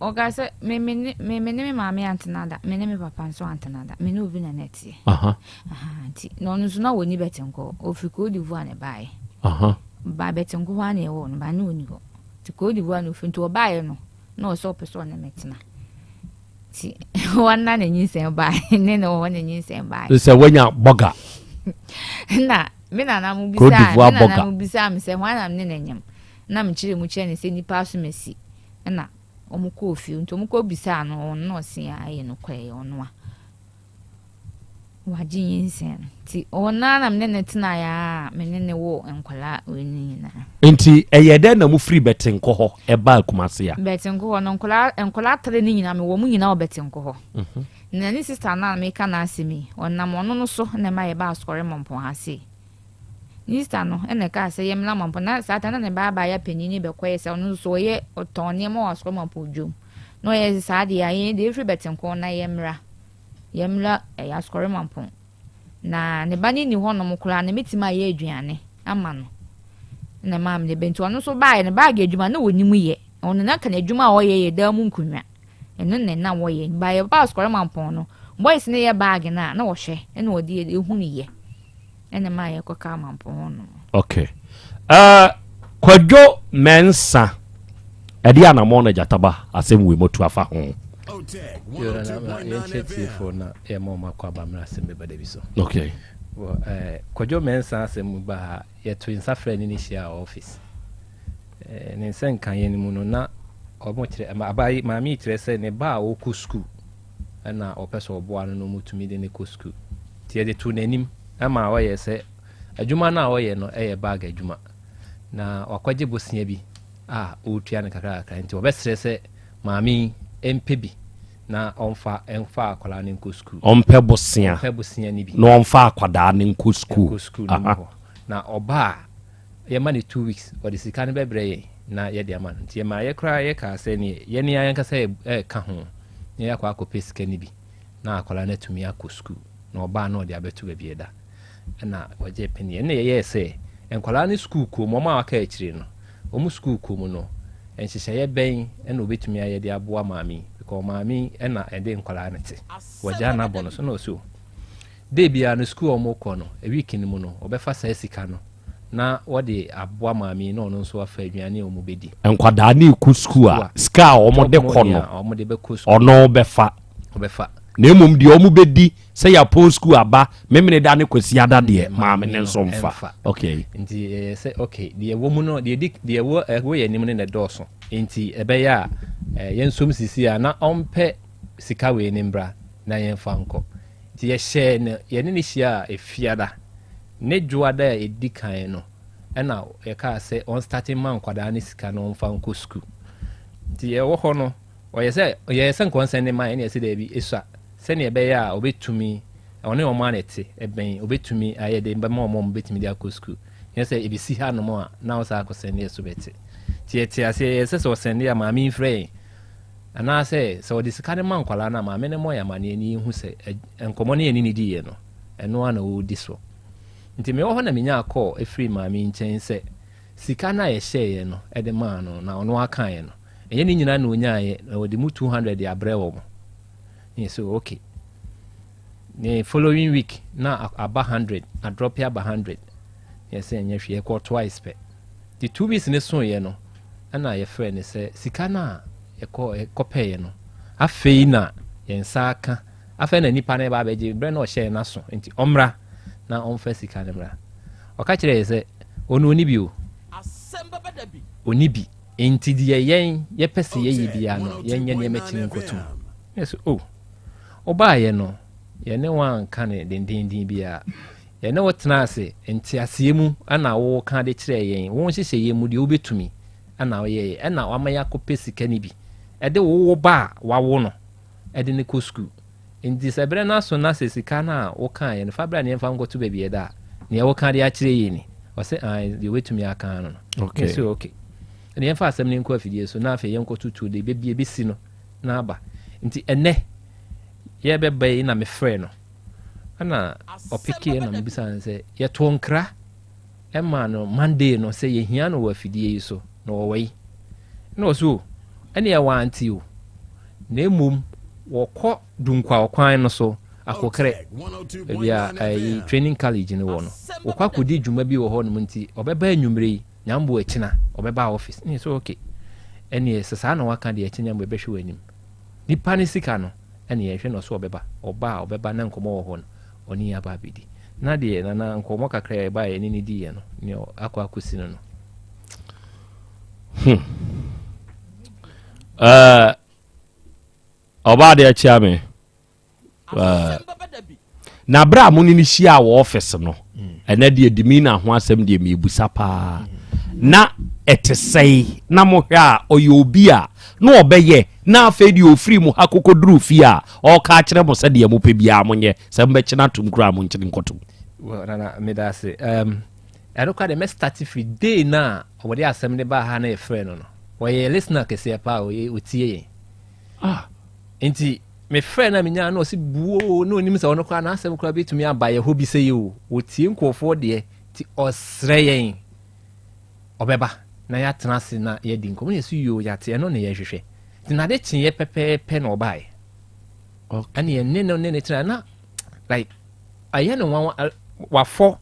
Ɔkaa sɛ, Me, me ne, me, me ne me maame antena da, me ne me papa nso antena da, me ne obi na na ɛteɛ. Aha. Aha, nti, na ɔno nso na wɔnni bɛtenkɔ, ɔfiri Cote d'Ivoire na ɛbaeɛ. Aha. Ɔbaa Bɛtenko hɔ ara na yɛwoo no, but na ɔnni hɔ. Nti Cote d'Ivoire na ɔfiri nti ɔbaeɛ no na ɔsɛ ɔpɛ sɛ ɔne me tena. Nti hɔ na ne nyinsɛn baeɛ, ne ne wɔ hɔ na nyinsɛn baeɛ. Sɛ wanya bɔga. Na me nana mo Cote bisaa, d'Ivoire me nana bɔga. mo bisaa me sɛ hwan na me ne no nyem. Na mekyerɛ mu kyerɛ no sɛ nipa asomasi ɛna wɔn kɔɔ fie nti wɔn kɔ bisaa no ɔno na ɔse ɛyɛ nokorɛ ɛyɛ ɔno a. Wagye nyinsɛn no nti ɔno ara na me ne no tenaeɛ a me ne no woo nkwadaa wei no nyinaa. Nti ɛyɛɛ dɛn na mofiri Bɛtenkɔ hɔ baa Kumase a? Bɛtenkɔ hɔ no nkwadaa nkwadaa tere no nyinaa mewɔ wɔn nyinaa wɔ Bɛtenkɔ hɔ. Na ne sista no a meka n'asɛm yi ɔnam ɔno no so na ɛma yɛbaa Asukɔre Mmɔmpɔn ha sei. Ne sista no na ɛkaa sɛ yɛmmra Mampɔn na saa ta na ne ba abaayewa panin no bɛkɔyɛ sɛ ɔno nso ɔyɛ ɔtɔn nneɛma wɔ Asukɔre Mampɔn dwom na ɔyɛ sɛ saa deɛ a yɛn deɛ yɛfiri Bɛtenkɔ na yɛmmra. Yɛmmra ɛyɛ Asukɔre Mampɔn. Na ne ba no nni hɔnom koraa na mɛtumi ayɛ aduane ama no. Na ɛmaa me de nti ɔno nso baeɛ no baage adwuma na ɔnim yɛ. Ɔno na ka n'adwuma a ɔyɛ yɛ dan mu nkonnwa. Ɛno na na wɔyɛ. Ba yɛbaa Asukɔre Mampɔn no, boys no yɛ baage no a na wɔhwɛ ɛna wɔde ehu no yɛ. Ɛna ɛmaa yɛkɔkaa Mampɔn hɔnom. Okay. Uh, Kwadwo Mensah, ɛde anamɔ na gyataba asɛm wei motu afa ho. Yora na ma yɛnkyerɛ tiefoɔ na yɛma wɔn akɔ aba mmerɛ asɛm bɛba da bi so. Okay. Wɔ eh, Kwadwo Mensah asɛm mu ba ha, yɛto nsa frɛ ne ne hyia wɔ office. Eh, ne nsa nkaeɛ no mu no na ɔmo kyerɛ ma aba yi maame yi kyerɛ sɛ ne ba a ɔkɔ sukuu ɛna ɔpɛ sɛ ɔboa no na ɔmo tumi de ne kɔ sukuu. Nti yɛde to n'anim ɛma ɔyɛ sɛ adwuma no a ɔyɛ no ɛyɛ bag adwuma na wakɔgye bosea bi a ɔretua no kakrakakra nti ɔbɛsrɛ sɛ maame yi mpɛ bi na ɔmfa ɛmfa akwadaa no nkɔ sukuu. Ɔmpɛ bosea. Ɔmpɛ bosea no bi. Na ɔmfa akwadaa no nkɔ sukuu. Nkɔ sukuu no mu hɔ. Na ɔba a yɛma no 2 weeks ɔde sika no bɛbrɛ yɛn na yɛde ama no nti yɛma yɛ koraa yɛkaa sɛ neɛ yɛne yɛn ankasa ɛɛka ho na yɛakɔ akɔpɛ sika no bi na akwadaa no atumi akɔ sukuu na ɔbaa na ɔde abɛto baabi ɛda ɛna wɔgye panyin ɛna yɛyɛɛ sɛ nkwadaa no sukuu kɔ mu wɔn a waka akyire no wɔn sukuu kɔ mu no nhyehyɛeɛ bɛn ɛna obetumi ayɛ de aboa maame yi because maame yi ɛna ɛde nkwadaa no te wɔgya n'abɔ no so na ɔso de biara no sukuu a wɔn kɔ no week no mu no ɔbɛfa saa sika no na wɔde aboa maame yi na ɔno nso afa aduane a wɔn bɛdi. Nkwadaa ne kɔ sukuu a sika a wɔn de kɔ no wɔn de bɛkɔ sukuu ɔno bɛfa. Ɔbɛfa. Na mmom deɛ wɔn bɛdi sɛ yɛapɔn sukuu aba memene da ne kwasi ada deɛ maame ne nso mfa. Okay. Nti ɛyɛ sɛ okay deɛ ɛwɔ mu no deɛ di deɛ ɛwɔ ɛwɔ yɛn anim no na ɛdɔɔso nti ɛbɛyɛ a yɛn nsom sisi a na ɔmpɛ sika wei ne mbra na yɛmfa nkɔ nti yɛhyɛ no yɛne ne hyia a efiada ne dwoada a ɛdi kan no ɛna yɛkaa sɛ ɔnstart ma nkwadaa ne sika no ɔmfa nkɔ sukuu nti yɛwɔ hɔ no ɔyɛ sɛ ɔyɛ sɛ nkɔnsɛn ne ma ɛna yɛsɛ daabi esua sɛnea ɛbɛyɛ a ɔbɛtumi ɔne ɔmo a na ɛte ɛbɛn ɔbɛtumi ayɛ de bɛma ɔmo a ɔmo bɛtumi de akɔ sukuu yɛn sɛ ebisi ha nom a na ɔsa akɔsɛn ne ɛso bɛte nti yɛte aseɛ yɛ sɛ sɛ ɔsɛn de a maame nfrɛ yɛn anaasɛ sɛ ɔde sika no ma nkwadaa no a maame no mmɔ yɛn amaneɛ ne yɛhu sɛ nkɔmmɔ ne yɛne ne diiɛ no ɛno a na ɔredi so nti mewɔ hɔ na menya call ɛfiri maame nkyɛn sɛ sika no a yɛhyɛeɛ no ɛde maa no na ɔno akaeɛ no ɛnyɛ ne nyinaa na ɔnyaeɛ na ɔde mu 200 de abrɛ wɔ mo ne yɛ sɛ okay. Ne following week na aba 100 adrop aba 100 yɛ sɛ ɛnyɛ hwee ɛkɔ twice pɛ nti 2 weeks ne soeɛ no ɛna yɛfrɛ no sɛ sika no a yɛkɔ ɛkɔpɛeɛ no afei na yɛn nsa aka afei na nipa no ɛba abɛgye berɛ na ɔhyɛɛ n'aso nti ɔmmra na ɔmfa sika no mmra. Ɔka kyerɛ yɛ sɛ ɔno ɔni bi o ɔni bi nti deɛ yɛn yɛpɛ sɛ yɛyɛ biara no yɛnyɛ nneɛma kyini nkɔtom yɛ sɛ o ɔbaayɛ no yɛne wɔn anka ne dendenden biara yɛne wo tena ase nteaseɛ mu ɛna wɔka de kyerɛ yɛn wɔn nhyehyɛ yɛn mu deɛ wobɛtumi ɛna ɔyɛyɛ ɛna wama yɛakɔpɛ sika no bi ɛde wo ba a wawo no ɛde ne kɔ sukuu nti sɛ berɛ no aso na sɛ sika no a wokaeɛ no fa berɛ a ne yɛmfa nkɔto baabi ɛda a neɛ woka de akyerɛ yɛ ni ɔsɛ deɛ wobɛtumi aka no no okay. So okay ɛne yɛmfa asɛm no nkɔ afidie so na afei yɛnkɔtotuo de bɛbi ɛbɛsi no na aba nti ɛnɛ yɛbɛba yi na mefrɛ no ɛna ɔpekeɛ na mebisa no sɛ yɛtoo nkra ɛma no Monday no sɛ yɛhia no wɔ afidie yi so na ɔwɔ yi na ɔsɛ o ɛne ɛwɔ ante o na mmom wɔkɔ Dunkwa ɔkwan no so akɔkrɛ baabi a ɛyi training college no wɔ no wɔkɔ akɔdi dwuma bi wɔ hɔ nom nti ɔbɛba anwummerɛ yi. Nyambo akyina ɔbɛba office. Ne yɛ sɛ okay. Ɛneɛ sɛ saa na waka deɛ ɛkyɛ Nyambo ɛbɛhwɛ w'anim. Nipa ne sika no ɛne yɛhwɛ na ɔsɛ ɔbɛba. Ɔba a ɔbɛba na nkɔmmɔ wɔ hɔ no ɔne yɛn aba abɛdi. Na deɛ nana nkɔmmɔ kakra a yɛbaeɛ yɛne no diiɛ no nea akɔ akɔsi no no. Hmm. Uh, ɔbaa deɛ kyea me. Uh, na berɛ a mo ne no hyiaa wɔ ɔfese no ɛnɛ deɛ dimina ho asɛm deɛ mebusa paa na ɛte sɛe na mohwɛ a ɔyɛ obi a na ɔbɛyɛ na afei deɛ ɔfiri mo ha kɔkɔduru fie a ɔreka akyerɛ mo sɛ deɛ mopɛ biara monyɛ sɛ mobɛkyene atom koraa monkyene nkɔtom. Well, nana meda ase um, ɛno koraa deɛ mɛstarte firi day no a wɔde asɛm no baa ha na yɛfrɛ no no wɔyɛ listener kɛseɛ paa ɔtie yɛn ah. Nti mefrɛɛ no a menyaa no ɔse buoo na ɔnim sɛ ɔno koraa n'asɛm koraa bɛtumi aba yɛ hɔ bi sɛ yɛ o ɔtie nkurɔfoɔ deɛ nti ɔsrɛ yɛn ɔbɛba na yɛatena ase na yɛadi nkɔmmɔ na yɛso yoo yɛate ɛno na yɛhwehwɛ nti nade kyeeɛ pɛpɛɛpɛ na ɔbaeɛ ɛne yɛne no ne ne tena na like ɛyɛ no nwanwa wafɔ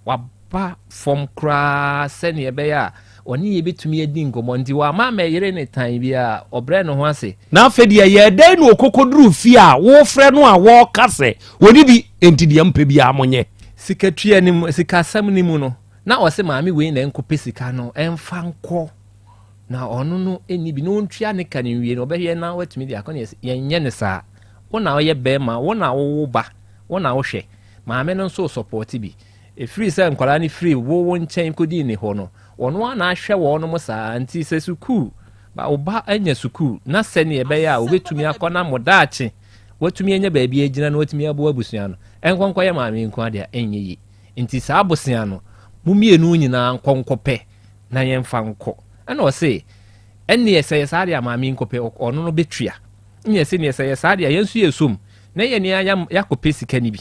Waba fam koraa sɛnea ɛbɛyɛ a ɔne yɛn betumi adi nkɔmmɔ. Nti wamma ammɛyere ne tan biara. Ɔbrɛɛ ne ho ase. Na afei deɛ ɛyɛɛ dɛn na ɔkɔkɔduruu fie a worefrɛ no a wɔreka sɛ, Wɔnni bi, enti deɛ mopɛ biara monyɛ? Sikatua no mu, sikasɛm no mu no, na ɔse maame wei na ɛnkɔpɛ sika no ɛmfa nkɔ, na ɔno no nni bi, na ɔntua ne ka no nwie no, ɔbɛyɛ na watumi de akɔ. Na yɛse, yɛnyɛ no saa. Wo na woyɛ barima, wo na wowo ba, wo na wohwɛ. Maame no nso resɔpɔte bi. Ɛfiri sɛ nkwadaa no firi wo wo nkyɛn kɔdii ne hɔ no, ɔno ara na ahwɛ wɔnom saa. Nti sɛ sukuu ba, wo ba anya sukuu na sɛdeɛ ɛbɛyɛ a wɔbɛtumi akɔ na mo daakye watumi anya baabi agyina na watumi aboa abusua no, ɛnkɔ nkɔyɛ maame nko ara deɛ a, ɛnyɛ yie. Nti saa bosea no, mo mmienu nyinaa nkɔ nkɔpɛ na yɛmfa nkɔ. Ɛna ɔse, ɛnneɛ sɛ ɛyɛ saa deɛ a maame yi nkɔpɛ, ɔno no bɛtua. Ɛna yɛse, neɛ sɛ ɛyɛ saa deɛ a yɛn nso yɛsom na yɛne ara yɛakɔpɛ sika no bi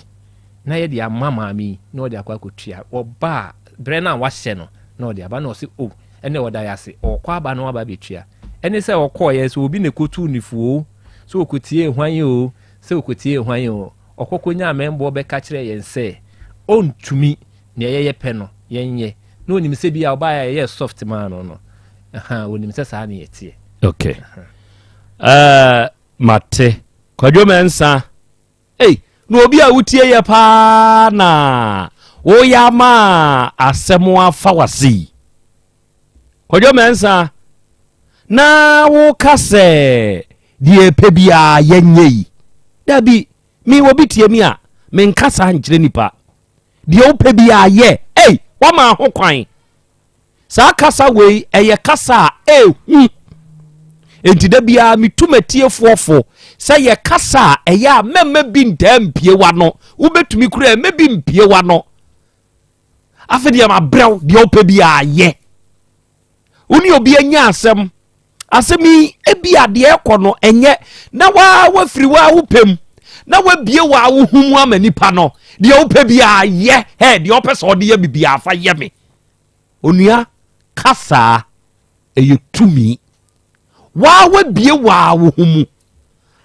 na yɛde ama maame yi na ɔde akɔ akɔtua. Ɔba a, berɛ no a wahyɛ no na ɔde aba na ɔse o, ɛnna ɔda yɛ ase, ɔkɔ aba na waba abɛtua. Ɛne sɛ ɔkɔeɛ sɛ obi na ɛkɔtuu no fo o, sɛ ɔkɔtiee hwan o, sɛ ɔkɔtiee hwan o, ɔkɔ kɔnyaa mɛmboɔ bɛka kyerɛɛ yɛn sɛ ɔntumi, nea yɛyɛ pɛ no yɛnyɛ. Na ɔnim sɛ bi a ɔbaeɛ a yɛyɛɛ soft maa no no, aha, ɔnim sɛ saa ne yɛteɛ. Okay. Uh, mate. Kwadwo Mensah. Ei, na obi a wotie yɛ paa na woyɛ ama asɛm afa wase yi. Kwadwo Mensah, na woka sɛ deɛ ɛpɛ biara yɛnyɛ yi. Dabi, me obi tie mi a, menka saa nkyerɛ nipa. Deɛ wopɛ biara yɛ. Ei, wama ho kwan. Saa kasa wei, ɛyɛ kasa a ɛhu. Enti da biara metu m'atiefoɔ fo sɛ yɛ kasa a ɛyɛ a mɛmma bi ntaa mpie w'ano. Wobɛtumi koraa ɛmɛ bi mpie w'ano. Afei deɛ mabrɛw deɛ wopɛ biara yɛ. Wo ne obi anya asɛm. Asɛm yi ebi a deɛ ɛkɔ no ɛnyɛ na waa wafiri waa wopɛ mu na wabie waa wo ho mu ama nipa no deɛ wopɛ biara yɛ. Hɛ deɛ ɔpɛ sɛ ɔde yɛ me biara fa yɛ me. Onua, ka saa. Ɛyɛ tumi. Waa wabie waa wo ho mu.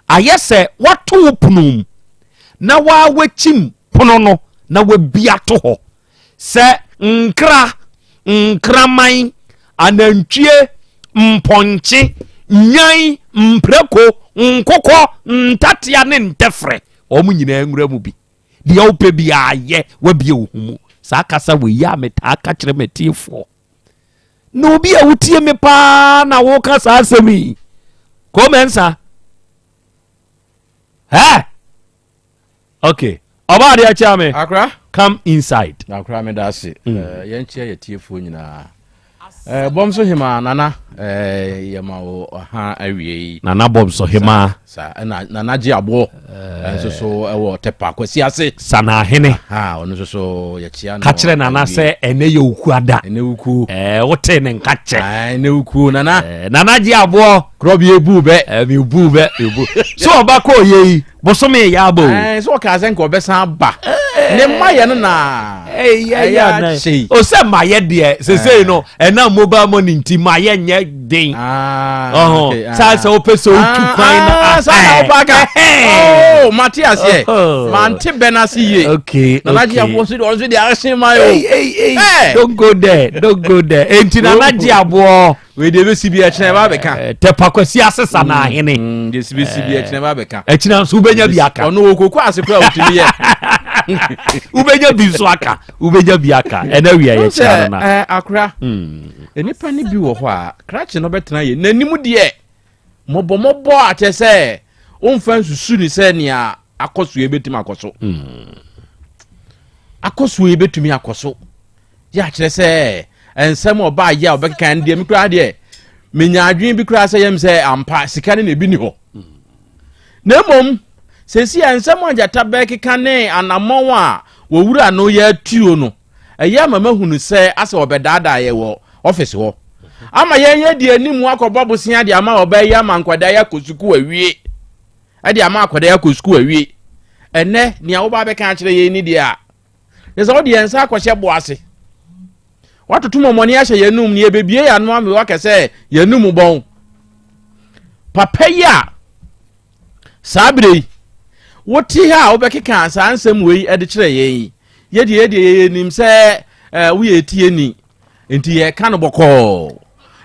Ayɛ sɛ wato wo pono mu na waa wakyim pono no na wabi ato hɔ. Sɛ nkra, nkraman, anantwie, mpɔnkye, nnwan, mprako, nkokɔ, ntatea ne ntɛfrɛ, wɔn nyinaa nwura mu bi. Deɛ wopɛ biara yɛ, wabie wo ho mu. Saa kasa wei yɛ a metaa ka kyerɛ m'atiefoɔ. Na obi a wotie me paa na woka saa asɛm yi. Kɔmɛnsa. Ɛ? Okay. Ɔbaa deɛ kyea me. Akra. Come inside. Akra me da ase. Mm. Uh, yɛn kyea yɛ tiefoɔ nyinaa. Eh, bɔm so hema nana eh, yɛma wo ɔha awie yi. Nana bɔm so hema. Sa ɛna nana gye aboɔ eh, nso so ɛwɔ tɛpa kwasi ase. Sanahene. Ha ɔno nso so yɛkyia no. Ka kyerɛ nana sɛ ɛnɛ yɛ okuo ada. Ɛnɛ okuo. Ɛɛ wote ne nka kyɛ. Ɛnɛ okuo nana. Ɛɛ nana gye aboɔ. Korɔ bi ebu bɛ. Ɛmi eh, bu bɛ ebu. So ɔba kɔ yɛ yi bosome yɛ abɔ o. Ɛɛ sɛ ɔka sɛ nka ɔbɛsan aba. Ne mma yɛ no na. Ɛyɛ akyɛ. O sɛ ma yɛ deɛ sesei no ɛna mobile money nti ma yɛ nyɛ den. Ɔhɔn saa sɛ wopɛ sɛ otu kwan na. Saa na wopɛ aka. Oh mate aseɛ. Mante bɛ n'ase yie. Okay okay. Nana gye aboɔ nso deɛ ɔnso deɛ ahye ma yɛ o. Ei ei ei don't go there don't go there. Enti nana gye aboɔ. Wei deɛ bɛsi bi ɛkyena ɛba abɛka. Eh, Tɛpa Kwasi asesa na mm, ahene. Mm, deɛ si bɛsi bi ɛkyena ɛba abɛka. Ɛkyena nso wobɛnya bi aka. Ɔno wɔ koko ase koraa wotumi yɛ. Wobɛnya bi nso aka. Wobɛnya bi aka. Ɛna wia yɛ kyena no na. Eh, akora. Mm. Nnipa no bi wɔ hɔ a krakye no bɛtena yɛ n'anim deɛ mɔbɔmɔbɔ a kyɛ sɛ womfa nsusu ne sɛ nea akɔ so yɛbɛtumi akɔ so. Akɔ so yɛbɛtumi akɔ so. Yɛ akyerɛ sɛ nsɛm a ɔbaa yɛ a ɔbɛkeka no deɛ me koraa deɛ menya adwene bi koraa sɛ yɛm sɛ ampa sika no na ebi ni hɔ na mmom sɛsi a nsɛm a gyata bɛkeka ne anammɔn a wɔwura no yɛ atuo no ɛyɛ ama mahunu sɛ asɛ ɔbɛdaadaa yɛ wɔ ɔfisi hɔ ama yɛn yɛ deɛ anim akɔbɔ bosea de ama ɔbaa yi ama nkwadaa yi akɔ sukuu awie ɛde ama akwadaa yi akɔ sukuu awie ɛnɛ nea woba bɛka akyerɛ yɛn ni deɛ a ne sɛ wode yɛn nsa akɔhyɛ bo ase watoto mɔmɔne ahyɛ yɛn anum ne yɛbɛbie yɛn ano ama wakɛ sɛ yɛn anum bɔn papa yi a saa berɛ yi wote ha a wobɛkeka saa nsɛm wei de kyerɛ yɛn yi yɛdeɛ yɛdeɛ yɛnim sɛ woyɛ tieni nti yɛka no bɔkɔɔ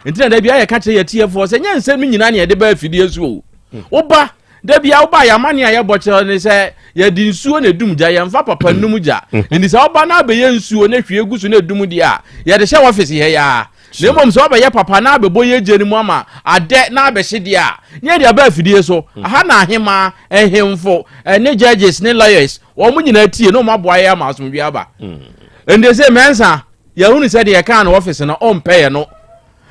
nti na da bia yɛka kyerɛ yɛtiefoɔ sɛ nyɛ nsɛm nyinaa ne yɛde ba afidie so o woba da bia woba yɛamane a yɛbɔ kyerɛ ne sɛ yɛde nsuo na ɛdum gya yɛmfa papa num gya nti sɛ woba na abɛyɛ nsuo na hwie gu so na ɛdum deɛ a yɛde hyɛ wɔfese hɛ yaa na mmom sɛ wobɛyɛ papa na abɛbɔ yɛ gya no mu ama adɛ na abɛhye deɛ a ne yɛde aba afidie so aha na ahemaa nhemfo ne judges ne lawyers wɔn nyinaa tie na wɔn aboa yɛ ama asomdwe aba nti sɛ mɛnsa Yɛahunu sɛ deɛ yɛkaa no ɔfese no, ɔmpɛ yɛ no.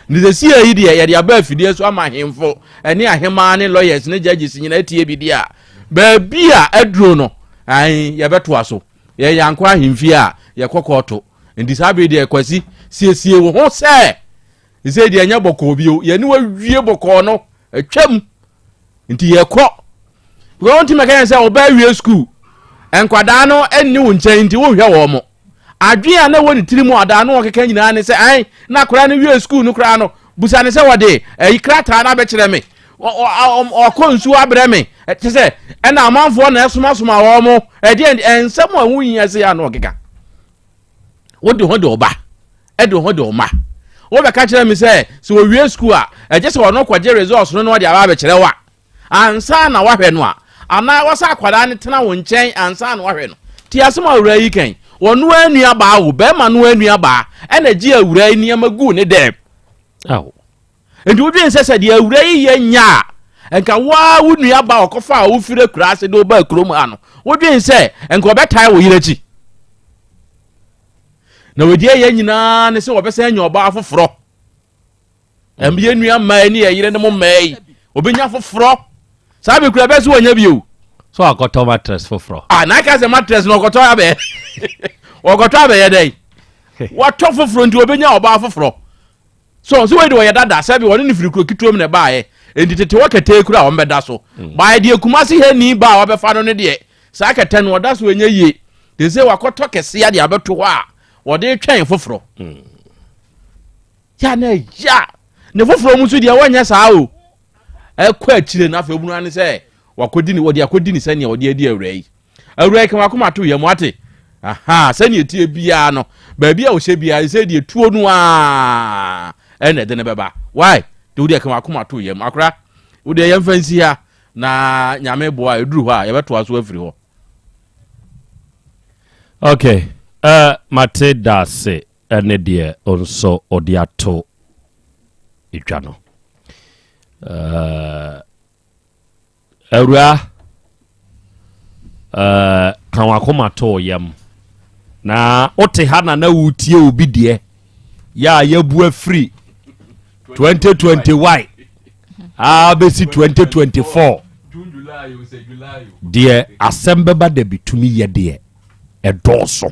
Ne sesie yi deɛ, yɛde aba afidie so ama ahemfo ne ahemaa ne lawyers ne judges nyinaa atie bi deɛ a, baabi a aduro no, ae, yɛbɛtoa so. Yɛn yɛankɔ ahemfie a, yɛkɔ kɔɔto. Nti saa bere deɛ, Kwasi, siesie wo ho sɛ, sesei deɛ ɛnyɛ bɔkɔɔ bio. Yɛne wo awie bɔkɔɔ no, atwam. Nti yɛkɔ. Because wontumi mɛka yɛn sɛ ɔbaa awie sukuu, nkwadaa no nni wo nkyɛn nti wonhwɛ wɔn mo. Adwene a na ɛwɔ ne tiri mu a ɔdaa no ɔkeka nyinaa ne sɛ, ɛn, na akwadaa no wie sukuu no koraa no, busa ne sɛ wɔde ɛyi krataa no abɛkyerɛ me, ɔkɔ nsuo abrɛ me, kyɛ sɛ ɛna amanfoɔ na ɛsomasoma wɔn mo, ɛdeɛ nsɛm a ɛho hia sɛ yɛ ano ɔkeka. Wode ho de ɔba, ɛde ho de ɔma. Wobɛka kyerɛ me sɛ sɛ wɔwie sukuu a, ɛgye sɛ ɔno kɔgye results no na ɔde aba abɛkyerɛ wo a, Ansa na woahwɛ no a, anaa ɛwɔ sɛ akwadaa no tena wo nkyɛn ansa na woahwɛ no? Tie asɛm a awuraa yi ka yi, Ɔno ara nuabaa o, barima no ara nuabaa, ɛna gye awuraa yi nneɛma guu ne dɛm. Ao. Enti wodwen sɛ sɛ deɛ awuraa yi yɛ nyɛ a, nka wo ara wo nuabaa a ɔkɔfaa wo firi akuraa ase de wo baa kurom ha no, wodwen sɛ nka ɔbɛtae wo yere akyi? Na wɔdi ɛyɛ nyinaa ne sɛ wɔbɛsan anya ɔbaa foforɔ. Ɛm yɛn nua mmaa yi ne yɛn yere ne mo mmaa yi obɛnya foforɔ saa bi kura bɛsi wɔnya bio. So akɔtɔ mattress foforɔ. Ah na aka sɛ mattress na ɔkɔtɔ abɛyɛ ɔkɔtɔ abɛyɛ dɛ wɔtɔ foforɔ nti obɛnya ɔbaa foforɔ so so wei de wɔyɛ dada sɛbi wɔne ne firi kuro ketewa mu na ɛbaayɛ nti tete wɔ kɛtɛ kura a wɔn bɛda so mm. baayɛ deɛ kumase hɛ ni ba a wɔbɛfa no ne deɛ saa kɛtɛ no ɔda so ɛnyɛ yie te sɛ wakɔtɔ kɛseɛ de abɛto hɔ a wɔde twɛn foforɔ. Mm. Ya na ɛya ne foforɔ mu nso deɛ wɔnyɛ saa o ɛkɔ akyire no afei obunu ane sɛ wakɔdi ne wɔde akɔdi ne sɛnea wɔde adi awura yi awura yi ka wakoma to yam wate aha sɛnea ɛtie biara no baabi a ɔhyɛ biara sɛ deɛ tuo no a ɛna ɛde ne bɛba why de wodeɛ ka wakoma to yam akora wodeɛ yɛmfa nsi ha na nyame boa ɛduru hɔ a yɛbɛtoa so afiri hɔ okay uh, mate daase ne deɛ nso ɔde ato dwa no. Awura, ka wakoma to yam na wote ha na na wotie obi deɛ yɛ a yɛabu afiri 2021 a bɛsi 2024 deɛ asɛm bɛba da bi tumi yɛ deɛ ɛdɔɔso.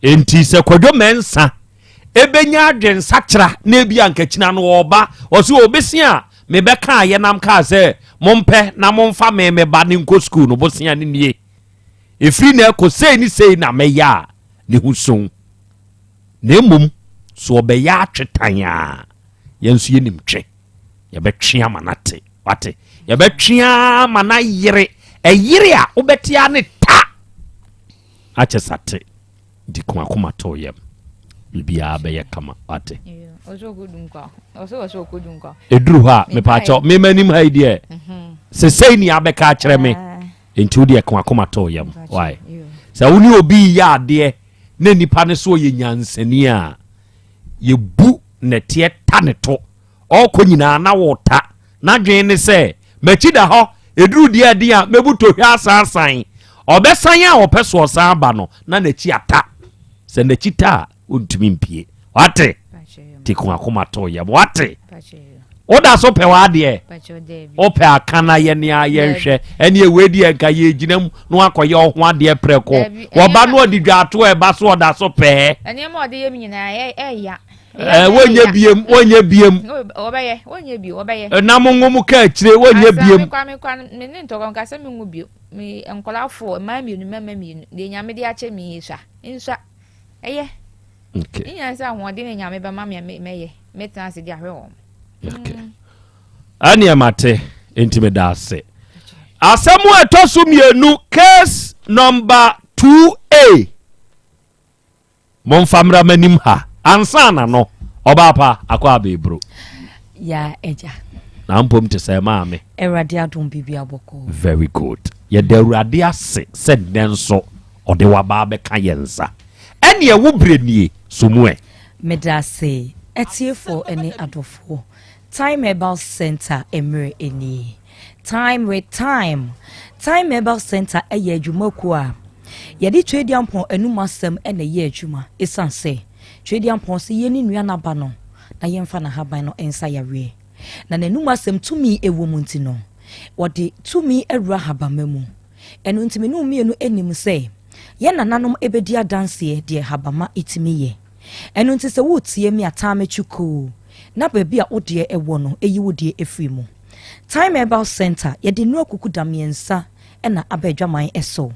Enti sɛ Kwadwo Mensah ɛbɛnya adwensakyera na ebi a nkakyina no ɔba ɔsɛ ɔbɛsi a mebɛka a yɛnam kaa sɛ mompɛ na momfa me me ba ne nkɔ sukuu no bosea ne nie ɛfiri na ɛkɔ sei ne sei na mɛyɛ a ne ho so na mmom so ɔbɛyɛ atwetan a yɛn nso yɛnim twe yɛbɛtwe ama no ate wate yɛbɛtwe ama no ayere ɛyere a wobɛte a ne ta akyɛ sate nti ko akoma to yam biribiara bɛyɛ kama wate ɛduru hɔ a mepaakyɛw mema anim ha yi deɛ mhm. sesei ni abɛka akyerɛ me ah. nti wodeɛ ko akoma to yam wae sɛ wo ne obi yɛ adeɛ na nipa no so ɔyɛ nyansani a yɛbu nɛteɛ ta ne to ɔkɔ nyinaa na wɔta n'adwene ne sɛ m'akyi da hɔ ɛduru deɛ ɛden a mɛbu tohwɛ asansan ɔbɛsan a ɔpɛ so ɔsan ba no na n'akyi ata sɛ n'akyi ta a ɔntumi mpie wate te ko akoma to yam wate woda so pɛ w'adeɛ wopɛ aka na yɛ nea yɛnhwɛ ɛne ɛwei deɛ nka yɛgyina mu na wakɔyɛ ɔho adeɛ prɛko wɔba no ɔde dwaato a ɛba so ɔda so pɛɛ nneɛma ɔde yɛ mu nyinaa ɛya wɔnyɛ biem wɔnyɛ biem wɔbɛyɛ wɔnyɛ bio wɔbɛyɛ nam ngo mu ka akyire wɔnyɛ biem asa mekwa mekwa me ne ntɔkwa nka sɛ mengu bio me nkɔla fo mmaa mmienu mmarima mmienu deɛ nyame de akyɛ me yi sua nsua ɛyɛ Okay. Ne nyinaa sɛ ahoɔden na Nyame bɛma me a mɛyɛ. Mɛtena ase de ahwɛ wɔn. Okay. Ɛneɛ mate, enti meda ase. Asɛm a ɛtɔ so mmienu, case number 2A. Momfa mmra m'anim ha. Ansa na no, ɔbaa pa akɔ abɛɛburo. Ya agya. Na mpom te sɛ maame. Awurade adom biribi abɔkɔ. Very good. Yɛda Awurade ase sɛ nnɛ nso ɔde waba abɛka yɛn nsa. Ɛneɛ wo berɛ nie, so mu ɛ. Medase atiefoɔ ne adɔfoɔ. Time Herbal Centre mmerɛ nie. Time with Time. Time Herbal Centre yɛ adwumakuo a yɛde Tweaduampɔn anum asɛm na ɛyɛ adwuma. Ɛsiane sɛ Tweaduampɔn se yɛnni nnua n'aba no na yɛmfa n'ahaban no nsa yareɛ, na n'anum asɛm tumi wɔ mu nti no, wɔde tumi awura habamma mu. Ɛno nti me ne wo mmienu nim sɛ yɛn nananom bɛdi adanseɛ deɛ habama tumi yɛ. Ɛno nti sɛ woretie me a taa m'akyi koo na baabi a wo deɛ wɔ no yi wo deɛ firi mu. Thyme Herbal Centre, yɛde nnuro akukuda mmiɛnsa na aba adwaman so.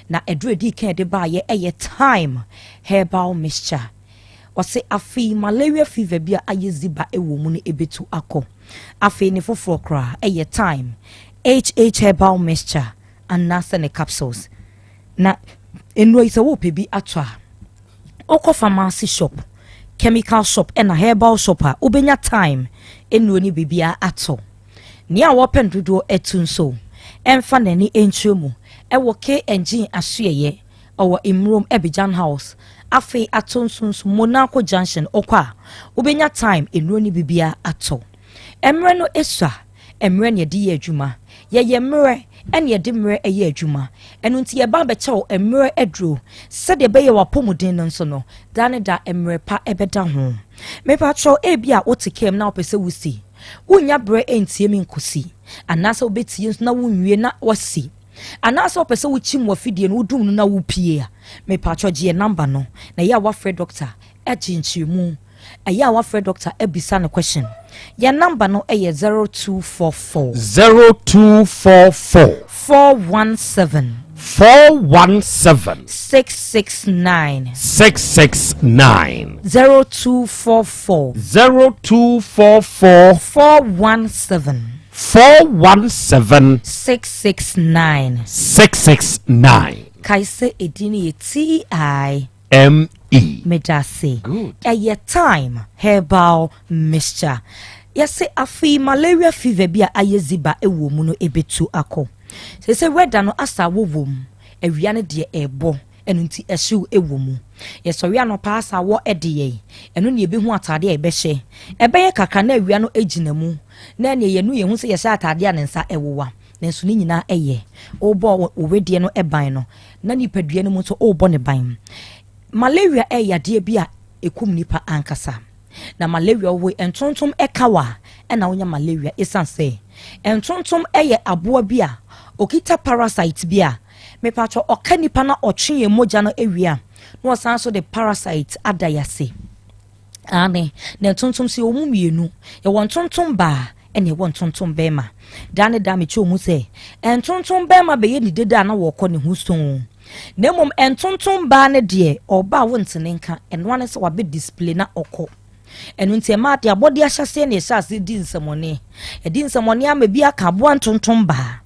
Na aduro a ɛdii kan a yɛde baeɛ yɛ Thyme Herbal Mixture. Ɔse afei malaria fever bi a ayɛ ziba wɔ mu no ɛbɛtu akɔ. Afei ne foforɔ koraa ɛyɛ thyme, HH herbal mixture anaasɛ ne capsules. Na nnuro yi sɛ wopɛ bi atɔ a, wokɔ pharmacy shop, chemical shop ɛna herbal shop a wobɛnya thyme nnuro no biribiara atɔ. Nea wɔpɛ no dodoɔ atu nso ɛmfa n'ani nkyerɛ mu ɛwɔ KNG asoɛeɛ Ɔwɔ Mmrom Abidjan House, afei ato nso nso Monaco Junction wokɔ a wobɛnya time nnuro ne bibia atɔ. Mmerɛ no sua, mmerɛ na yɛde yɛ adwuma. Yɛyɛ mmerɛ ɛna yɛde mmerɛ yɛ adwuma. Ɛno nti yɛba abɛkyɛ wo mmerɛ aduro sɛdeɛ ɛbɛyɛ w'apɔmuden no nso no daa ne da mmerɛ pa ɛbɛda ho. Mepakyɛw ebia wote kaa mu na wopɛ sɛ wosi, wonnya berɛ ntie me nkɔsi anaasɛ wobɛtie nso na wonwie na woasi. Anaasɛ wopɛ sɛ wokyim w'afidie no, wodum no na wopie a, mepakyɛw gye yɛn number no na ɛyɛ a woafrɛ doctor agye nkyerɛmu. Ɛyɛ a woafrɛ doctor abisa no question. Yɛn number no yɛ 0244. 0244. 417. 417. 669. 669. 0244. 0244. 417. 417. 669. 669. Kae sɛ edin no yɛ TI. M E. Medase. Good. Ɛyɛ thyme herbal mixture. Yɛse afei malaria fever bi a ayɛ ziba wɔ mu no ɛbɛtu akɔ. Seesei weather no asa awɔ wɔ mu. Awia no deɛ ɛrebɔ. Ɛno nti ɛhyew wɔ mu. Yɛsɔre anɔpa a saa awɔ de yɛn. Ɛno na yɛbɛhu ataadeɛ a yɛbɛhyɛ. Ɛbɛyɛ kakra na awia no agyina mu, na ɛnneɛ yɛnu yɛn ho sɛ yɛhyɛ ataadeɛ a ne nsa wowa. Nanso ne nyinaa yɛ. Wobɔ wo wedeɛ no ban no, na nipadua no mu nso wobɔ ne ban. Malaria yɛ yadeɛ bi a ɛkum nipa ankasa. Na malaria wɔ hɔ yi, ntontom ka wo a, ɛna wonya malaria. Ɛsiane sɛ ntontom yɛ aboa bi a ɔkita parasite bi a Mepakyɛw ɔka nipa na ɔtwe yɛn mogya no wie a na ɔsan nso de parasite ada yɛn ase. Aane, na ntontom nso yɛwɔ mu mmienu. Yɛwɔ ntontom baa ɛna yɛwɔ ntontom bɛrima. Daa ne daa mekyerɛ mu sɛ, ntontom bɛrima bɛyɛ ne dede a na wɔkɔ ne ho soo. Na mmom ntontom baa no deɛ, ɔba a wonte ne nka, ɛnoa ne sɛ wabɛ display na ɔkɔ. Ɛno nti ɛma ade abɔde ahyɛseɛ na yɛhyɛ aseɛ di nsɛmɔne. Yɛdi nsɛmɔne ama bi aka aboa ntontom baa.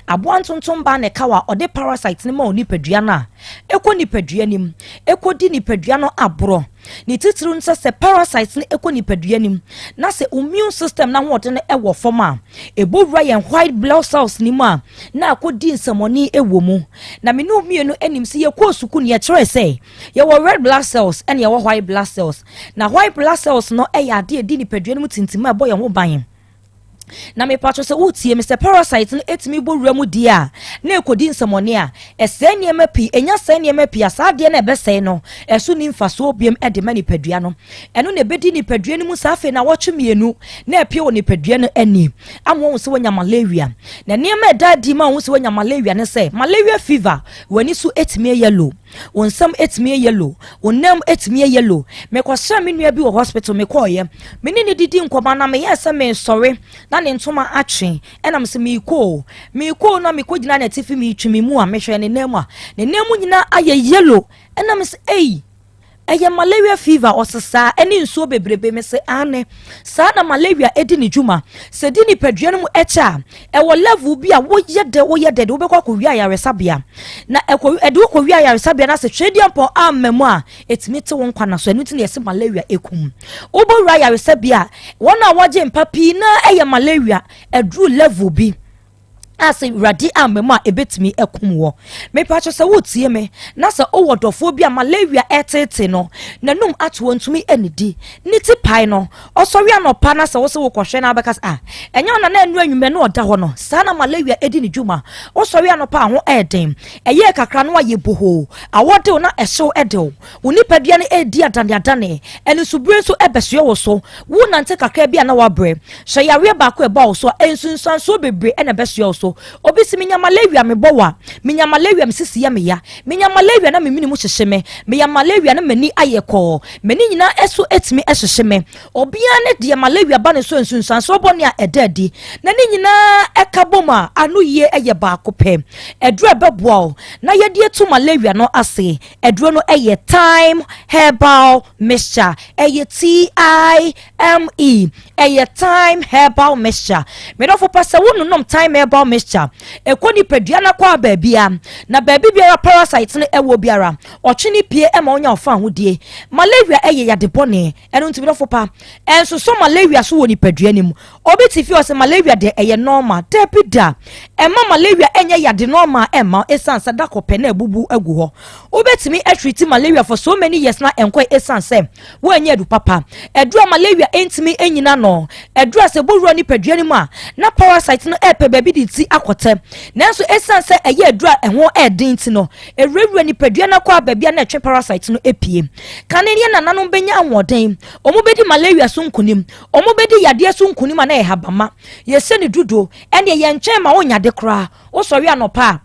Aboa ntontom baa na ɛka wa ɔde parasite no ma onipadua no a, ɛkɔ nipadua no mu, ɛkɔdi nipadua no aborɔ. Ne titiriw no sɛ sɛ parasite no ɛkɔ nipadua no mu na sɛ immune system no ahoɔden no ɛwɔ fam a, ɛbɔ wura yɛn white blood cells no mu a na akɔdi nsɛmɔne ɛwɔ mu. Na me ne mmienu anim sɛ yɛkɔɔ sukuu no yɛkyerɛ sɛ yɛwɔ red blood cells ɛne yɛwɔ white blood cells. Na white blood cells no ɛyɛ adeɛ ɛdi nipadua no mu tintim a ɛbɔ yɛn ho ban. Na mepatwo sɛ wotie me sɛ parasite no ɛtumi bɔ wura mu die a na ɛkɔdi nsɛmɔne a ɛsɛe nneɛma pii. Ɛnya sɛe nneɛma pii a, saa adeɛ no ɛbɛsɛe no ɛso ni mfasoɔ biam ɛde ma nipadua no. Ɛno na ɛbɛdi nipadua no mu saa. Afei na wɔtwe mmienu na ɛpie wɔ nipadua no ani ama wɔn sɛ wɔnya malaria. Na nneɛma ɛda adi ma wɔn sɛ wɔnya malaria ne sɛ malaria fever, w'ani so ɛtumi yellow, wɔn nsam ɛtumi yellow, wɔn nam ɛtumi yellow. Mekɔsra me nua bi wɔ hospital, mekɔɔyɛ me ne ne didi nkɔmɔ na meyɛ sɛ mesɔre na ne ntoma atwe, ɛnam sɛ meekɔ meekɔ na mekɔ gyina n'atifi, meetwi me mu a mehwɛ ne nan mu a, ne nan mu nyinaa ayɛ yellow. Ɛnam sɛ ei, ɛyɛ malaria fever. Ɔsesaa ɛne nsuo bebrebe. Me sɛ ane saa na malaria ɛdi ne dwuma sɛ di nipadua no mu ɛkyɛ a, ɛwɔ level bi a woyɛ dɛ woyɛ dɛ de wobɛkɔ akɔwie ayaresabea na ɛkɔ ɛde wokɔwie ayaresabea na sɛ twɛdeɛ amma mu a, ɛtumi te wo nkwa na so. Ɛno nti na yɛsɛ malaria ɛkum. Wobɛwura ayaresabea a, wɔn a wɔgye mpa pii na ɛyɛ malaria ɛduru level bi a sɛ Awurade amma mu a, ɛbɛtumi akum wɔ. Mepatwɛ sɛ wotie me na sɛ wowɔ dɔfoɔ bi a malaria ɛtete no, n'anum ato, wɔ ntumi anidi, ne ti pae no, ɔsɔre anɔpa na sɛ wo sɛ wokɔhwɛ no abɛka sɛ ah, ɛnyɛ ɔna na ɛnu anwummerɛ na ɔda hɔ no. Saa na malaria ɛdi ne dwuma. Wosɔre anɔpa a, ho ɛɛden, ɛyɛ kakra no ayɛ bohoo, awɔdew na ɛhyew ɛdew, wo nipadua no ɛredi adaneadane, ɛno nso bere nso ɛbɛsoɛ wo so. Wo nante kakra bi a na wabrɛ. Hyɛ yareɛ baako ɛbɔ wo so a, nsunsuansoɔ bebree ɛna ɛbɛsoɛ wo so. Obi si menya malaria, mebɔ wa, menya malaria, mesisi yɛ meya, menya malaria na memene mu hyehye me, meya malaria na m'ani ayɛ kɔɔ, m'ani nyinaa ɛso ɛtumi ɛhyehye me. Obiara ne deɛ malaria ba ne so, nsunsuansoɔ bɔne a ɛda adi na ne nyinaa ɛka bom a, ano yie ɛyɛ baako pɛ. Ɛduro ɛbɛboa wo na yɛde atu malaria no ase, ɛduro no ɛyɛ Thyme Herbal Mixture. Ɛyɛ Time, ɛyɛ Thyme Herbal Mixture. Medɔfo pa, sɛ wononom Thyme Herbal Mixture, ɛkɔ nipadua no akɔ a baabia na baabi biara parasite no ɛwɔ biara, ɔtwe ne pie ɛma wonya ɔfa ahodie. Malaria ɛyɛ yade bɔne. Ɛno nti medɔfo pa, ɛnsoso malaria so wɔ nipadua no mu. Obi te fie ɔsɛ malaria deɛ ɛyɛ normal. Dabi da, ɛma malaria ɛnyɛ yade normal ɛma, ɛsiane sɛ da kɔpɛ na ɛbubu agu hɔ. Wobɛtumi atreat malaria for so many years na ɛnkɔ, ɛsiane sɛ woanyɛ adu papa. Ɛduru a malaria ɛntumi ɛnyina no, ɛduru a sɛ bɔwura nipadua no mu a, na parasite no ɛɛpɛ baabi de ti akɔtɛ. Nanso ɛsiane sɛ ɛyɛ aduru a ɛho ɛɛden ti no, ɛwurawura nipadua no akɔ a baabi a na ɛtwe parasite no epie. Kane yɛ nananom bɛnya ahoɔden, wɔn bɛdi malaria so nkonim, wɔn bɛdi yadeɛ so nkonim a na yɛ habama yɛsɛ ne dudo. Ɛnneɛ yɛn nkyɛn ma wɔnyade koraa. Wosɔre anɔpa a,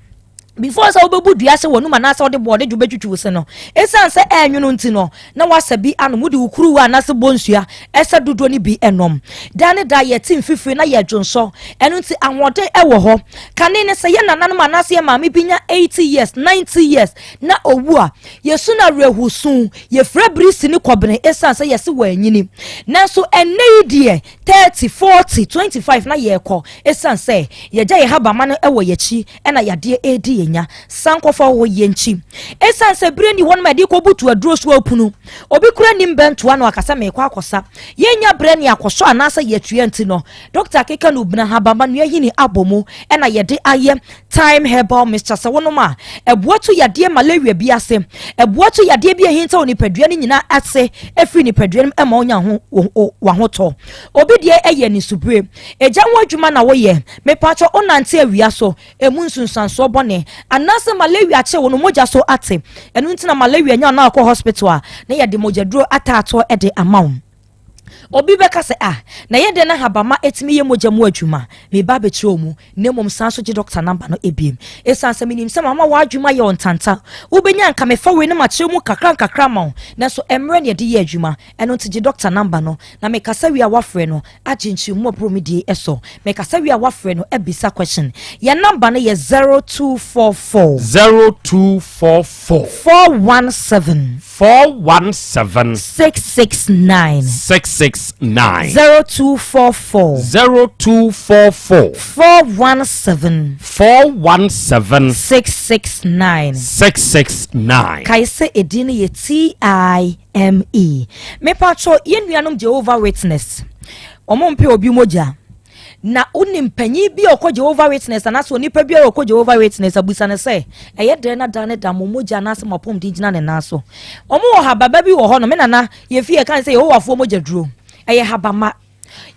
before sɛ wobɛbu dua sɛ wɔnum anaasɛ wode bɔɔde dwo bɛtwitwi wo se no, ɛsiane sɛ ɛnwono nti no, na wasa bi anom. Wode wo kuruwa anaasɛ bɔnsua ɛsɛ dodoɔ no bi ɛnom. Da ne da yɛte mfifiri na yɛdwo nsɔ. Ɛno nti ahoɔden ɛwɔ hɔ. Kane ne sɛ yɛ nananom anaasɛ yɛ maame bi nya 80 years, 90 years na owu a, yɛsu no awerɛhosu, yɛfrɛ birisi ne kɔbene, ɛsiane sɛ yɛse wɔ anyini. Nanso ɛnnɛ yi deɛ, 30, 40, 25 na yɛrekɔ, ɛsiane sɛ yɛgya yɛ habama no ɛwɔ yɛkyi ɛna yadeɛ ɛredi yɛn nya sankɔfa wɔ yɛn nkyi, ɛsiane sɛ bere ni hɔnom a yɛde kɔbutu aduro so apunu. Obi kura nim bɛntoa no akasa mɛkɔ akɔsa, yɛnya berɛ ne akɔsɔ anaasɛ yɛtua. Nti no dɔkta akeka no obina habama nua hini abɔ mu ɛna yɛde ayɛ Thyme Herbal Mixture. Sɛ wonom a, ɛboa to yadeɛ malaria bi ase, ɛboa to yadeɛ bi ahinta wɔ nipadua no nyinaa ase ɛfiri nipadua no mu ɛma wonya ho wahotɔ. Obi deɛ ɛyɛ nisubire egya ho adwuma na woyɛ, mepatwɔ wonante awia so, emu nsunsuansoɔ bɔne anaasɛ malaria kye wo no, mogya so ate. Ɛno nti na malaria nya na akɔ hospital a, na yɛde mogyaduro ataatoɔ de ama wo. Obi bɛka sɛ, Ah, na ɛyɛ dɛn na habamma tumi yɛ mogya mu adwuma? Mereba abɛkyerɛ wo mu, na mmom san nso gye dɔkta namba no ebiem. Esiane sɛ minim sɛ mama w'adwene ayɛ wo ntanta, wubenya anka mefa wei na makyerɛ mu nkakrankakra ama wo, nanso ɛmmrɛ na yɛde yɛ adwuma. Ɛno nti gye dɔkta namba no, na mekasa wie a woafrɛ no agye nkyerɛmu a ɔboro me die so. Mekasa wie a woafrɛ no abisa question. Yɛn namba no yɛ 0244. 0244. 417. 417. 669. 669. 0244. 0244. 417. 417. 669. 669. Kae sɛ edin no yɛ TIME. Mepatwɔ yɛn nuanom Jehovah Witness, wɔn mpɛ obi mogya. Na wonim panyin bi a ɔkɔ Jehovah Witness anaasɛ onipa bi a ɔkɔ Jehovah Witness abusa no sɛ, ɛyɛ dɛn na da ne da mo mogya anaasɛ mo apɔmuden gyina ne nan so? Wɔn wɔ hababa bi wɔ hɔ no, me nana yɛfi yɛ kan sɛ Yehowafoɔ mogya duro. Ɛyɛ habama.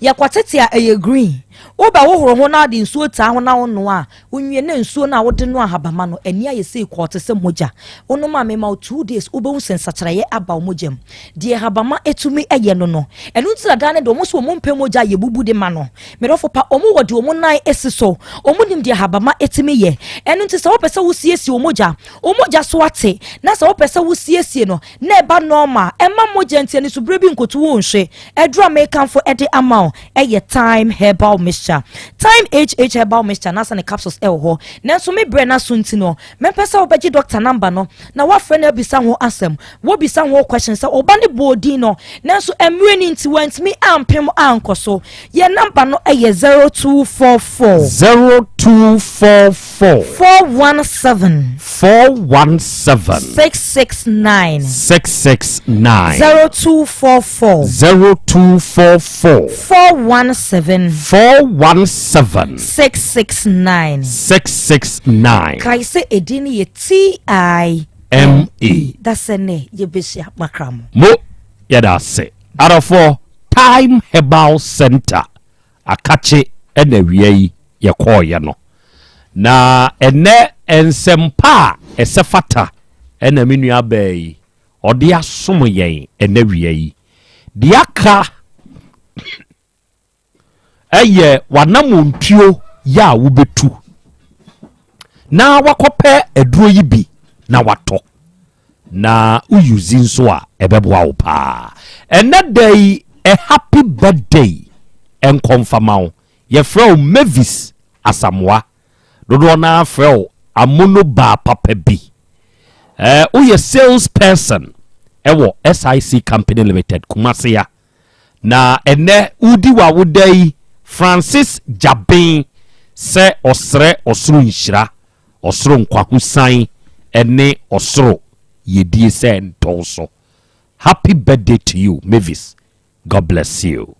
Yɛkɔtete a ɛyɛ green. Wobɛhohoro ho na wode nsuo taa ho na wonoa a, wonwie na nsuo no a wode noa ahabamma no, ani ayɛ sei kɔɔ te sɛ mogya. Wonom a, mema wo 2 days wobɛhu sɛ nsakyeraeɛ aba wo mogya mu. Deɛ ahabamma tumi yɛ no no. Ɛno nti na daa ne deɛ wɔn se wɔn mpɛ mogya a yɛbubu de ma no. Me dɔfo pa, wɔn wɔ deɛ wɔn nan si so. Wɔn nim deɛ ahabamma tumi yɛ. Ɛno nti sɛ wopɛ sɛ wosiesie wo mogya, wo mogya so ate, na sɛ wopɛ sɛ wosiesie no na ɛba normal, ɛmma mogya nti anisoberɛ bi nkoto wo nhwe. Aduru a mekamfo de ama wo yɛ Thyme Herbal Mixture. Thyme HH Herbal Mixture n'asa ne capsules wɔ hɔ. Nanso me brɛ no aso nti no, mɛpɛ sɛ wobɛgye doctor number no na woafrɛ no abisa ho asɛm. Wobisa ho question sɛ wo ba no bɔɔ din no, nanso mmerɛ no nti wantumi ampem ankɔ so. Yɛn number no yɛ 0244. 0244. 417. 417. 669. 669. 0244. 0244. 417. 417. 669. 669. Kae sɛ edin no yɛ T.I. M E. Dasɛ nɛ yɛbɛhyia makra mo. Mo yɛda ase. Adɔfoɔ, Time Herbal Center akakye ɛna awia yi yɛkɔɔyɛ no. Na ɛnɛ nsɛmpa a ɛsɛ fata ɛna me nua baa yi ɔde asom yɛn ɛnɛ wia yi. Deɛ aka ɛyɛ w'anamontuo yɛ a wobɛtu na wakɔpɛ aduro yi bi na watɔ na wo use nso a ɛbɛboa wo paa. Ɛnɛ da yi a happy birthday nkɔmfama wo. Yɛfrɛ wo Mavis Asamoah. Dodoɔ no ara frɛ wo Amono baa papa bi. Eh, woyɛ sales person ɛwɔ SIC Company Limited Kumasi ha. Na ɛnɛ wodi w'awoda yi Francis Gyaben sɛ ɔsrɛ ɔsoro nhyira, ɔsoro nkwahosan ɛne ɔsoro yɛdie sɛ ntɔw so. Happy birthday to you Mavis. God bless you.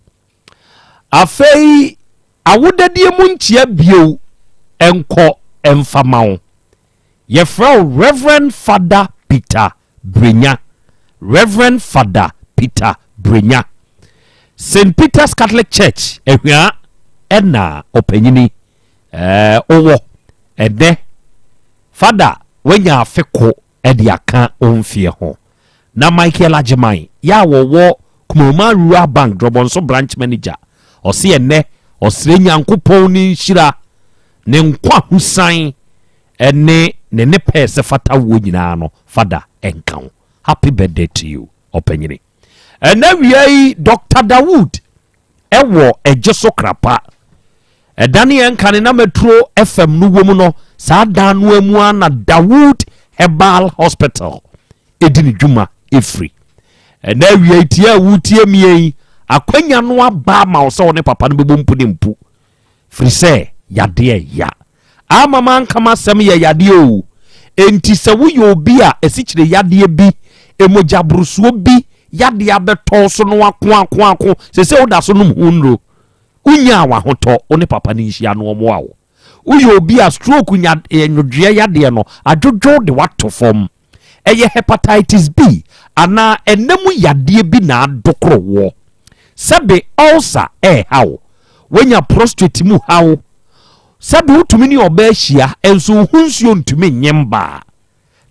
Afei awodadie mu nkyia bio nkɔ mfa ma wo. Yɛfrɛ wo Reverend Father Peter Brenya. Reverend Father Peter Brenya. St. Peter's Catholic Church, Ahwia ɛna ɔpanyini ɛɛ wowɔ ɛnɛ. Father, wanya afe ko de aka wo mfeɛ ho. Na Michael Agyeman yɛ a wɔwɔ Kumauma Rural Bank Drɔbɔnso Branch Manager, ɔse ɛnnɛ ɔsrɛ Nyankopɔn ne nhyira, ne nkwahosan ne ne ne pɛɛ sɛ fata woɔ nyinaa no Fada nka wo. Happy birthday to you ɔpanyini. Ɛnɛ wia yi Doctor Dawood ɛwɔ ɛgye so krapa. Ɛda ne yɛn kane na Metro FM no wɔ mu no, saa dan no mu ara na Dawood Herbal Hospital ɛdi ne dwuma ɛfiri. Ɛnɛ awia yi tie a wotie mie yi, akwanya no aba ama wo sɛ wo ne papa no bɛbɔ mpu ne mpu. Firi sɛ yadeɛ ya. Ama manka m'asɛm yɛ yadeɛ o. Enti sɛ woyɛ obi a asikyire yadeɛ bi, mogyaborosoɔ bi yadeɛ abɛtɔ wo so no ako ako ako, seesei woda so nom ho nnuro, wonyaa w'ahotɔ, wo ne papa no nhyia no ɔmmoa wo. Woyɛ obi a stroke nya nwodwoeɛ yadeɛ no adwodwo de woato fam. Ɛyɛ hepatitis B anaa ɛna mu yadeɛ bi na adokoro woɔ. Sɛbe ulcer ɛreha wo, woanya prostrate mu haw, sɛbe wotumi ne ɔbaa hyia nso wo ho nsuo ntumi nye mmaa.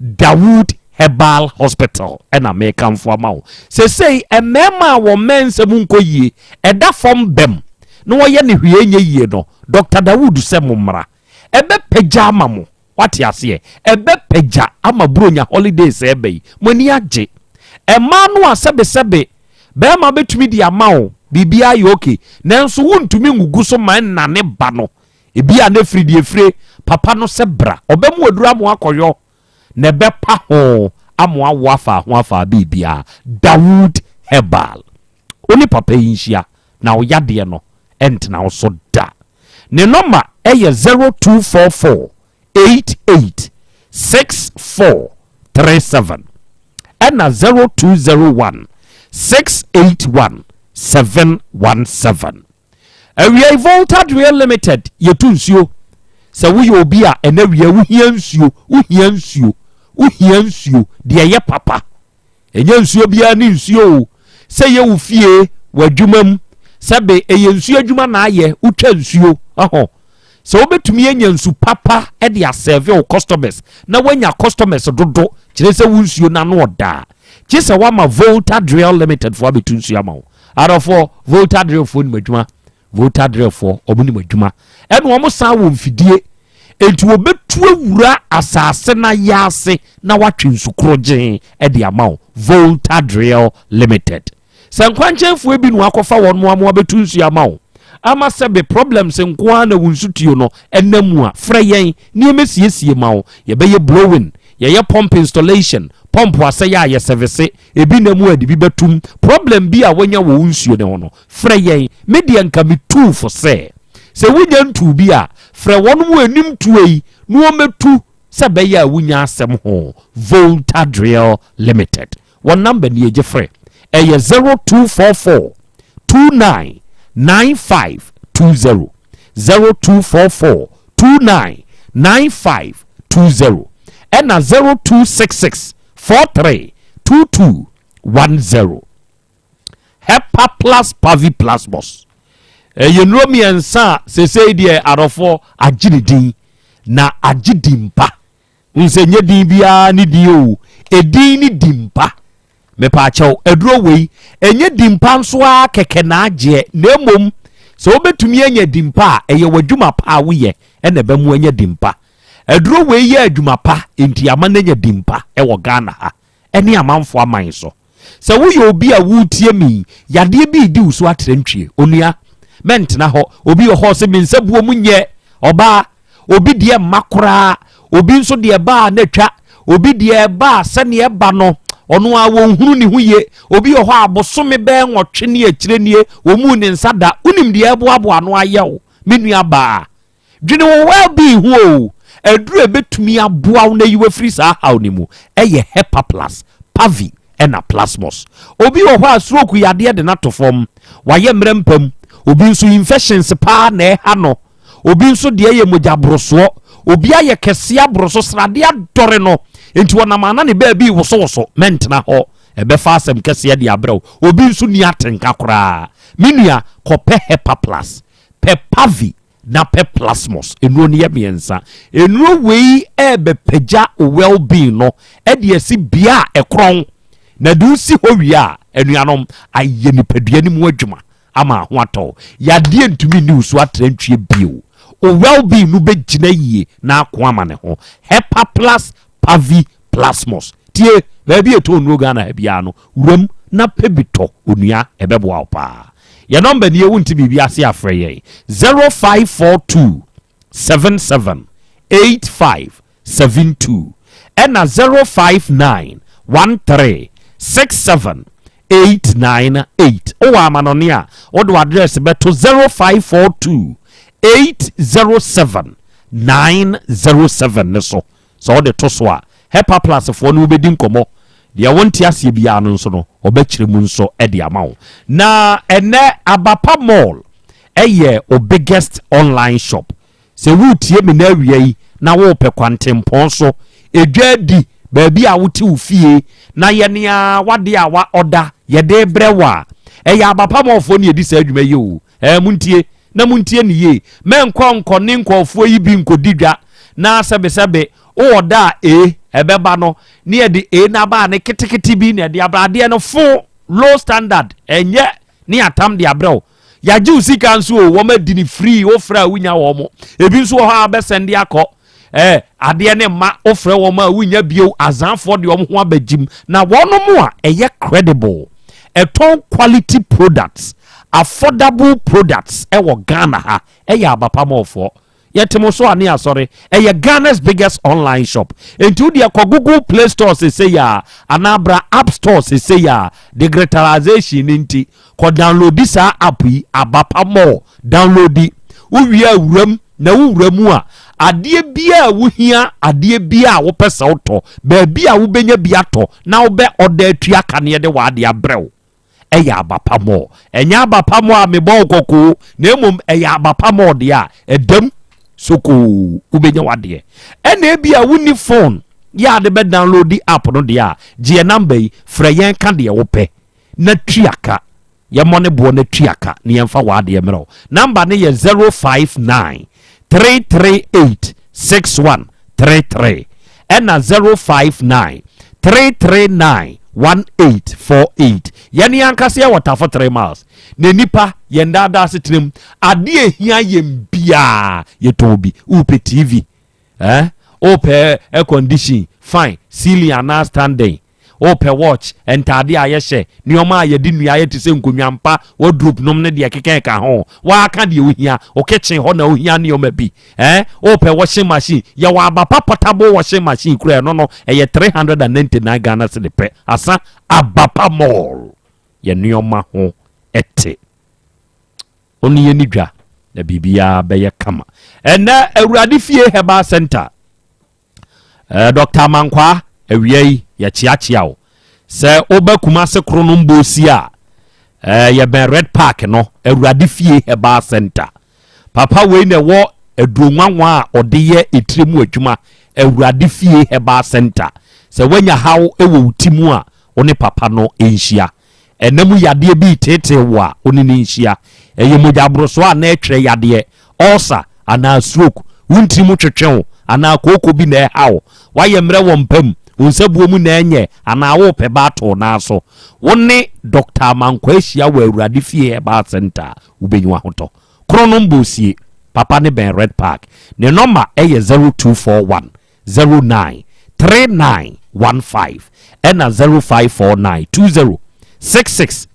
Dawood. Herbal Hospital na mekamfo ama wo. Sesei mmarima a wɔn mmɛnsɛm nkɔ yie, ɛda fam bɛm na wɔyɛ no hwee nyɛ yie no, Doctor Dawood sɛ mommra. Ɛbɛpagya ama mo. Wate aseɛ? Ɛbɛpagya ama Buronya holidays ɛreba yi, mo ani agye. Mmaa no a sɛbesɛbe barima bɛtumi de ama wo, biribiara yɛ okay, nanso wontumi ngugu so ma ɛnnane ba no, ebia na ɛfiri deɛ ɛfire, papa no sɛ bra, ɔbɛmo aduru ama woakɔyɔ. na ɛbɛpa ho ama awo afa ho afa biribiara. Dawood Herbal. Wo ne papa yi nhyia na wo yadeɛ no ɛntena wo so da. Ne nɔma ɛyɛ 0244 88 64 37 ɛna 0201 681 717. Awiei Volta Drea Limited yɛtu nsuo. Sɛ woyɛ obi a ɛnɛ wia wohia nsuo, wohia nsuo, wohia nsuo deɛ ɛyɛ papa. Ɛnyɛ nsuo biara ne nsuo o. Sɛ yɛ wo fie, w'adwuma mu, sɛbe ɛyɛ nsuo adwuma na ayɛ, wotwa nsuo, ɛhɔ. Sɛ wobɛtumi anya nsu papa de asɛve wo customers na woanya customers dodo, kyerɛ sɛ wo nsuo no ano ɔda a, gye sɛ woama Volta Drill Limited foɔ abɛtu nsuo ama wo. Adɔfoɔ, Volta Drill foɔ nim adwuma. Volta Drill foɔ, wɔn nim adwuma. Ɛna wɔn san wɔ mfidie. Enti wɔbɛtu awura asase no ayaase na watwe nsu korogyen de ama wo. Volta Drill Limited. Sɛ nkwankyɛnfoɔ bi na wakɔfa wɔn mo ama wɔabɛtu nsuo ama wo, ama sɛbe problems nko ara na wo nsutuo no ɛnam mu a, frɛ yɛn na yɛmmɛsiesie ma wo. Yɛbɛyɛ blowing, yɛyɛ pump installation, pump asɛe a yɛsɛvese, ebi nna mu a yɛde bi bɛtum. Problem bi a woanya wɔ wo nsuo no ho no, frɛ yɛn. Me deɛ nka metuu fo sɛ, sɛ wonya ntuu bi a, frɛ wɔn a ɛnim tuo yi na wɔmmɛtu sɛ ɛbɛyɛ a wonya asɛm ho. Volta Drill Limited. Wɔn number nie, gye frɛ. Ɛyɛ 0244 29 9520. 0244 29 9520. Ɛna 0266 43 2210. Hepa Plus Pavi Plasmos. Ɛyɛ nnuro mmiɛnsa a seesei deɛ adɔfoɔ agye ne din na agye din pa. Wohu sɛ nyɛ din biara ne din o, edin ne din pa. Mepaakyɛw, aduro wei, ɛnyɛ din pa nso ara kɛkɛ na agyeɛ, na mmom sɛ wobɛtumi anya din pa a, ɛyɛ w'adwuma pa a woyɛ na ɛbɛmo anya din pa. Aduro wei yɛ adwuma pa, enti ama no anya din pa wɔ Ghana ha ne amanfoɔ aman so. Sɛ woyɛ obi a woretie me yi, yadeɛ bi redi wo so atrantwie. Onua, mɛntena hɔ. Obi wɔ hɔ ɔse me nsa buo mu nyɛ ɔbaa. Obi deɛ mma koraa. Obi nso deɛ ɛba a na atwa. Obi deɛ ɛba a sɛdeɛ ɛba no, ɔno ara wɔnhunu ne ho yie. Obi wɔ hɔ a bosome bɛyɛ nwɔtwe ne akyire nie, wɔmuu ne nsa da. Wonim deɛ ɛreboaboa ano ayɛ wo, me nua baa. Dwene wo well-being ho o. Aduru a ɛbɛtumi aboa wo na ayi wo afiri saa haw no mu yɛ Hepaplus, Pavi ɛna Plasmos. Obi wɔ hɔ a stroke yadeɛ de no ato fam, wayɛ mmerɛ mpa mu. Obi nso infections paa na ɛha no. Obi nso deɛ yɛ mogya borosoɔ. Obi ayɛ kɛseɛ aboro so, sradeɛ adɔre no, enti ɔnam a na ne baabi rewosowoso. Mɛntena hɔ, ɛbɛfa asɛm kɛseɛ de abrɛ wo. Obi nso nni atenka koraa. Me nua, kɔpɛ Hepaplus, pɛ Pavi na pɛ plasmos. Nnuro no yɛ mmiɛnsa. Nnuro wei ɛrebɛpagya wo well-being no de asi bea a ɛkorɔn. Na de wosi hɔ wie a, anuanom, ayɛ nipadua no mu adwuma ama ho atɔ wo. Yadeɛ ntumi nni wo so atrantwie bio. Wo well-being no bɛgyina yie na ako ama ne ho. Hepaplus Pavi Plasmos. Tie, baabi a ɛtɔn nnuro Ghana ha biara no, wuram na pɛ bi tɔ, onua, ɛbɛboa wo paa. Yɛn nɔmba nie, wonte biribi ase a frɛ yɛn, 0542 77 85 72 ɛna 059 13 67 898. Wowɔ amanɔne a, wode w'adrɛs bɛto 0542 807 907 no so. Sɛ wode to so a, Hepaplus foɔ ne wo bɛdi nkɔmmɔ. Deɛ wonte aseɛ biara no nso no, wɔbɛkyerɛ mu nso de ama wo. Na ɛnnɛ, Abapa Mall yɛ wo biggest online shop. Sɛ woretie me nnɛ awia yi na worepɛ kwantempɔn so edwa adi, baabi a wote wo fie na yɛne ara w'adeɛ a wa ɔda yɛde rebrɛ wo a, ɛyɛ Abapa Mall foɔ na yɛdi saa adwuma yi o. Ɛɛ, montie, na montie no yie. Mɛnkɔ nkɔne nkurɔfoɔ yi bi nkɔdi dwa, na sɛbesɛbe, Wowɔ da a A ɛbɛba no ne yɛde A no aba a ne ketekete bi na ɛde aba adeɛ no fo low standard ɛnyɛ ne atam de abrɛ wo. Yɛagye wo sika nso o, wɔn adi ne free, wofrɛ a wonya wɔn. Ebi nso wɔ hɔ a bɛsɛnde akɔ. Eh, adeɛ ne mma wofrɛ wɔn a wonya bio, azanfoɔ de wɔn ho abɛgyim. Na wɔn a ɛyɛ credible, ɛtɔn quality products, affordable products ɛwɔ Ghana ha, ɛyɛ abapamɔfoɔ. Yɛte mo so a ne asɔre. Ɛyɛ Ghana's biggest online shop. Enti wo deɛ kɔ Google Play Store sesei a, anaa bra App Store sesei a, digitalization no nti, kɔ downloadi saa app yi, Abapa Mall. Downloadi. Wowie a wuram, na wowura mu a, adeɛ biara a wohia, adeɛ biara a wopɛ sɛ wotɔ, baabi a wobɛnya bi atɔ, na wobɛ ɔda atua ka na yɛde w'adeɛ abrɛ wo. Ɛyɛ aba pa mɔɔ. Ɛnyɛ aba pa mɔɔ a mebɔ wo kɔkɔ o, na mmom ɛyɛ aba pa mɔɔ deɛ a, ɛdam sokoo, wobɛnya w'adeɛ. Ɛna ebi a wonni phone yɛ a de bɛ download app no deɛ a, gye yɛn number yi, frɛ yɛn ka deɛ wopɛ na tua ka. Yɛmmɔ ne boɔ na tua ka na yɛmfa w'adeɛ mmerɛ wo. Number no yɛ 059 338 6133 ɛna 059 339 1848. Yɛne yɛn ankasa yɛwɔ Tafo 3 miles na nipa yɛn daadaa asetena mu adeɛ ehia yɛn biara yɛtɔn bi. Wopɛ TV eh? Wopɛ air condition fine ceiling anaa standing, Wopɛ watch, ntade a yɛhyɛ, nneɛma a yɛde nnua ayɛ te sɛ nkonnwa, mpa, wardrobe nom ne deɛ ɛkeka ɛka ho. Woaka deɛ wohia. Wo kitchen hɔ na wohia nneɛma bi. Eh? Wopɛ washing machine, yɛwɔ aba pa portable washing machine kura ɛno no ɛyɛ 399 Ghana cedi pɛ. Asa aba pa mall. Yɛ nneɛma ho te. Wo ne yɛni dwa na biribiara bɛyɛ kama. Ɛnɛ Awurade Fie Herbal Center. Eh, Dr. Amankwaa, awia yi yɛkyeakyea wo. Sɛ woba Kumase Kronom Bosi a, eh, yɛbɛn Red Park no, Awurade Fie Herbal Center. Papa wei na ɛwɔ aduro nwanwa a ɔde yɛ etire mu adwuma, Awurade Fie Herbal Center. Sɛ woanya haw wɔ wo ti mu a, wo ne papa no nhyia. Ɛna mu yadeɛ bi reteetee wo a, wo ne no nhyia. Ɛyɛ mogyaborosoɔ anaa ɛtwerɛ yadeɛ, ulcer anaa stroke, wo ntini mu twetwe wo anaa kooko bi na ɛha wo, woayɛ mmerɛ wɔ mpa mu, wo nsabuo mu na ɛnyɛ anaa worepɛ ba ato wo nan so. Wo ne Dɔkta Amankwah ahyia wɔ Awurade Fie Herbal Centre a, wobɛnya w'ahotɔ. Kronom Bosie, papa no bɛn Red Park. Ne nɔma yɛ 0241 09 39 15 ɛna 0549 20 66.